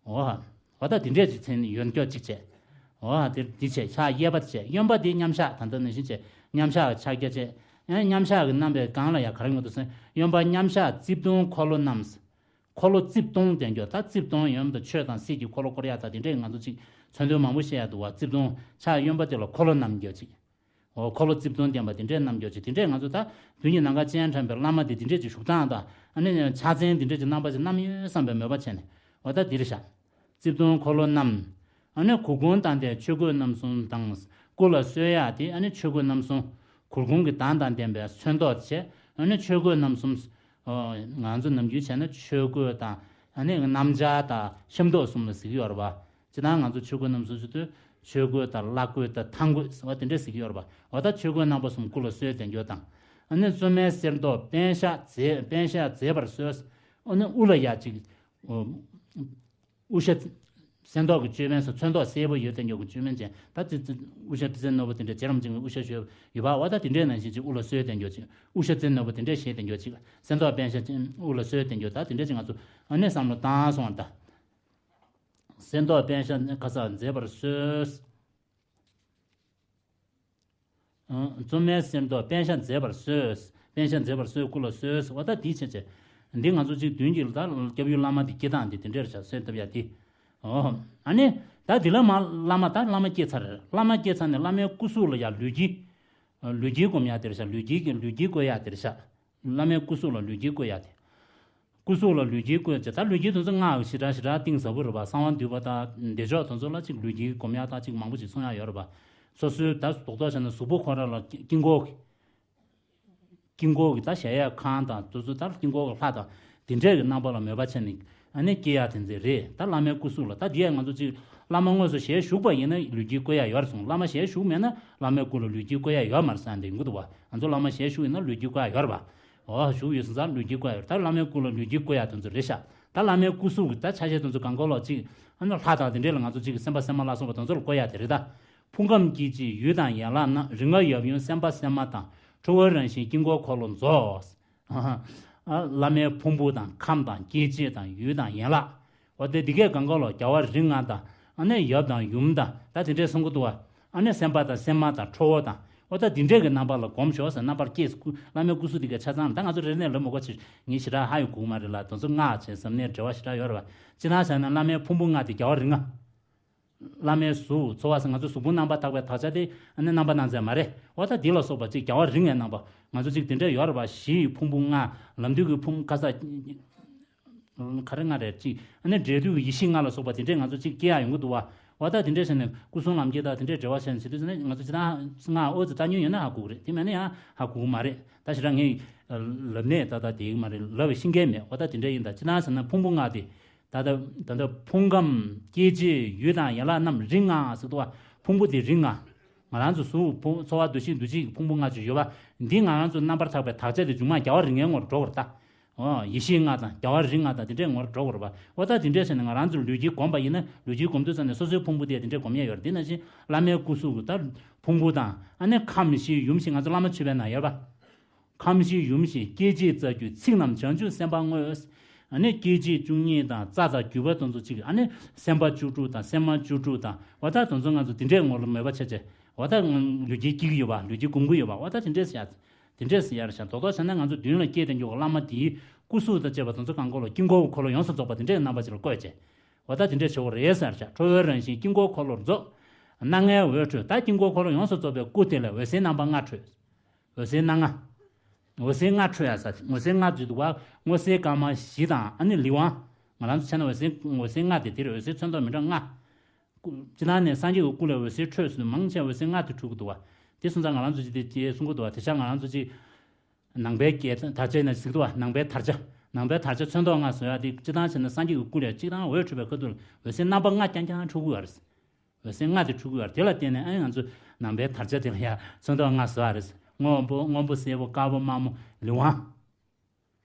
འོ། འོ་ད་དེ་འདྲས་ཅིག་མཚན་ཡོན་སྐྱོར་ཅིག་བྱས། འོ་དེ་འདི་བྱས། ཕྱག་གཡས་པ་བྱས། གཡོན་པ་དེ་མཉམ་བཞག་ད་ལྟ་ནང་བཞིན་བྱས། མཉམ་བཞག་ཕྱག་རྒྱ་བྱས། ཨེ། མཉམ་བཞག་གི་རྣམ་པའི་སྒང་ལ་ཡ་ག་རེ་ཡོང་འདུག་ཟེར་ན། གཡོན་པ་མཉམ་བཞག་རྩིབས་སྟོང་འཁོར་ལོ་བསྣམས། འཁོར་ལོ་རྩིབས་སྟོང་ལྡན་རྒྱུ། ད་རྩིབས་སྟོང་ཡོད་མ་གཏོགས་ཆོས་དང་སྲིད་ཀྱི་འཁོར་ལོ་བསྐོར་ཡག་ད་དེ་འདྲས་ང་ཚོ་ཅིག་མཚོན་དོན་མང་པོ་བཤད་ཡག་འདུག་བ། རྩིབས་སྟོང་ཕྱག་གཡོན་པ་དེ་ལ་འཁོར་ལོ་བསྣམས་རྒྱུ་ཅིག་འོ། འཁོར་ལོ་རྩིབས་སྟོང་ལྡན་པ་དེ་འདྲས་བསྣམས་རྒྱུ་ཅིག་དེ་འདྲས་ང་ཚོ་ད་དུས་ཀྱི་ནམ་མཁའ་སྤྱན་དྲངས་པའི་བླ་མ་དེ་དེ་འདྲས་ཅིག་བཞུགས་སྟངས་དང་། ཨ་ནི་ཕྱག་མཚན་དེ་འདྲས་ཅིག་རྣམ་པ་ཅིག་བསྣམས་ཡོད་བསམ་པའི་མོས་པ་བྱས་ནས། འོ་ད་འདིར་བཞག་རྩིབས་སྟོང་འཁོར་ལོ་བསྣམས། ཨ་ནི་གུར་གུམ་དང་ལྡན་ཆོས་གོས་རྣམ་གསུམ་དང་། སྐུ་ལ་གསོལ་ཡག་དེ་ཨ་ནི་ཆོས་གོས་རྣམ་གསུམ། གུར་གུམ་གྱི་མདངས་དང་ལྡན་པའི་ཚོན་མདོག་བྱས། ཨ་ནི་ཆོས་གོས་རྣམ་གསུམ། ཨོ། ང་ཚོ་ནམ་རྒྱུན་བྱས་ན་ཆོས་གོས་དང་། ཨ་ནི་སྣམ་སྦྱར་དང་ཤམ་ཐབས་གསུམ་ལ་ཟེར་གྱི་ཡོད་རེད་པ། སྤྱིར་བཏང་ང་ཚོ་ཆོས་གོས་རྣམ་གསུམ་ཟེར་དུས་ཆོས་གོས་དང་བླ་གོས་དང་ཐང་གོས་ཟེར་བ་དེ་འདྲ་ཟེར་གྱི་ཡོད་རེད་པ། འོ་ད་ཆོས་གོས་རྣམ་པ་གསུམ་སྐུ་ལ་གསོལ་ལྡན་རྒྱུ་དང་། ཨ་ནི་བཙོ་མའི་གསེར་མདོག་པཎ་ཞྭ་མཛེས། པཎ་ཞྭ་མཛེས་པར་གསོལ། ཨ་ནི་དབུ་ལ་ཡ་ཅིག་ཨོ། དབུ་ཞྭ། གསེར་མདོག་གི་ཅོད་པན་སོགས། ཚོན་མདོག་སེར་པོ་ཡོད་ལྡན་རྒྱུ་གི་ཅོད་པན་ཅན། ད་དེ་དབུ་ཞྭ་རྩེ་རྣོ་པོ་དེ་འདྲ་རྗེ་རིན་པོ་ཆེ་གི་དབུ་ཞྭ་བཞོན་ཡོད་པ། འོ་ད་དེ་འདྲའི་ནང་བཞིན་ཅིག་དབུ་ལ་གསོལ་ལྡན་རྒྱུ་ཅིག་དབུ་ཞྭ་རྩེ་རྣོ་པོ་དེ་འདྲ་བཞེས་ལྡན་རྒྱུ་ཅིག་གསེར་མདོག་པཎ་ཞྭ་ཅན་དབུ་ལ་གསོལ་ལྡན་རྒྱུ། ད་དེ་འདྲ་ཅིག་ང་ཚོ་ཨ་ནི་བསམ་བློ་བཏང་སོང་བ་ད། གསེར་མདོག་པཎ་ཞྭ་ཁ་ས་མཛེས་པར་གསོལ། བཙོ་མའི་གསེར་མདོག་པཎ་ཞྭ་མཛེས་པར་གསོལ། པཎ་ཞྭ་མཛེས་པར་གསོལ། སྐུ་ལ་གསོལ། འོ་ད་འདི་བྱས་བྱས། འདི་ང་ཚོ་གཅིག་མདུན་གྱི་ད་སྐྱབས་ཡུལ་བླ་མ་འདི་སྐྱེ་སྟངས་འདི་དེ་འདྲར་བྱ་གསོལ་བཏབ་ཡ་འདི། ཨོ། ཨ་ནི། ད་འདི་ལ་མ་བླ་མ་ད་བླ་མ་སྐྱེས་ཚར་རེད། བླ་མ་སྐྱེས་ཚར་ནས་བླ་མའི་སྐུ་གཟུགས་ལ་ཡ་ལུས་དཀྱིལ། ལུས་དཀྱིལ་སྒོམ་ཡ་དེར་བྱ། ལུས་དཀྱིལ་གྱི་ལུས་དཀྱིལ་བཀོད་ཡ་དེར་བྱ། བླ་མའི་སྐུ་གཟུགས་ལ་ལུས་དཀྱིལ་བཀོད་ཡ་དེ། སྐུ་གཟུགས་ལ་ལུས་དཀྱིལ་བཀོད་བྱས། ད་ལུས་དཀྱིལ་དེ་ཚོ་སྔགས་ཞེ་དྲག་ཞེ་དྲག་གཏིང་ཟབ་པོ་རེད་པ། གསང་བ་འདུས་པ་དང་བདེ་མཆོག་དེ་ཚོ་ལ་ཅིག་ལུས་དཀྱིལ་སྒོམ་ཡག་དང་ཅིག་མང་པོ་ཞིག་གསུང་ཡག་ཡོད་རེད་པ། སོ་སོའི་ད་རྡོག་རྡོག་བྱས་ན་གཟུགས་པོ་ཁོ་རང་ལ་དཀྱིལ་འཁོར་གྱི། དཀྱིལ་འཁོར་གྱི་ད་གཞལ་ཡས་ཁང་དང་དེ་ཚོ། ད་དཀྱིལ་འཁོར་གྱི་ལྷ་དང་དེ་འདྲས་ཀྱི་རྣམ་པ་ལ་མོས་པ་བྱས་ནས་ཨ་ནི་སྐྱེ་ཡག་དེ་ཚོ་རེད། ད་བླ་མའི་སྐུ་གཟུགས་ལ། ད་འདི་ཡང་ང་ཚོ་ཅིག་བླ་མ་དངོས་སུ་ཞལ་བཞུགས་པ་ཡིན་ན་ལུས་དཀྱིལ་བཀོད་ཡག་ཡོད་རེད་གསུངས། བླ་མ་ཞལ་བཞུགས་མེད་ན་བླ་མའི་སྐུ་ལ་ལུས་དཀྱིལ་བཀོད་ཡག་ཡོད་མ་རེད་ཟེར་ཡག་འདི་ཡོང་གི་འདུག་པ། ང་ཚོ་བླ་མ་ཞལ་བཞུགས་ཡིན་ན་ལུས་དཀྱིལ་བཀོད་ཡག་ཡོད་རེད་པ། འོ། བཞུགས་ཡོད་ཟེར་ཙང་ལུས་དཀྱིལ་བཀོད་ཡག་ཡོད་རེད། ད་བླ་མའི་སྐུ་ལ་ལུས་དཀྱིལ་བཀོད་ཡག་དེ་ཚོ་རེད་ཤག་ད་བླ་མའི་སྐུ་གཟུགས་ཀྱི་ད་ཆ་ཤས་དེ་ཚོ་གང་ག་ལོག་ཅིག་ཨ་ནི་ལྷ་དང་དེ་འདྲས་ལ་ང་ཚོ་ཅིག་གི་སེམས་དཔའ་སེམས་མ་ལ་སོགས་པ་དེ་ཚོ་ལ་བཀོད་ཡག་དེ་རེད་ད། ཕུང་ཁམས་སྐྱེ་མཆེད་ཡུལ་དང་ཡན་ལག་རྣམས། རིགས་ལྔ་ཡབ་ཡུམ་སེམས་དཔའ་སེམས་མ་དང་། ཁྲོ་བོའི་རང་བཞིན་དཀྱིལ་འཁོར་འཁོར་ལོ་རྫོགས། ཨ། བླ་མའི་ཕུང་པོ་དང་ཁམས་དང་སྐྱེ་མཆེད་དང་ཡུལ་དང་ཡན་ལག་འོ་དེ་འདི་གས་གང་ག་ལོག་རྒྱལ་བ་རིགས་ལྔ་དང་། ཨ་ནི་ཡབ་དང་ཡུམ་དང་ད་དེ་འདྲས་གསུང་གི་འདུག་བ། ཨ་ནི་སེམས་དཔའ་དང་སེམས་མ་དང་ཁྲོ་བོ་དང་། འོ་ད་དེ་འདྲས་ཀྱི་རྣམ་པ་ལ་སྒོམ་ཤོག་ཟེར། རྣམ་པར་བསྐྱེད། སྐུ་བླ་མའི་སྐུ་གཟུགས་འདི་གས་ཆ་ཚང་ད་ང་ཚོ་རེ་རེ་ནས་ལབ་མི་དགོས། ཅིག་ངས་ཞེ་དྲག་ཧ་ཡོད་གོ་གི་མ་རེད་ལ། དེ་ཚོ་སྔགས་བྱས་ཟབ་གནས་འགྲེལ་བ་ཞེ་དྲག་ཡོད་རེད་བ། སྤྱིར་བཏང་བྱས་ན་བླ་མའི་ཕུང་པོ་ལྔ་དེ་རྒྱལ་བ་རིགས་ལྔ། བླ་མའི་གཟུགས། ཚོར་བ་ཟེར། ང་ཚོ་གཟུགས་ཕུང་རྣམ་པར་དག་པའི་དག་ཆ་དེ་ཨ་ནི་རྣམ་པར་སྣང་མཛད་མ་རེད། འོ་ད་འདི་ལ་སོགས་པ་ཅིག་རྒྱལ་བ་རིགས་ལྔའི་རྣམ་པ་ང་ཚོ་ཅིག་དེ་འདྲ་ཡོད་རེད་པ། གཞི་ཡི་ཕུང་པོ་ལྔ། ལམ་དུས་ཀྱི་ཕུང་ཁ་ས་ག་རེ་ལྔ་རེད་ཅིག་ཨ་ནི་འབྲས་དུས་ཀྱི་ཡེ་ཤེས་ལྔ་ལ་སོགས་པ་དེ་འདྲས་ང་ཚོ་ཅིག་སྐྱེ་ཡག་ཡོང་གི་འདུག་བ། འོ་ད་དེ་འདྲས་བྱས་ནས་སྐུ་གསུམ་ལམ་ཁྱེར་དང་དེ་འདྲས་འབྲེལ་བ་བྱས་ནས་བྱེད་དུས་ཟེར་ན། ང་ཚོ་སྤྱིར་བཏང་སྔགས་ཨོ་ཙི་ལྟ་མྱོང་ཡོད་ན་ཧ་གོ་གི་རེད། དེ་མེད་ན་ཡང་ཧ་གོ་གི་མ་རེད། ད་ཞེ་དྲག་ངས་ལབ་ནས་ད་ལྟ་དེ་གི་མ་རེད། ལབ་པའི་ཤེས་མཁན་མེད། འོ་ད་དེ་འདྲས་ཡིན་ད། སྤྱིར་བཏང་ཟེར་ན་ཕུང་པོ་ལྔ་དེ། ད་ལྟ་ད་ལྟ་ཕུང་ཁམས་སྐྱེ་མཆེད་ཡུལ་དང་ཡན་ལག་རྣམས་རིགས་ལྔ་ཟེར་དུས། ཕུང་པོ་དེ་རིགས་ལྔ། ང་རང་ཚོ་གཟུགས་ཕུང་ཚོར་བ་འདུ་ཤེས་འདུ་བྱེད་ཀྱི་ཕུང་པོ་ལྔ་ཅིག་ཡོད་པ། འདི་ང་རང་ཚོ་རྣམ་པར་དག་པའི་དག་ཆ་དེ་མཇུག་མ་རྒྱལ་བ་རིགས་ལྔའི་ངོར་འགྲོ་དགོས་རེད་ད། ཨོ། ཡེ་ཤེས་ལྔ་དང་རྒྱལ་བ་རིགས་ལྔ་དང་དེ་འདྲའི་ངོར་འགྲོ་དགོས་རེད་པ། ཨོ་ད་དེ་འདྲས་བྱས་ནས་ང་རང་ཚོ་ལུས་དཀྱིལ་བསྒོམས་པ་ཡིན་ན་ལུས་དཀྱིལ་བསྒོམ་དུས་ཙམ་ནས་སོ་སོའི་ཕུང་པོ་དེ་དེ་འདྲས་བསྒོམ་ཡ་ཡོད་རེད། དེ་ནང་བཞིན་བླ་མའི་སྐུ་གཟུགས་ཀྱི་ད་ཕུང་པོ་དང་། ཨ་ནི་ཁམས་བཞི་ཡུམ་བཞི། ང་ཚོ་བླ་མ་མཆོད་པའི་ནང་ཡོད་པ། ཁམས་བཞི་ཡུམ་བཞི། སྐྱེ་མཆེད་རྩ་རྒྱུད་ཚིགས་རྣམས་བྱང་ཆུབ་སེམས་དཔའ་དངོས། ཨ་ནི་སྐྱེ་མཆེད་བཅུ་གཉིས་དང་རྩ་དང་རྒྱུད་པ་དེ་ཚོ་གཅིག་ཨ་ནི་སེམས་དཔའ་བཅུ་དྲུག་དང་སེམས་མ་བཅུ་དྲུག་དང་། འོ་ད་དེ་ཚོ་ང་ཚོ་དེ་འདྲའི་ངོ་ལ་མོས་པ་བྱས་བྱས། འོ་ད་ལུས་དཀྱིལ་སྐྱེ་གི་ཡོད་པ། ལུས་དཀྱིལ་སྒོམ་གི་ཡོད་པ། འོ་ད་དེ་འདྲས་ཡ། དེ་འདྲས་ཡར་བཞག་རྡོག་རྡོག་བྱས་ན་ང་ཚོ་མདུན་ལ་སྐྱེས་བསྡད་རྒྱུ་བླ་མ་དེའི་སྐུ་གཟུགས་དང་བཅས་པ་དེ་ཚོ་གང་ག་ལོག་དཀྱིལ་འཁོར་གྱི་འཁོར་ལོ་ཡོངས་སུ་རྫོགས་པ་དེ་འདྲའི་རྣམ་པ་ཅིག་ལ་བཀོད་བྱས། འོ་ད་དེ་འདྲས་བྱེད་དགོས་རེད་ཟེར་བྱས། ཁྲོ་བོའི་རང་བཞིན་དཀྱིལ་འཁོར་འཁོར་ལོ་རྫོགས། སྣ་ལྔའི་འོད་འཕྲོས། ད་དཀྱིལ་འཁོར་འཁོར་ལོ་ཡོངས་སུ་རྫོགས་པའི་སྐུ་དེ་ལ་འོད་ཟེར་རྣམ་པ་ལྔ་འཕྲོས། འོད་ཟེར་སྣ་ལྔ། འོད་ཟེར་ལྔ་འཕྲོས་ཡ་ཟེར། འོད་ཟེར་ལྔ་ཟེར་དུས་བ། སྔོ་སེར་དཀར་དམར་ཞི་དང་། ཨ་ནི་ལི་ཝང་། ང་རང་ཚོ་བྱས་ན་འོད་ཟེར་འོད་ཟེར་ལྔ་དེ་དེར་འོད་ཟེར་ཚོན་མདོག་མི་འདྲ་ལྔ། སྐུ། སྤྱིར་བཏང་ནས་སངས་རྒྱས་ཀྱི་སྐུ་ལས་འོད་ཟེར་འཕྲོས་ཟེར་དུས་མང་ཆེ་འོད་ཟེར་ལྔ་དེ་འཕྲོས་ཀྱི་འདུག་བ། དེ་སོང་ཙང་ང་རང་ཚོ་ཅིག་དེ་དེ་གསུང་གི་འདུག་བ། དེ་ཤ་ང་རང་ཚོ་ཅིག་ནང་པའི་སྐད་དར་ཆ་ཡིན་ན་ཟེར་གི་འདུག་བ། ནང་པའི་དར་ཆ། ནང་པའི་དར་ཆ་ཚོན་མདོག་ལྔ་བཟོ་ཡ་དེ་སྤྱིར་བཏང་བྱས་ན་སངས་རྒྱས་ཀྱི་སྐུ་ལས་སྤྱིར་བཏང་འོད་འཕྲོས་པའི་ཁ་ཐུག་ལ་འོད་ཟེར་རྣམ་པ་ལྔ་རྐྱང་རྐྱང་འཕྲོ་གི་ཡོད་རེད། འོད་ཟེར་ལྔ་དེ་འཕྲོ་གི་ཡོད་རེད། དེ་ལ་བརྟེན་ནས་ཨ་ནི་ང་ཚོ་ནང་པའི་དར་ཆ་དེ་ལ་ཡ་ཚོན་མདོག་ལྔ་བཟོ་ཡ་རེད། སྔོན་པོ། སྔོན་པོ། སེར་པོ། དཀར་པོ། དམར་མོ། ལི་ཝང་།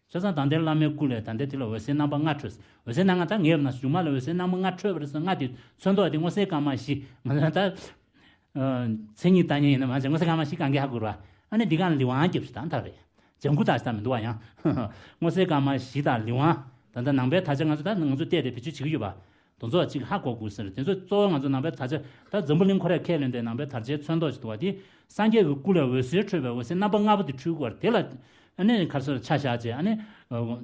བྱས་ཙང་ད་ལྟའི་བླ་མའི་སྐུ་ལས་ད་ལྟའི་དེ་ལ་འོད་ཟེར་རྣམ་པ་ལྔ་འཕྲོས། འོད་ཟེར་རྣམ་ལྔ་ད་ངས་ཡོད་ན་སྒྱུ་མ་ལ་འོད་ཟེར་རྣམ་པ་ལྔ་འཕྲོས་པ་རེད་ཟེར། ལྔ་དེ་ཚོན་མདོག་དེ་སྔོ་སེར་དཀར་དམར་བཞི། ང་ཚོ་ད་མཚན་ཉིད་ལྟ་མཁན་ཡིན་ན་མ་བྱས། སྔོ་སེར་དཀར་དམར་བཞི་གང་གས་ཧ་གོ་ར། ཨ་ནི་འདི་གང་ལི་ཝང་རྒྱབ་ཞིག་དང་ཐག་རེད། ལྗང་ཁུ་དག་ཞིག་དང་མི་འདུག་བ་ཡང་། སྔོ་སེར་དཀར་དམར་བཞི་དང་ལི་ཝང་། ད་ལྟ་ནང་པའི་དར་ཆ་ང་ཚོ་ད་ང་ཚོ་བལྟས་ཏེ་བེད་སྤྱོད་བྱེད་ཀྱི་ཡོད་པ། དེ་ཚོ་ཅིག་ཧ་གོ་དགོས་ཟེར། དེ་ཚོ་གཙོ་བོ་ང་ཚོ་ནང་པའི་དར་ཆ་ད་འཛམ་བུ་གླིང་ཁོ་རས་ཁས་ལེན་པའི་ནང་པའི་དར་ཆའི་ཚོན་མདོག་ཅིག་འདུག་བ། དེ་སངས་རྒྱས་ཀྱི་སྐུ་ལས་འོད་ཟེར་འཕྲོས་པའི་འོད་ཟེར་རྣམ་པ་ལྔ་པོ་དེ་འཕྲོས་དགོས་པ་དེ་ལ། ཨ་ནི་ཁར་སོར་ཆ་བཞག་བྱས། ཨ་ནི་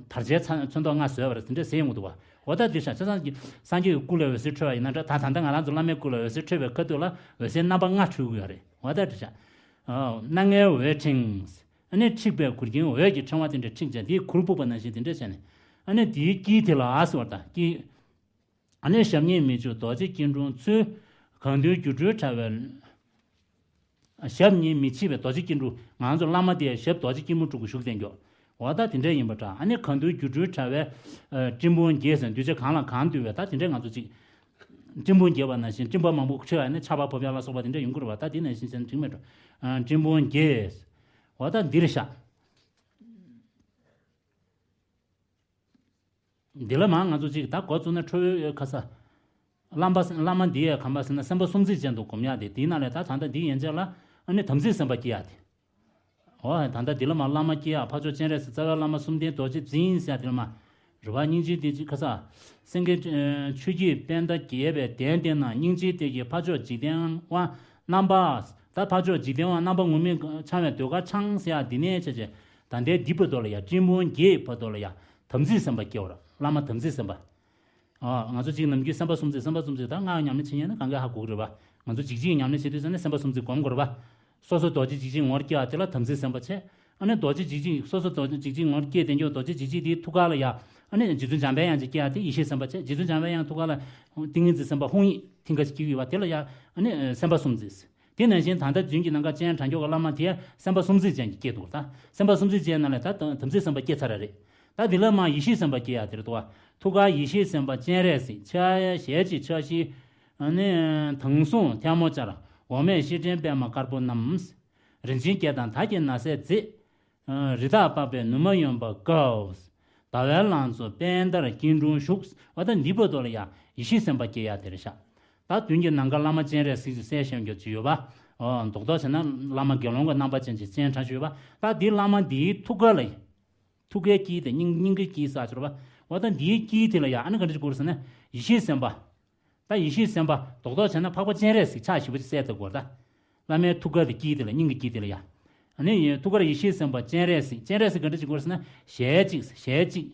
དར་ཆའི་ཚ་ཚོན་མདོག་ལྔ་བཟོས་པ་རེད། དེ་འདྲས་ཟེར་ཡོང་གི་འདུག་བ། འོ་ད་དེ་ཤ་ཆ་ཚང་གི་སངས་རྒྱས་ཀྱི་སྐུ་ལས་འོད་ཟེར་འཕྲོས་པ་ཡིན་ན་འདྲ། ད་ད་ལྟ་ང་རང་ཚོ་བླ་མའི་སྐུ་ལས་འོད་ཟེར་འཕྲོས་པའི་ཁ་ཐུག་ལ་འོད་ཟེར་རྣམ་པ་ལྔ་འཕྲོས་ཀྱི་ཡོད་རེད། འོ་ད་དེ་ཤ། ཨ་སྣ་ལྔའི་འོད་ཕྲེང་། ཨ་ནི་འཁྲིགས་པའི་གུར་གྱི་འོད་ཀྱི་ཕྲེང་བ་དེ་འདྲ་འཁྲིགས་བྱས། དེའི་གུར་ཕུབ་པ་ནང་བཞིན་དེ་འདྲ་བྱས་ནས། ཨ་ནི་དེའི་དཀྱིལ་དེ་ལ་ཟེར་བ་དང་དཀྱིལ། ཨ་ནི་ཞབས་གཉིས་མི་ཕྱེད་རྡོ་རྗེ་སྐྱིལ་ཀྲུང་ཚུལ། གང་འདུལ་སྒྱུ་འཕྲུལ་དྲ་བའི། ཞབས་གཉིས་མི་ཕྱེད་པའི་རྡོ་རྗེ་སྐྱིལ་ཀྲུང་། ང་ཚོ་བླ་མ་དེ་ཞབས་རྡོ་རྗེ་སྐྱིལ་མོ་ཀྲུང་གིས་བཞུགས་བསྡད་མགྱོགས། འོ་ད་དེ་འདྲ་ཡིན་པ་འདྲ། ཨ་ནི་གང་འདུལ་སྒྱུ་འཕྲུལ་དྲ་བའི་སྤྲིན་ཕུང་འགྱེད་ཟེར། གདུལ་བྱ་གང་ལ་གང་འདུལ་བའི་ད་དེ་འདྲ་ང་ཚོ་ཅིག་སྤྲིན་ཕུང་འགྱེད་པ་ནང་བཞིན་སྤྲིན་པ་མང་པོ་འཕྲོས་ཡ་ནི་ཆར་པ་བབས་ཡ་ལ་སོགས་པ་དེ་འདྲ་ཡོང་གི་རེད་བ། ད་དེ་ནང་བཞིན་བྱས་ན་འགྲིག་མེད་འགྲོ། སྤྲིན་ཕུང་འགྱེད། འོ་ད་འདིར་བཞག་འདི་ལ་མ་ང་ཚོ་ཅིག་ད་འགོ་བཙུགས་ན་ཁྲོ་བོའི་ཁ་ས། བླ་མ་བླ་མ་འདི་ཡ་གམ་པ་ཟེར་ན་སེམས་པ་སུམ་རྩེག་ཅན་དུ་སྒོམ་ཡག་དེ། དེའི་ནང་ལས་ད་ད་ལྟ་འདི་ཡན་ཆད་ལ་ཨ་ནི་དམ་ཚིག་སེམས་པ་སྐྱེ་ཡག་དེ། འོ་ད་ལྟ་འདི་ལ་མ་བླ་མ་སྐྱེ་ཡག་འཕགས་མཆོག་སྤྱན་རས་གཟིགས། རྩ་བའི་བླ་མ་གསུམ་ལྡན་རྡོ་རྗེ་འཛིན་ཟེར་ཡག་དེ་ལ་མ། རེད་བ། སྙིང་རྗེ་དེ་ཅིག་ཁ་ས། སེང་གེ་ཆུ་སྐྱེས་པད་ཟླ་རྒྱས་པའི་གདན་དེ་ན། སྙིང་རྗེ་དེ་ཡི་འཕགས་མཆོག་འཇིག་རྟེན་དབང་རྣམ་པ། ད་འཕགས་མཆོག་འཇིག་རྟེན་དབང་རྣམ་པ་ངུར་སྨྲིག་འཆང་བའི་ཟློས་གར་འཆང་ཟེར་ཡག་འདི་ནས་བྱས་བྱས། ད་ལྟའི་འདི་བར་དུ་ལ་ཡ། སྤྲིན་ཕུང་འགྱེད་བར་དུ་ལ་ཡ། དམ་ཚིག་སེམས་པ་སྐྱེ་བར། བླ་མ་དམ་ཚིག་སེམས་པ། ཨ་ང་ཚོ་གཅིག་ནམ་རྒྱུན་སེམས་པ་སུམ་རྩེག་སེམས་པ་སུམ་རྩེག་ད་སྔགས་ཉམས་ལེན་བྱེད་ཉན་ན་གང་ག་ཧ་གོ་གི་རེད་བ། ང་ཚོ་འཇིགས་བྱེད་ཉམས་ལེན་བྱེད་དུས་ཙམ་ནས་སེམས་པ་སུམ་རྩེག་སྒོམ་དགོས་རེད་བ། སོ་སོ་རྡོ་རྗེ་འཇིགས་བྱེད་ངོ་བོར་སྐྱེ་བ་དེ་ལ་དམ་ཚིག་སེམས་པ་བྱས། ཨ་ནི་རྡོ་རྗེ་འཇིགས་བྱེད་སོ་སོ་རྡོ་རྗེ་འཇིགས་བྱེད་ངོ་བོར་སྐྱེས་དེ་འཇོག་རྡོ་རྗེ་འཇིགས་བྱེད་དེའི་ཐུགས་ཀ་ལ་ཡ། ཨ་ནི་རྗེ་བཙུན་འཇམ་དཔལ་དབྱངས་ཀྱི་སྐྱེ་བ་དེ་ཡེ་ཤེས་སེམས་དཔའ་བྱས། རྗེ་བཙུན་འཇམ་དཔལ་དབྱངས་ཐུགས་ཀ་ལ་ཏིང་ངེ་འཛིན་སེམས་དཔའ་ཧཱུྃ་ཡིག་མཐིང་ག་ཅིག་སྐྱེ་གི་ཡོད་བ། དེ་ལ་ཡ་ཨ་ནི་སེམས་པ་སུམ་རྩེག་དེ་ནང་བཞིན་ད་ལྟ་རྫུན་གྱི་ནམ་མཁའ་སྤྱན་དྲངས་མགྱོགས་ཀྱི་བླ་མ་དེ་སེམས་པ་སུམ་རྩེག་ཅན་གྱི་སྐྱེས་འདུག་ད་སེམས་པ་སུམ་རྩེག་ཅན་ནང་ལས་ད་དམ་ཚིག་སེམས་དཔའ་སྐྱེས་ཚར་བ་རེད། ད་འདི་ལ་མ་ཡེ་ཤེས་སེམས་དཔའ་སྐྱེ་ཡ་དེ་རེད་འདུག་བ། ཐུགས་ཀར་ཡེ་ཤེས་སེམས་དཔའ་སྤྱན་རས་གཟིགས། ཕྱག་གཡས་ཞལ་གཅིག་ཕྱག་བཞི། ཨ་ནི་དྲང་སྲོང་ཐལ་མོ་སྦྱར། འོག་མས་ཤེལ་ཕྲེང་པདྨ་དཀར་པོ་བསྣམས། རིན་ཆེན་བརྒྱད་དང་དར་གྱི་ན་བཟས་མཛེས། རི་དྭགས་པགས་པའི་ནུ་མ་གཡོན་པ་དཀར། ཟླ་བའི་ལང་ཚོ་པད་ཟླར་སྐྱིལ་ཀྲུང་བཞུགས། འོ་ད་འདི་བར་དུ་ལ་ཡ་ཡེ་ཤེས་སེམས་དཔའ་སྐྱེ་ཡ་དེ་རེད་ཤག་ད་མདུན་གྱི་ནམ་མཁའ་བླ་མ་སྤྱན་རས་གཟིགས་ཀྱི་སྲས་ཞབས་ཀྱུ་ཅིག་ཡོད་པ། འོ་རྡོག་རྡོག་བྱས་ན་བླ་མ་དགེ་སློང་གི་རྣམ་པ་ཅན་གྱི་སྤྱན་དྲངས་ཞུས་པ། ད་འདི་བླ་མ་འདིའི་ཐུགས་ཀ་ལ་ཡ། ཐུགས་ཀའི་དཀྱིལ་དེ་སྙིང་སྙིང་གའི་དཀྱིལ་ཟེར་ཆོག་པ། འོ་ད་འདིའི་དཀྱིལ་དེ་ལ་ཡ་ཨ་ནི་ག་འདྲ་ཞིག་དགོས་རེད་ཟེར་ན། ཡེ་ཤེས་སེམས་དཔའ། ད་ཡེ་ཤེས་སེམས་དཔའ་རྡོག་རྡོག་བྱས་ན་འཕགས་པ་སྤྱན་རས་གཟིགས་ཕྱག་བཞི་པ་ཅིག་གསལ་བཏབ་དགོས་རེད་ད། བླ་མའི་ཐུགས་ཀ་དེ་དཀྱིལ་དེ་ལ་སྙིང་གི་དཀྱིལ་དེ་ལ་ཡ། ཨ་ནི་ཐུགས་ཀར་ཡེ་ཤེས་སེམས་དཔའ་སྤྱན་རས་གཟིགས། སྤྱན་རས་གཟིགས་ག་འདྲ་ཞིག་དགོས་རེད་ཟེར་ན། ཞལ་གཅིག་ཞལ་གཅིག་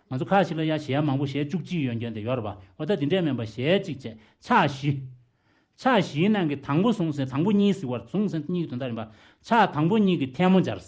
ང་ཚོ་ཁ་ཞིག་ལ་ཡ་ཞལ་མང་པོ་ཞལ་བཅུ་གཅིག་ཡོད་མཁན་དེ་ཡོད་རེད་པ། འོ་ད་དེ་འདྲས་མིན་པ་ཞལ་གཅིག་བྱས་ཕྱག་བཞི། ཕྱག་བཞིའི་ནང་གི་དང་པོ་བཟུང་ཟེར། དང་པོ་གཉིས་ཟེར་བར་བཟུང་ཟེར་གཉིས་ཀྱི་དོན་དག་རེད་པ། ཕྱག་དང་པོ་གཉིས་ཀྱི་ཐལ་མོ་སྦྱར།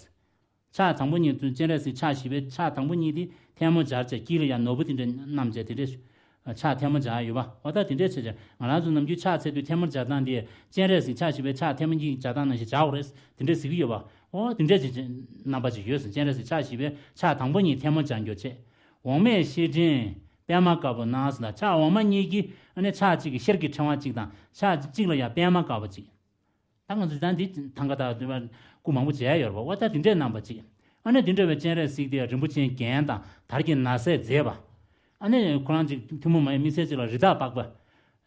ཕྱག་དང་པོ་གཉིས་དུ་སྤྱན་རས་གཟིགས་ཕྱག་བཞི་པའི་ཕྱག་དང་པོ་གཉིས་དེ་ཐལ་མོ་སྦྱར་བྱས། དཀྱིལ་ལ་ཡང་ནོར་བུ་དེ་འདྲ་བསྣམས་བྱས་དེ་འདྲས་ཕྱག་ཐལ་མོ་སྦྱར་ཡོད་པ། འོ་ད་དེ་འདྲས་བྱས་བྱས་ང་རང་ཚོ་ནམ་རྒྱུན་ཕྱག་འཚལ་དུས་ཐལ་མོ་སྦྱར་སྟངས་དེ་སྤྱན་རས་གཟིགས་ཕྱག་བཞི་པའི་ཕྱག་ཐལ་མོ་གཉིས་སྦྱར་སྟངས་ནང་བཞིན་སྦྱར་དགོས་རེད། དེ་འདྲས་ཟེར་གྱི་ཡོད་པ། འོ་དེ་འདྲས་ཀྱི་རྣམ་པ་ཅིག་ཡོད་ཟེར། སྤྱན་རས་གཟིགས་ཕྱག་བཞི་པའི་ཕྱག་དང་པོ་གཉིས་ཐལ་མོ་སྦྱར་འགྱོ་བྱས། འོག་མས་ཤེལ་ཕྲེང་པདྨ་དཀར་པོ་བསྣམས་ཟེར་ན། ཕྱག་འོག་མ་གཉིས་ཀྱིས་ཨ་ནི་ཕྱག་གཅིག་གིས་ཤེལ་གྱི་ཕྲེང་བ་གཅིག་དང་། ཕྱག་གཅིག་ལ་ཡང་པདྨ་དཀར་པོ་གཅིག་ད་ང་ཚོ་ད་འདི་ཐང་ག་དང་འདི་བ་སྐུ་མང་པོ་མཇལ་ཡོད་རེད་པ། འོ་ད་དེ་འདྲའི་རྣམ་པ་གཅིག་ཨ་ནི་དེ་འདྲ་བའི་སྤྱན་རས་གཟིགས་དེ་རིན་པོ་ཆེའི་རྒྱན་དང་དར་གྱི་ན་བཟས་མཛེས་པ། ཨ་ནི་ཁོ་རང་གཅིག་ཐུན་མོང་མ་ཡིན་མི་ཚེ་གཅིག་ལ་རི་དྭགས་པགས་པ།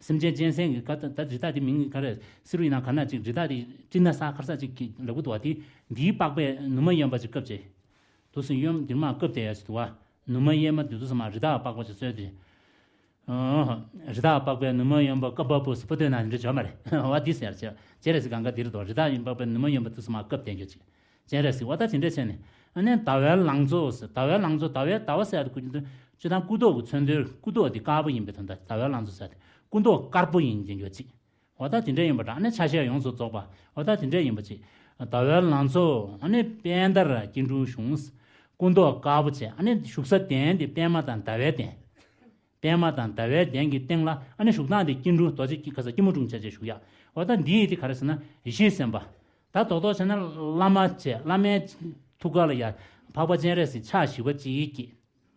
སེམས་ཅན་གཅན་གཟན་གྱི་ཀ་ད་ད་རི་དྭགས་དེ་མིང་ག་རེ། བསེ་རུ་ཡིན་ན་ག་ན་གཅིག་རི་དྭགས་དེ་སྤྲིན་ན་ས་ཁར་ས་གཅིག་གི་ལེགས་པོ་འདུག་བ། དེ་འདིའི་པགས་པས་ནུ་མ་གཡོན་པ་གཅིག་བཀབ་བྱས། དུ་སུ་གཡོན་འདིར་མ་བཀབ་བསྡད་ཡ་ཞིག་འདུག་བ། ནུ་མ་གཡས་མ་དེ་དུ་སུ་མ་རི་དྭགས་པགས་པ་ཞིག་གསོལ་ཏེ། རི་དྭགས་པགས་པའི་ནུ་མ་གཡོན་པ་བཀབ་པ་པོ་སུ་པོ་ལྟོས་ན་འདི་འདྲ་བྱོས་མ་རེད། བ་འདི་ཟེར་བྱས་སྤྱན་རས་གཟིགས་གང་ག་འདིར་དོ། རི་དྭགས་པགས་པའི་ནུ་མ་གཡོན་པ་དུ་སུ་མ་བཀབ་བསྡད་རྒྱུ་ཅིག་སྤྱན་རས་གཟིགས་བ་ད་དེ་འདྲ་བྱས་ནས། ཨ་ནི་ཟླ་བའི་ལང་ཚོ་ཟེར། ཟླ་བའི་ལང་ཚོ། ཟླ་བའི་ཟླ་བ་ཟེར་ཡ་དེ་ཁོ་ཚོས་སྤྱིར་བཏང་སྐུ་མདོག་གི་མཚོན་དོན། སྐུ་མདོག་དེ་དཀར་པོ་ཡིན་པའི་དོན་དག་ཟླ་བའི་ལང་ཚོ་ཟེར་ཡ་དེ་སྐུ་མདོག་དཀར་པོ་ཡིན་ཅན་ཡོད་ཅིག་འོ་ད་དེ་འདྲ་ཡིན་པ་འདྲ། ཨ་ནི་ཆ་ཤས་ཡོངས་སུ་རྫོགས་པ། འོ་ད་དེ་འདྲ་ཡིན་པ་ཅིག་ཟླ་བའི་ལང་ཚོ། ཨ་ནི་པད་ཟླར་སྐྱིལ་ཀྲུང་བཞུགས། སྐུ་མདོག་དཀར་པོ་བྱས། ཨ་ནི་བཞུགས་ས་གདན་དེ་པད་མ་དང་ཟླ་བའི་གདན། པད་མ་དང་ཟླ་བའི་གདན་གྱི་སྟེང་ལ་ཨ་ནི་བཞུགས་སྟངས་དེ་སྐྱིལ་ཀྲུང་རྡོ་རྗེ་སྐྱིལ་ཁ་ས་སྐྱིལ་མོ་ཀྲུང་བྱས་བྱས་བཞུགས་ཡ། འོ་ད་འདི་ཡི་དེ་ག་རེ་ཟེར་ན་ཡེ་ཤེས་སེམས་དཔའ། ད་རྡོག་རྡོག་བྱས་ན་བླ་མ་བྱས། བླ་མའི་ཐུགས་ཀ་ལ་ཡ་འཕགས་པ་སྤྱན་རས་གཟིགས་ཕྱག་བཞི་པ་གཅིག་གི་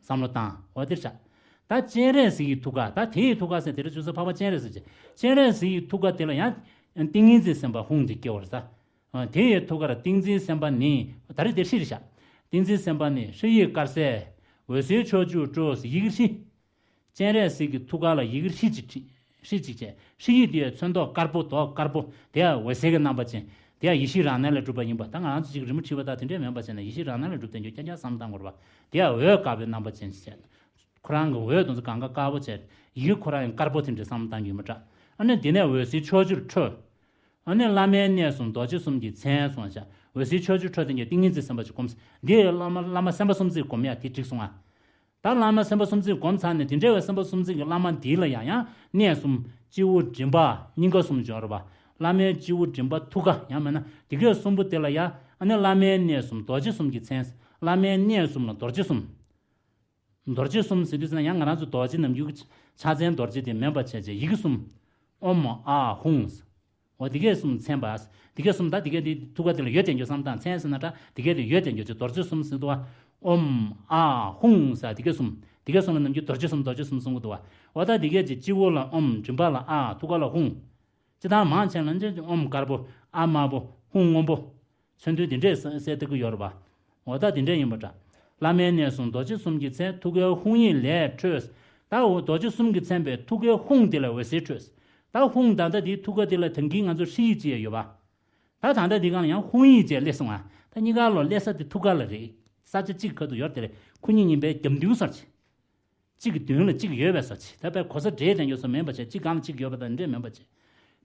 བསམ་བློ་བཏང་། འོ་དེར་བཞག་ད་སྤྱན་རས་གཟིགས་ཀྱི་ཐུགས་ཀ། ད་དེ་ཡི་ཐུགས་ཀ་ཟེར་དེ་རེ་བྱུང་ས་འཕགས་པ་སྤྱན་རས་གཟིགས་བྱས། སྤྱན་རས་གཟིགས་ཀྱི་ཐུགས་ཀ་དེ་ལ་ཡང་ཏིང་ངེ་འཛིན་སེམས་དཔའ་ཧཱུྃ་དེ་སྐྱེ་བར་ས། དེ་ཡི་ཐུགས་ཀར་ཏིང་འཛིན་སེམས་དཔའ་ནི། ད་རེས་དེ་ཧྲིལ་བཞག་ཏིང་འཛིན་སེམས་དཔའ་ནི་ཧྲཱིཿཡིག་དཀར་གསལ། འོད་ཟེར་ཕྱོགས་བཅུར་སྤྲོ། ཡི་གེ་ཧྲཱིཿ་སྤྱན་རས་གཟིགས་ཀྱི་ཐུགས་ཀ་ལ་ཡི་གེ་ཧྲཱིཿཡིག་ཅིག་བྲིས། ཧྲཱིཿཡིག་ཅིག་བྱས། ཧྲཱིཿཡིག་དེ་ཚོན་མདོག་དཀར་པོ་མདོག་དཀར་པོ་དེ་ཡང་འོད་ཟེར་གྱི་རྣམ་པ་ཅན། དེ་ཡང་ཡེ་ཤེས་རང་སྣང་ལས་གྲུབ་པ་ཡིན་པ། ད་ང་རང་ཚོ་ཅིག་རི་མོ་བྲིས་པ་དང་དེ་འདྲས་མིན་པ་བྱས་ན་ཡེ་ཤེས་རང་སྣང་ལས་གྲུབ་བསྟན་རྒྱུ་རྐྱང་རྐྱང་བསམ་བཏང་དགོས་རེད་པ། དེ་ཡང་འོད་དཀར་པོའི་རྣམ་པ་ཅན་ཞེས་བྱས། ཁོ་རང་གི་འོད་དེ་ཚོ་གང་ག་དཀར་པོ་བྱས། ཡི་གེ་ཁོ་རང་ཡང་དཀར་པོ་དེ་འདྲས་བསམ་བཏང་རྒྱུ་ཡིན་པ་འདྲ། ཨ་ནི་དེ་ནས་འོད་ཟེར་ཕྱོགས་བཅུར་འཕྲོས། ཨ་ནི་བླ་མའི་གནས་གསུམ་རྡོ་རྗེ་གསུམ་གྱི་མཚན་སོང་བྱས། འོད་ཟེར་ཕྱོགས་བཅུར་འཕྲོས་དེ་ཀྱང་ཏིང་ངེ་འཛིན་སེམས་དཔའ་ཅིག་བསྒོམས། འདི་བླ་མ་བླ་མ་སེམས་དཔའ་གསུམ་བརྩེགས་སྒོམ་ཡ་དེ་འགྲིག་སོང་ཨ། ད་བླ་མ་སེམས་དཔའ་གསུམ་བརྩེགས་སྒོམ་ཚར་ནས་དེ་འདྲ་བའི་སེམས་དཔའ་གསུམ་བརྩེགས་ཀྱི་བླ་མ་འདི་ལ་ཡང་ཡང་གནས་གསུམ། སྤྱི་བོ་མགྲིན་པ་སྙིང་ག་གསུམ་སྦྱོར་བ། བླ་མའི་སྤྱི་བོ་མགྲིན་པ་ཐུགས་ཀ་ཡང་མིན་ན་དེ་གའི་གསུམ་པོ་དེ་ལ་ཡང་ཨ་ནི་བླ་མའི་གནས་གསུམ་རྡོ་རྗེ་གསུམ་གྱི་མཚན། བླ་མའི་གནས་གསུམ་ལ་རྡོ་རྗེ་གསུམ། རྡོ་རྗེ་གསུམ་ཟེར་དུས་ཙམ་ན་ཡང་ང་རང་ཚོ་རྡོ་རྗེ་ནམ་རྒྱུན་གྱི་ཕྱག་མཚན་རྡོ་རྗེ་དེ་མིན་པ་བྱས་བྱས་ཡི་གེ་གསུམ། ཨོཾ་ཨཱཿཧཱུྃ། འོ་དེ་གའི་གསུམ་མཚན་པ། དེ་གའི་གསུམ་ད་དེ་གའི་དེ་ཐུགས་ཀ་དེ་ལ་ཡོད་དེ་འགྱོ་བསམ་བཏང་མཚན་ཟེར་ན་འདྲ་དེ་གའི་དེ་ཡོད་དེ་འགྱོ་ཅིག་རྡོ་རྗེ་གསུམ་ཟེར་འདུག་བ། ཨོཾ་ཨཱཿཧཱུྃ་ཟེར་དེ་གའི་གསུམ། དེ་གའི་གསུམ་ལ་ནམ་རྒྱུན་རྡོ་རྗེ་གསུམ་རྡོ་རྗེ་གསུམ་གསུང་གི་འདུག་བ། འོ་ད་དེ་གའི་ཅིག་སྤྱི་བོ་ལ་ཨོཾ། མགྲིན་པ་ལ་ཨཱཿ། ཐུགས་ཀ་ལ་ཧཱུྃ། ཅི་ལྟར་མང་ཆེ་ལ་ཅིག་ཨོཾ་དཀར་པོ། ཨཱཿདམར་པོ། ཧཱུྃ་སྔོན་པོ། མཚོན་དོན་དེ་འདྲས་གསལ་གསལ་ཐུབ་ཀྱི་ཡོད་རེད་པ། འོ་ད་དེ་འདྲས་ཡིན་པ་འདྲ། བླ་མའི་གནས་གསུམ་རྡོ་རྗེ་གསུམ་གྱི་མཚན་ཐུགས་ཀའི་ཧཱུྃ་ཡིག་ལས་འཕྲོས། ད་འོ་རྡོ་རྗེ་གསུམ་གྱི་མཚན་པའི་ཐུགས་ཀའི་ཧཱུྃ་དེ་ལ་འོད་ཟེར་འཕྲོས། ད་ཧཱུྃ་ད་ལྟ་དེའི་ཐུགས་ཀ་དེ་ལ་ད་གིན་ང་ཚོ་ཧྲཱིཿཡིག་ཅིག་ཡོད་པ། ད་ད་ལྟ་དེ་གང་ལ་ཡང་ཧཱུྃ་ཡིག་ཅིག་སླེབས་སོང་ང་། ད་གཉིས་ཀ་ལོ་སླེབས་ས་དེ་ཐུགས་ཀ་ལ་རེད། ས་ཆ་གཅིག་ཁ་ཐུག་ཡོད་དེ་རེད། ཁོ་གཉིས་མཉམ་པའི་རྒྱབ་མདུན་སར་ཆེ། གཅིག་གི་མདུན་ལ་གཅིག་ཡོད་པའི་བཟོ་བྱས། ད་དཔེ་གོ་ས་འདྲེས་བསྡད་ཡོད་བཟོ་མིན་པ་བྱས། གཅིག་སྒང་ལ་གཅིག་ཡོད་པ་དང་འདྲེས་མིན་པ་བྱས།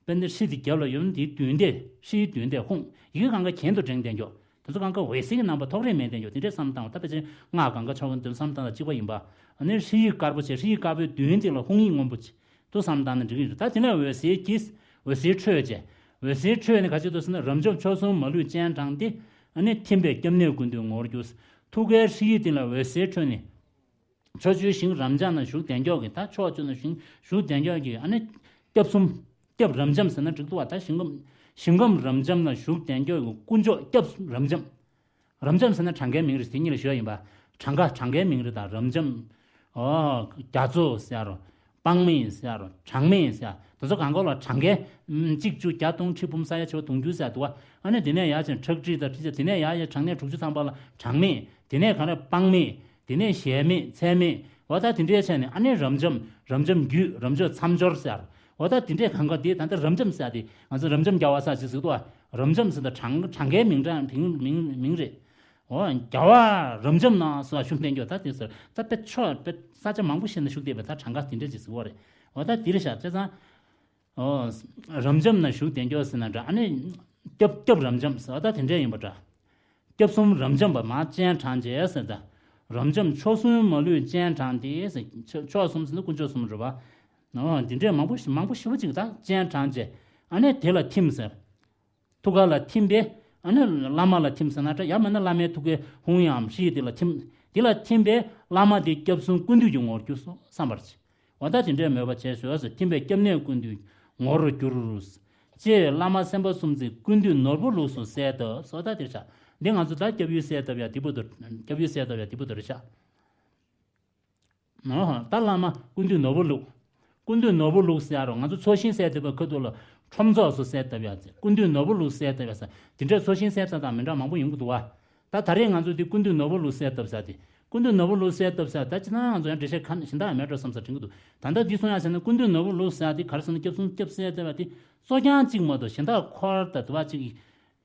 དཔེར་ན་ཧྲཱིཿདེ་རྒྱབ་ལ་ཡོད་ན་དེའི་མདུན་དེ་ཧྲཱིཿདུན་དེ་ཧཱུྃ། ཡི་གེ་གང་ག་གྱེན་དུ་བསྒྲེངས་བསྡད་ཡོད། དེ་ཚོ་གང་ག་འོད་ཟེར་གྱི་རྣམ་པ་ཐོགས་རེག་མེད་བསྡད་ཡོད། དེ་འདྲས་བསམ་བཏང་བ་ད་དཔེ་ཆ་སྔགས་གང་ག་ཕྱོགས་ཀུན་དུ་བསམ་བཏང་ལ་གཅིག་པ་ཡིན་པ། ཨ་ནི་ཧྲཱིཿདཀར་པོ་བྱས། ཧྲཱིཿདཀར་པོའི་མདུན་དེ་ལ་ཧཱུྃ་ཡིག་སྔོན་པོ་བྱས། དུ་བསམ་བཏང་ན་འགྲིག་གི་རེད། ད་དེ་ནས་འོད་ཟེར་གྱིས་འོད་ཟེར་འཕྲོས་བྱས། འོད་ཟེར་འཕྲོས་ནས་ག་ཅི་འདུག་ཟེར་ན་རབ་འབྱམས་མཆོག་གསུམ་མ་ལུས་སྤྱན་དྲངས་ཏེ། ཨ་ནི་ཐིམ་པས་སྐྱབས་གནས་ཀུན་འདུས་ངོར་གྱུར། ཐུགས་ཀའི་ཧྲཱིཿདེ་ལ་འོད་ཟེར་འཕྲོས་ནས། ཕྱོགས་བཅུའི་ཞིང་རབ་འབྱམས་ན་བཞུགས་བསྡད་མགྱོགས་ཀྱི། ད་ཕྱོགས་བཅུ་ན་ཞིང་བཞུགས་བསྡད་མགྱོགས་ཀྱི། ཨ་ནི་སྐྱབས་གསུམ། སྐྱབས་རབ་འབྱམས་ཟེར་ན་འགྲིག་འདུག་བ། ད་ཞིང་ཁམས་ཞིང་ཁམས་རབ་འབྱམས་ན་བཞུགས་བསྡད་མགྱོགས་ཀྱི་དཀོན་མཆོག་སྐྱབས་རབ་འབྱམས། རབ་འབྱམས་ཟེར་ན་གྲངས་ཀའི་མིང་རེད། དེ་གཉིས་ལ་ཞུ་ཡ་ཡིན་པ། གྲངས་ཀ་གྲངས་ཀའི་མིང་རེད། ད་རབ་འབྱམས། ཨོ། རྒྱ་མཚོ་ཟེར་ཡ་རོ། དཔག་མེད་ཟེར་ཡ་རོ། གྲངས་མེད་ཟེར་ཡ། དེ་ཚོ་གང་ག་ལ་གྲངས་ཀའི། ཨམ། གཅིག་བཅུ་བརྒྱ་སྟོང་ཁྲི་འབུམ་ས་ཡ་བྱེ་བ་དུང་ཕྱུར་ཟེར་ཡ་འདུག་བ། ཨ་ནི་དེ་ནས་ཡར་ཕྱིན་ཁྲག་ཁྲིག་དང་ཁྲི་ཕྱེད། དེ་ནས་ཡར་ཡར་གྲངས་གནས་དྲུག་ཅུ་ཐམ་པ་ལ་གྲངས་མེད། དེ་ནས་གང་རེད། དཔག་མེད། དེ་ནས་གཞལ་མེད། ཚད་མེད། འོ་ད་དེ་འདྲའི་ཆ་ནས་ཨ་ནི་རབ་འབྱམས། རབ་འབྱམས་རྒྱུད། རབ་འབྱམས་མཚམས་སྦྱོར་ཟེར། འོ་ད་དེ་འདྲའི་གང་ག་དེ་ད་ལྟ་རབ་འབྱམས་ཟེར་དེ་ང་ཚོ་རབ་འབྱམས་རྒྱལ་བ་ཟེར་ཅིག་ཟེར་འདུག་བ། རབ་འབྱམས་ཟེར་ད་གྲངས་གྲངས་ཀའི་མིང་གྲངས་མིང་མིང་མིང་རེད། འོ་རྒྱལ་བ་རབ་འབྱམས་ན་ཟེར་བ་ཞུ་བསྡད་མགྱོགས། ད་དེ་ཟེར་ད་དཔེ་ཕྱོགས་དཔེ་ས་ཆ་མང་པོ་ཞིག་ན་བཞུགས་བསྡད་པའི་ད་གྲངས་ཀ་དེ་འདྲ་ཅིག་ཟེར་བ་རེད། འོ་ད་དེ་རེད་ཤག་བྱས་ཙང་། ཨོ། རབ་འབྱམས་ན་བཞུགས་བསྡད་མགྱོགས་ཟེར་ན་འདྲ། ཨ་ནི། སྐྱབས་སྐྱབས་རབ་འབྱམས་ཟེར་བ་ད་དེ་འདྲ་ཡིན་པ་འདྲ། སྐྱབས་གསུམ་རབ་འབྱམས་པ་མར་སྤྱན་དྲངས་བྱས་ཟེར་ད། རབ་འབྱམས་མཆོག་གསུམ་མ་ལུས་སྤྱན་དྲངས་ཏེ་ཟེར། མཆོག་མཆོག་གསུམ་ཟེར་ན་དཀོན་མཆོག་གསུམ་རེད་བ། ཨོ་དེ་འདྲས་མང་པོ་ཞིག་མང་པོ་ཞེ་པོ་ཅིག་ད་སྤྱན་དྲངས་བྱས། ཨ་ནི་དེ་ལ་ཐིམ་ཟེར། ཐུགས་ཀ་ལ་ཐིམ་པས། ཨ་ནི་བླ་མ་ལ་ཐིམ་ཟེར་ན་འདྲ། ཡང་མིན་ན་བླ་མའི་ཐུགས་ཀའི་ཧཱུྃ་ཡངམ་ཧྲཱིཿདེ་ལ་ཐིམ། དེ་ལ་ཐིམ་པས་བླ་མ་དེ་སྐྱབས་གསུམ་ཀུན་འདུས་ཀྱི་ངོ་བོར་གྱུར་སོང་བསམ་པར་བྱེད། འོ་ད་དེ་འདྲའི་མོས་པ་བྱས་སོ་ཟེར། ཐིམ་པས་སྐྱབས་གནས་ཀུན་འདུས་ངོ་བོར་གྱུར། ཅེས་བླ་མ་སེམས་དཔའ་གསུམ་བརྩེགས་ཀུན་འདུས་ནོར་བུ་ལུགས་སུ་གསལ་བཏབ་སོ། ད་དེར་བྱ། འདི་ང་ཚོ་ད་སྐྱབས་ཡུལ་གསལ་བཏབ་ཡ་དེ་པོ་དུ། སྐྱབས་ཡུལ་གསལ་བཏབ་ཡ་དེ་པོ་དུ་རེད་བྱ། ཨོ། ད་བླ་མ་ཀུན་འདུས་ནོར་བུ་ལུགས། ཀུན་འདུས་ནོར་བུ་ལུགས་ཟེར་ཡ་རོ། ང་ཚོ་ཚོགས་ཞིང་གསལ་བཏབ་པའི་ཁ་ཐུག་ལ་ཁྲོམ་ཚོགས་སུ་གསལ་བཏབ་ཡ་ཟེར། ཀུན་འདུས་ནོར་བུ་ལུགས་གསལ་བཏབ་ཡ་ཟེར། དེ་འདྲའི་ཚོགས་ཞིང་གསལ་བཏབ་སྟངས་མི་འདྲ་མང་པོ་ཡོང་གི་འདུག་བ། ད་ད་རེས་ང་ཚོ་འདི་ཀུན་འདུས་ནོར་བུ་ལུགས་གསལ་བཏབ་ས་དེ། ཀུན་འདུས་ནོར་བུ་ལུགས་གསལ་བཏབ་ས་ད་ཅི་ན་ང་ཚོ་ཡང་འགྲེལ་བཤད་གང་གཞན་དག་མེད་འགྲོ་བསམ་ས་དྲན་གི་འདུག་ད་ལྟ་འདི་གསུང་ཡ་ཟེར་ན་ཀུན་འདུས་ནོར་བུ་ལུགས་ཟེར་ཡ་དེ་ག་རེ་ཟེར་ན་སྐྱབས་གསུམ་སྐྱབས་གསལ་བཏབ་པ་དེ་གཙོ་རྐྱང་གཅིག་མ་གཏོགས་གཞན་དག་འཁོར་དང་དུ་བ་གཅིག་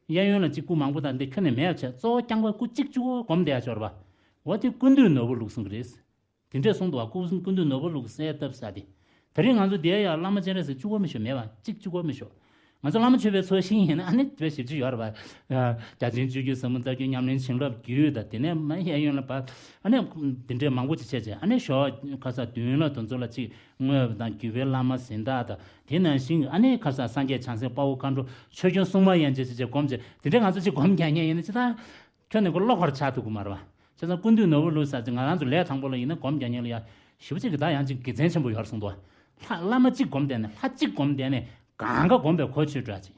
གཡས་གཡོན་ལ་གཅིག་སྐུ་མང་པོ་དང་འདི་ཁྱོན་ནས་མེད་བྱས། གཙོ་བོ་རྐྱང་པ་སྐུ་གཅིག་གཅིག་པོ་སྒོམ་བསྡད་ཡ་ཆོག་རེད་པ། འོ་དེ་ཀུན་འདུས་ནོར་བུ་ལུགས་གསུང་གི་རེད། དེ་འདྲས་གསུངས་འདུག་བ། སྐུ་གསུམ་ཀུན་འདུས་ནོར་བུ་ལུགས་གསལ་བཏབ་ས་དེ། དེ་རིང་ང་ཚོ་འདིར་ཡང་བླ་མ་སྤྱན་རས་གཟིགས་གཅིག་པོ་མི་ཤོག་མེད་པ་གཅིག་གཅིག་པོ་མི་ཤོག་ང་ཚོ་བླ་མ་མཆོད་པའི་ཚོགས་ཞིག་ཡིན་ན་ཨ་ནི་དཔེ་ཞེ་པོ་ཅིག་ཡོད་རེད་པ། བརྒྱ་བྱིན་བཅུད་བརྒྱུད་ཟབ་མོ་རྩ་རྒྱུད་ཉམས་ལེན་བྱིན་རླབས་རྒྱུད་དང་དེ་ནས་མ་གཡས་གཡོན་ལ་བ། ཨ་ནི་དེ་འདྲས་མང་པོ་ཅིག་བྱས་བྱས་ཨ་ནི་ཞོགས་ཁ་སང་བདུན་ལ་དེ་ཚོ་ལ་ཅིག་དངོས་དང་བརྒྱུད་པའི་བླ་མ་གཟེངས་རྟགས་དང་དེ་ནང་བཞིན་ཨ་ནི་ཁ་སང་སངས་རྒྱས་བྱང་སེམས་དཔའ་བོ་མཁའ་འགྲོ་ཆོས་སྐྱོང་སྲུང་མ་ཡན་ཆད་ཅིག་བྱས་སྒོམ་བྱས་དེ་འདྲས་ང་ཚོ་ཅིག་སྒོམ་རྒྱག་མཁན་ཡིན་ན་ཅི་ད། ཁྱོན་ནས་ཁོ་བློ་ཁར་ཆགས་ཐུབ་ཀྱི་མ་རེད་བ། བྱས་ཙང་ཀུན་འདུས་ནོར་བུ་ལུགས་ཟེར་ཅིག་ང་རང་ཚོ་ལས་དང་པོ་ལ་ཡིན་ན་སྒོམ་རྒྱག་མཁན་ལ་ཡ། ཞེ་པོ་ཅིག་གི་ད་ཡང་ཅིག་དགེ་མཚན་ཆེན་པོ་ཡོད་གསུངས་འདུག་ལྷ་བླ་མ་གཅིག་སྒོམ་བསྡད་ནས་ལྷ་གཅིག་སྒོམ་བསྡད་ནས་གང་ག་སྒོམ་པའི་གོ་ཆོད་འགྲོ་ཡ་ཅིག་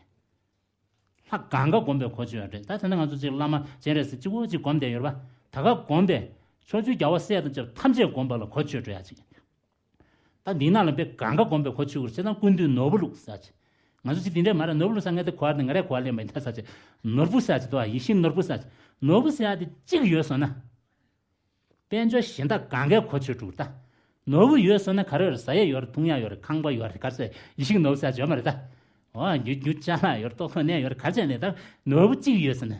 ལྷ་གང་ག་སྒོམ་པའི་གོ་ཆོད་ཡ་རེད། ད་ད་ནི་ང་ཚོ་ཅིག་བླ་མ་སྤྱན་རས་གཟིགས་གཅིག་པོ་ཅིག་སྒོམ་བསྡད་ཡོད་རེད་པ། ད་ག་སྒོམ་པས་ཕྱོགས་བཅུའི་རྒྱལ་བ་སྲས་དང་བཅས་པ་ཐམས་ཅད་སྒོམ་པ་ལ་གོ་ཆོད་འགྲོ་ཡ་ཅིག་ད་འདི་ནང་ལ་དཔེ་གང་ག་སྒོམ་པའི་གོ་ཆོད་ཀྱི་རེད། བྱས་ཙང་ཀུན་འདུས་ནོར་བུ་ལུགས་ཟེར་ཅིག་ང་ཚོ་ཅིག་དེ་འདྲས་མ་རེད། ནོར་བུ་ལ་ཟེར་མཁན་དེ་གོ་བ་དེ་ང་རས་གོ་བ་ལེན་པ་ཡིན་ད་ཟེར་ཅིག་ནོར་བུ་ཟེར་ཅིག་འདུག་བ། ཡིད་བཞིན་ནོར་བུ་ཟེར་ཅིག་ནོར་བུ་ཟེར་ཡ་དེ་གཅིག་ཡོད་སོང་ན། དཔལ་འབྱོར་གཞན་དག་གང་གའི་གོ་ཆོད་འགྲོ་གི་རེད་ད། ནོར་བུ་ཡོད་སོང་ན་ག་རེ་ཡོད་རེད། ཟ་ཡ་ཡོད་རེད། འཐུང་ཡ་ཡོད་རེད། ཁང་པ་ཡོད་རེད། ག་རེ་ཟེར་ཡིད་བཞིན་ནོར་བུ་ཟེར་ཡ་ཡོད་མ་རེད་ད། འོ་རྒྱུ་རྒྱུ་ཅ་ལག་ཡོད་རེད། ལྟོ་གོས་གནས་ཡོད་རེད། ག་རེ་བྱས་ནས་ད་ནོར་བུ་གཅིག་ཡོད་སོང་ན།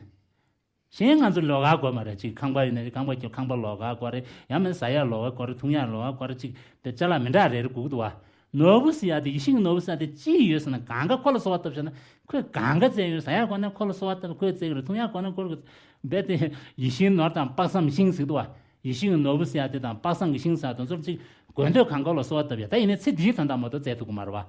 གཞན་ང་ཚོ་ལོགས་ཀ་དགོས་མ་རེད། ཅིག་ཁང་པ་ཡིན་ན་ཁང་པ་ཁང་པ་ལོགས་ཀ་དགོས་རེད། ཡང་མིན་ཟ་ཡ་ལོགས་ཀ་དགོས་རེད། འཐུང་ཡ་ལོགས་ཀ་དགོས་རེད། ཅིག་དེ་ཅ་ལག་མི་འདྲ་རེ་རེ་དགོས་ཀྱི་འདུག་བ། ནོར་བུ་ཟེར་ཡ་དེ་ཡིད་བཞིན་ནོར་བུ་ཟེར་ཡ་དེ་གཅིག་ཡོད་སོང་ན་གང་ག་ཁོ་ལ་གསོལ་བ་བཏབ་བྱས་ན་ཁོས་གང་ག་བཙལ་ཡོད། ཟ་ཡ་དགོས་ན་ཁོ་ལ་གསོལ་བ་བཏབ་ཁོས་བཙལ་གྱི་རེད། འཐུང་ཡ་དགོས་ན་ཁོ་ལ་རྦད་དེ་ཡིད་བཞིན་ནོར་དང་དཔག་བསམ་ཤིང་ཟེར་གྱི་འདུག་བ། ཡིད་བཞིན་ནོར་བུ་ཟེར་ཡ་དེ་དང་དཔག་བསམ་གྱི་ཤིང་ཟེར་དེ་ཚོར་ཅིག་དགོས་འདོད་གང་ག་ལ་གསོལ་བ་བཏབ་ཡ། ད་ཡིན་ནའི་ཚེ་འདིའི་དོན་དག་མ་གཏོགས་བཙལ་ཐུབ་ཀྱི་མ་རེད་བ།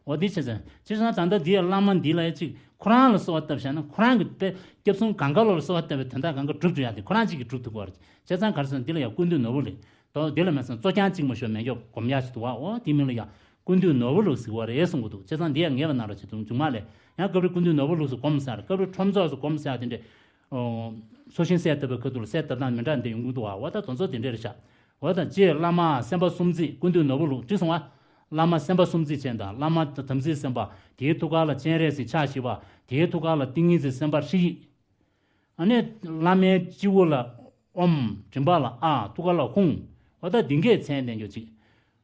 འོ་འདི་བྱས་ཙང་། བྱས་ཙང་ད་ལྟ་འདི་ཡ་བླ་མ་འདི་ལ་ཡ་གཅིག་ཁོ་རང་ལ་གསོལ་བ་བཏབ་བྱས་ན་ཁོ་རང་གི་དཔེ་སྐྱབས་གསུམ་གང་ག་ལ་གསོལ་བ་བཏབ་པའི་དོན་དག་གང་ག་སྒྲུབ་ཐུབ་ཡ་དེ་ཁོ་རང་གཅིག་གིས་སྒྲུབ་ཐུབ་ཀྱི་ཡོད་རེད། བྱས་ཙང་ག་རེ་ཟེར་ན་འདི་ལ་ཡ་ཀུན་འདུས་ནོར་བུ་ལེགས་དོ། འདི་ལ་མེད་ཙང་གཙོ་རྐྱང་གཅིག་མ་ཞོག་མེད་མགྱོགས་སྒོམ་ཡ་ཞིག་འདུག་བ། འོ་དེ་མིང་ལ་ཡ་ཀུན་འདུས་ནོར་བུ་ལེགས་ཟེར་བ་རེད་གསུང་གི་འདུག་བྱས་ཙང་འདི་ཡ་ངེས་པ་ན་རོ་ཅིག་འདུག་མཇུག་མ་ལས་ཡང་སྐབས་རེ་ཀུན་འདུས་ནོར་བུ་ལེགས་སུ་སྒོམ་ཟེར། སྐབས་རེ་ཁྲོམ་ཚོགས་སུ་སྒོམ་ཟེར་དེ་འདྲས། ཨོ། ཚོགས་ཞིང་གསལ་བཏབ་པའི་ཁ་ཐུག་ལ་གསལ་བཏབ་སྟངས་མི་འདྲ་འདི་ཡོང་གི་འདུག་བ། འོ་ད་དེ་ཚོ་དེ་འདྲས་རེད་ཤག་འོ་ད་རྗེ་བླ་མ་སེམས་དཔའ་གསུམ་མཚེས་ཀུན་འདུས་ནོར་བུ་ལེགས་བྲིས་སོང་བ། བླ་མ་སེམས་དཔའ་གསུམ་མཚེས་ཅན་དང་བླ་མ་དམ་ཚིག་སེམས་དཔའ། དེའི་ཐུགས་ཀ་ལ་སྤྱན་རས་གཟིགས་ཕྱག་བཞི་པ། དེའི་ཐུགས་ཀ་ལ་ཏིང་ངེ་འཛིན་སེམས་དཔའ་ཧྲཱི་ཡིག་ཨ་ནི་བླ་མའི་སྤྱི་བོ་ལ་ཨོཾ། མགྲིན་པ་ལ་ཨཱཿ། ཐུགས་ཀ་ལ་ཧཱུྃ། འོ་ད་འདི་འགས་མཚན་ལྡན་ཀྱོག་ཅིག་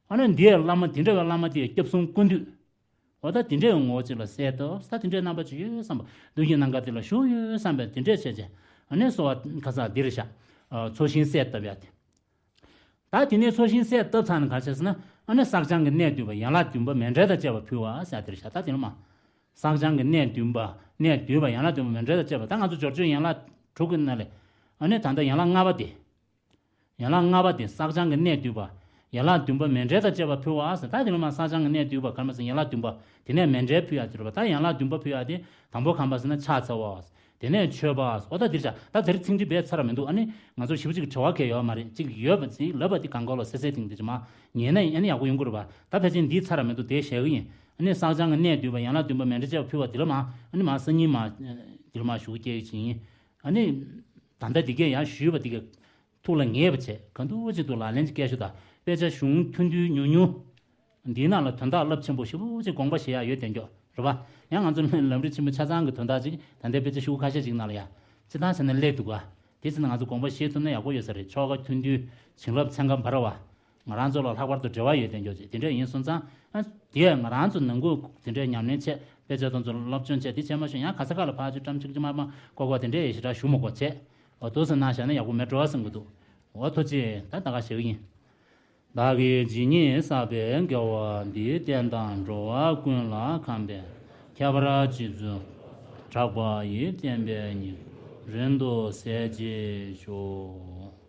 ཨ་ནི་འདིའི་བླ་མ་དེ་འདྲ་བའི་བླ་མ་དེའི་སྐྱབས་གསུམ་ཀུན་འདུས། འོ་ད་དེ་འདྲའི་ངོ་བོ་ཅིག་ལ་གསལ་བཏབ་ས། དེ་འདྲའི་རྣམ་པ་ཅིག་ཡོད་བསམ་པ། མདུན་གྱི་ནམ་མཁའ་དེ་ལ་བཞུགས་ཡོད་བསམ་པའི་དེ་འདྲས་བྱས་བྱས། ཨ་ནི་གསོལ་བ་ཁ་ས་འདིར་བཞག་ཚོགས་ཞིང་གསལ་བཏབ་ཡ་དེ། ད་དེ་ནས་ཚོགས་ཞིང་གསལ་བཏབ་ཚར་ནས་ག་རེ་བྱས་ཟེར་ན། ཨ་ནི་བསགས་སྦྱང་གི་གནས་བསྡུས་པ་ཡན་ལག་བདུན་པ་མཎྜལ་དང་བཅས་པ་ཕུལ་བ་ཟེར་དེར་བཞག་ད་དེ་ལ་མ། བསགས་སྦྱང་གི་གནས་བསྡུས་པ། གནས་བསྡུས་པ་ཡན་ལག་བདུན་པ་མཎྜལ་དང་བཅས་པ། ད་ང་ཚོ་སྦྱོར་བྱེད་ཡན་ལག་དྲུག་གི་ནང་ལས། ཨ་ནི་ད་ལྟ་ཡན་ལག་ལྔ་པ་དེ། ཡན་ལག་ལྔ་པ་དེ་བསགས་སྦྱང་གི་གནས་བསྡུས་པ། ཡན་ལག་བདུན་པ་མཎྜལ་དང་བཅས་པ་ཕུལ་བ་ཟེར། ད་དེ་ལ་མ་བསགས་སྦྱང་གི་གནས་བསྡུས་པ་ག་རེ་མ་ཟེར། ཡན་ལག་བདུན་པ། དེ་ནས་མཎྜལ་ཕུལ་ཡ་དེ་རེད་པ། ད་ཡན་ལག་བདུན་པ་ཕུལ་ཡ་དེ་དང་པོ་ག་རེ་མ་ཟེར་ན་ཕྱག་འཚལ་བ། དེ་ནས་མཆོད་པ། འོ་ད་འདིར་བྱ། ད་དེར་ཚིག་འབྲི་བས་ཚར་བ་མི་འདུག་ཨ་ནི་ང་ཚོ་ཞིབ་པོ་ཅིག་བྲེལ་བ་གས་ཡོད་མ་རེད། ཅིག་ཡོད་པ་ཅིག་ལབ་པ་དེ་གང་ག་ལོ་སེ་སེ་ཐིང་དེ་ཅིག་མ་ཉན་ན་ཨ་ནི་ཡག་པོ་ཡོང་གི་རེད་པ། ད་ཕལ་ཆེར་འདི་ཚར་བ་མི་འདུག་དེ་བཤད་གི་ཡིན། ཨ་ནི་བསགས་སྦྱང་གི་གནས་བསྡུས་པ། ཡན་ལག་བདུན་པ་མཎྜལ་བཅས་པ་ཕུལ་བ་དེ་ལ་མ། ཨ་ནི་མ་སང་ཉིན་མ་དེ་ལ་མ་ཞུ་སྐྱེལ་གི་ཡིན། ཨ་ནི། ད་ལྟ་འདི་གས་ཡང་ཞུས་པ་འདི་གས་ཐུགས་ལ་ངེས་པ་བྱས། ག་འདུག་ཅིག་ཏུ་ལག་ལེན་གྱི་སྐད་ཤོད་དང་དཔེ་ཆ་གཞུང་ཐུང་ཐུང་ཉུང་ཉུང་། འདིའི་ནང་ལ་དོན་དག་རླབས་ཆེན་པོ་ཞེ་པོ་ཅིག་དགོངས་པ་བཞེས་ཡག་ཡོད་དེ་མགྱོགས་རེད་པ། ཡང་ང་ཚོ་ལམ་རིམ་ཆེན་མོ་ཆ་ཚང་གི་དོན་དག་ཅིག་ད་ལྟའི་དཔེ་ཆ་ཤོག་ཁ་ཤས་ཅིག་ནང་ལ་ཡ། སྤྱི་བཏང་བྱས་ན་སླེབས་འདུག་ག་དེ་ཚོ་ནི་ང་ཚོ་དགོངས་པ་བཞེས་ཐུབ་ན་ཡག་པོ་ཡོད་ས་རེད། ཆོ་ག་ཐུང་ཐུང་། བྱིན་རླབས་ཚན་ཁ་འབར་བ། ང་རང་ཚོ་ལ་ལྷག་པར་དུ་འབྲེལ་བ་ཡོད་དེ་མགྱོགས་ཅིག་དེ་འདྲ་ཡིན་སོང་ཙང་། ཨ། དེ་ཡང་ང་རང་ཚོ་ནང་ཁུལ་དེ་འདྲའི་ཉམས་ལེན་བྱས། དཔེ་ཆ་དེ་ཚོ་སློབ་སྦྱོང་བྱས། དེ་བྱས་མ་ཤོང་ཡང་ག་ས་ག་ལ་ཕར་ཅིག་བཀྲམ་ཅིག་ཅིག་མ་མ་ཀོ་ཀོ་དེ་འདྲའི་ཞེ་དྲག་ཞུ་མ་དགོས་བྱས། འོ་དུ་སོང་ན་བཞག་ན་ཡག་པོ་མེད་འགྲོ་བ་བསམ་གི་འདུག་འོ་ཐུགས་རྗེ་ཆེ། ད་ད་ག་ཞུ་གི་ཡིན། བདག་གིས་ཇི་སྙེད་བསགས་པའི་དགེ་བ་འདིས། བསྟན་དང་འགྲོ་བ་ཀུན་ལ་ཁམས་པའི་ཁྱད་པར་ཅན་དུ་གྲགས་པ་ཡི། བསྟན་པའི་སྙིང་པོ་རིང་དུ་གསལ་བྱེད་ཤོག